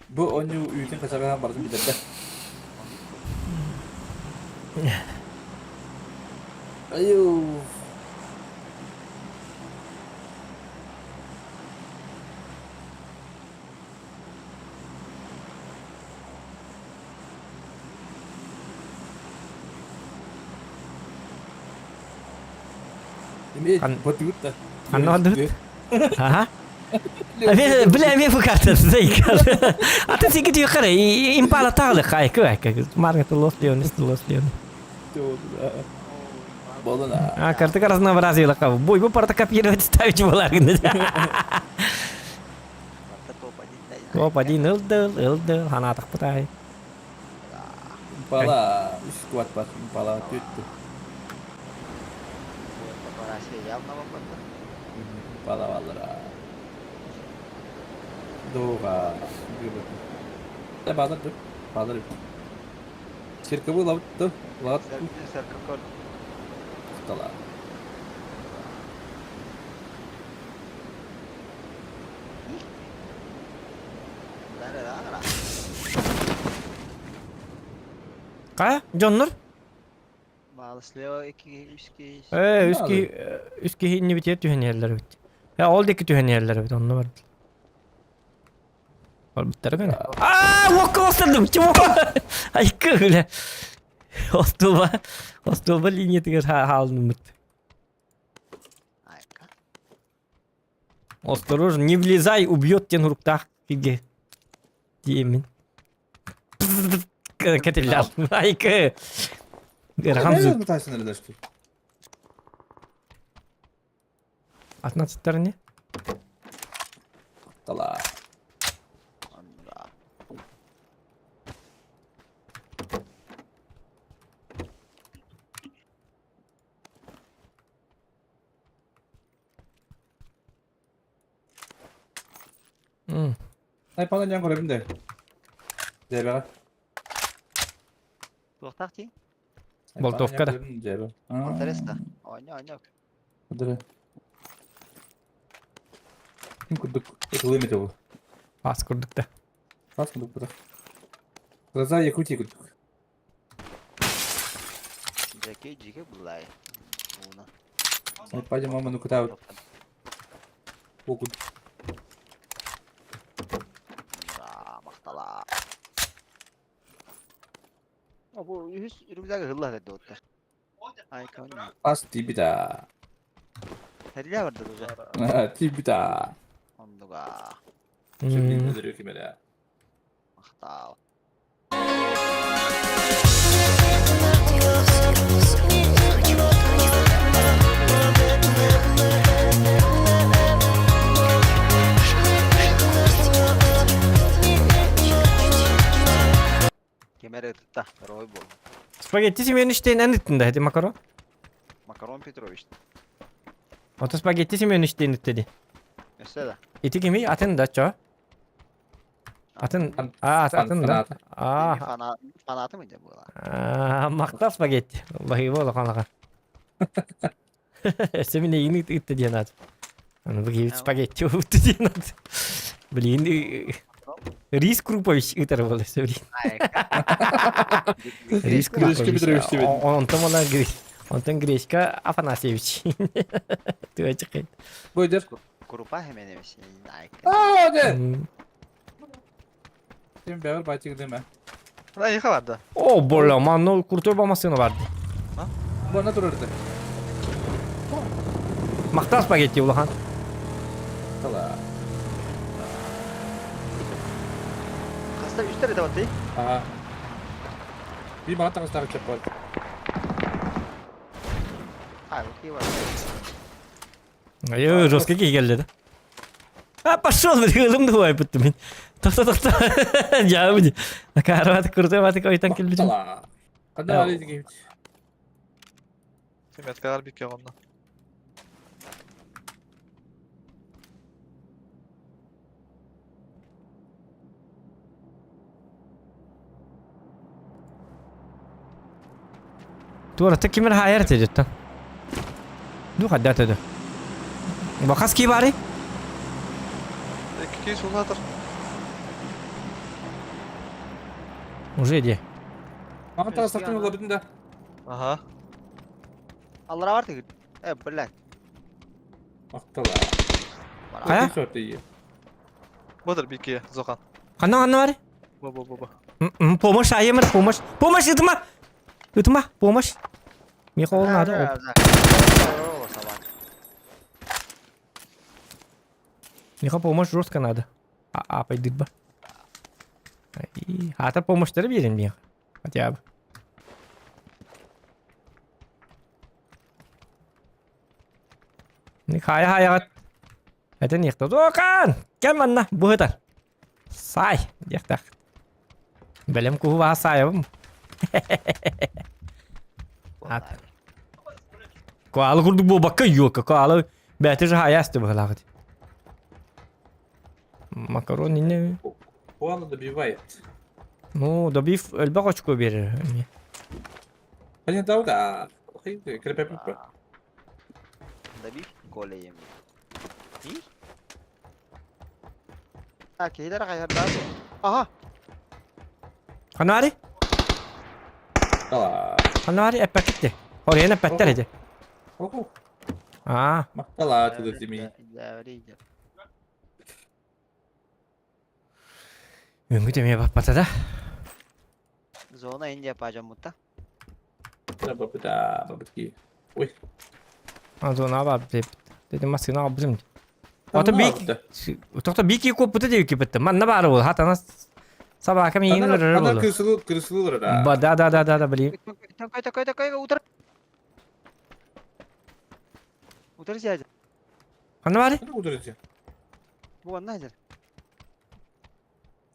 Bu onyu үйтен качаган бардым битер. Айу. Анна бат. Аха. Бля, мен фукарта зайкал. А ты сики түйқара, импала тағылы қай көк. Марга лос леонис лос леон. Болына. А, картык разнообразие лака. Бой, бу парта копировать ставить болар. Топ один ылдыл, ылдыл, ханатық пытай. Импала. Үс квад бар. Импала төттү. Импала баллара. Дога. Да базар dur. Базар. Цирковый лавт. Лавт. Тала. Қая, Джоннур? Слева 2 3 Э, үски үски хинни битер түһенерлер бит. Я ол деки түһенерлер бит, онны бар. Ол биттер гene. Аа, вокка остырдым. Чего? Ай көле. Остуба, остуба линия тигер халным бит. Осторожно, не влезай, убьет тен руктах киге. Диемин. Кетелер. Ай кө. Рахам Атна не? Тала. Ай пана нян көрөбүн де. Дебе. Туохтаах дии? Болтовка да. Дебе. Интересно. Оонньоо, оонньоо. Адыры. Ким курдук ылымет ол. Ас курдук да. Ас курдук бутах. Глаза Якутии курдук. Жеке жеке булай. Уна. Ай пойдем мама ну куда Окуд. Махтала. Бу үһүс рюкзагы хылла деді отта. Ай кон. Ас тибита. Хәрилә барды уже. Тибита. Ондуга. Şimdi кимеле. Махтал. Кемер ытта, рой бол. Спагетти Семеновичтен эн ыттында эти макарон. Макарон Петрович. Ото спагетти Семеновичтен ыттеди. Өссө да. Ити кими атын да чо? Атын а атын да. А Фанаты мы була. А, мактал спагетти. Бахи боло канака. Семине ини ытты диэн ат. Аны бу спагетти ытты диэн ат. Блин, Рис Крупович ытар болду блин. Рис Гречка Крупович. Петрович тебе. Онтон ола Онтон Гречка Афанасьевич. Туачыкы. Бойдер. Крупа хеменебис. Аа, де. Сен бәгір байтик деме. Мына екі барды. О, бола, манно крутой бамасыны барды. Бана турарды. Мактал спагетти улахан. Тала. Хаста үстер эде баты. Ага. Bir bana тагы чеп бар. Ай, окей бар. Ой, жестко келди да. А, пошел, блин, давай, бітті мен. Тоқта, тоқта. Я буди. Карват крутой батык ойтан келбит. Тала. Кандай али деген. Меткалар бикке онна. Тура кимер хайыр тежеттен. Ду хадда төдө. Бакас ки бары? Екі кей сулатыр. Уже иди. Мага тагы сактын ола битин да. Ага. Аллара бар тегит. Э, блядь. Мактала. Кая? Бодыр бикке, Зохан. Кана кана бары? Бо бо бо бо. Помощь айымыр, помощь. Помощь ытыма. Ытыма, помощь. Мне ол надо. Миха помощь жестко надо. Аапайдырба. Аата помощьтары биэрин миэхэ. Хотя бы. Хайа хайаҕыт. Этэн иэхтэ. Туокаан! Кэм манна быһытар. Сай диэхтээх. Бэлэм куһу баһа саайабым. Ат. Коала курдук буолбакка юлка. Коала бэйэтэ же хайаас быһылаах. Макарон инне. Коала добивает. Ну, добив элбэх очко берер. Понятно, да. Добив колеем. А, киһилэр хайардаах. Аха! Ханари? Мактала. Ханари эппэккит Орыйан эппэттэр ити. Оху. Аа. Мактала тылы Үҥгүт эмиэ баппата да. Зона Индия пажаммыта. Бабыта, бабытки. Ой. А зона бар деп. Дедим массыына албытым. Ото бик Тохто бики коппута деп кипетте. Манна баар ол хатана собака миин ырыр Ана болу. кырсылы кырсылы да. Ба да да да да да блин. Такой такой такой утар. Утар сядь. Ханна баар? Ханна утар Бу анна хәзер.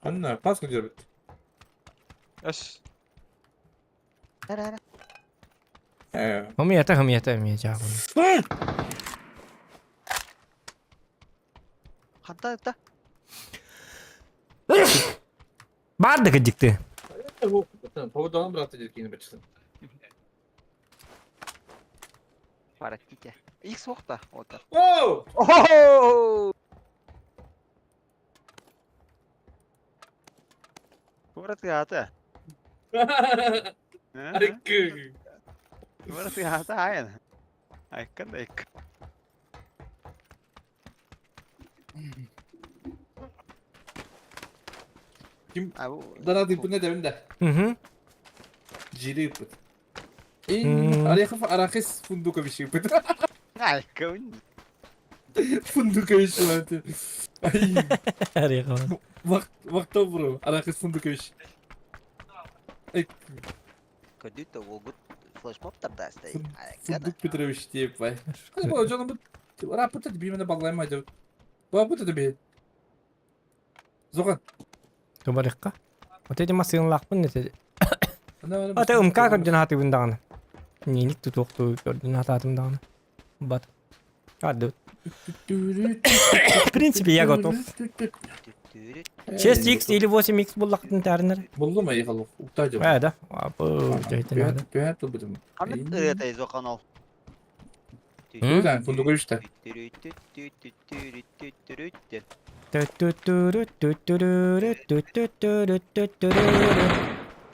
Ханна пас көтөрбүт. Эс. Хәр хәр. Э. Хомията хомията эмиэ жаабын. Ханта та. Бар да кыдьыкты. Поводон брат диркини бачсын. Паратите. Икс уақта. Отар. Оу! Оу! Курат ата. Айкы. Курат ата айын. Айкын айкын. Ким А бу Дана тыппын этэбин да. Мгм. Жири ыппыт. Орехов арахис фундукович ыппыт. Айкын. Фундукович латы. Ай. Орехов. Вахтал бро. Арахис фундукович. Көдүт угут флешмоб тардаастай. Фундук Петрович деп бай. Бу жаным бу рапорт бимene баллайма деп. Бу бу би. Зохан. Тубарыкка. Вот эти массыынлаахпын этэ. Ата ымка көрдүн хатыбын даҕаны. Ниник тутуохтуу көрдүн хатаатым даҕаны. Бат. Ады. В принципе, я готов. 6x или 8x буллахтын тәрінер. Булду ма ехал укта деп. Ә, да. Апы, жайтын ады. Пять будем. Қанды ырытай зоқан ол. М? Фундукович та.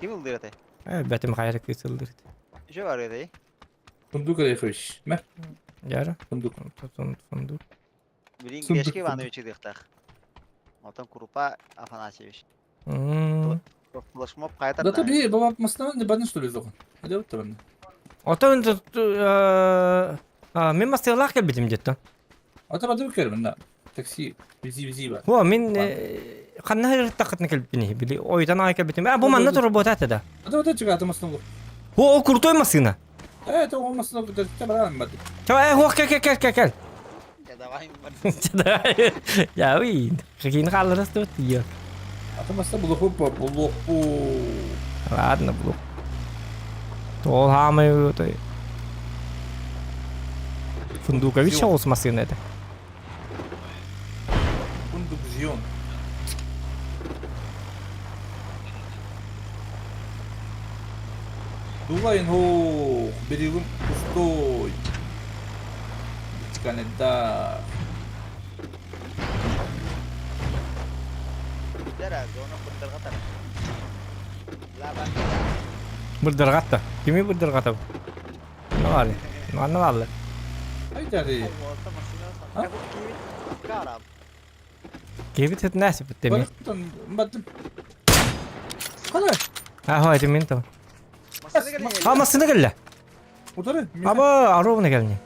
Ким ылдырытай? Ә, бәтім қайры кысылдыр. Еще бар ырытай. Фундук Орехович. Мә, Яра. фундук. Фундук. Билин Сундук, Грешки Иванович ыдыктах. Отон Крупа Афанасьевич. Флешмоб қайтар. Да таби баба масна не бадын что ли зохан. Hadi вот табан. Отон мен мастерлах келбитим деттен. Ата бады көрмін да. Такси вези вези бар. О, мен ханна тақытны келбитини били ойдан ай келбитим. А бу манна тур работать да. Ата бады чыга ата масна. О, о крутой машина. Э, это он масна да табаран бады. Ча, э, хо, кел, кел, кел, кел, кел. Давай. Я уй, какие халларас тут я. Ата масна булуху по булуху. Ладно, блук. Тол хамы өте. Фундукович соус машина это. Фундук зион. Дулайн хо, берегум пустой. Чиканеда. Бырдырғатта. Кими бырдырғата? Не бар? Не бар? Айдары. Кебит это нәрсе бітті мен. Баттым. Қалай? А, хой, это мен то. А, машина келді. Утары. Аба, ровно келді.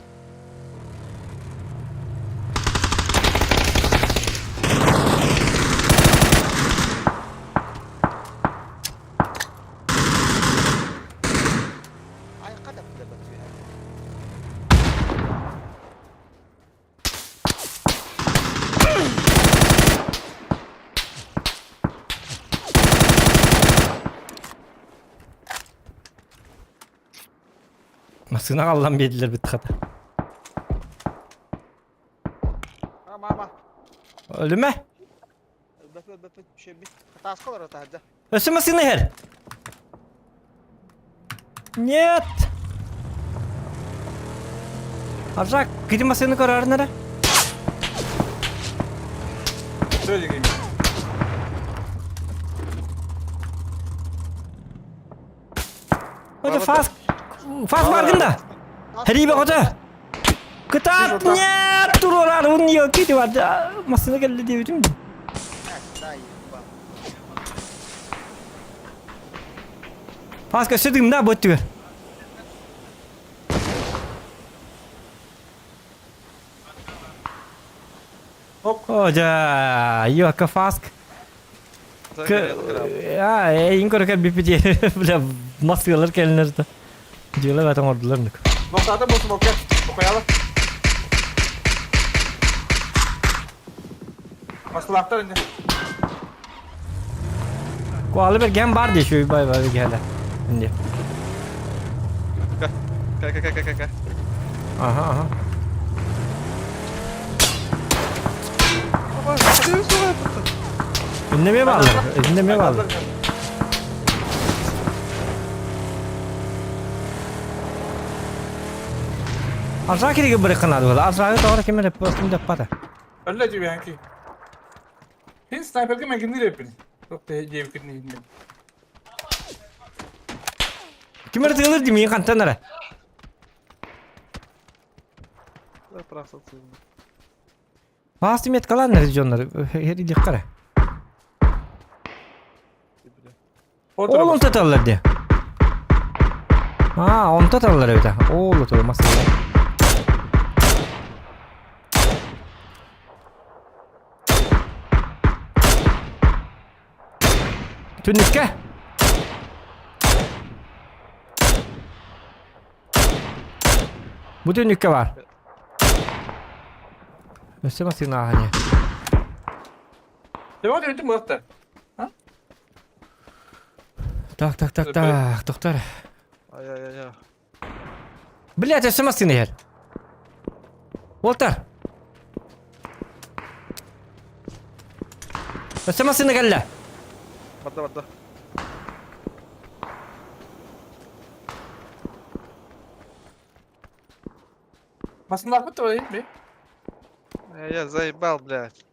Массыына аҕаллан биэрдилэр бит хата. Мама. Өлүмэ. Өлбөппүт, өлбөппүт, түшөбүт. Хатааска олорор таһырдьа. Өссө массыына иһэр. Нет. Аржак, кити массыына көрөөрүн эрэ. Söyle Хотя фас... Фас баргында. Хриба хотя. Кытаат, нет, туруораар, un кити бар. Массыына кэллэ диэбитим. Фаска өссө дымна бу өттүгэр. О, дьэ, йока фаск. А, эйин көрө биппити. Бля, массыылар кэлинэр да. Дьыала бата оҥордулар нук. Ноката болсун окей. Окуялы. Маслахтар инде. Куалы берген бар дии шуй бай бай кэлэ. Инде. Кэ кэ кэ кэ кэ. Ага, ага. Иннеме баалар, иннеме баалар. Аржаа кириге бырыкканады була. Аржаагы тоҕо ким эрэ ким да Öyle diyor yani. Син снайперге мен кимни репин? Çok da диэбиккин иһинним. Ким эрэ тыылыр дии миигин хантан эрэ? Паас меткалаан эрэ дьоннор эрийдиэххэ эрэ. Ол онто тыллар дии. Аа, онто тыллар эбит. Ол оту массыына. Түннүккэ! Бу түннүккэ баар. Өссө массыына ааһан Devam edin bu Так, так, так, так, доктор. Ай-яй-яй. Блядь, өссө массыына иһэр. Уолтар. Өссө массыына кэллэ. Барда барда. Массыналаахпыт твои, би? Я заебал, блядь.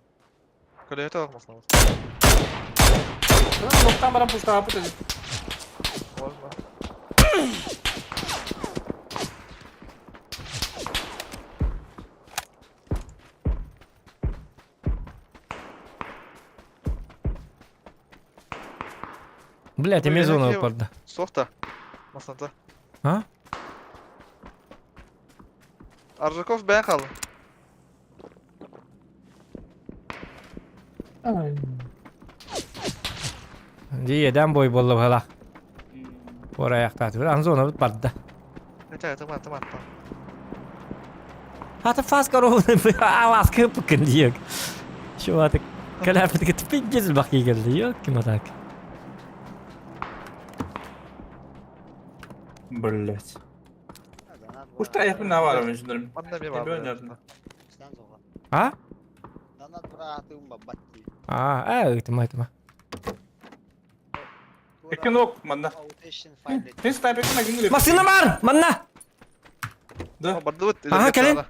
Көлөһөтө олох Локтан баран пуштаапыт эди. Можно. Блядь, эмиэ зона барда. Софта. Масната. А? Аржаков бэйэн хаалла. Дии эдэн бой буолла быһалаах. Орайахтаатыбыт. Ан зонабыт барда. Хотя, тыма, тыма, тыма. Ата фас коровны аласка пыкын диек. Чувак, каляпытка пиздец бахи келди. Ёлки так. Блять. Ушта аяқпын на бар мен жүндірім. Манна мен Мен бар. ойнадым. А? А, э, тыма, тыма. Экен ок манна. Син снайперге мен кимни Массыына бар! Манна! Да. Барды бут. Ага, кэлин.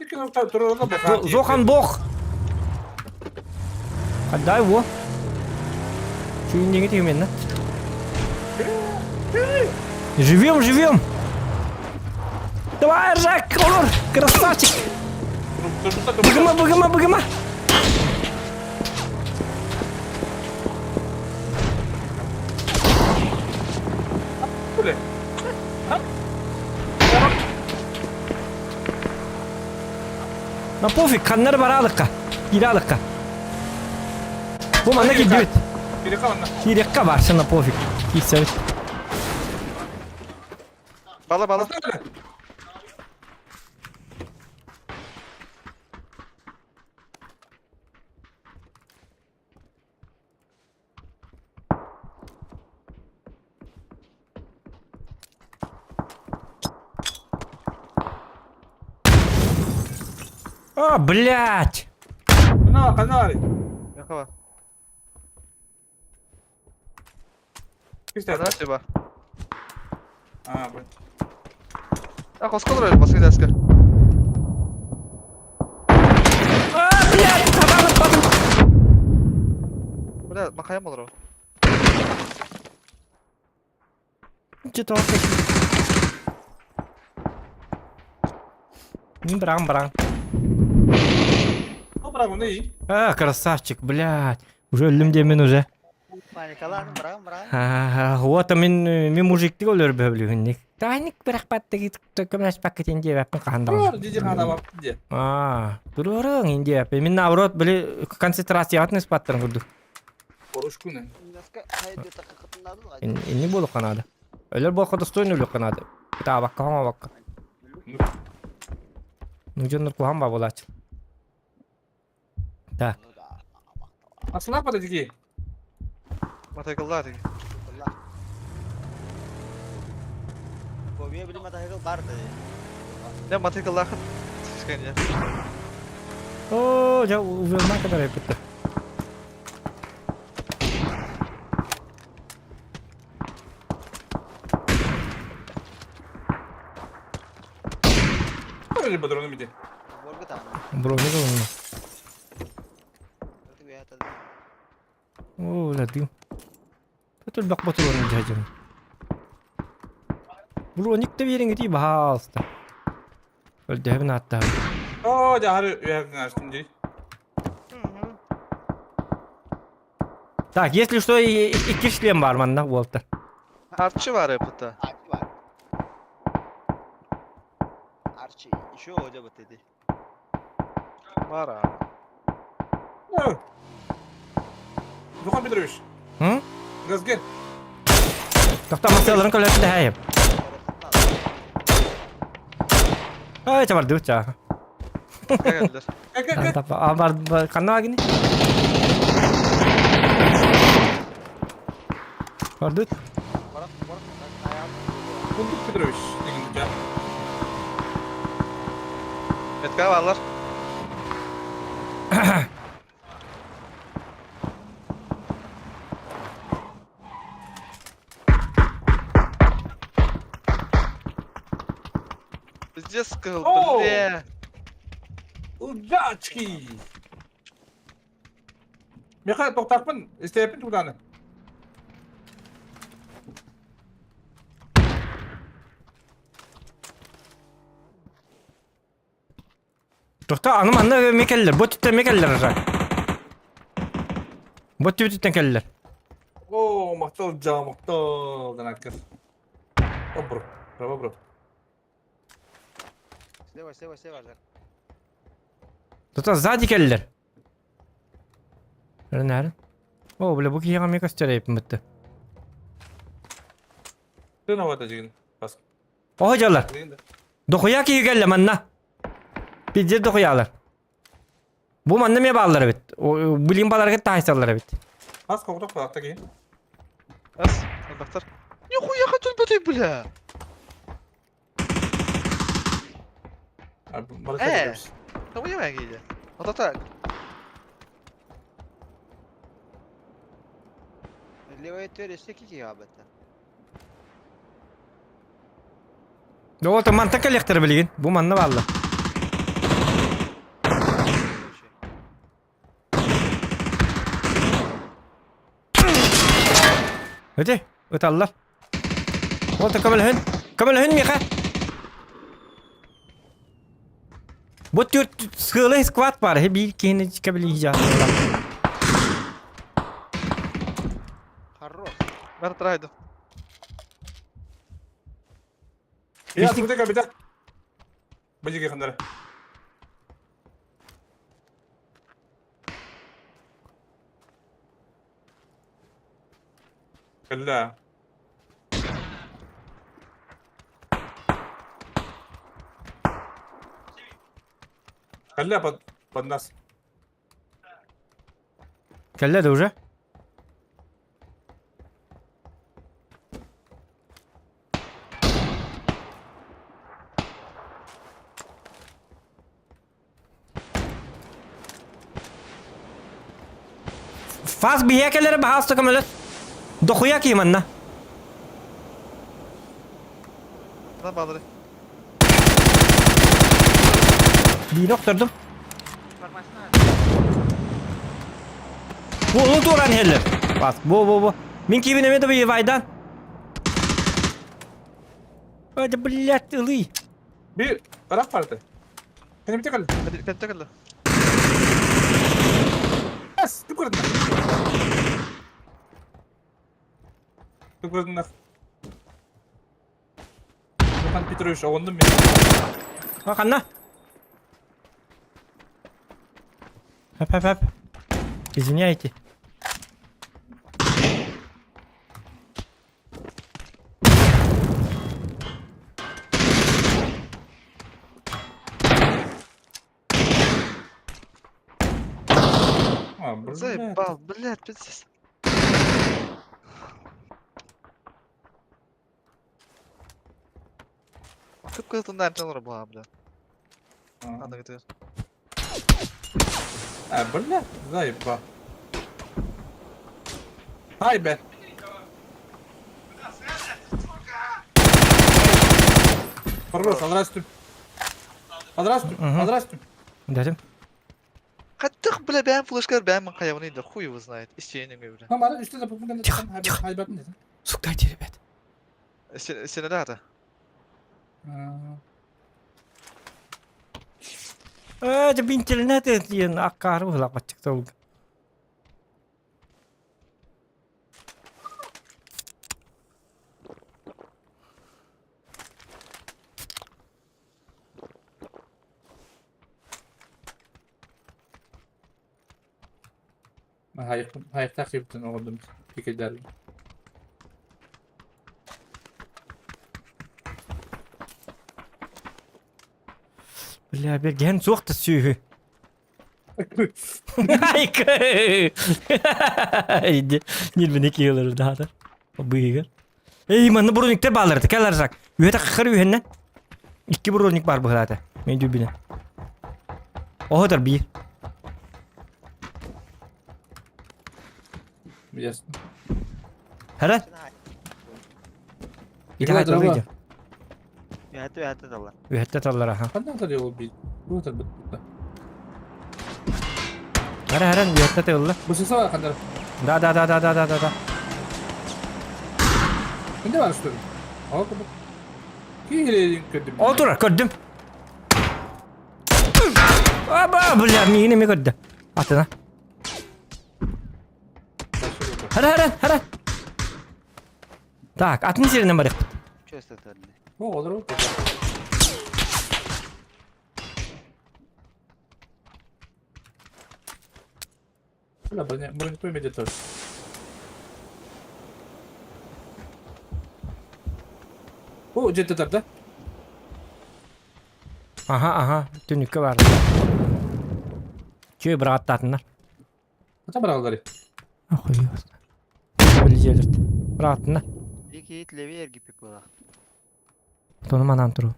Экен ок турорга баха. Зохан бог! Отдай его. Чуйнеги именно. Живем, живем! Давай, Жак, Колор, красавчик! Быгыма, быгыма, быгыма! На пофиг, ханнар баралыкка. Киралыкка. Бу манна кирдибит. Кириэххэ барса на пофиг. Киирсэбит. Бала, бала. А, блядь! На, канари. Мехова. Кистэ. Канар тиба. А, блин. А, хоскол рой, баскы даска. А, блядь, табаҕын батым. Бля, махаям олорор. Че тоҕо Брам, брам. Ну, браво, не. А, красавчик, блядь. Уже өллүм диэмин уже. Паникалаан, браво, браво. А, вот мин мин мужиктик өлөр бөбүлүгүнник. Тайник бирахпаттыги көмөлөспөккүтин диэбэппин хаһан даҕаны. Диди хана бар дии. А, туруоруҥ индиэппин. Мин наоборот били концентрациябатын ыспаттарын курдук. Орушкуны. Инни буолуохха наада. Өлөр буолуохха достойно өлүөххэ наада. Ытаабакка, хоҥообокко. Ну дьоннор куһаҕан баа буолааччы. Так. Асылаах бата дики. Матайкаллаа тиги. Не матайкаллаахыт. Сискэн Оо, дьэ, увелма кадар эппиттэр. Öyle badronu midi. Броня ылынна. Оо, ладым. Өтөлбөх ботуруонун дьаһдьын. Броник да биэриҥ итии баһаалыста. Өлдөһөбүн ааттаһабын. Оо, дьаһары үөһэ астым дии. Так, если что, икки шлем бар манна уолта. Арчы бар эппитэ. Арчи, еще hoca bu dedi. Бар аа. Духан Петрович. М? Газген. Тохтоо масаларын көлөттө хайып. Ай, чабар дуча. Кэллэр. А бар ханна гини? Бардыт. Кундук Петрович деген дуча. Метка баалар. Пиздец кыл, О! бля. Удачки! Меха тоқтақпын, істеппін тугданы. Тохтоо аны манна мекеллер, бу түттен мекеллер уже. Бу түттен келлер. О, мактал жа, мактал данакыр. Обро, браво, бро. Слева, слева, слева. Тута сзади келлер. Нәрі? О, бля, бу киһиэхэ эмиэ көстөр эбиппин бытты. Тына жигин. Бас. Оһо дьаллар. Дохуя киһи кэллэ манна. Пиздец дохуялар. Бу манна эмиэ бааллар эбит. Билин баларга таайсаллар эбит. Бас коғдақ балақта кейін. Ас, элбэхтэр. Нихуя хотел бы ты, бля. Э. Тоҕо киһи? Ото так. Левая төрө секи абата. Ол манта кэлиэхтэрэ билигин. Бу манна бааллар. Өте, ыталлар. Ол та көмөлөһүн. Көмөлөһүн миэхэ. Бу түөрт сыалай сквад бар. Хе биир киһини кэбили жаатылар. Хорош. Мен трайдым. Я тугда капитан. Бажиге хандара. Кэллэ. Кэллэ под, под нас. Кэллэ да уже? Фас биһиэкэлэри баһаалыста көмөлөс. Дохуя киһи манна. На балары. Биини охтордум. Бу onu туоран иһэллэр. Бас, бу бу бу. Мин киибин эмиэ да быйывайдан. Ой, блядь, ылый. Bir taraf vardı. Benim bir tek Кэнтэ кэллэ. Yes, tukurdun. Tukurdun. Степан Петрович, оҕуннум мин. Ханна? Хап хап хап. Извиняйте. А, блядь. Заебал, блядь, пиздец. Кып-кызыл туннар була, бля. Аны көтөр. А, блядь, заебал. Ай, бе. Хорош, алрастым. Алрастым, алрастым. Дадим. Хаттых, бля, бэм флешкар, бэм хайваны да хуй его знает. Истинный, бля. Там ара үстэ запупун Тихо, тихо. хайбатын дедим. Сук, дайте, ребят. Сенедата. Э, это интернет диэн аккаары быһылаах баччык Хайыктах жептен оҕордум пикелдер. Бля, берген суох да сүүһү. Айкы! Иди, нирбини киелер даатар. Быйыгар. Эй, манна брониктер баалар, кэлэрсак. Үөтэ хахыр үһэннэн. Икки броник бар быһылаата. Мен дүбүнэ. Оһотор биир. Ясно. Хара? Ити Николай, хайталыы дорога. дьэ. Үһәтте үһәтте таллар. Үһэттэ таллар аха. Ханна атар ол би. Бу атар бит. Хара харан үһэттэ тылла. Бу сesa var ханна. Да да да да да да да да. Ханна бар үстү. Ага куб. Киһилерин көрдүм. Ол турар, көрдүм. Аба, бля, миигин эмиэ көрдө. Атына. Хара хара хара. Так, атын сиринэн барыахпыт. Чөстө төрдү. О, олор. Бля, броня, броня той меди тоже. О, где-то там, да? Аха, аха, түнүккэ бар. Чүө бырааттаатыннар. Хата бараллары. Охуй. Билжелерт. Бырааттыннар. Лики леви эргиппик була. Тону манан туру.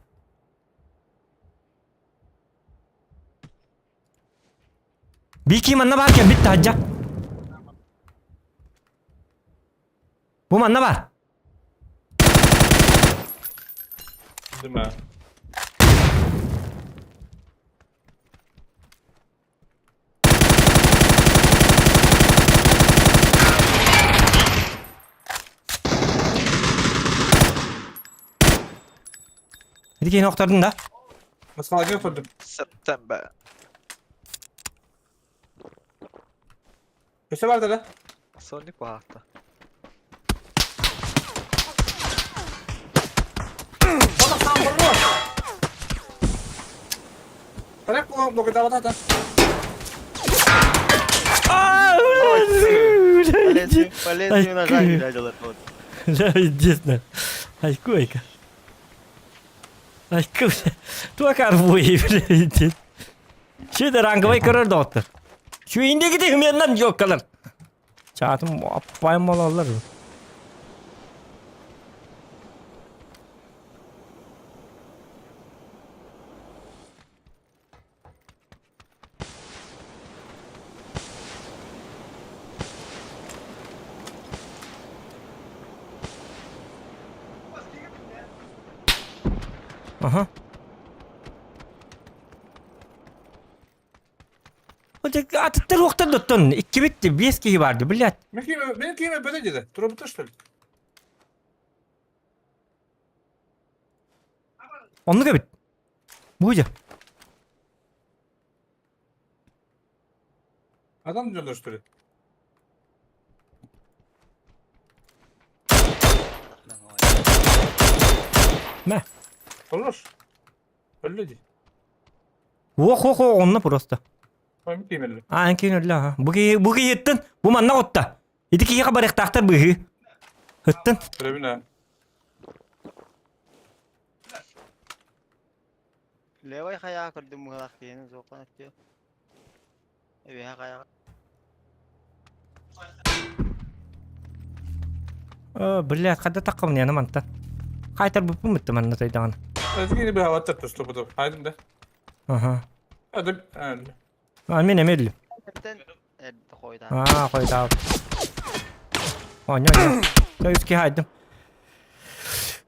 Бики манна бар кем битти хаджа. Бу манна бар. Дыма. Ити киһини охтордун да. Масалага көрдүм. Септембер. Өсө бар да? Сонник баатта. Ота сам барро. Тарак бу логада бата. Полезную нажали дядялар вот. Единственное. Айкойка. Айку. Туакар буй, блядь. Şu ранговый көрөр доктор. Şu индеги хменнан yok kalır. Чатым аппайым балалар. Аха. Атыттар уохтар доттон иккибит биэс киһи барды, блядь. Мен киме, мен киме бөтө деді. Тура что ли? Оннук эбит. Бу же. Адам дьоннор что ли? Мэ. Хорош. Өллө дии. Ох, ох, ох, онно просто. Ой, киимэллэ. А, эн киин өллө, аха. Бу киһи, бу киһи ыттын, бу манна отта. Ити киһиэхэ барыахтаахтар быыһыы. Ыттын. Көрөбүн аа. Левай хайаҕа көрдүм быһыылаах киһини суохха өттүө. Үөһэ хайаҕа. Э, блядь, хадда таққабын яны мантан. Қайтар бұппын бітті манна тойдағаны. Эзгини быһаабаттар тустубуту. Хайдым да. Аха. Адам өллө. А, мен эме өллүм. Эрден эрдэ хойдаа. Аа, хойдаа. Оня, оня. Той үске хайдым.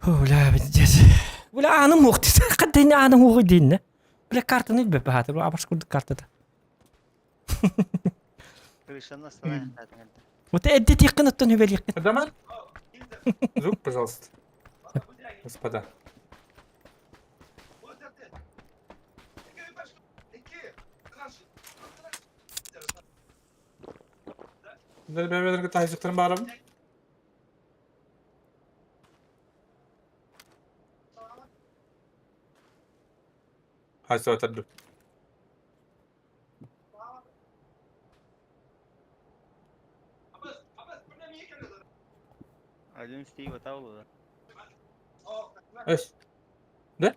Бля, пиздец. Бля, ааным уох дии. Хаддайны ааным уоҕуй дииннэ. Бля, картаны билбэппэ хаатыр. Абаш курдук картата. Крышаны астана хатан эрдэ. Вот эрдэ тиэххин оттон үбэлиэххин. Адаман. Звук, пожалуйста. Господа. Бэбэлэргэ таһайсыктарын баарабын. Хайсыбатар Один Стив атаулу да. Эс. Да?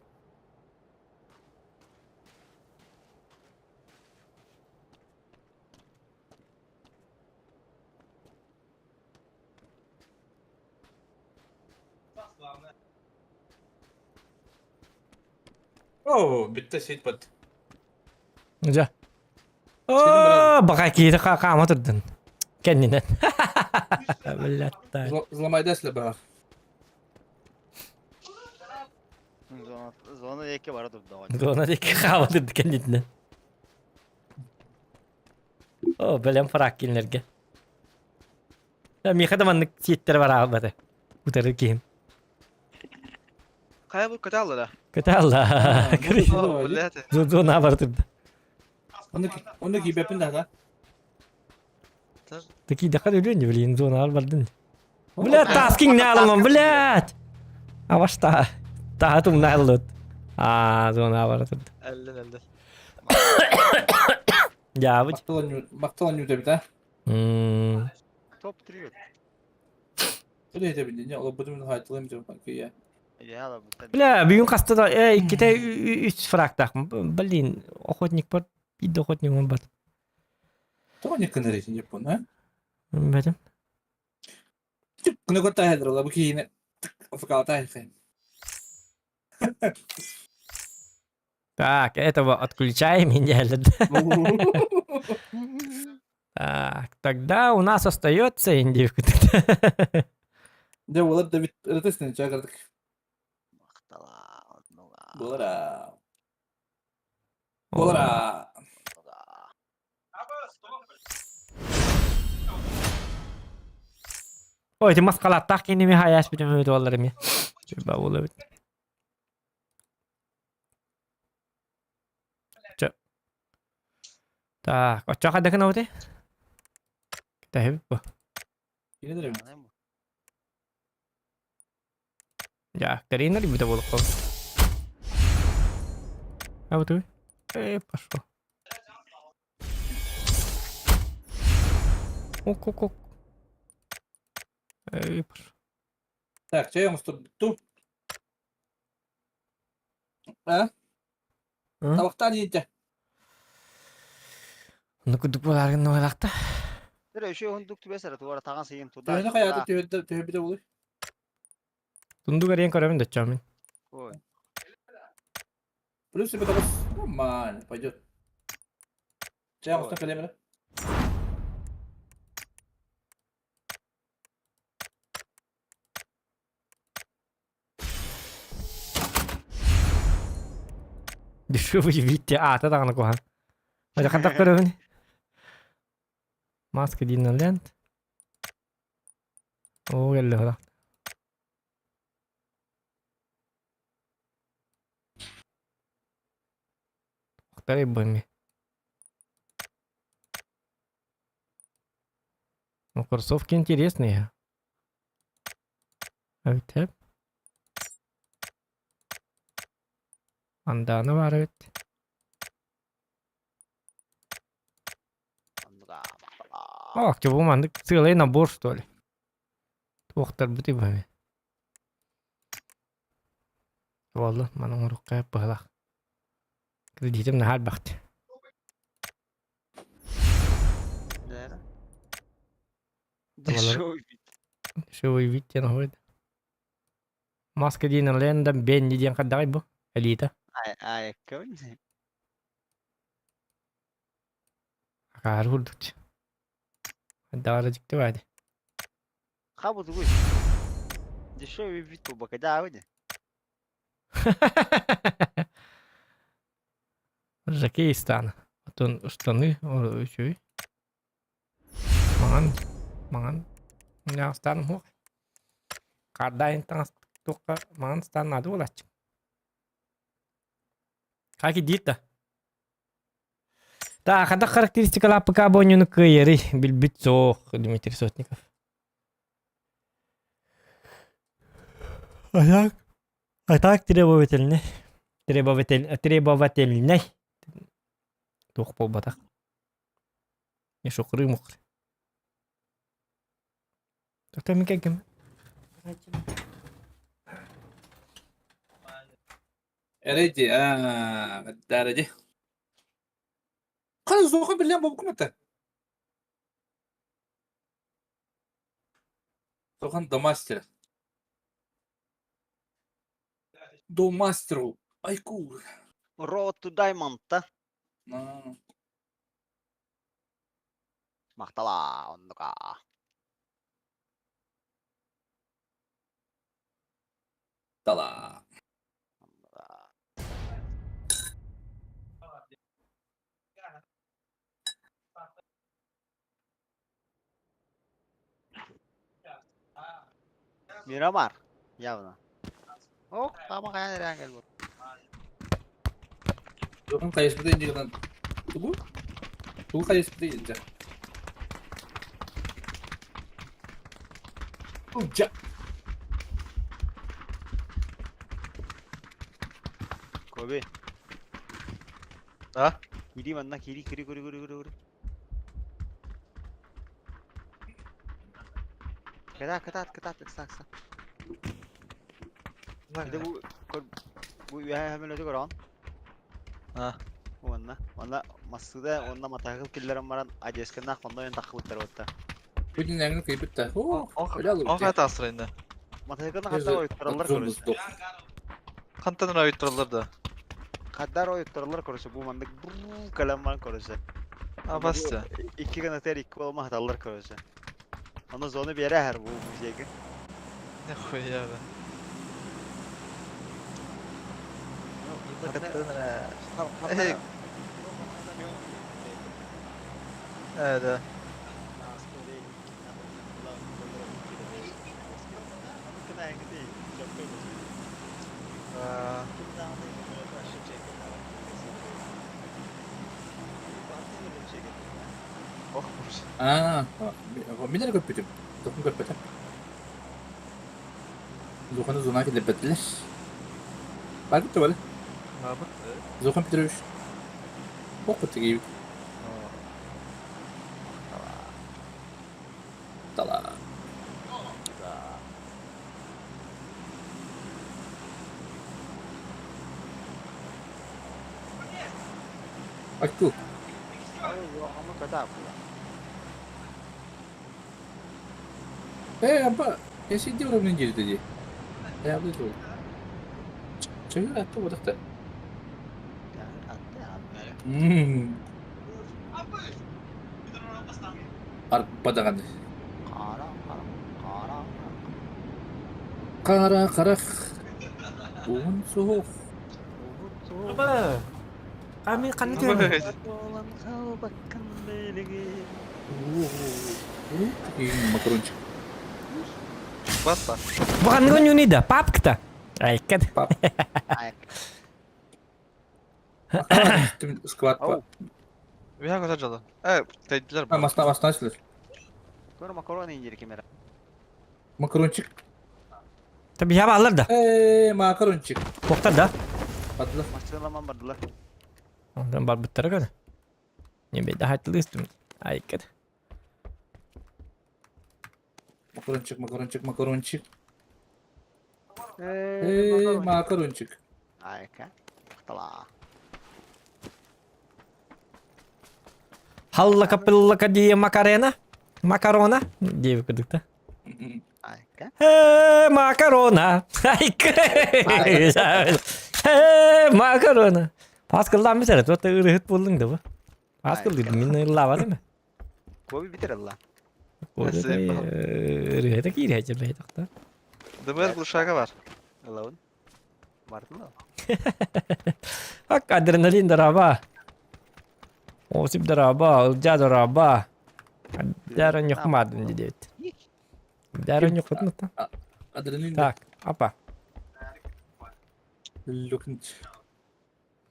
Оо, бүттэ сиит бат. Дьэ. Оо, баҕа киһи хаама турдун. Кэннинэн. Блядь. Взломайда баар. Зона зона диэки бара турда. Зона диэки хаама турду кэннинэн. О, бэлэм фрак кинилэргэ. Миэхэ да маннык сиэттэр бараабата. Утары киһим. Хайа бу көтө алла да? Көтө алла. Блядь. Зона бар турда. Онно киибэппин да Такие даха өлүөн блин, зона бардын. Блядь, таскинг не алыман, блядь. А вашта. Таатум наллыт. А, зона бар турда. Әллен әллен. Дьаабыт. Мактал ньүүтэбит а. Топ 3. Түлэйтэбин не олобутум хайтылым деп кия. Бля, бүгүн хаста да э икките үс фрактах. Блин, охотник бар, бид охотник он бар. Тоҕо не кынырыйсың деп а? Бэтим. Күнө көттө хайдырла бу киһини афыкаата хайхай. Так, этого отключаем и Так, тогда у нас остается индивка. Дэ олар да бит ырытысны чагырдык. Болара. Болара. Ой, ти маскалаттах кинеми хаяш бүтүм өтө олар эми. Ба боло бит. Так, оччо хадакын оти? Тэһэбит бу. Я, Карина ли будет волков? А вот и. Эй, пошел. Ок-ок-ок. Эй, пошел. Так, чай оҥостубуту. А? Табахтаан иитэ. Ну кудук буолааргын нуһалаахта. Дere үшө хундук түбэсэр туара таҕан сыйын туда. Төһөнө хайаата төһөдө төһөбүтэ буолуй? Тундук эрийэн көрөбүн доччоомин. Ой. Плюс себе тоҕус. Нормально, пойдет. Чай оҥостон кэлиэм эрэ. Дешевый вид аата даҕаны куһаҕан. Ма хантах көрөбүн? Маска Диналенд. Оо кэллэ хола. Второй бомби. Ну, кроссовки интересные. Эбит Андана баар эбит. О, чего маннык целый набор, что ли? Туохтарбытый бу Буолла, маны оҥоруохха быһалаах. Кредитим наһаа элбэхти. Дешевый вид. Дешевый вид диэн оһуйда. Маска диэн Лендом Бенни диэн хайдаҕый бу? Элита. Айакка Акаары курдук. Хайдаҕа дьикти баadi. Хабы тугуй? Дешевый вид буолбакка дии. Жакеистан. Отон штаны үчүгэй. Маҥан, маҥан ыстааным суох. Хаардаайын таҥас туохха маҥан ыстаан наада буолааччы. Хаки диир да. Та хадах характеристикалаах ПК оонньууну кыайарый билбит суох Дмитрий Сотников. А так, а так требовательный. Требователь, требовательный. Туох буолбатах. Шукры мукры. Тоқта мен кем? Эрэди, аа, даради. Хас зоха билен бобукум это. Сохан до мастера. До мастеру. Айку. Road to Diamond-та. Махтала, оннука. Тала. Miramar. Явно. Ок, таама хайан эрээн кэлбит. Сохан хайыспыта инде Тугу? Тугу хайыспыта инде. Уджа. Коби. А? Кири манна кири кири кири кири кири кири. Кытаат кытаат кытаат ыкса ыкса. Ити бу көр бу үөһэ көмөлөтү көрөҕүн. А. Уонна уонна массыына уонна матаһыкыл киллэрэн баран одежканнаах онно ойон таххыбыттар уотта. Путин эҥин кыйбыт да. О, Он хайта асырайна. Матаһыкылны хатта ойуттараллар көрүс. Хантан ойуттараллар да. Хаддар ойуттараллар көрүсэ бу маннык брррр кэлэн баран көрүсэ. Абасты. Икки гынатыгар икки буолма хаталлар көрүсэ. Ону зону биэрэ бу музейга. Нихуя да. Эй. Э, да. А, Ох, ужас. Аа, мин эрэ көрбүтүм. Тохун көрбөтөм. Зуханы зона киллэрбэтилэр. Барбыт да бары. Бабыт. Зухан Петрович. Ох, тигиибит. Тала. Айку. Э, апа, я сидел ровно неделю тоді. Я буду. Чего я то вот это? Мм. Арпадаҕаны. Хара харах. Уун суох. Аба! Ханна ханна түһэн? Буолан хаалбаккын билигин. Макарончик. Баста. Бу ханнык ойнууный да? Папка-то? Айкад. Ай, Склад Ау. Үһэ көтөр дьолу. Э, тэйдилэр А, бу. маста маста силер. Көр макарон индир кемера. Макарончик. Tabii ya alır да. Э, макарончик. Тоқтар да. Бардылар. Масыламан бардылар. Онтон барбыттара көнө. Не беда хаттылыстым. Айкад. Макарончик, макарончик, макарончик. Э, Э, макарончик. Айка. Тала. Халла капылла дие макарена. Макарона. Диэбит курдук да. Айка. Э, макарона. Айка. Э, макарона. Паскылдан битер. Тута ырыһыт буоллуҥ да бу. Паскыл мин ыллаабат эме. Коби битер алла. Ырыһыта киирээчи бэйдахта. Дымыр глушага бар. Ылабын. Бардын да. Хак адреналин дараба. Осип дараба, Ылдьаа дараба. Дара ньухмадын диэбит. Дара ньухмадын Адреналин. Так, апа. Люкнуть.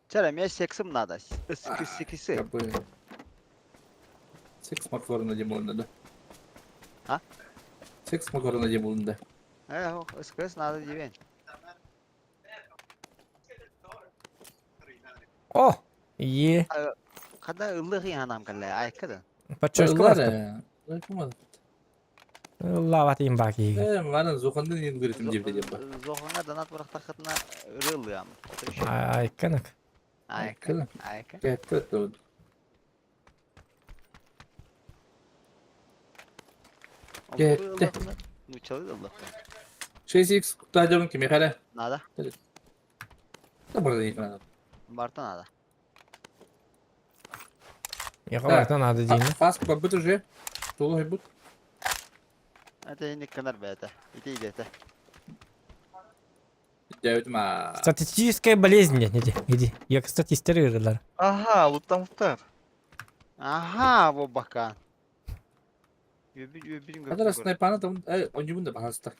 Чара, мне сексом надо. Сексы. Как бы... Секс макарона демон, да. А? Секс макарона демон, да. Э, СКС надо дивен. О! Е. Когда ыллыгы ханам калла, айка да. Подчёска Лара. Лава тиим баки. Э, мана зуханды не говорит, деп деп. Зохонга донат бырахтахытна ырылыам. Айканак. Айка. Айка. Кетті. Кетті. Нучалы ыллык. 6x кутажабын кеме қара. Надо. Да burada değil надо. Барта надо. Я барта надо деймин. Фаск бабыт уже. Толы бут. Это не канар бета. Ити идете. Дәвит ма. Статистическая болезнь нет, иди, иди. Я статистировал. Ага, луттан луттар. Ага, во бака. Үбүн Kadar снайпаны там, э, онюбун да бағаста.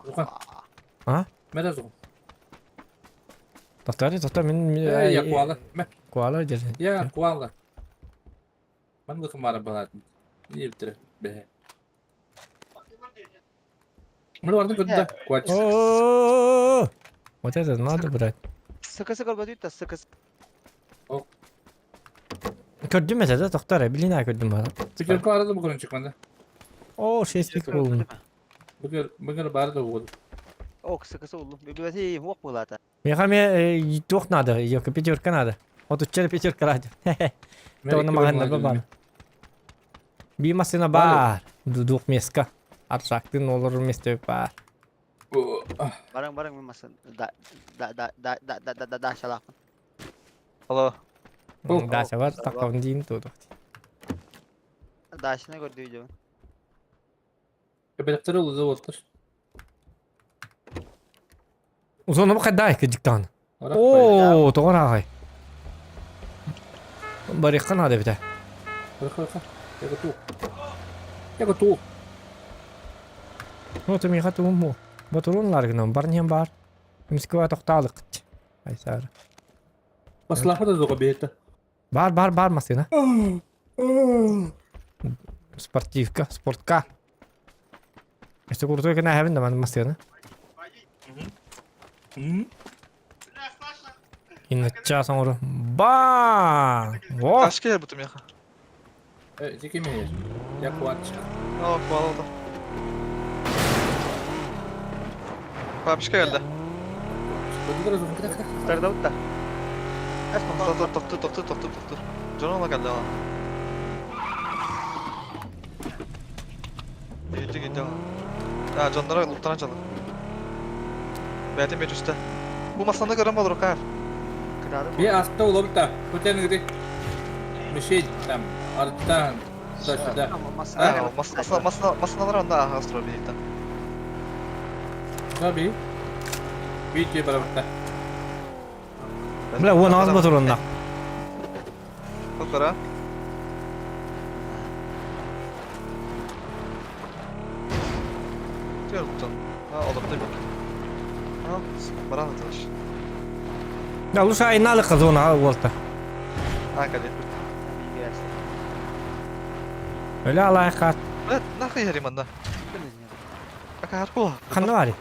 Зухан. А? Мә зухан. Тоқтар, тоқтар, мен... Э, я куала. Мә. Куала дер. Я куала. Ман лыкым бара балатын. Не битер. Бе. Мына бардың көтті. Куач. О, Вот это надо брать. Сыкысы көрбөтүйт да сыкысы. Көрдүм это да, тоқтар, билин ай көрдүм бара. Пятерка арады бүгін чыкманда. О, 6 пик болдум. Бүгін бүгін барды болды. Ок, сыкысы улу. Бүбөти хуак булата. Меха ме туох надо, ёка пятерка надо. Вот учер пятерка радио. Тоны маған бар. Би машина бар. Двух меска. Аршактын олар месте бар. Барың барың мен масын. Да да да да да да да да да шалақпын. Алло. Дача бар, тақауын дейін туды. Дашына көрдү видео. Кәбелектер улы отыр. Узону қайда диктан. О, тоғыр ағай. Бариққа надо бите. Я готов. Я готов. Ну, ты миха туум. Батурун ларгынан бар нем бар. Мисква тоқталык. Айсар. Баслахы да зоға бейті. Бар, бар, бар машина. Спортивка, спортка. Если крутой кена хабин да ман машина. Инна час оңору. Ба! О! Ташка yer бутум яха. Э, жеке мен. Я куач. О, куала oldu. Папочка geldi. Старда Тоқту, тоқту, тоқту, тоқту, тоқту. Жонала geldi ала. Geldi geldi ала. Ha, canlara луттан çalı. Бәтем бет үсті. Бу масаны көрөн болор кар. Кырады. Би аста улы бит. Көтәнегде. Мишень там, арттан, туда-сюда. А, масына масына масыналар анда ага строили там. Таби. Биир киһи барабытта. Бля, уон аҕыс ботуруоннаах. Полтора. Түөрт А, олордо бит. А, баран атыш. Да, лучше айналык зона уолта. А, кале. Өлө алайхат. Бля, нахуй ярим анда. Ака харкула. Ханна баар?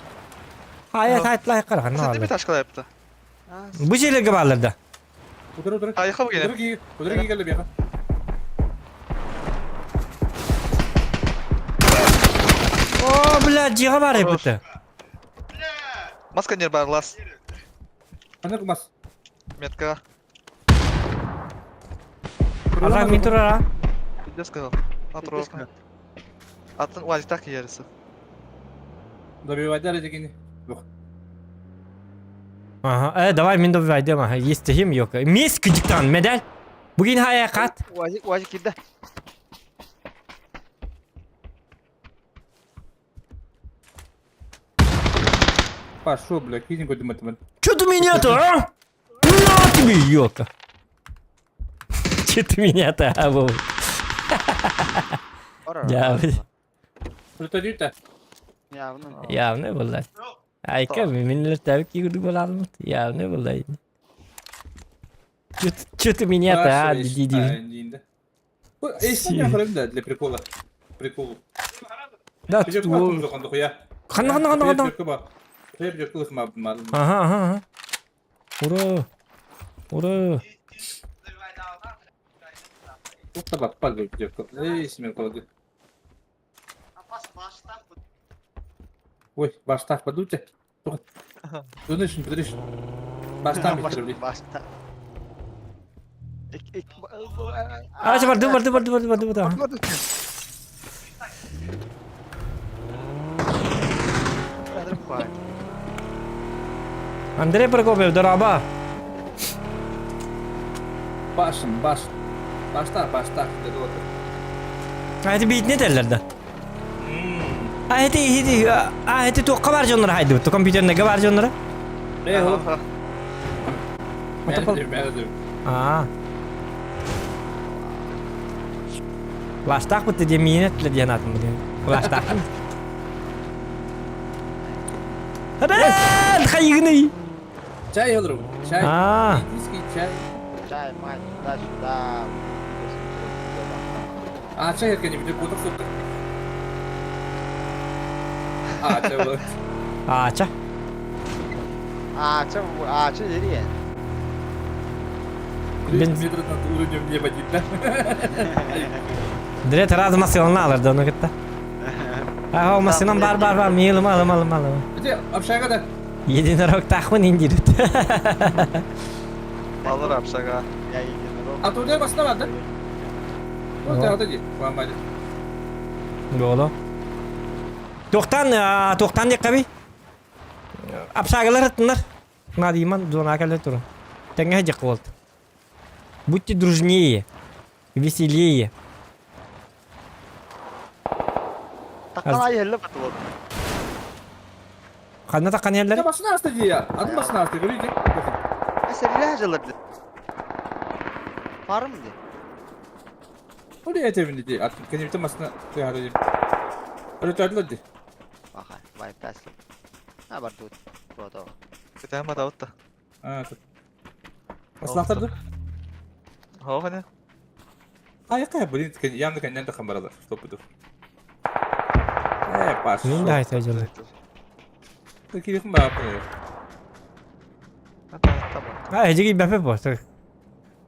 Айа сайтлай кара ханна Сен баар. не ташкалайыпты. Бу жерлерге баалар да. Утары утары. Айха бу Утары келе. ки, утары ки келе бияка. О, бля, жига бар эбит. Маска не бар лас. Аны кымас. Метка. Арак ми турара. Пиздец сказал. А, тура. Атын уазик так ярысы. Добивайдар дегени. Yok. Ага, давай мен добивайдым. Ага, естихим yok. Мес кыжыктан медаль. Бүгін хаякат. Уазик, уазик кирде. Пошел, бля, кизин көтүм өтүмөн. Чё ты меня-то, а? На тебе, ёлка. Чё ты меня-то, а, Вова? Я, Үлтөдүтэ. Явно. явно булла. Айка, минлер тәбик кигүрдүк бола алмат. Явно булла. Чё ты меня-то, а, диди. Бу эсен яхарым да для прикола. Прикол. Да, Бижек бар кым хуя. Ханна, ханна, ханна, ханна. Ага, ага, ага. Ура. Ура. Укта баппал бижек. Эй, смен колды. Ой, баштах подуйте. Донешин, подрешин. Баштан битирбли. Башта. А, барды, барды, барды, барды, барды, барды. Андрей Прокопьев, дораба. Башын, баш. Башта, башта dedi o. А это бит не дерлер да. А это это а это тоққа бар жоннор хайды. То компьютерне бар жоннор. Э, о. Мен А. Лаштақ бітті де мейін әттілі ден атын білем. Лаштақ. Рен, хайгны. Чай алырым. Чай. А. Индийский чай. Чай, мать, туда-сюда. А, чай erken bir de koduk soktu. А, чай olur. Ача. А, че, а, че дери? Ben- Метрдан уровнем неба дейді. Direkt razı masiyonunu alırdı onu gitti. А, o masiyon бар бар бар, мейлім алым алым алым. Де, общага да. Единорог тахмын индирит. Алыр апшага. Я единорог. А туда басына барды. Вот это ди. Куамады. Голо. Тоқтан, тоқтан деп қаби. Апшағылар аттынар. Надиман зона кәлі тұры. Тәңе жақ болды. Будьте дружнее, веселее. Таққан айылы бат болды. Қанда таққан Я ерлер? басына асты ди я. Адым басына асты. Көрейік. Әсәрілі ажылыр Барым ди. Oraya etevindi ди. Атын кенепте басына тыгары ди. Öyle ди. Баха, байпас. А бар тут. Вот. Кетем бата. А, тут. Баслақтарды. Хоо хане. А, якая, блин, явно кеннен тахан баралар. Стоп иду. Э, паш. Мен де айта жылы. Кирихин баа. Tamam. А, эжеги бәпе бар.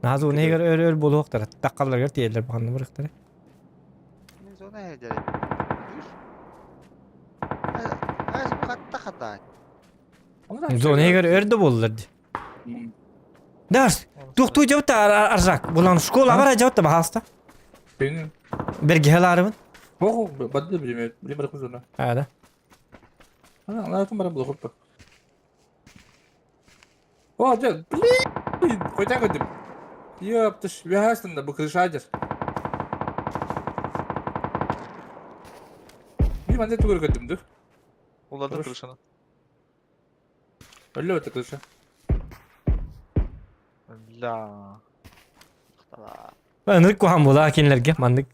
Назу негер өр өр болуқтар. Таққалар тиелер бағанды бұрықтар. Мен зона хердер. Аз қатта қатта. Зона егер өрді болдыр. Дарс, тоқту жауапта аржак. Бұлан школа бар жауапта бағалыста. Benim. Берге хеларыбын. Ого, бады билем. Билем бар кызына. А, да. Ана, ана кым бар булып. О, да, блин. Койта көдүм. Ёптыш, вяхастын да бу крышадыр. Би манда түгөр көдүм ду. Уларды крышаны. Өллө өтө кыша. Бля. Ынырык куһаҕан буолаа кинилэргэ маннык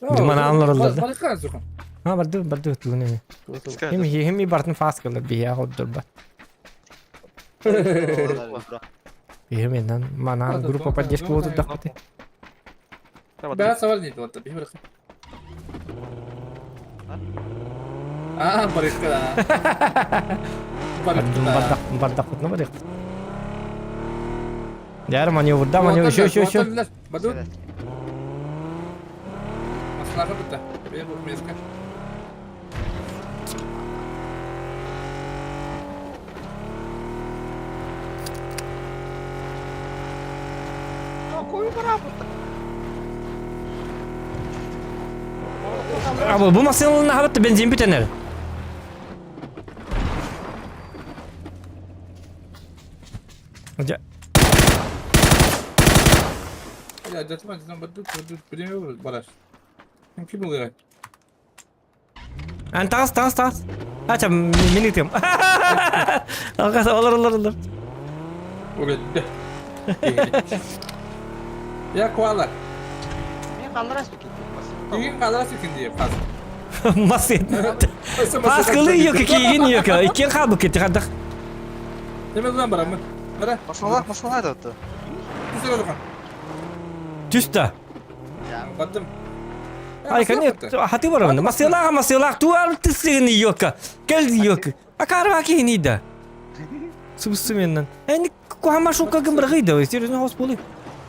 Манаан олороллор да. Барыкка сухан. Ha барды барды тугун эми. Хим хим бартын фас кылар биһиэ hodдурбат. Биһи менен манаан группа поддержка болдурдахпыт. Бää савар нет вот биһи барыкка. Аа барыкка да. Барыкка. Бардак бардакпытны барык. Яр маневрда маневр еще еще еще. Баду. Маслаха бутта. Бе бу меска. Абы бу масыналын хабытты бензин бүтенер. Дьэ, Я дьатыма дьатыма бардыт бардыт билеме барар. Ким ылыгай? Ан таҕыс таҕыс таҕыс. Ача мин ытыам. Алҕас олор олор олор. Өлөттө. Я koala. Мен қалдырас бекен. Кигин қалдырас екен деп қазір. Мас Паскалы yok киигин yok. Иккиэн хаалбыт кетти хардах. Неме ұлан барамын. Бара. Масалар, масалар да өттө. Түсір алған. Түс да. Баттым. Ай, конечно, хаты бар онда. Масылаға масылақ туар тысыгын yok. Кел yok. Акарва киини да. Субсу менен. Эни кухама шука ким биргыйды. Серьезно хос болы.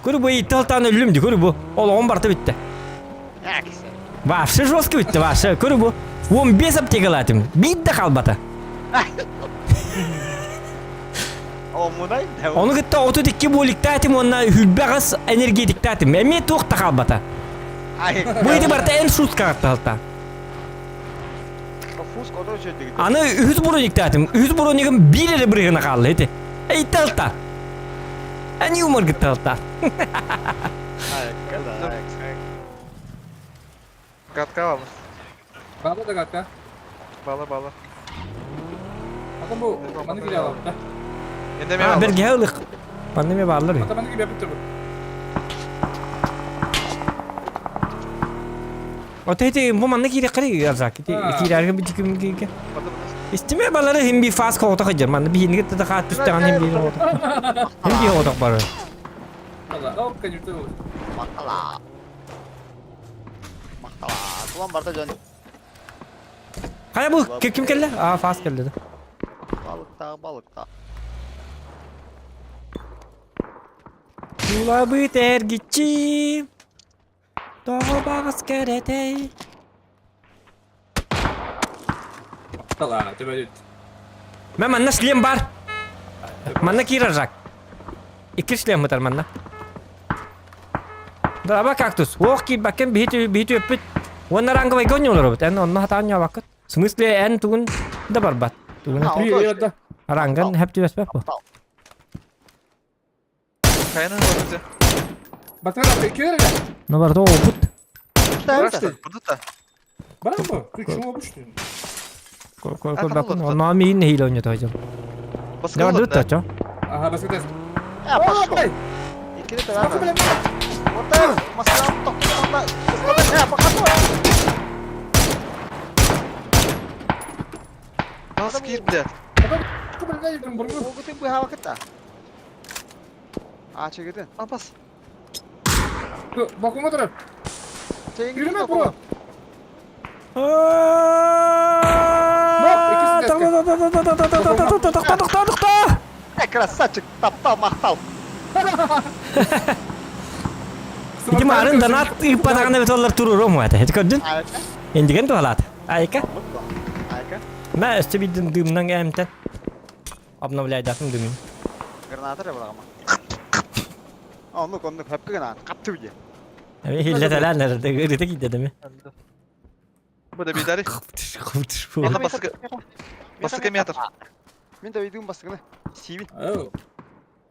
Көрү бу италтан өлүм ди көрү бу. Ол он барты битти. Вообще жестко битти, вообще. Көрү бу. 15 аптекалатым. Бит да калбата. Ону кытта 32 буоликтаатым уонна хүлбэҕэс энергетиктаатым. Эмиэ туох да хаалбата. Бу ити барыта эн шуткаҕар таһалта. Аны үһүс брониктаатым. Үһүс бронигым биир эрэ бырыһына хаалла ити. Эйталта. Эн юмор гытталта. Катка вам. Бала да катка. Бала бала. Ата бу маны кире алам да. Енді А, мен бэргэһэ ылык. Манна эмиэ бааллар үһү. Ата маны кире бит бу. Ото ити бу манна киирэххэ Арзак. Ити киирэргэ битиким Истиме балары хим би фас коҕото хыдьар. Манна биһиниги тата хаат түстэҕин хим би оҕото. Хим би оҕотох бары. Ала, оп, конечно. Мақтала. Мақтала. Тулан барда жөн. Хайа бу ким кэллэ? Аа фас кэллэ да. Балыкта, балыкта. Тулабыт эргиччи. Тоҕо баҕас кэрэтэй. Мақтала, төбәлет. Мэ манна шлем бар. Манна киирэр жак. Икки шлем ытар манна. Драба кактус. Ох киирбэккин биһи биһи өппүт. Уонна ранговайга оонньуулар Эн онно хатаан ньообаккыт. В смысле эн тугун да барбат. Тугун Привет, ранган хэп түбэспэт бу. Хайаны көрдү. Батыр кире. Ну барда опыт. Бурдута. Барам бу. Күчүң обушту. Көрбөккүн. Онно миин нэһиилэ оонньото сылдьар. Баскы Да чо. Ага, баскы тест. Я пошел. Иккини Баскы төбә. Отыр, масалам тоқтағанда. Я пошел. Бас киир, блядь. Огутын быһаба кытта. А, чегетин. А бас. Бакума турар. Кирме бро. Тоқта, тоқта, тоқта! Э, красавчик, таптал, мақтал. Ити марын донат ыыппатаҕына эбит туруруом этэ. Ити көрдүн? Айка. Индиген туһалаат. Айка. Айка. Мэ өстө бидин дымнан эмтен. Обновляйдатым дымын. Граната ребрама. Оннук, оннук, хөпкө гына. Капты бije. Эми хиллетелән эрде ырыта киидэ деми. Бу да бидари. Хыптыш Ана баскы. Баскы метр. Мен да үйдүн баскыны. Сибин.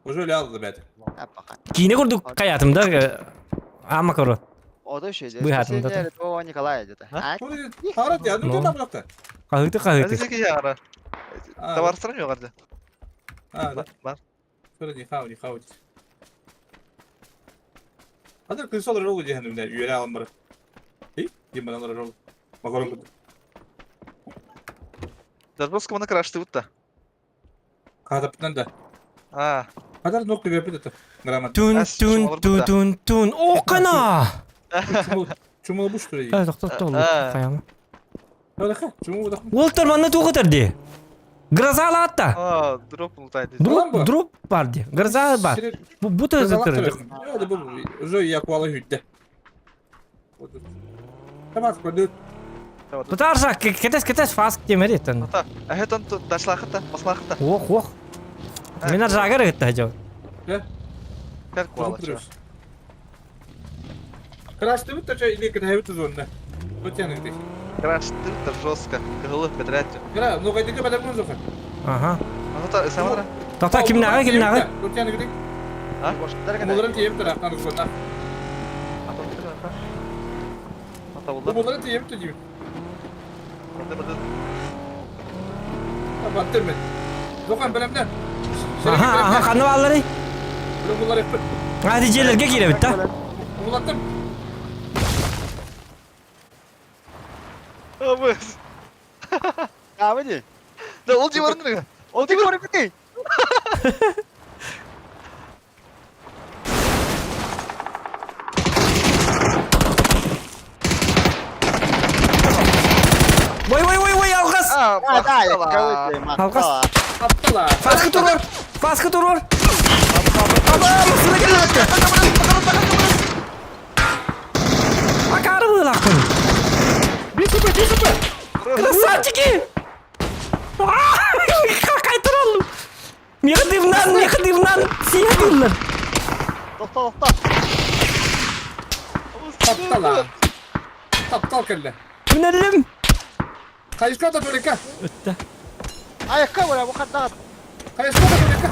Уже эле алды бәт. Аппака. Киine курдук каятымда ама кору. Ода шеде. Быһатымда та. О, Николай деді. А? Харат я, ну Ну. там лакта. Каһыты каһыты. Әзеки яра. Товарсырым yok hadi. А, да. Бар. Көрө нихау, нихау. Хадыр кырса олорор ол диэн үнэ үөрэ алан барар. И, дим баран олорор ол. Макарон курдук. Дарбоска мана краштыбыт да. Хаатаппытынан да. А, Хадыр нок түбэппит это. Грамотно. Тун Ас, тун чумалар тун бутта. тун тун. О, кана! Чумул, чумул буш туры. Та тоқтот А. Қаяма. Хараха, чумул будах. Уолтер манна туғытыр де. Гроза алатта. а, дроп лутайды. Алан Дроп, ба? дроп бар де. Гроза бар. Бу бу тыр. Да бу уже я куала хүтте. Тамас көдү. Тутарса кетес кетес фаск темереттен. Ата, әһетон дашлахыта, маслахыта. Ох, ох. Мен жагар кетті жау. Кәл куала. Крашты бит та или кәһәбит зонна. Өтәнең ди. Крашты да жестко. Кыгылы бедрәтче. Гра, ну кайдыка бәдәм зоха. Ага. Ата, самадра. Тоқта кимнәгә кимнәгә? Өтәнең ди. Бошттар гына. Муларын тиеп тора, аны зонна. Ата, ата булды. Муларын тиеп тора. Барды, барды. Баттым мен. Зохан беләмдә. Аха, аха, қаны баллары. Мулар еппет. Hadi жерлерге киребит да. Мулаттым. Абыз. Abi di. Да, ол жибарын. Ол Ти жибарын. көріп бітей. Ой, ой, ой, ой, алғас. А, А, да, я бақтала. кавычки, Алғас. мақтала. Аттала. Фаскы турор. Фаскы турор. Аба, масына келді. Акары лақпын. Бисупы, бисупы. Красавчики! Қайтыр алдым. Меқдивнан, меқдивнан, сиядивнан. Тоқта, тоқта. Таптала. Таптал кәллә. Мінәлім. Кайышка да төлека. Өтті. Аяққа бара, бұл қаттағат. Кайышка да төлека.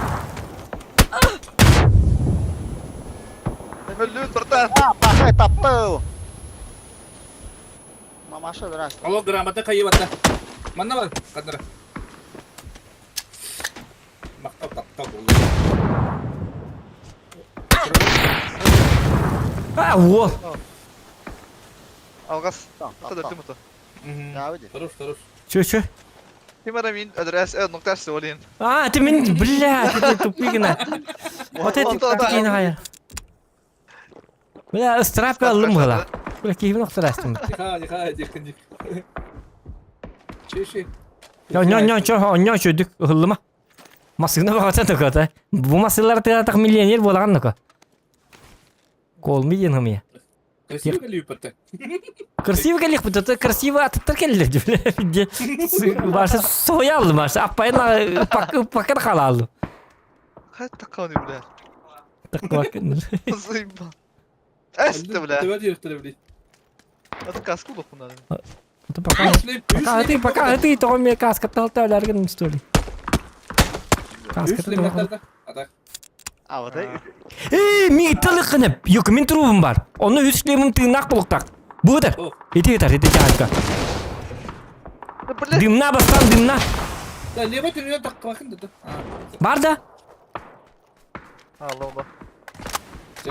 Өлүт, братан. А, пахай, тапты. Мамаша, здрасте. Алло, грамота кайып атта. Манна бар, кадыр. Мактау таптал булды. А, о. Алгас. Tamam, Ата tamam. дөртүм ото. Abi di. Хорош, хорош. Чө, чө. Ким ара мин адрес, ноктас олин. А, ты мен, бля, ты тупигина. Вот это тупигина хайыр. Бля, ыстрапка алым ғала. Бля, кейбін оқтырастым. Диха, диха, диха, диха. Чеши. Нё, нё, чё, нё, чё, дүк, ұлыма. Масыгына бағатсан тока, та. Бу масылар тыятақ миллионер болаған нока. Кол миллион хымия. Красиво калипатта. Красиво келих, это красиво атыттар келдер, бля. Барса соя алды, барса аппайын пакыр қала алды. Хай такауны, бля. Тақпак. Заебал. Эсте, бля. Төбә директор, бля. Это каску дохуна. Пока, пока ты, пока ты, то мне каска толталяргын что ли. Каска Атак. А, вот это. Эй, ми тылықынып, юк, мен трубым бар. Оны үсілемім тыйнақ болуқтақ. Бұдыр. Ете кетар, ете кетар. Да, бля. Дымна бастан, дымна. Да, левый түрінен таққылақын да. Бар да. Алла, алла.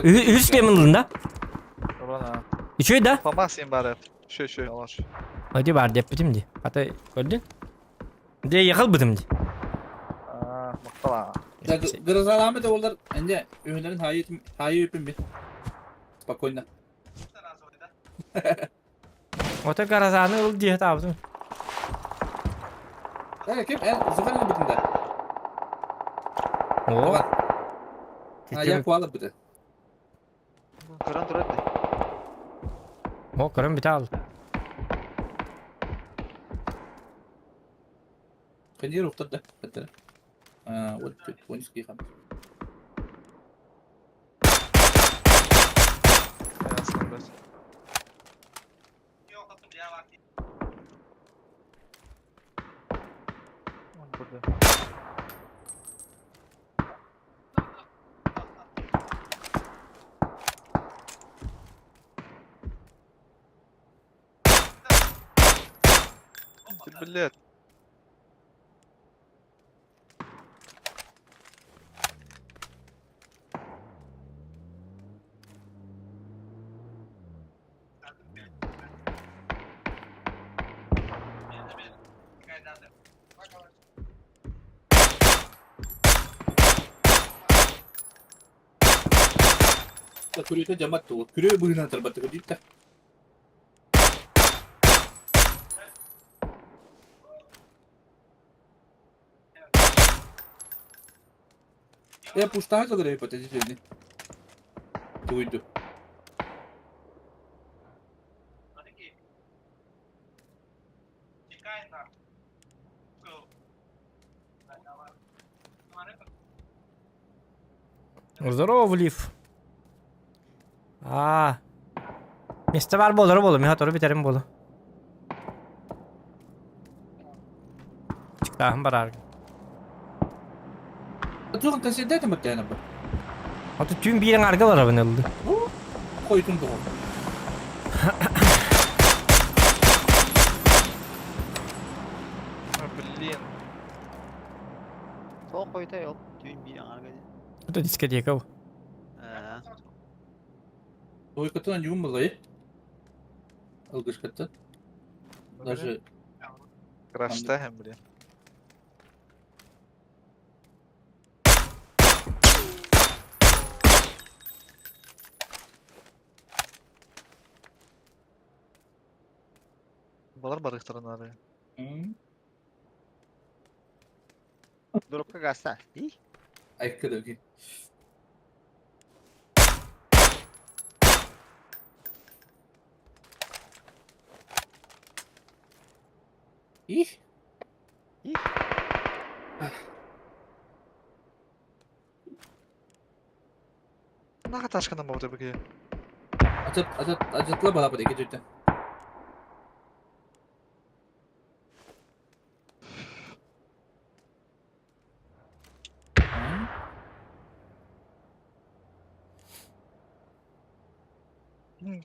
Үсілемін да. Урана. Үшөй да. Фамас им бар. Шö, шö, алаш. Өте бар деп бітім де. Ата көрдің? Де яқыл бітім де. А, мактала. Да, грозаламы да олар, әнде, өңлерін хайы өпін бе. Спокойно. Ота каразаны ыл дие табдым. Ә, кем, ә, зұған бітін да. О. А, я куала біті. Көрөн турат. О, көрім біте ал. Қанер ұқтар да, бітті. А, вот, понический хам. Ясно, блядь. Он burada. Ты, блядь. Күрүөтэ дьамат тугу. Күрүө быһыынан тарбаттыга дийтэ. Э, пустаха кылырай пататитини. Тугуйду. Здорово, Лив. А, место бар болар болу, мен хатору битерим болу. Чыктааһын бараар. Туох тасыйда маттаана бу. Аты түн биирин арга барабын ылды. Хойтун тоҕо. А, блин. Тоқ қойта ол түүн биир аҥарга дии. Это дискотека. Ээ. Ойкотун аньуун балай. Алгышкаттан. Даже Краштаем, блин. Балар барыктарын ары. Дурукка гаста. И? Айкыда. Их. Их. Наха ташканан бабыта беге. Ачат ачат ачатла балапа деке жөтө.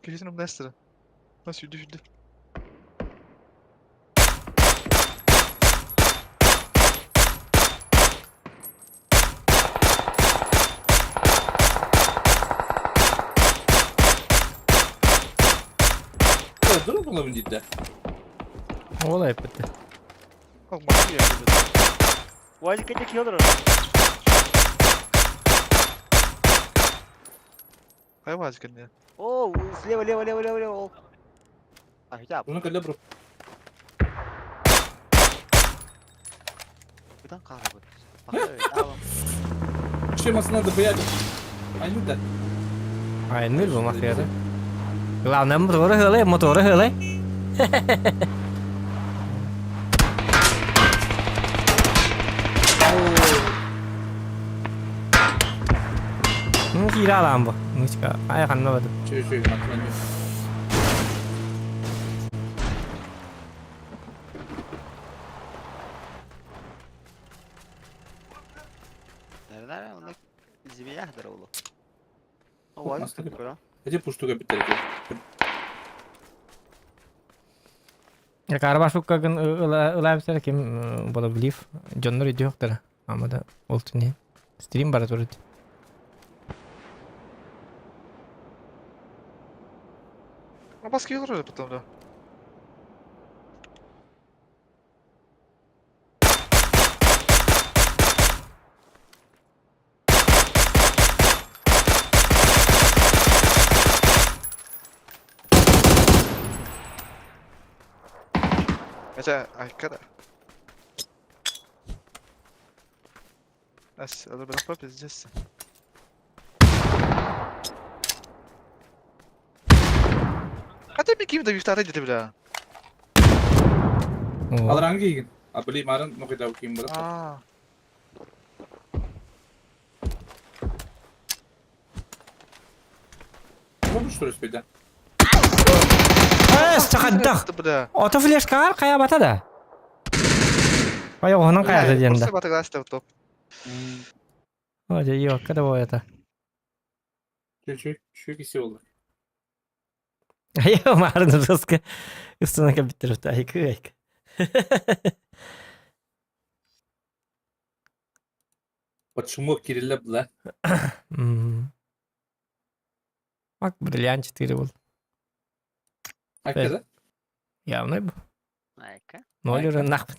Күйсін умдастыры. Ма сүйді сүйді. Dur bulabın cidden. Ол айыппыт. Ол махи Уазик кете киолор. Кай вазик не? О, слева, лево, лево, лево, лево. А, хотя, Bunu кэллэ бро. бутан қара бу. Че масына да хуяли. Айну да. Айныр бу махера. Главное моторы хылы, моторы хылы. Ну, кира ламбо. Ну, ай ханна бады. Чө чө масына. Наверное, он змея здоровый. Уазик кura. Эти пуштуга биттерге. Карабаш уккагын ылаабитер ким бола блиф. Дьоннор идиоктара. Амада ол түне. Стрим бара турут. А баски уже потом, да. Это айкада. Ас, это было пиздец. Хотя бы ким да вихтары где бля. Алранги игин. А били марын нокида ким бар. А. Бу что ли Эс, чакаддах. Бля. Ото флешкар кая бата да. Кая оһонон кая диэн да. Просто батагласты топ. О, дьэ, когда бо это. Чө чө чө киси oldu. Айа марын жестко. Үстүнө кабиттер айкы айкы. Почему кирилла бла? Мак бриллиант 4 был. Айкада? Явно бу. Айка. Ноль уже нахпын.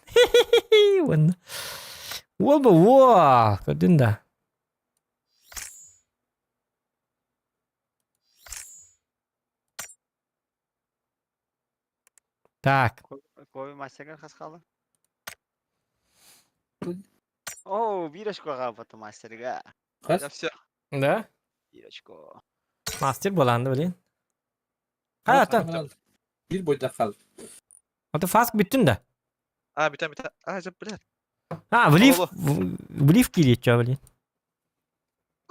Вон. Ол бу, во, көрдүн да. Так. Кови мастергар хас хаалла? Оо, биир очко хаалбата мастерга. Хас? Я все. Да? Биир очко. Мастер буолаанды блин. Хайаттан. Биир бойдах хаал. Ото фаск бүттүн да? А, бүтэн бүтэн. А, жап, блядь. А, влив, Алло. влив кириэччэ, блин.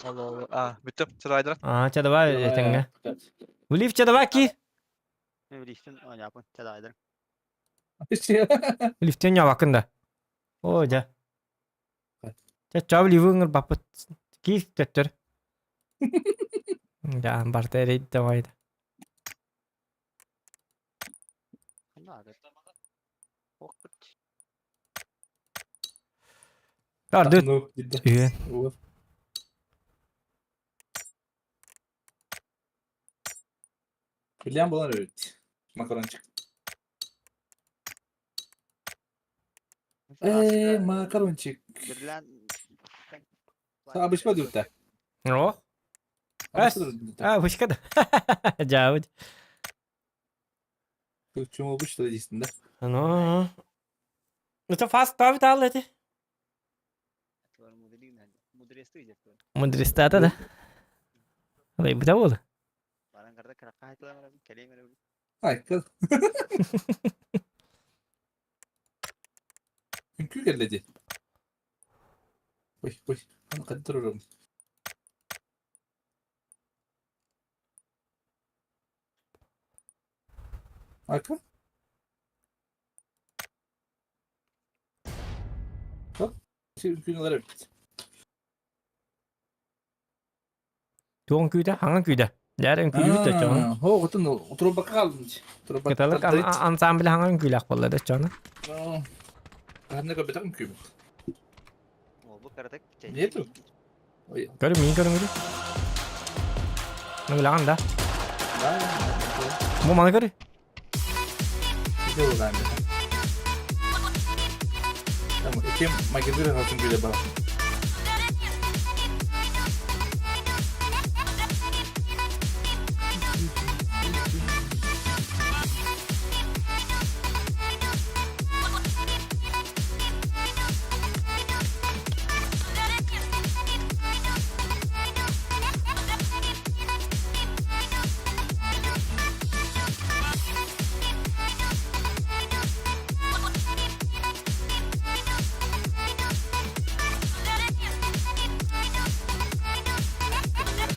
Алло, алло. А, бүттүм. Сырайдыра. А, ча давай этэҥҥэ. Влив ча давай ки. Мен влифтен оонньооппун, чадаайдар. Лифтен ньабакын да. Оо, дьэ. Чэ, чоо вливы ыҥырбаппыт. Киир төттөр. Дьэ, барыта эрэй давай. Ардыт. Үһү. Билиэн буолан эбит. Макарончик. Э, макарончик. Обычно дурта. О. А, вышка да. Дьаабыт. Чум обычно дейсің да? Ну. Это фаст ставит ал эти. Мудрестата да. Алай бута буолла. Ай, кыл. Үҥкүү кэллэ дии. Ой, ой, аны ханна туруорабын? Айка? Үҥкүүнү ылар эбит. Туох үҥкүүтэ? Хаҥа үҥкүүтэ. Дьээр үҥкүүлүүбүт да оччоҕуна. Оо, оҕотун утурбакка хааллым дии. Кыталык ансамбль хаҥа үҥкүүлээх буолла да оччоҕуна. Ханна көрбөтөх үҥкүүбүт. Буолбут кыратык. Нету. Көрү миин көрүҥүрү. Нугулаҕын да? Бу маны көрү. Ким магазин хатын күле бар.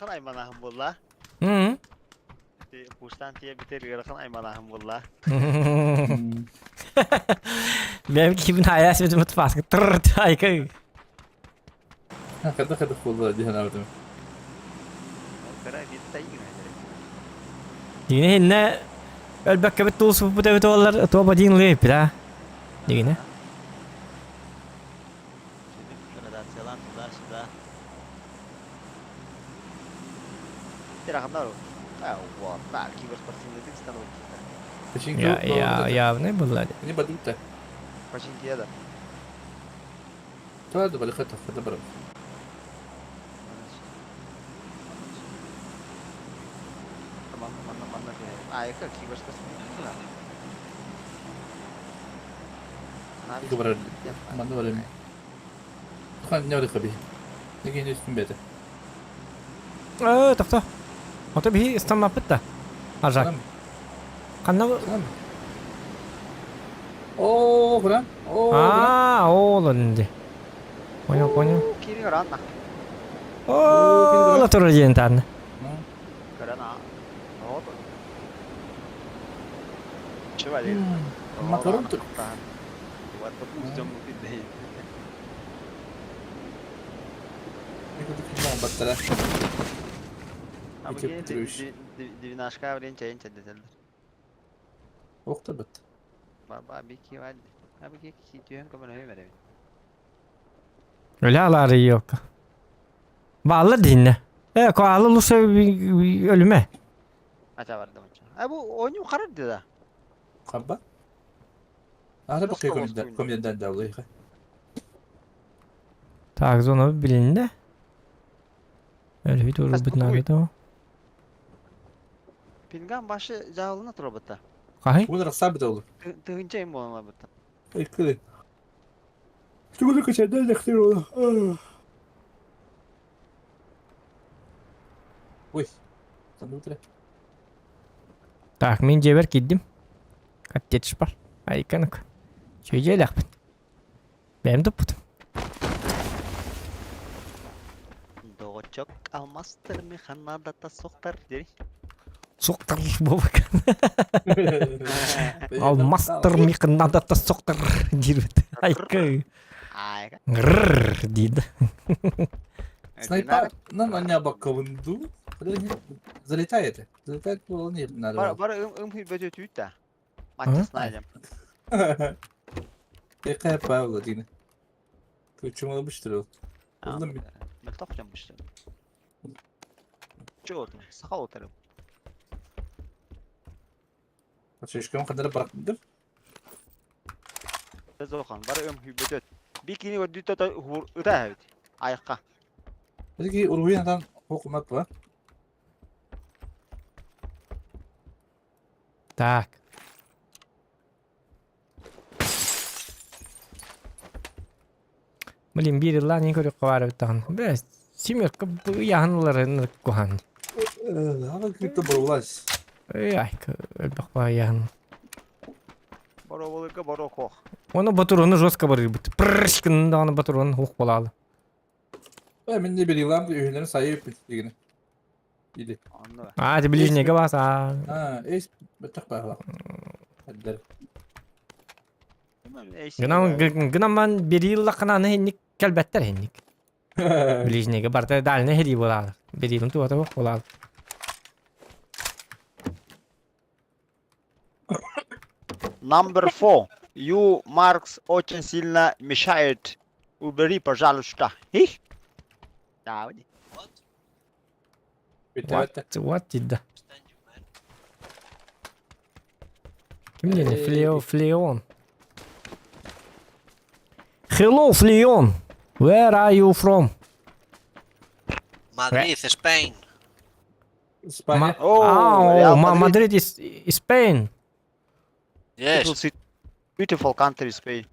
Ыарахан айманаһым буолла. М. Кустан тиийэ бүтэр ыарахан айманаһым буолла. Бэйэм киһибин айаас бүтүмүт фаска тыр айка. Хата хата буолла дии санаабытым. Кыра биир тайгын Дигине иннэ өлбөккөбүт тулсубут эбит буоллар туоба диин лыйыппит а. Дигине. Градациялаан туда-сюда. Тираханнар вот так киберспортивный становится. Я я явный была. Не бадута. Починки да. Тады балыхата хата барам. Манна манна айка киберспортивный. Барар манна барам. Хан не барыха би. Неге үстүн бэти. Э, тохто. Ото биһи ыстаммаппыт да. Аржак. Ханна Оо, куран. Оо. Аа, ол инди. Понял, понял. Кири ранна. Оо, ла турар диэн таанна. Көрөн аа. Чего Макарон тут. Вот допустим, Баттара. Двенашка блин чайын чэдэтэллэр. Охта бат. Баба бики валь. Аби ки түһэн көмөнөһү беребин. Өлө алаары yok. Бааллар дииннэ. Э, коалы луса өлүмэ. Ача барды мынча. А бу оонньуу харар да. Хабба. Ара бакы комедиан да улайха. Так, зона билиннэ. Өлү турбут наада. Пинган башы жаалына тура бытта. Хаһый? Угун рахсаабыта ол. Тыһыынча им буолан барбыттар. Эккили. Түгүлү көчөдөн лехтир ол. Ой. Санутре. Так, мин дьиэбэр киирдим. Коттедж бар. Айканок. Чүөдьүөлэхпин. Бэйэм туппутум. Доҕоччок алмастар механадата сохтар дири. Соқтар буолбакка. Алмастар механадата соқтар диирбит. Айка. Айка. Грррр диир. Снайпер нам аня баккабынду. Залетает. Залетает было не надо. Бара бара ым ым хүйбөтө түүтэ. Матча снайдем. Якая Павла дина. Почему обычно? Булдum bir. Мөлтөх дьон Чего ты? Сахал отырым. Шешкем kadar bıraktım. Зохан, бары өм хүбөтөт. Бикини көрдүтө ыта эбит. Айыкка. Peki Uruguay'dan okumak var. Так. Блин, биир ыллаан иһин көрүөххэ баар эбит даҕаны. Бээ, семерка ыйааһын ыларын куһаҕан. Ама крипто борулас. Эй, ай, элбэх баайааһын. Бороболыга борокох. Оны батуруну жестко барыйбыт. Прррш гынын даҕаны батурун ух буолаалы. Э, мен не берилам үйүнөн сайып дигини. Иди. Онно. А, ты ближнего бас, а. А, эс бетак баала. Хаддар. Гынан гынан бериллахына хинник кэлбэттэр хинник. Ближнего барта дальний хери буолаалы. Берилин туата ух буолаалы. Number four. You, Marx, очень сильно мешает. Убери, пожалуйста. Их. Да, вот. Битэ. What did the... Ким диэни? Флео, Флеон. Hello, Fleon. Where are you from? Madrid, Spain. Испания. Oh, Ah, Real oh, Ma- Madrid. Madrid is Spain. Yes, Beautiful city. Beautiful country, Spain.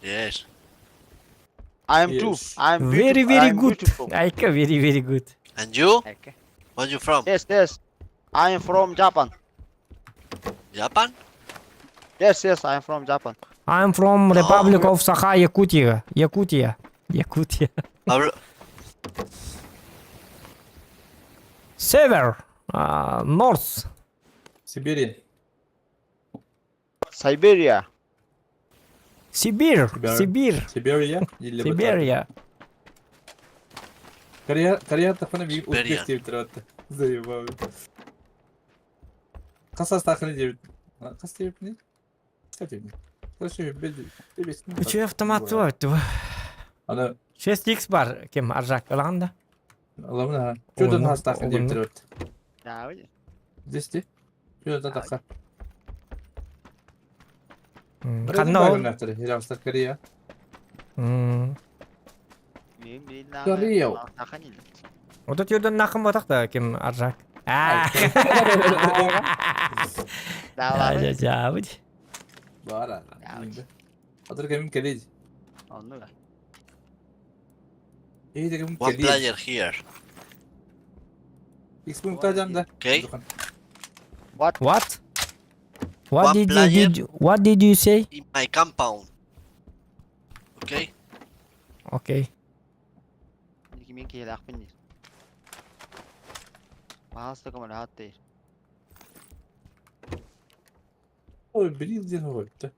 yes. I am too. Yes. I am Very, beautiful. very I am good. beautiful. Айка, very, very good. And you? Okay. Where you from? Yes, yes. I am from Japan. Japan? Yes, yes, I am from Japan. I'm from Republic of Sakha, Yakutia. Yakutia. Yakutia. Pablo, Sever. North. Сибири. Siberia. Сибирь. Сибирь. Сибирь. Сибирия. Или Сибирия. Корея, Корея тахына bir Сибирия. узбек деп туратты. Заебал. Касас тахына деп. Кас деп не? Кас деп. Короче, бе. Үчү автомат бар. Ана 6x бар кем аржак ылаан да. Аламын ha. Чөдөн Оҕону- хас тахына деп оҕону. туратты. Да, вот. Здесь ти. Чөдөн таха. Ханна ол? Корея. М. Корея. Ото түрдөн нақын батақ да кем аржак. А. Да, Я жабыт. Бара. Атыр кемим келеди. Онно. Эй дегем one келеди. player here. X пункта да. Okay. What? What? What One did you player. did you, what did you say? In my compound. Okay? Okay. Мен келақпын дейді. Пожалуйста, кому рад ты. Ой, бирил ден койду.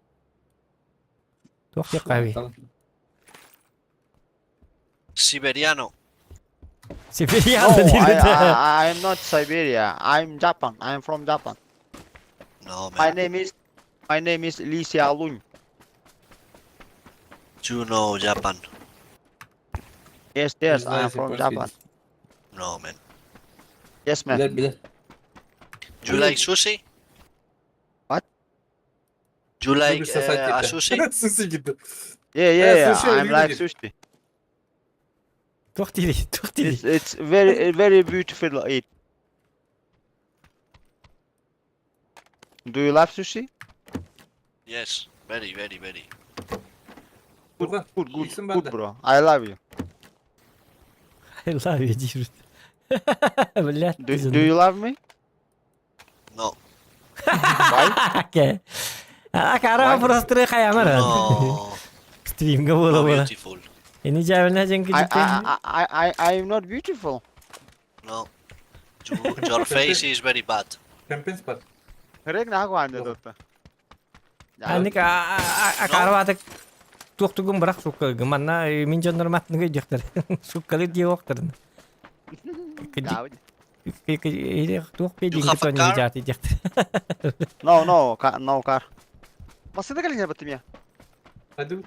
Туох диэххэ Siberiano. Сибирия No, да I, диир. I, I'm not Siberia. I'm Japan. I'm from Japan. No, My man. name is Lee Xiaolun. You know Japan. Yes, yes, I am from Japan. No, man. Yes, man. Билер билер. You like sushi? What? You like Sushi society. a sushi? Sushi gitti. Yeah, yeah, yeah. sushi I'm öyle like değil. sushi. Туох диирий? Туох диирий? It's very very beautiful eat. Do you love sushi? Yes, very, very, very. Good, Good, good, Iksin good bende. bro. I love you. I love you диир. Блядь. Do you love me? No. Why? Окей. А кара просто хаямар. No. Стримга No буола буола. beautiful. Ини жабына жеңки I, жипте. I, I, I, I am not beautiful. No. Your face is very bad. Champions бар. Рек нахуй анде дотта. Аник акарватык туохтугун бырах сукка гыманна мин дьоннор маттыгы өйдүөхтэр. Суккалы диэ уохтарын. Туох You have a педиҥ car? жааты диэхтэр. No, no, car, no car. Басында кэлин баттым я. Hadi.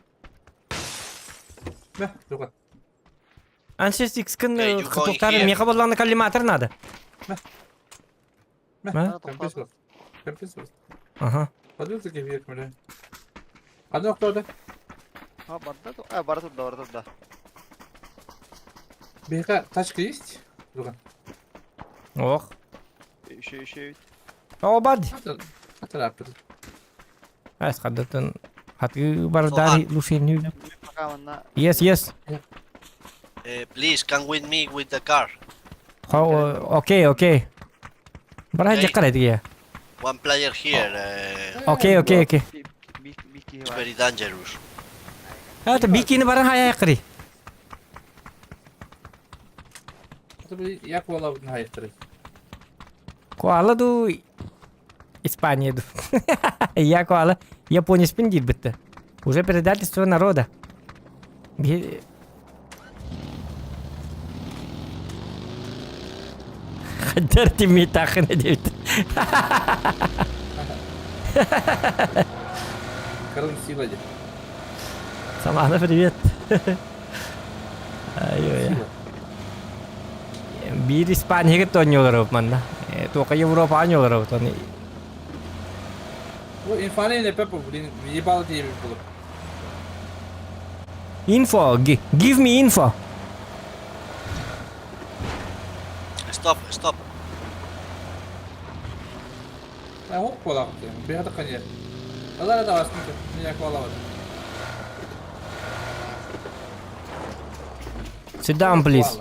Мә, дуга. Ансес X-кын Okay, you going туохтары here. меха боллааны коллиматор надо. Мә. Мә? Champions бар. Champions бар. Ага. Hadi таки век мөле. Ханна октода. А, барда, а, бара туда, бара туда. Бека тачка есть? Дуга. Ох. Еще, еще. О бад. Ата ата. Ас хадатын хаты бардар лушин. Пока манна. Yes, yes. Please come with me with the car. Окей, окей. Бара Окей. жаккар эдиге. One player here. Окей, окей, окей. It's very dangerous. Это бикини баран хая кыри. Ата бу як вала хайттыр. Коала ду Испания ду. Я коала Япония спин диир битте. Уже предательство народа. Хаддар тимми тахына диэбит. Карын сила ди. Самана привет. Ай-ой. Биир Испанияга тонньолор манна. Туока Европа аньолор тони. Бу инфаны не пепе, блин, ебало диye булып. Info, give me info. Stop, stop. Ә, ок бола кыты. Бу хата каньер. Алар да басмы. Як вала бар. Sit down, please.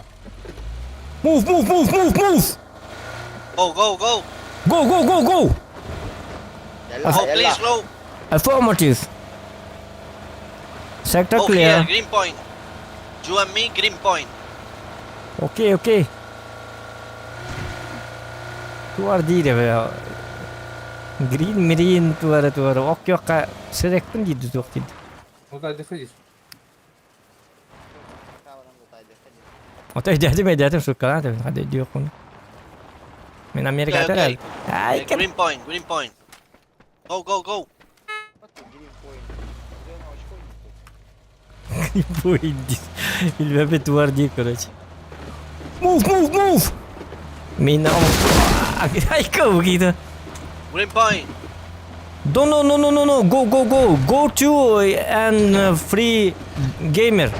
Move, move, move, move, move. Go, go, go. Go, go, go, go. Go, please, go. Affirmative. Sector Go clear. here, green point. You and me, green point. Окей, окей. Туар диир бе. Green мрин туара туара. Ок йокка сирекпин диир туох диир. Вот дыхадись. Ото өйдөөтүм өйдөөтүм суккалаан төбүн хады өйдүөххүн. Мин Америка Okay, okay. Ай, Green point, green point. Go, go, go. Green point диир. Билбэппин туар диир короче. Move, move, move! Мин Айка угида. Green point. No, no, no, no, no, no. Go, go, go. Go to and free gamer.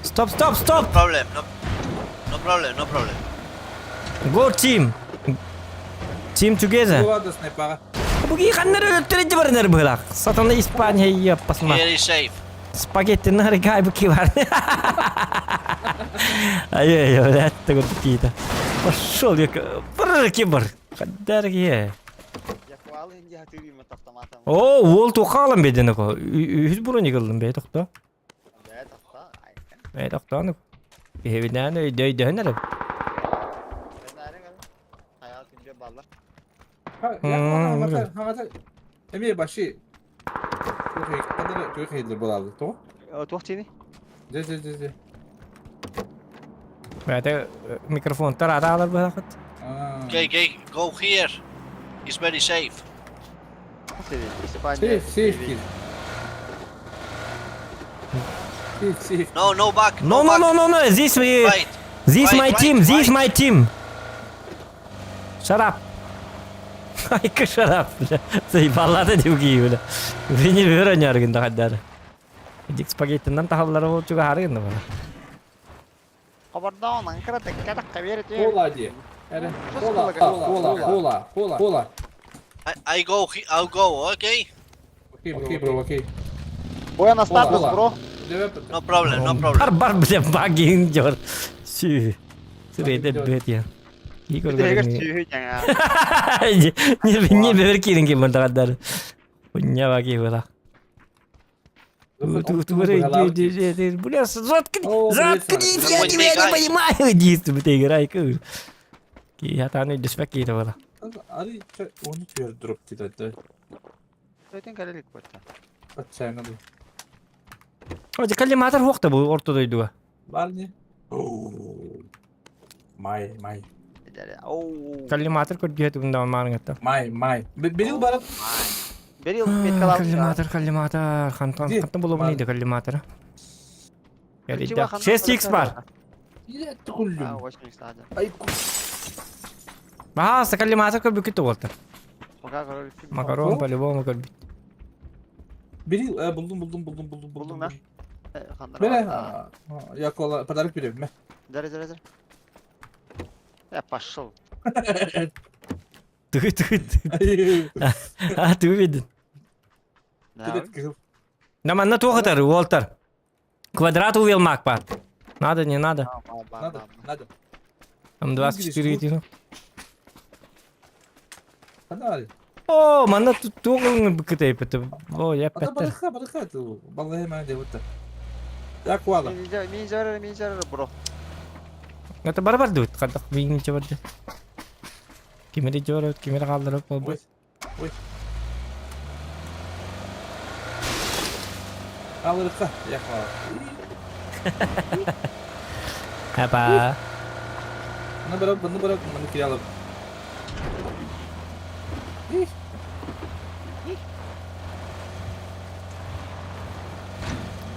Stop, stop, stop. No problem. No, no problem. No problem. Go team. Team together. Бу снайпага. Буги ханнар өлтөрөжү барынар быһылаах. Сатана Испания яппасма. Here is safe. Спагетти нарыгай бу кивар. Ай-ай, блядь, такой какие-то. Пошел я, кибор. Хадарге. О, ол тухалым беден ко. Үз броник ылдым бе тохто. Бе тохто. Кебинен өйдө өйдө Эми баши. Туох хейдер болалы, то? Туох тини? Же, же, же, же. Бәте микрофон тарата алар бахат. Okay, okay, go here. It's very safe. Safe, safe kill. Safe, safe. No, no back. No, no, no, no, no. This we Right. This Right, my right, team, this right. my team. Shut up. Айка shut up, бля. Заебалады деуги, бля. Вини вероняр гында хаддар. Дик спагеттинен тахаллары бол чуга харыгында бала. Кабардаун, анкара теккара кабер Кола ди. Эре. Кола, кола, кола, кола, кола. I go, I'll go, okay? Окей, бро, окей. Буэнас статус, бро. No problem, no problem. Бар бар бile багин дьор. Сүү. Сүрейде бөт я. Игорь Бүтэгэр сүүһү жаңа. Не не бер кирин ким мындагандар. Хуйня баги была. Бля, заткни, заткнись, я тебя не понимаю. Иди, ты играй. Я там не дешпек была. Ари, оны түөр дроп дейді. Өтен кэлэлик бата. Отчаянно был. Оje коллиматор хуохта бу орто дойдуга. Бар не? Май, май. Оу. Коллиматор көрдүө тугунда маарыңатта. Май, май. Берил барып. Берил меткалап. Коллиматор, коллиматор, хантан хантан болобун иде коллиматор. 6x бар. Түгүллүм. Ай, Баа, коллиматор көрбүкү туголта. Макарон по-любому көрбүт. Берил, булдум, булдум, булдум, булдум, Булдуң да? Бере, я кола подарок берем, ме. Дәрі, дәрі, дәрі. Я пошел. Ты, ты, ты. А, ты увидел. Да, манна туохатар, уолтар. Квадрат увел мак бар. Надо, не надо. Надо, надо. М24 дину. Надо. О, манна туохын быкытай бит. О, я Ата петтер. барыха, барыха, ту. Баллай ма де вот. Я куала. Мен жарар, мен жарар, бро. Это барбар дует, кадак бийин чабарды. Кимери жорот, кимери калдырып болбой. Ой. Алырыха, я куала. Апа. Мына барап, мына барап, мына киралып.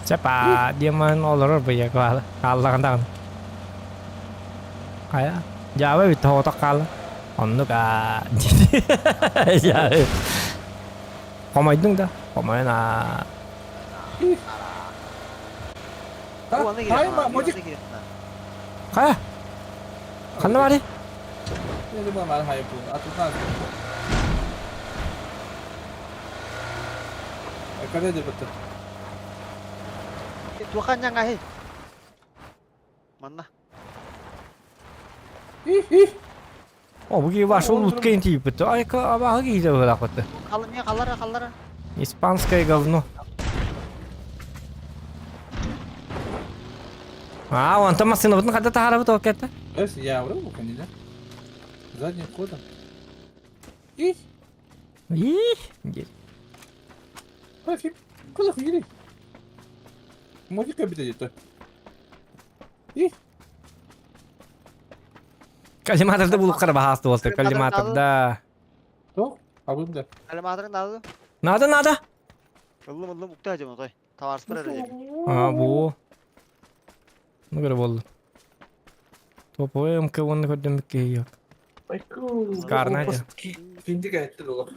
Чапа, диэмэн олорор быйа куала. Аллагандан. Кая? Жаба бит тоғытақ қалы. Оннук а. Я. Қомайдың да. Қомайын а. Хайма, модик. Кая? Қанда бар? Я думал, мар хай бу. Атухан. Когда деп бітті? Тухан жаңа хей. Манна. О, буги ваш улуткен тип бітті. Ай, абағы кейде бұлақ бітті. Қалы, мен қалара, қалара. Испанское говно. А, он там машина бутын қада тахара бут окетті. Эс, я врал, конечно. Задним ходом. И, И, Профи, куда хуели? Модика бит где-то. И, Коллиматорды булып қара бағасты болты, коллиматорда. то, а вы да. Коллиматорың надо. Надо, надо. Ыллым, ыллым, укта жем отой. Товарс бір әрі. А, бу. Ну, көрі болды. Топовый МК-1 көрдім бікке yok. Скарна де. Финдик айтты долы.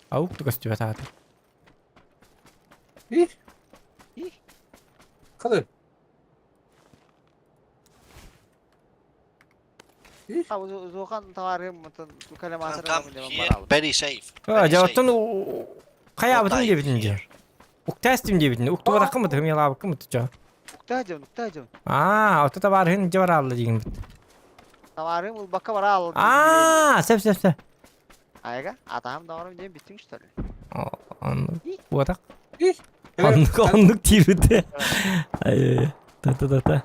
Аук ты костюм атады. И, қалай? Зохан товарым, Come, come here, very safe. А, Very safe. жауаптан қая бутын Not деп бітін here. же. Уктастым деп бітін. Укту бараққы мыты, хымел абыққы мыты жа. Укта жем, укта жем. А, ота бар хын жабар алды деген бит. Товарым ул бакка бара алды. А, сеп сеп сеп. Айга, атам товарым жем биттиң что ли? Оннук буатак. И, Оннук оннук тиибите. Ай, та та та та.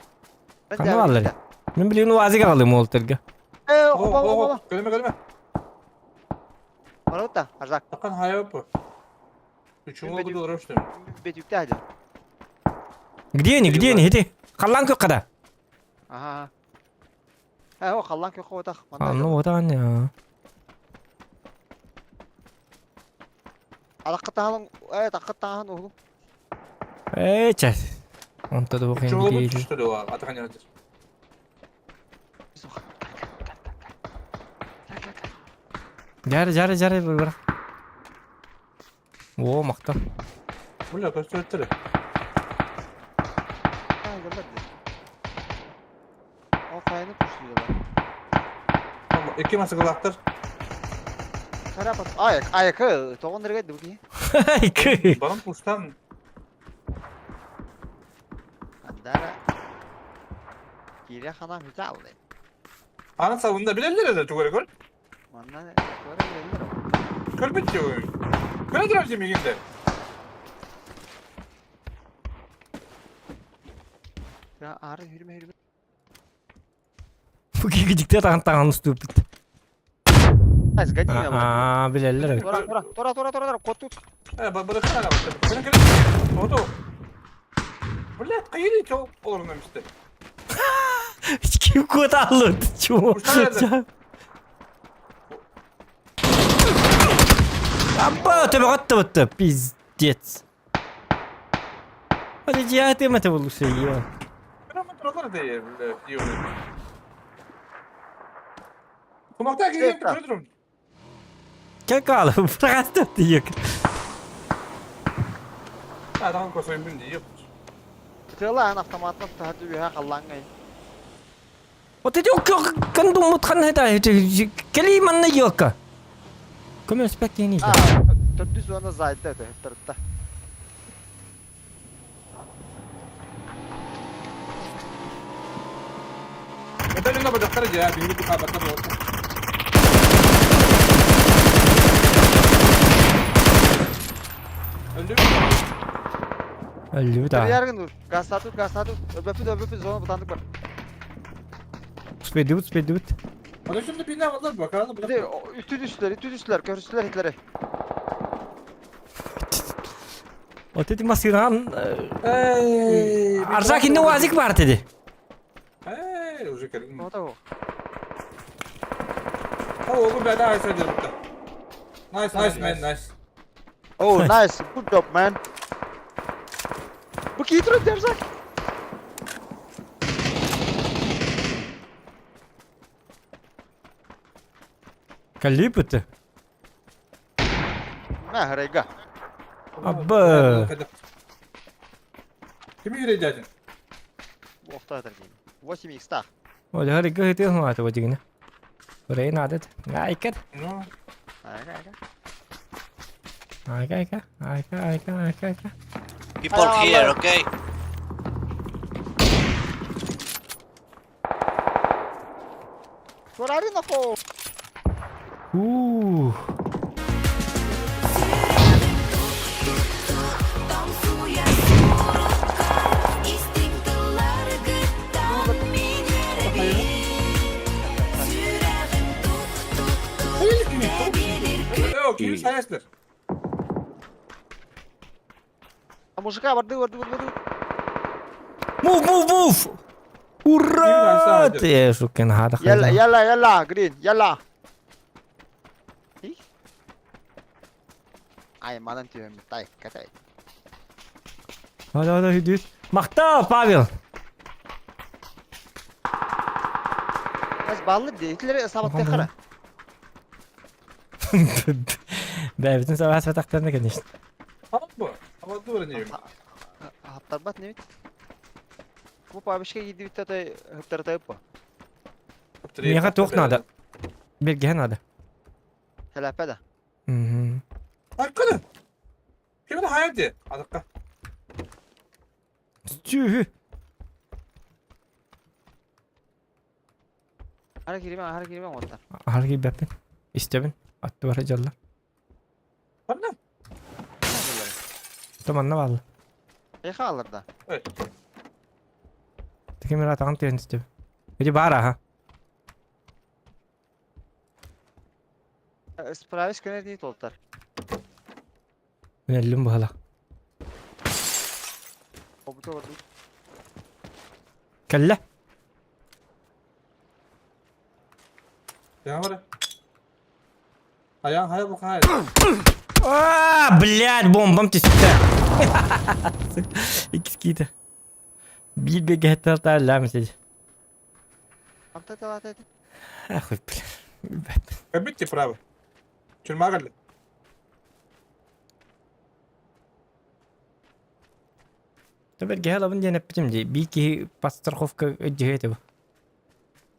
Қандай балалар? Мен билген уазига калдым ол терге. Э, опа, опа, опа. Көрме, көрме. Барута, арзак. Тақан хая опа. Үчүн ол гудол роштым. Бет үкте ажы. Где они? Где они? Иди. Қаллан көк қада. Ага. Э, о, қаллан көк отақ. А, ну вот они. Алаққа тағын, э, таққа тағын оғлым. Эй, чат. Онта да Үчүн ол оқиын гудол что ли, атақан жатыр. Жары, жары, жары, бірақ. О, мақта. Бля, көстөрттүр. О, қайны пушлыйлар. Эки масыкалактар. Сарапат. Ай, айкы, тоҕон ныргай дуги. Айкы. Баран пустан. Андара. Киирэ хана мүтэ алды. Аны сабында билэллэр эдэ тугары көр. Манна тугары билэллэр. Көрбүт диyor. Көрө турар жемигинде. Ya ары хүрмэ хүрмэ. Бу кигидикте таҕан таҕан устууппут. Nice, гадина. Аа, билэллэр эбит. Тора, тора, тора, тора, тора, тора, кот тут. Э, бырыттан ага баттым. Кэлин кэлин. Ото. Блядь, кайыли чо олорун эмисте. Ким кот аллыт? Чего? Абба, төбөҕө аттыбытты. Пиздец. Hadi cihat emete bulursa iyi. Кэл каалы, быраҕаста тиийик. Тыалаан автоматынан таһырдьа үөһэ халлааҥҥа Вот эти кандуммут ханна кэлии манна елка. Көмөспөк киһини. А, төрдүс уонна зайда это хыттарытта. Өллүбүт аа. Яргын dur. Газ тут, газ тут. Өбөпүт, өбөпүт, зона бутандык бар. Успейдибит, успейдибит. Үтү түстүлэр, үтү түстүлэр, көрүстүлэр итлери. Вот эти массыынан Аржак инне уазик бар dedi. Уже кэлин. Ото. О, бля, Nice, nice man, nice. Oh, nice. Good job, man. Бу киитер дерзак. Калипыты. Мә, райга. Абы. Кими юрейдядин? Охта дергин. 8 х тах. Ой, хары гыты хматы вот дигне. Рейн адет. Айкет. Ну. Айка, айка. Айка, айка, айка, айка, айка, айка. People here, okay? Турари нахо. Ух. Кими сайастыр? А мужика барды, барды, барды. Move, move, move! Ура! Ты, шукен, хада. Яла, яла, яла, грин, яла. Ай, манан түйем, тай, катай. Хада, хада, хидит. Махта, Павел! Аз баллы дейтилер сабатты хара. Бә, бүтін сабат сатақтарына, конечно. Алып бу. Алып бу не. Хаттарбат не бит? Бу пабишке кийди бит атай хыптарта бу. Мега тоқ надо. Белге надо. Хәләпә да. Мгм. Арканы. Кимде hayaldi? Адыкка. Түү. Ара кириме, ара кириме оттар. Харги бәппин. Истебин. Атты бар жалла. Ханна? Таманна баалла. Эха алыр да. Текемер атаган түйен истебин. Иди бара, ха. Справиш көнер ни толтар. Мен бахала. Обута барды. Кәллә. Я бар. Аян хая бу хая. А, блядь, бомбам түстэ. Икс кита. Биир беге лам сидь. Амта талата. Ахуй, блядь. Кабитте право. Тюрьма галли. Табер гелабын диэн эппитим дии. Бии киһи подстраховка өддьүһүө бу.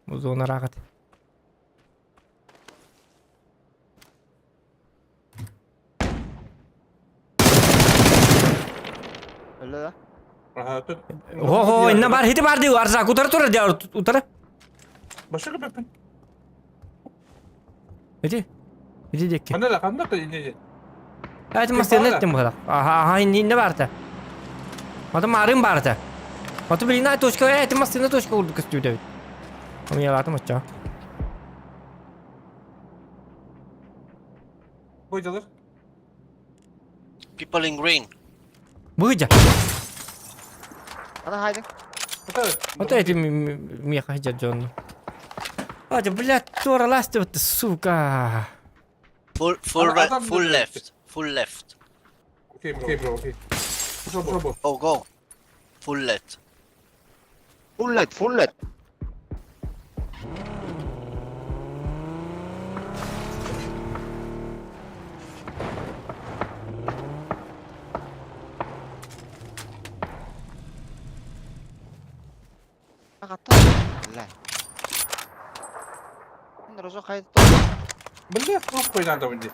Бу зона рагат. Өлө да. Аха, тут. Хо-хо, инна бар, хити бар дии, Арзак, утары турар дии, утары. Башы көпөппүн. Ити. Ити диэкки. Ханна да, ханна да инне. Эти массыына эттим быһылах. Аха, аха, инне барта. Аты марын барта. Аты билина точка, эти массыына точка курдук көстүүтэ эбит. Омьялаатым оччо. Бойдалар. People in green. Быдьа. Ана хайдың. Вот эти меха дьонну. Ати, блядь, туора ластыбыт, сука. Full full right, full left, full left. Окей, окей, бро, окей. Пошел, пошел. Go go. Full left. Full left, full left. Бля, похуй надо мне.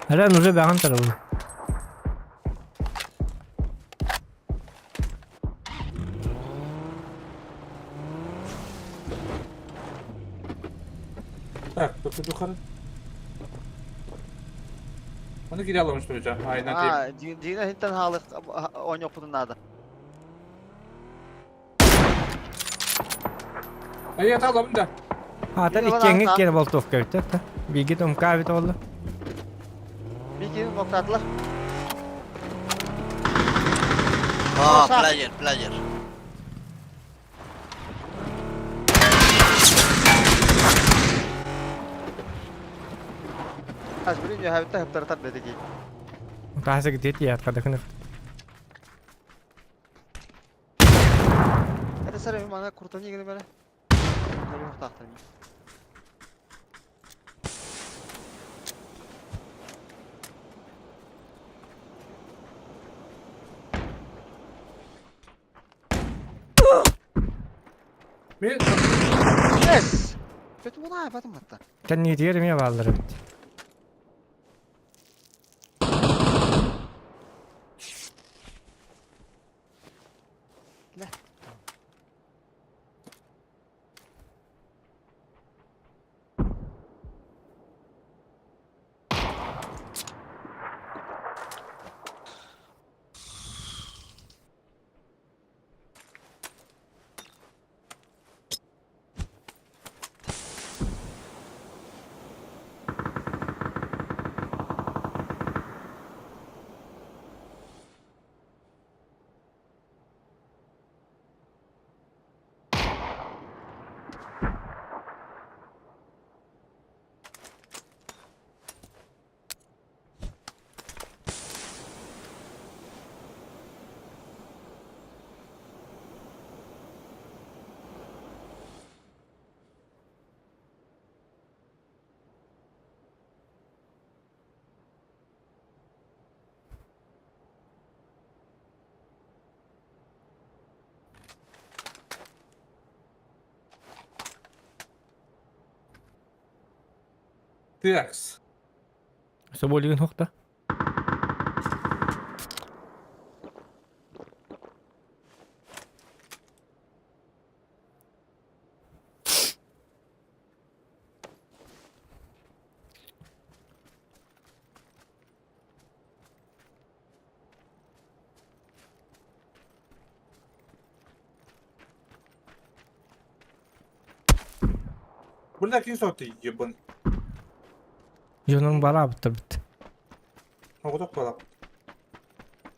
Рен уже бяган тарабы. Так, тут yukarı. Onu geri alamıştım hocam. Aynen değil. Аа, дьиҥэ иһиттэн хаалык оонньуохпутун наада. Эй, atalım da. Аатар иккиэҥҥэ иккиэнэ болтуохка эбит да. Бииргэ тумка эбит буолла. Биир киһини моктаатылар. Ah, player, player. Ас билин үөһэбиттэн ыптарытар бэтики. Таһаса гитет яат кадакын. Это сэр мана куртаны игини бere. Көрүөх таахтар. Мен Yes! Kötü bunu aybatım hatta. Кэнниитигэр эмиэ бааллар эбит. Текс. Соболигын хохта. Buradaki sotti ебан. Дьонун бараабыттар бит. Оҕотох балап.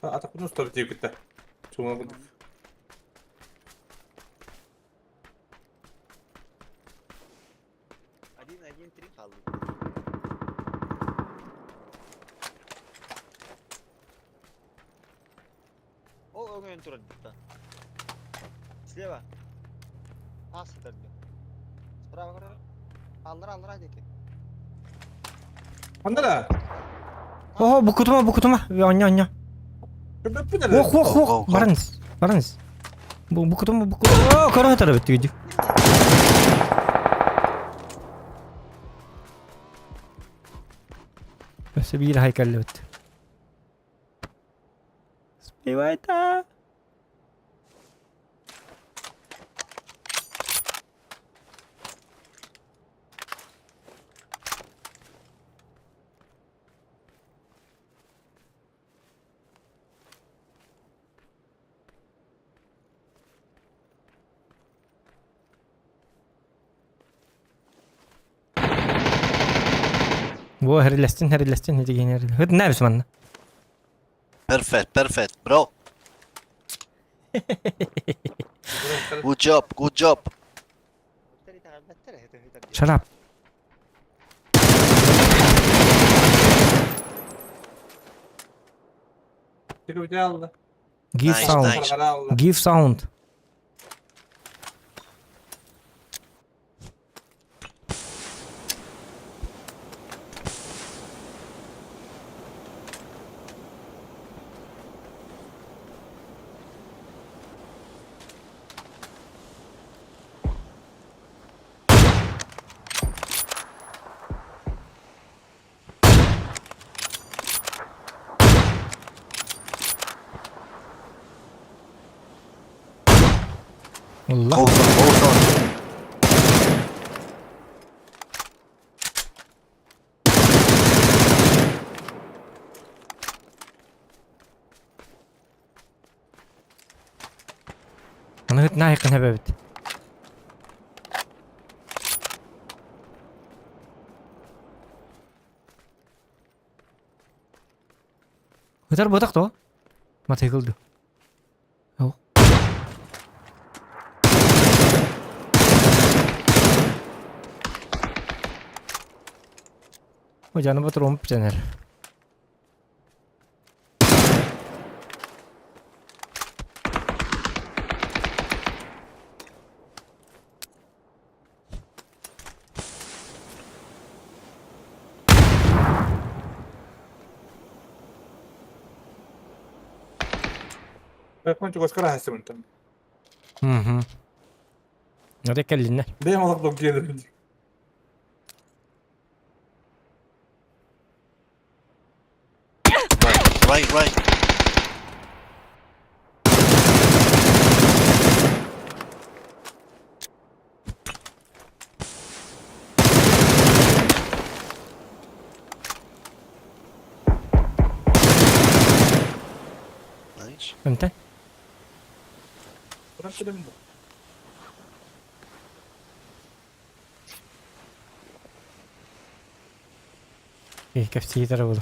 Атакын устар диэбитэ. Чума Один, один, три kaldı. Ол өҥөйөн турар дии. Слева. Таас сытар дии. Справа көрөр. Аллара аллара диэки. Ханна да? О, букутума, букутума. Онньо, онньо. Көппүн эрэ. Ох, ох, ох. Барыңыз. Барыңыз. Бу букутума, букутума. О, көрө тарабыт диги. Өссө биир аһай кэллибит. Успевай-та! Во, хэрилэстин, хэрилэстин, итигин хэрил. Хыт нәбис манна. Perfect, perfect, bro. Good job, good job. Shut up. Give Nice, sound. nice. Give sound. Allah. Hold on, hold on. Аны наайкын эбэбит. Ытар ботах то? Матайгыл ду. О, жаны батыр омуп жанар. Бэкман чугаскара хаһысыбынтан. Мгм. Оте кэллиннэр. Бэйэм олох долгуйа Right, right, right. Nice. Онтон? Кэпсиитэр буолу.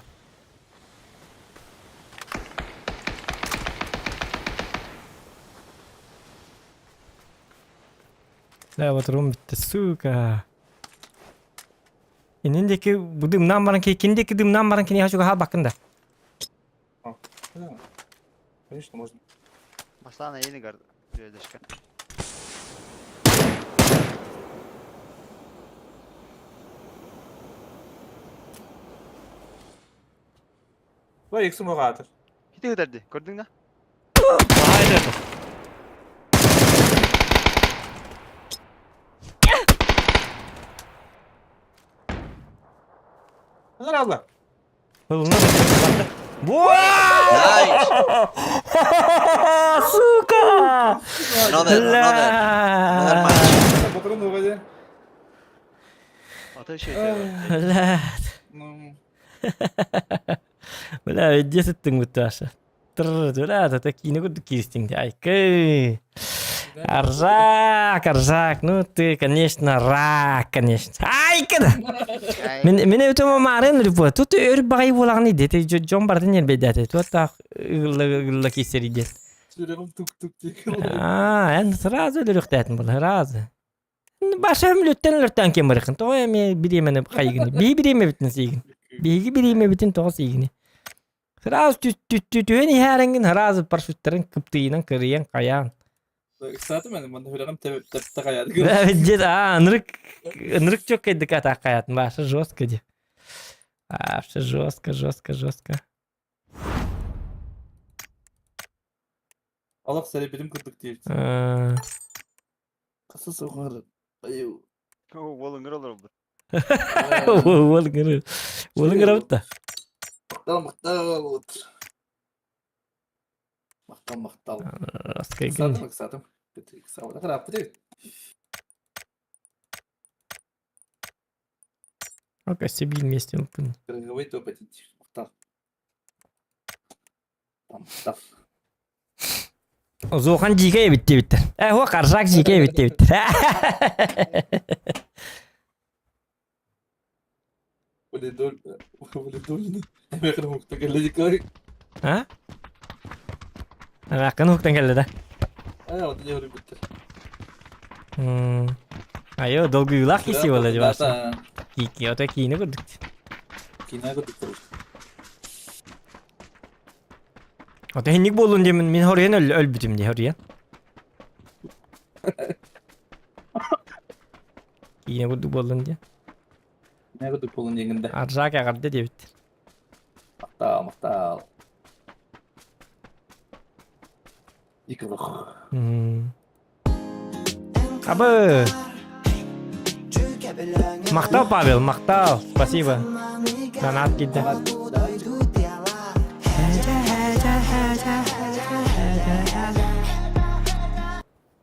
Да, вот рум битте, сука. Инин диэки бу дымнаан баран ки кин диэки дымнаан баран киниэхэ чугаһаабаккын да. Конечно, можно. Бастаан эйини гар звездочка. Vay eksim o kadar. Хити хытарды, көрдүң да? Behind it. Neler abla? Ылына Nice. Сука! Another, another, another match. Bakalım ne olacak. Ата şey. Бля, Ну, бля, десяттың буташа. Бля, это такие, ну кистинг, айкы. Аржак, Аржак, ну ты, конечно, рак, конечно. Айкы! Мен мен өтөм марын репо. Тут өр багай булагны дети жон бардын нербедәте. Тут так ылла кисери дет. Сүрәгем тук-тук диye. А, эн сразу өлөрөхтәтин был, сразу. Баша өмлөттен өлөртөн кем барыхын. Тоҕо эми бириэмени хайыгыны. Бии бириэме битин сиигин. Биһиги бириэмэ битин тоҕо сиигини. Сразу түһэн иһээрэҥҥин сразу парашюттарын кыптыйынан кырыйан хайаан. Ыксаатым мен манна сүрэҕим тэпте хайаады. Дед, а, ынырык ынырык чөккөйдүк атаак хаятын башы жестко ди. Вообще жестко, жестко, жестко. Алах сәрепетим кырдык диир. Кысы соғар. Айу. Ол ыңыр олар бу. Ол ыңыры. Ол ыңыры бутта. Махтал, махтал. Махтал, махтал. Раскайгын. Ыксаатым, ыксаатым. Ыксаабата кырааппыт эбит. Окей, себе вместе ылпын. Кыргыбай топ этит. Махтал. Махтал. Зохан дьиикэй эбит диэбиттэр. Э, хуа Каржак дьиикэй эбит диэбиттэр. Валидоль, валидольный. Эмэхин уһуктан кэллэ дикой. А? Эмээххин уһуктан кэллэ да? Э, вот не үрүбүттэр. Айо, долгуйуулаах киси буолла дьыбарса. Кики, ото киини курдук. Киинэ курдук. Ото хинник буоллун диэмин мин хоруйан өлбүтүм дии хоруйан. Киинэ курдук буоллун диэн. Киинэ курдук буоллун диэҥҥин да. Аржак эҕэрдэ диэбиттэр. Махтал, махтал. Икилох. Абы! Махтал, Павел, махтал. Спасибо. Донат киирдэ.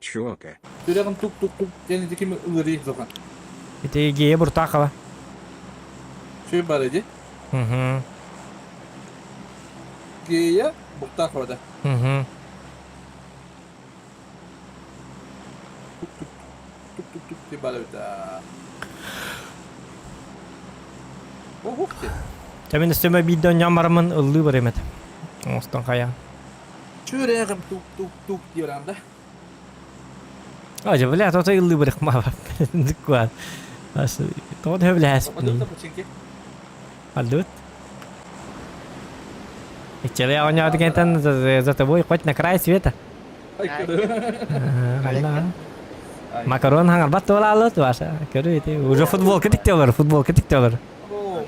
Чуока. Сүрэҕим тук-тук-тук диэн ити ким ыарыы зохан. Ити Гея Буртахова. Шүй бар иди. Угу. Гея Буртахова да. Угу. Тук-тук тук-тук-тук ти бар эбит. Охух ти. Тэмин өстөмө биирдэ онньоон бараммын ыллыы барыам этэ. Оҥостон хайаан. Сүрэҕим тук-тук-тук диир да. Ажа, бля, то ыллыы барыахма. Дыккуа. Тоҕо төһө билээспин. Аллут. Иччэлэ оонньоото кентэн за тобой хоть на край света. Макарон хаҥарбат туолаалыт Ваша. Көрү ити. Уже футболка тикте олор, футболка тикте олор.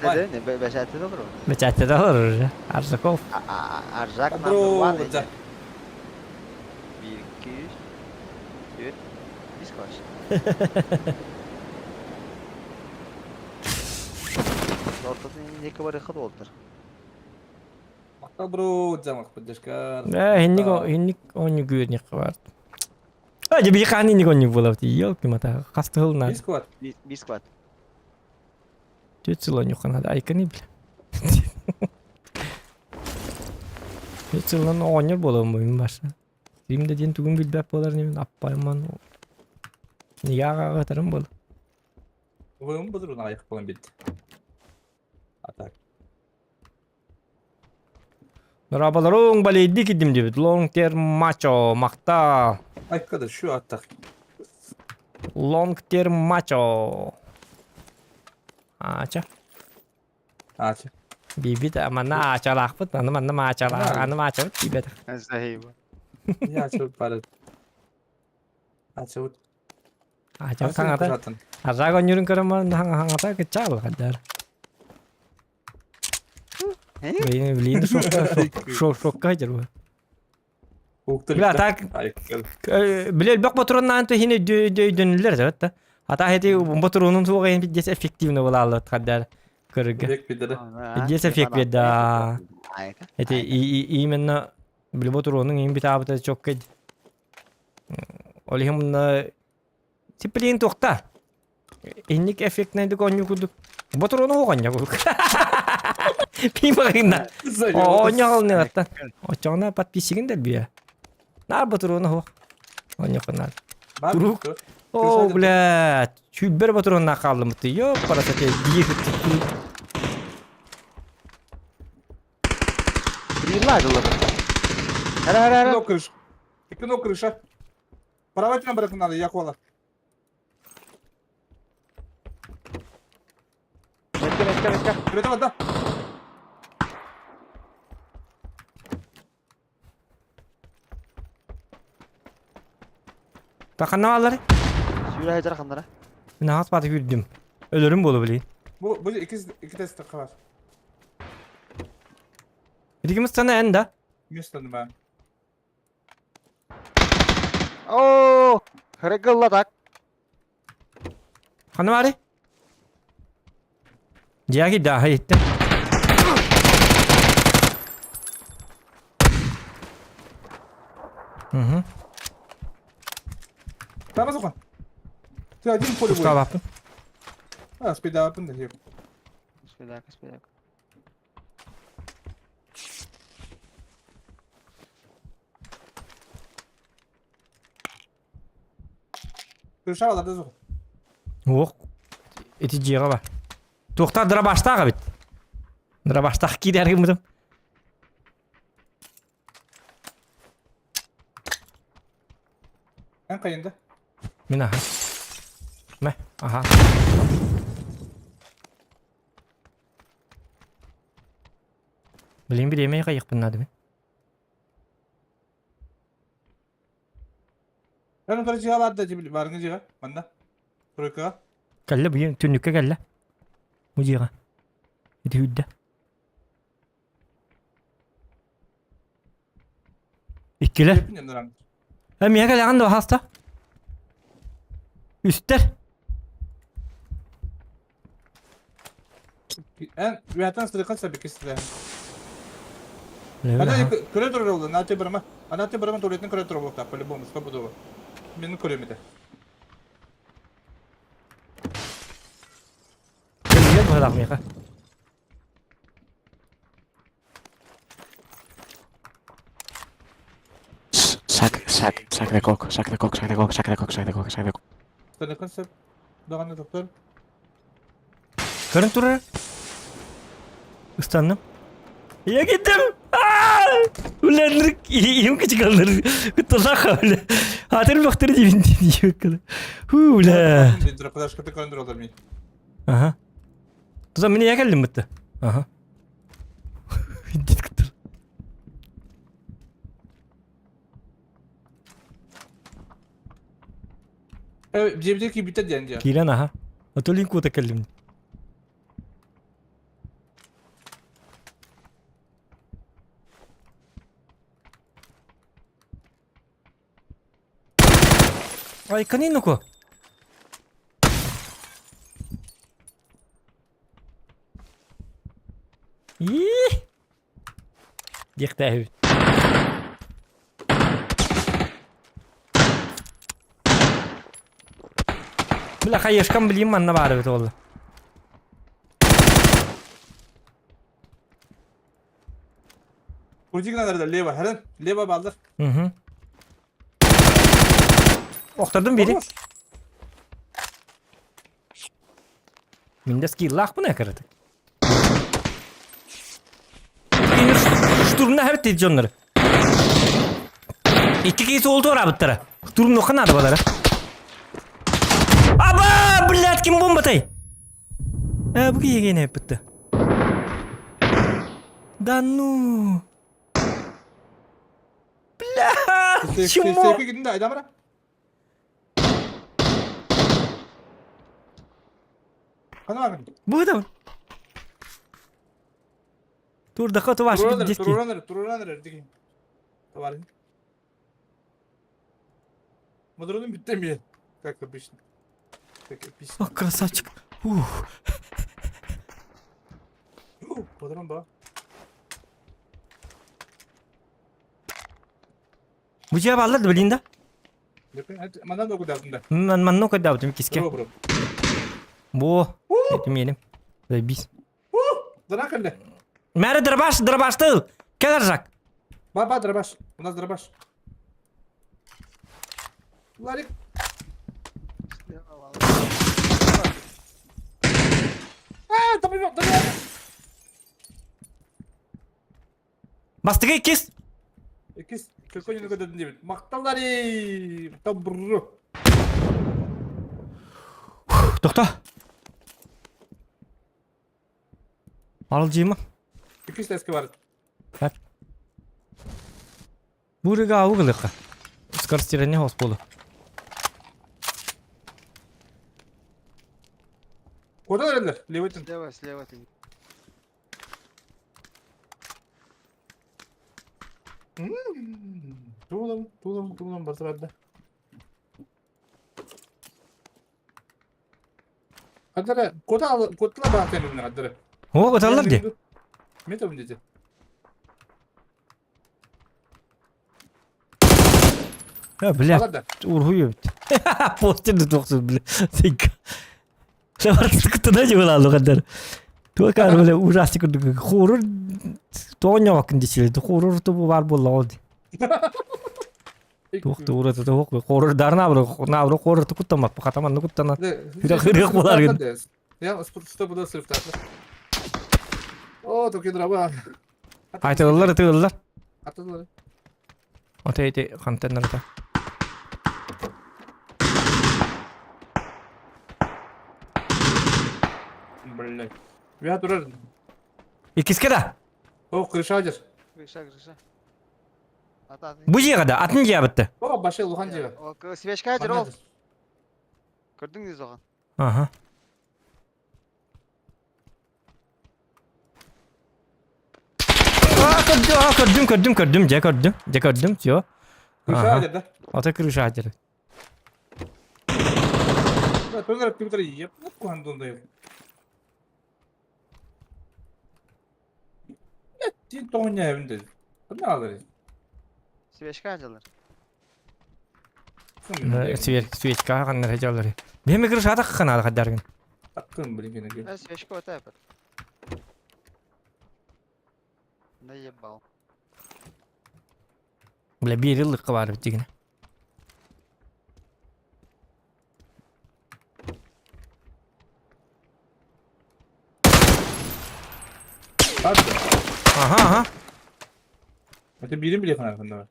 Бэчээттэ олор. Бэчээттэ олор уже. Аржаков. Аржак number one. 1, 2, 3, 4, 5 кваш. Ортотун инники барыхат уолтар. Махтал бро, замах поддержка. Э, хинник хинник онню гүөрнек бар. А, же би хаан инник онню буолабыт. Ёлки мата, хас тыл на. Бис квад. Бис квад. Түт сыл онньуххана айканы бile. Түт сылынан оҕонньор буолабын мин барса. Стрим да диэн тугун билбэт буолар инибин аппайман Нига аҕаҕытарым буол. Убайым бұдырын аяқ болан бит. А так. Норабаларың балейди кидим дебит. Long term macho мақта. Айкада şu аттак. Long term macho. Ача. Ача. Бибит манна ачалаахпыт, аны манна маачалаах, аны маачабыт тиибэтэх. Спасибо. Я ачабыт бары. Ачабыт. Ачабыт хаҥата. Аржаак онньуурун көрөн баран хаҥата кыччаабыл хаддар. Блин, блин, шок, шокка сылдьар бу. Бля, так, бile элбэх ботуруоннаан иһин өйдөнүллэр эбит да. Ата эти ботуруонун суоҕа иһин пиздец эффективно буолааллар хаддар көрөргө. Пиздец эффект да. Эти именно били ботуруонун иһин битаабыта чокка Ол иһин мунна Сипилиин туохта? Инник эффектнайдык оонньуу курдук. Ботуруону оҕонньо курдук. Пимагында. Оонньоҕолнугаттан. Оччоҕуна подписчигин да бия. Наар ботуруону хоох. Оонньохунаар. Куруук. О, блядь. Чүүббэр ботуруоннаах хааллымыт. Ёп, парасате биир. Приладило. Хара хара хара. Крыша. Икки крыша. Правательно брать надо, я кола. Метка, метка, метка. Привет, да. Таханна бааллар. Сүүрэ сылдьар ханнара. Мин аҕас бааты күүрдүм. Өлөрүм буолу билигин. Бу бу икки икки тест бар. Итигим сцена эн да? Место ба. Оо, хырыгылла так. Ханна баары? Дьиэҕэ да иттэ. Угу. Таба сухан. Ты один поле бой. Пусталаппын. А, спидапын да хеп. Спидак, спидак. Крыша да сух. Ох. Эти дьиэҕэ бар. Туохтар дробаштаах эбит. Дробаштаах киирэр гыммытым. Эн хайында? Мин аха. Мэ, аха. Билин бириэмэ хайыхпын наада мин. Эн утары дьиэҕэ баар да барыҥы дьиэҕэ манна. Тройкаҕа. Кэллэ бу түннүккэ кэллэ. Бу дьиэҕэ. Ити үрдэ. Иккилэр. Э, миэхэ кэлэҕин дуо, хаста? Үстэр. Эн үөһэттэн сырыкка сабиккистилэр. Ана көрө турар ол, ана барама. Ана барама туалеттен көрө турар буолуохтаах, по-любому, стопудово. Мин көрөм этэ. Кэллэ быһылаах миэхэ. Sac, sac, sac de coc, sac de coc, sac de coc, sac de coc, sac de coc, sac de coc. Сырыкка сөп. Даҕаны доктор. Көрөн турар. Ыстанным. Я киттим. Аа! Үлэннир иһим кычыкаллар. Кытталаах үлэ. Атыр бахтыр дибин диэккэ. Ху үлэ. Дрападашката көрөн тураллар мин. Аха. Туза мин я кэллим бытты. Аха. Дит кыттыр. Э, дьиэбитэ киирбитэ диэн дьэ. Киирэн аха. Отолин куота кэллим. Ай, канин ку. Ии! Диэхтээһибит. Бля, хаешкам билим манна баар эбит буолла. Крутик надо лево, хәрен, лево балдар. Угу. Охтордум бири. Минде скиллаахпын экерет. Штурмна хэбит дейді дьоннор. Икки киһи суол туораабыттара. Штурмнуохха наада балара. Аба, блядь, ким бомбатай? Э, бу киһи эппитте. Да ну. Бля, чмо? Бу да. Турдаха туваш диски. Турураныр, турураныр диги. Товарищ. Мадронum bitti mi? Как обычно. Как обычно. О, красавчик. Ух. Патрон ба. Бу дьиэ бааллар да билин да? Манан да кудардым да. Манна кудабытым киске. Бу, этим Заебись. Дана кэллэ. Мәрі дробаш, дробашты. Кел Аржак. Ба, ба, дробаш. У нас дробаш. Ларик. А, добивал, добивал. Бастыгы иккис. Иккис какой нибудь диэбит. Махталлари! Добро. Тохто. Аралдьыйма. Иккис тэскэ бар. Так. Бурыга аугылыха. Скоростиране хосполу. Куда эрэллэр? Левый Слева, слева ты. Туулам, туулам, туулам барса барда. Хадара, куда куда баатен хадара. О, ыталлар ди. Метом дети. Бля, урһуй эбит. Постер да туохсун, бля. Сабартыкытына дьыбылаалу хандар. Туокаар бля ужастик курдук. Хоррор тооньооккун дичиле. Хоррор тубу бар буолла ол. Туох туурата туох хоррор дар набры набры хоррор куттамат хатаманны куттана. Хырых болар гын. Я что буду срыфтаться. О, только дрова. Айтылылар ытылылар. Атылылар. Ото эти хантеннарта. Блядь. Я турар. Иккискэ да? О, крыша дер. Крыша, крыша. Ата, Бу дьиэҕэ да? Атын дьиэ бытты. О, башай улахан дьиэ. Свечка дер ол. Көрдүң дии соҕан. Ага. А, көрдүм, а, көрдүм, көрдүм, көрдүм, дьэ көрдүм, дьэ көрдүм, все. Крыша дер да. Ото крыша дер. Төгөр компьютер еп, кухан дундай. Тин тоңня эбинде. Кымна алыр? Свечка дьалар. Свечка ханнар хажалар. Беме крыша так ханар хадаргын. Таккын билген. Свечка ота эпер. Наебал. Бля, бир yıllık бар бит Аха, аха. Это бирин биле ханар хандар.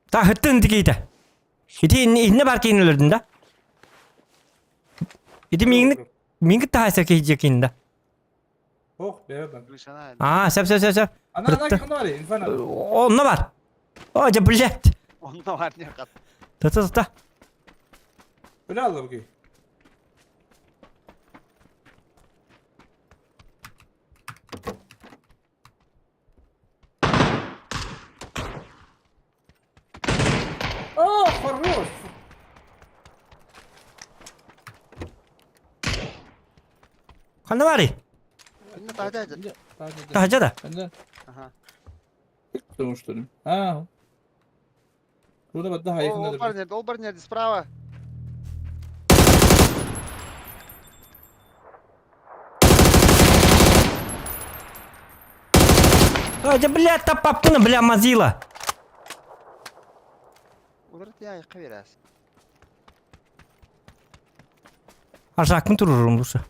Та хыттын тикейте. Ити инне бар кейин өлөрдүн да. Ити миңни миңги тааса кейже кейин да. Ох, бе. А, сәп сәп сәп сәп. Ана ана канда бар, инфана. Онно бар. О, же блядь. Онно бар не кат. Та та та. Бля алла буки. О, хорош! Ханна барый? Таһдьа да? Ага. Потому что ли? А. Куда вот да, их надо. Ол бар нерде, справа. А, да блядь, та папкына, бля, мазила. Улар я айқы берәс. Аржакын турурум лучше.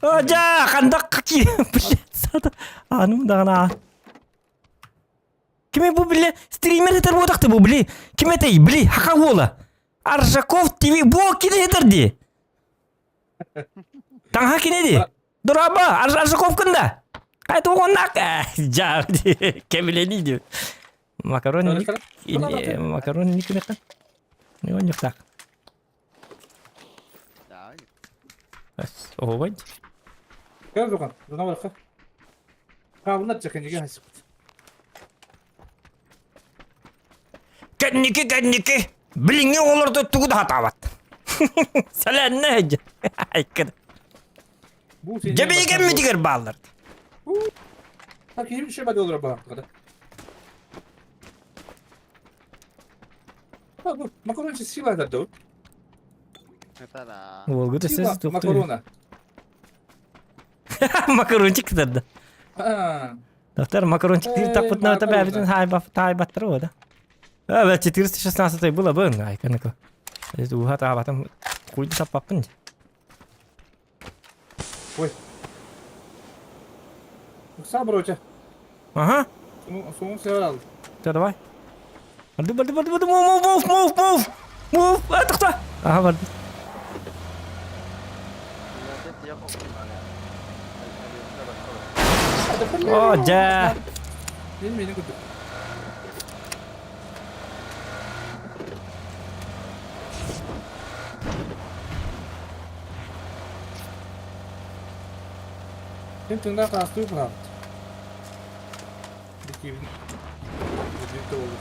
А, жа, қандақ қaki, блядь, сада. Анум дағына. Киме бу, бля, стример етер бодақты бу, бля. Ким етей, бля, хака ола. Аржаков ТВ бу кине етер ди. Таңха кине ди. Дураба, Аржаков кында. Қайта оғаннақ. Жа, кемелени ди. Макарон макарон никне. Не он так. Ой. Кел жоқан, жона барқа. Қабына чекенеге хасып. Кәнники, кәнники. Билиңе оларды тугу да хатабат. Сәләнне. Айкын. Жебеген митигер баллар. Так, кийим şey бады olur бала. Bu макарон сила да. Волгу сез Макарона. Макарончик да. Доктор, макарончик ты так вот на тебя виден хай баф тай батру, да? А, 416 было бы, ай, канако. Это уха та батам хуй та папын. Ой. Саброча. Ага. Сумун север алды. Да, давай. Барды, барды, барды, барды, move, move, move, move, move. А, тоқта. Ага, барды. О, да. Benim beni götür. Kim tığından kastı bıraktı. Өттө болду.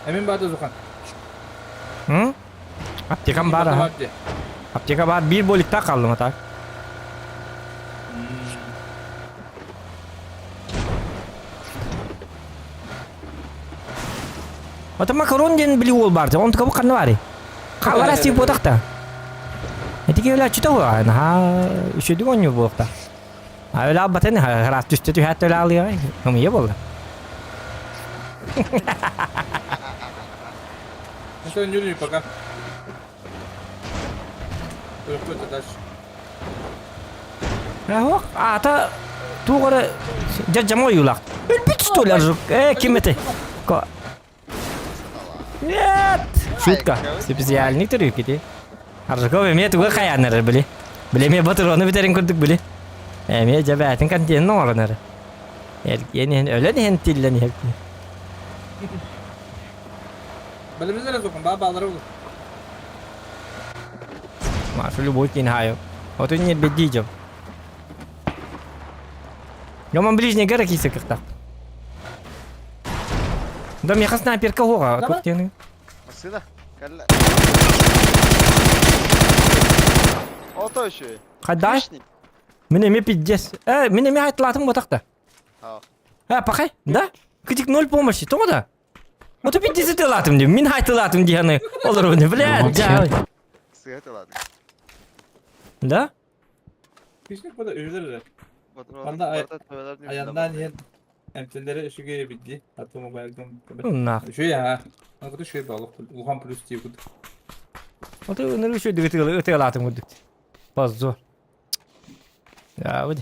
Эмин баата Зухан. М? Аптекам бар аха. Аптека бар биир боликтаах хааллым а так. Ото макарон диэн били уол баар, он кабы ханна баарый? Хаалара сип буотахта. Этики өлө аччыта буолаа, наһаа үчүгэй оонньуур буолуохтаах. А өлө албатын ыраас түстэ түһээт өлө алыаҕай, ымыйа буолла. Это не пока. Какой-то дальше. Ох, аата туох эрэ дьадьама ойуулаах. Өлбүт что ли Аржук? Э, ким этэй? Нет! Шутка. Специальный трюк ити. Аржуков эмиэ туга хайааннарар били. Били эмиэ батыроны бүтэрин курдук били. Эмиэ дьэбээтин контентин оҥорон эрэ. Эргиэн иһэн өлөн иһэн тиллэн иһэр. Бэлэмнэр сокун баа баалары булur. Маша любой кин хаю. Отun не беддижем. Яман ближний гора кисе кыхта. Да меха снайперка хога, туктены. Массыына. Кэллэ. Ото үчүгэй. Хадай? Мин эме пиздец. Э, мин эме айтылатым ботақта. Э, пахай, да? Кытик ноль помощи, тоҕо да? Ото пиздец ытылатым дим, мин айтылатым диһаны олоруну, блядь, да. Сыһа тылаатым. Да? Пишник бада үһүлэр эрэ. Манна айаннаан иһэн эмтэннэрэ үчүгэй эбит дии. Аты мобайлгам. Нах. Үчүгэй аа. Аны үчүгэй баалык. Улахан плюс дии курдук. Ото ыныры үчүгэй ытыалаатым курдук. Позор. Я вот.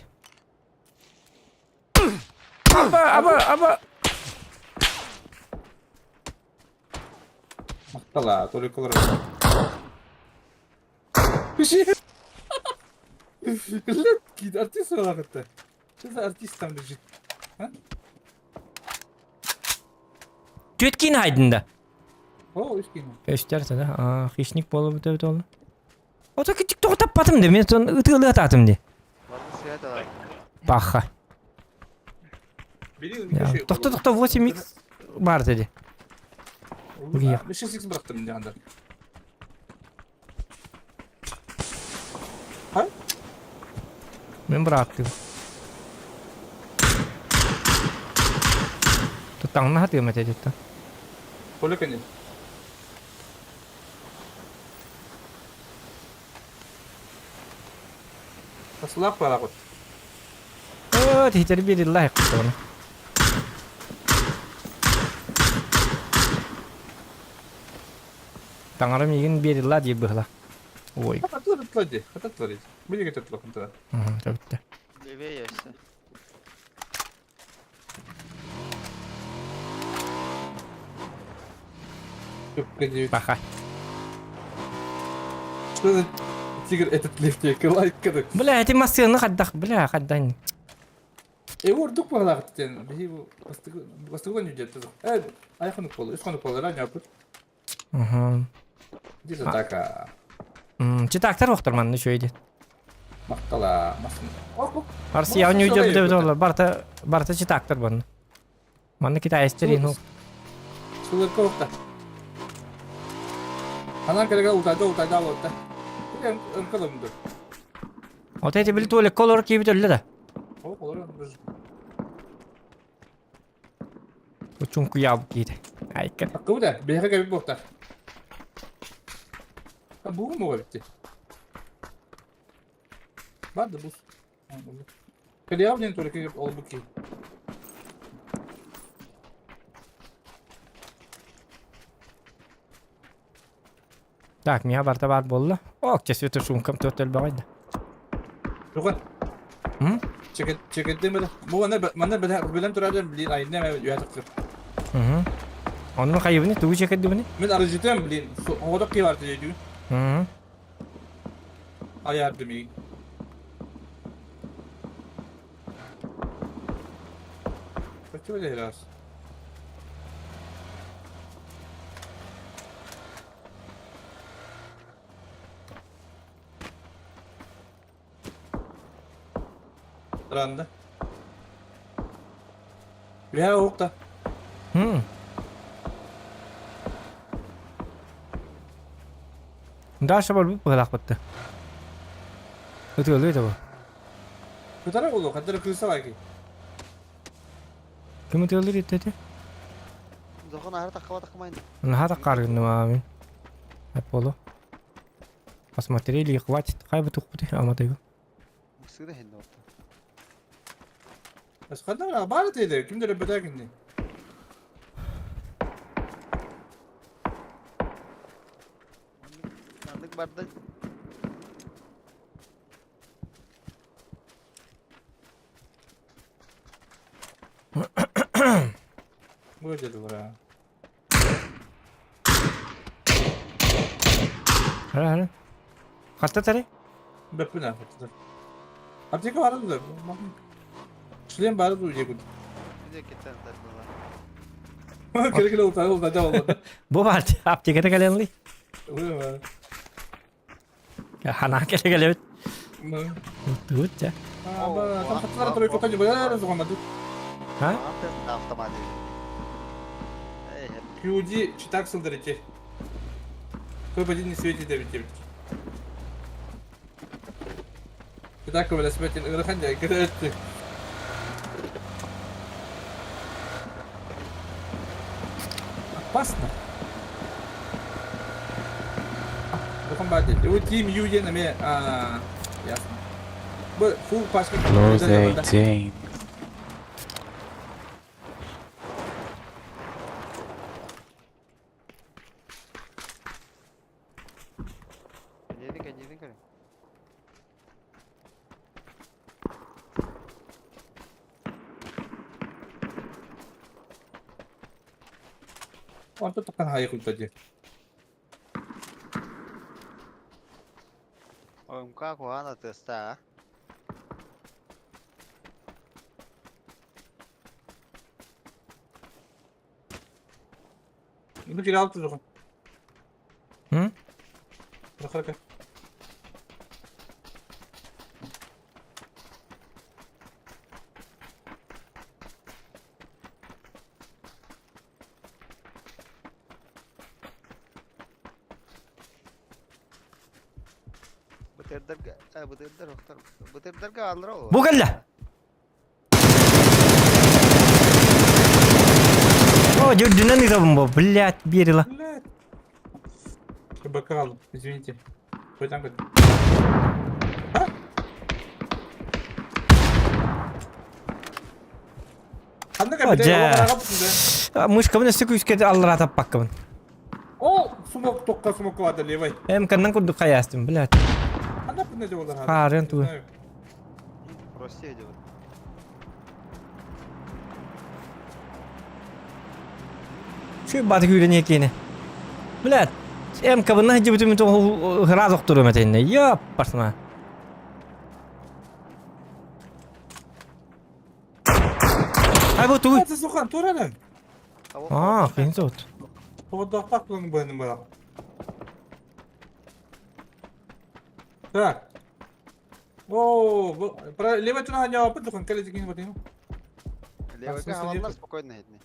Аба, аба, аба. Махтала, только олорор. Летки, артист буолаҕытта. Что за артист там лежит? А? Түөт киин хайдында. О, үс киин. Көстөр да. А, хищник болуп өтөбүт ол. Ото кичик тоҕо таппатым де, мен сон ытыалыы атаатым де. Паха. Тохто тохто 8x бар dedi. 5x бырахтым дегенде. Ha? Мен бырааттым. Тутаңна хатыым этэ деттэ. Коля кэннин. Тасылаах бараҕыт. Оо, тиһитэр биэриллэ айхтоҕуна. Таҥара миигин биэриллэ диир быһыла. Ой. Хататылар дии, хататылар дии. Билиги таттылар хантара. Төбүттэ. Левее өссө. Паха. Что за тигр этот лифтик? Лайк Бля, эти массыны хаддах, бля, хаддань. Э, ордук бағалағыт тен. Биһи бастыгылан үдет. Э, айханық болу, үс болу, ран япыт. Угу. Диза така. Читактар оқтар манны шөйде. Мақтала, масын. Арсия не уйдет деп олар. Барта, барта читактар баны. Манны китайстер ну. Сулырка оқта. Анан кереге утайда утайда алытта. Ыңкылымды. Вот эти били туалет колор кийбит өллө да. О, колор Учун куяб кийди. Айкын. Аккы да, бэйхэ кэбит буохтар. Бугу муга битти. Бар да бус. Кэлиэҕим диэн туолекка олбут киһи. Так, миэхэ барыта баар буолла. Ок, чэ, Света суумкам туох да элбэҕэй да. Туга? М? Чекеттим бile. Бу манна манна билэн турар блин айна үһэ тахсар. Угу. Онно хайыбыны тугу чекердибини? Мин арыжытым блин. Оҕодок киһи бар дии. Угу. Аярды миигин. Көстүбэт раз. Ранды. Үһэ уһукта. Хм. Даша барбыт быһалаахпытты. Ытыалыы это бу. Кытара болу, хаддара кыыса лайки. Ким ытыалыыр итти Зохон аһары таххаба таххамайын. Наһаа таххааргынным аамин. Эп болу. Посмотрели и хватит. Хай бы тухпути аматыгы. Мыксыгы хенде отта. Ханна баар этэ ким да бөтө кинди. Маннык барда. Бу дедилер ha. Хара хара. Хатта тари? Бэппин а Аптека бары да. Шлем бары да үйе күн. Кele кele oldu oldu oldu. Бу бар аптеката кэлэнли. Хана кэлэ кэлэбит. Тут я. Там хатылар турой котан жібер зоғанады. А? Автомат. QD читак сылдырыте. Топ один не светит деп деп. Читак велосипед ырхан жай кірді. Опасно. Зохан барды. У Team U еме а ясно. Бу фул пашка. Close 18. Онто токан хайы культади. ОМК куана теста. Ну кире алты жохон. М? Рахака. Бытырдарга алыр ол. Бу кэллэ. О, дюрдүнэн ытабын бу. Блядь, берила. Блядь. Бокал, извините. Хоть там как. А? Ханна О, дьэ. Мышкабын өссө күүскэ аллара таппаккабын. О, смок тоққа смок лады левой. Эм каннан курдук хаястым, блядь. Ханна пынна жолдар. Харын ту. Россия деп. Şu баты күүрен екені. Блядь. Эм кабына жибитим то храз октуру метенне. Ёп, парсма. Ай бу тугуй. Это сухан тураны. А, кыйын зот. Поводок планы баны бар. Так. О, про левый туна не опыт сухан кэлэ дикин батыну. Левыйга хаваллар спокойно хетни.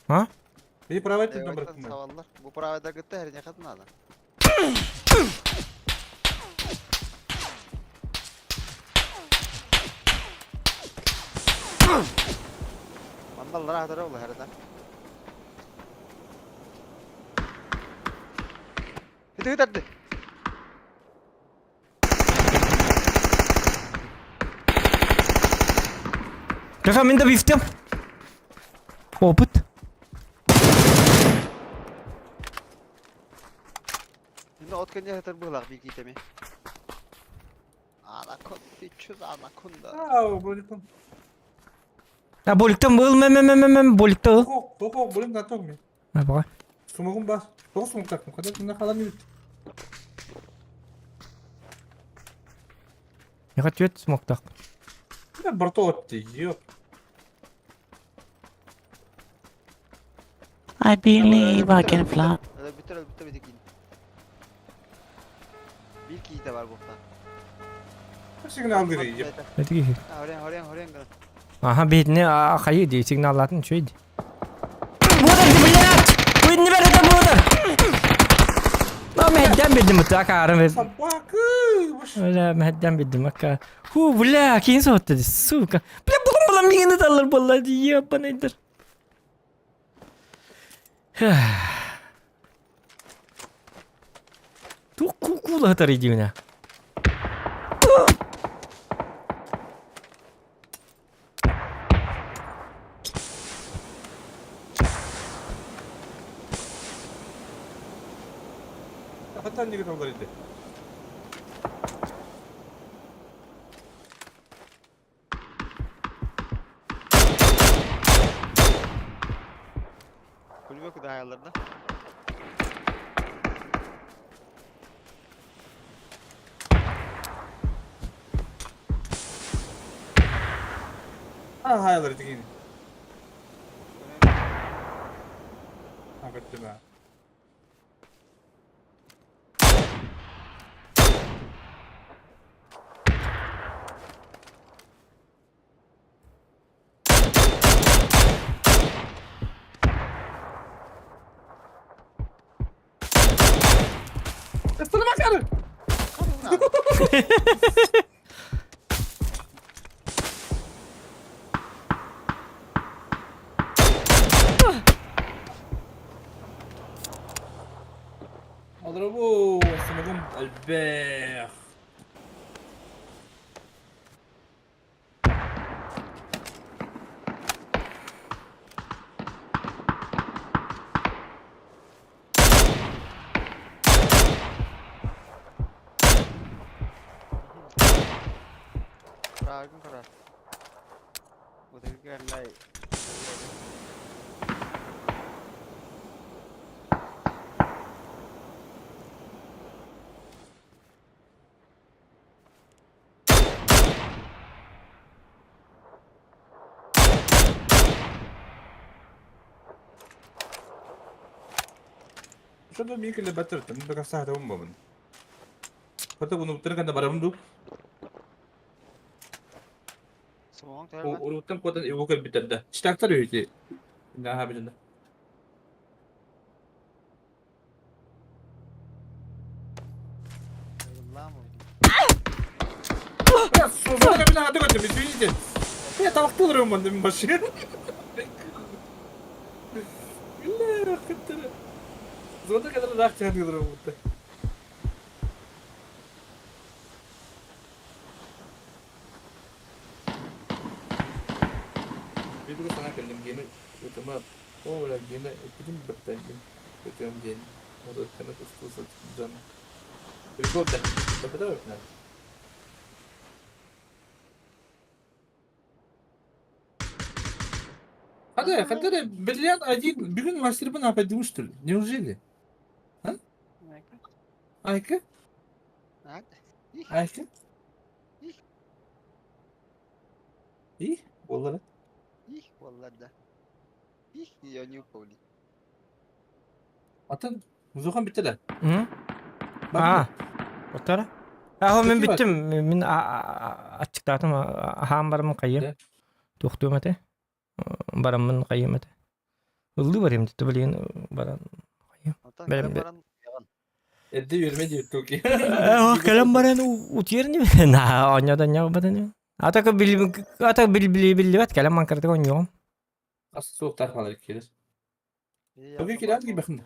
А? И правый тут Левыйга номер. хаваллар. Бу правайда гытта херне хатнада. Мандаллар ахтара ол херден. Хити хитарды. Леха, мен да бифтем. Опыт. Şimdi ot кенде хитер булак бик итеме. Анаконда, 300 анаконда. А, броникон. А боликтен был ме ме ме ме ме боликте ыл. Хо, хо, блин, на том. А бага. Сумогум бар. Тоғыз сумок тактым. Када мына қалан бит. Я хочу смок так. Бля, бортол атты. Ёп. I believe I can fly. Өлбүттэр өлбүттэр бити киин. Биир киһитэ бар буолта. Сигнал гырыйым. Это киһи. Хорен хорен хорен гына. Аха битини хайы ди сигналлатын үчүгэй ди. Буодар ди блядь! Уйни бер это буодар! На мэһдэн билдим ыта акаарым. Собака! Бля, мэһдэн билдим ака. Ху, бля, киин соһутта ди, сука. Бля, булан булан миигин ыталлар буолла ди, ебаныйдар. Туох куукуулаһытар идиунэ? Хаттан нигит олар иди. Kulübe kudu hayallerine. А, хайалар иди кини. А, көттүм а. Ыстана макары! اضربوه سمكم البيخ. Karargın karar. Bu da gelmey. Şurada bir kere batırdım. Bir saat olmadı. Hatta bunu bitirin барамын ду. Soğan terler. Уруттан куотан ивука битэрдэ. Читактар үйти. Наха билинде. Allah'ım oldu. Я сузана мен ады көтөм, извините. Я тамакты олором мен башы. Бля, кыттыры. Зода kadar рах чыган олором бутта. Видео сана кэллим геме өтөмө. О, бля, геме бүтүн баттан. Өтөм ден. Модо кана кустуса жан. Прикол да. Да, да. Hadi, hadi бриллиант один. Бүгүн мастербын апайды что ли? Неужели? Айка? Айка? И? Боллара. Их, vallahi да. Их, я не упал. Атын, музухан битте да. М? Аа. Оттара? Аа, мен бүттүм. Мин ачыктаатым аһаан барамын хайым. Да. Туохтуом этэ. Бараммын хайым этэ. Ыллыы барыам дии билигин баран. Антон Benim кэлэн de- баран уйаҕын. Эрде yürüme диэт токи. Кэлэн баран утуйар ини. На, оонньоодон оонньообатын. Ата бил ата бил биллибэт кэлэн манкартыга оонньуом. Ас суох тархалар келер. Ээ, Токи атын кират бар ки бахын.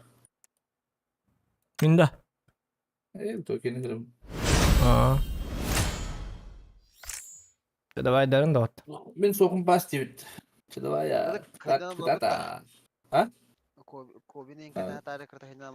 Мин да. Э, токини кирем. Аа. Давай дарын да от. Мен соқын бас диэбит. Давай я. Кайдан Та. Кобинин кэнэ таары кырта хинна.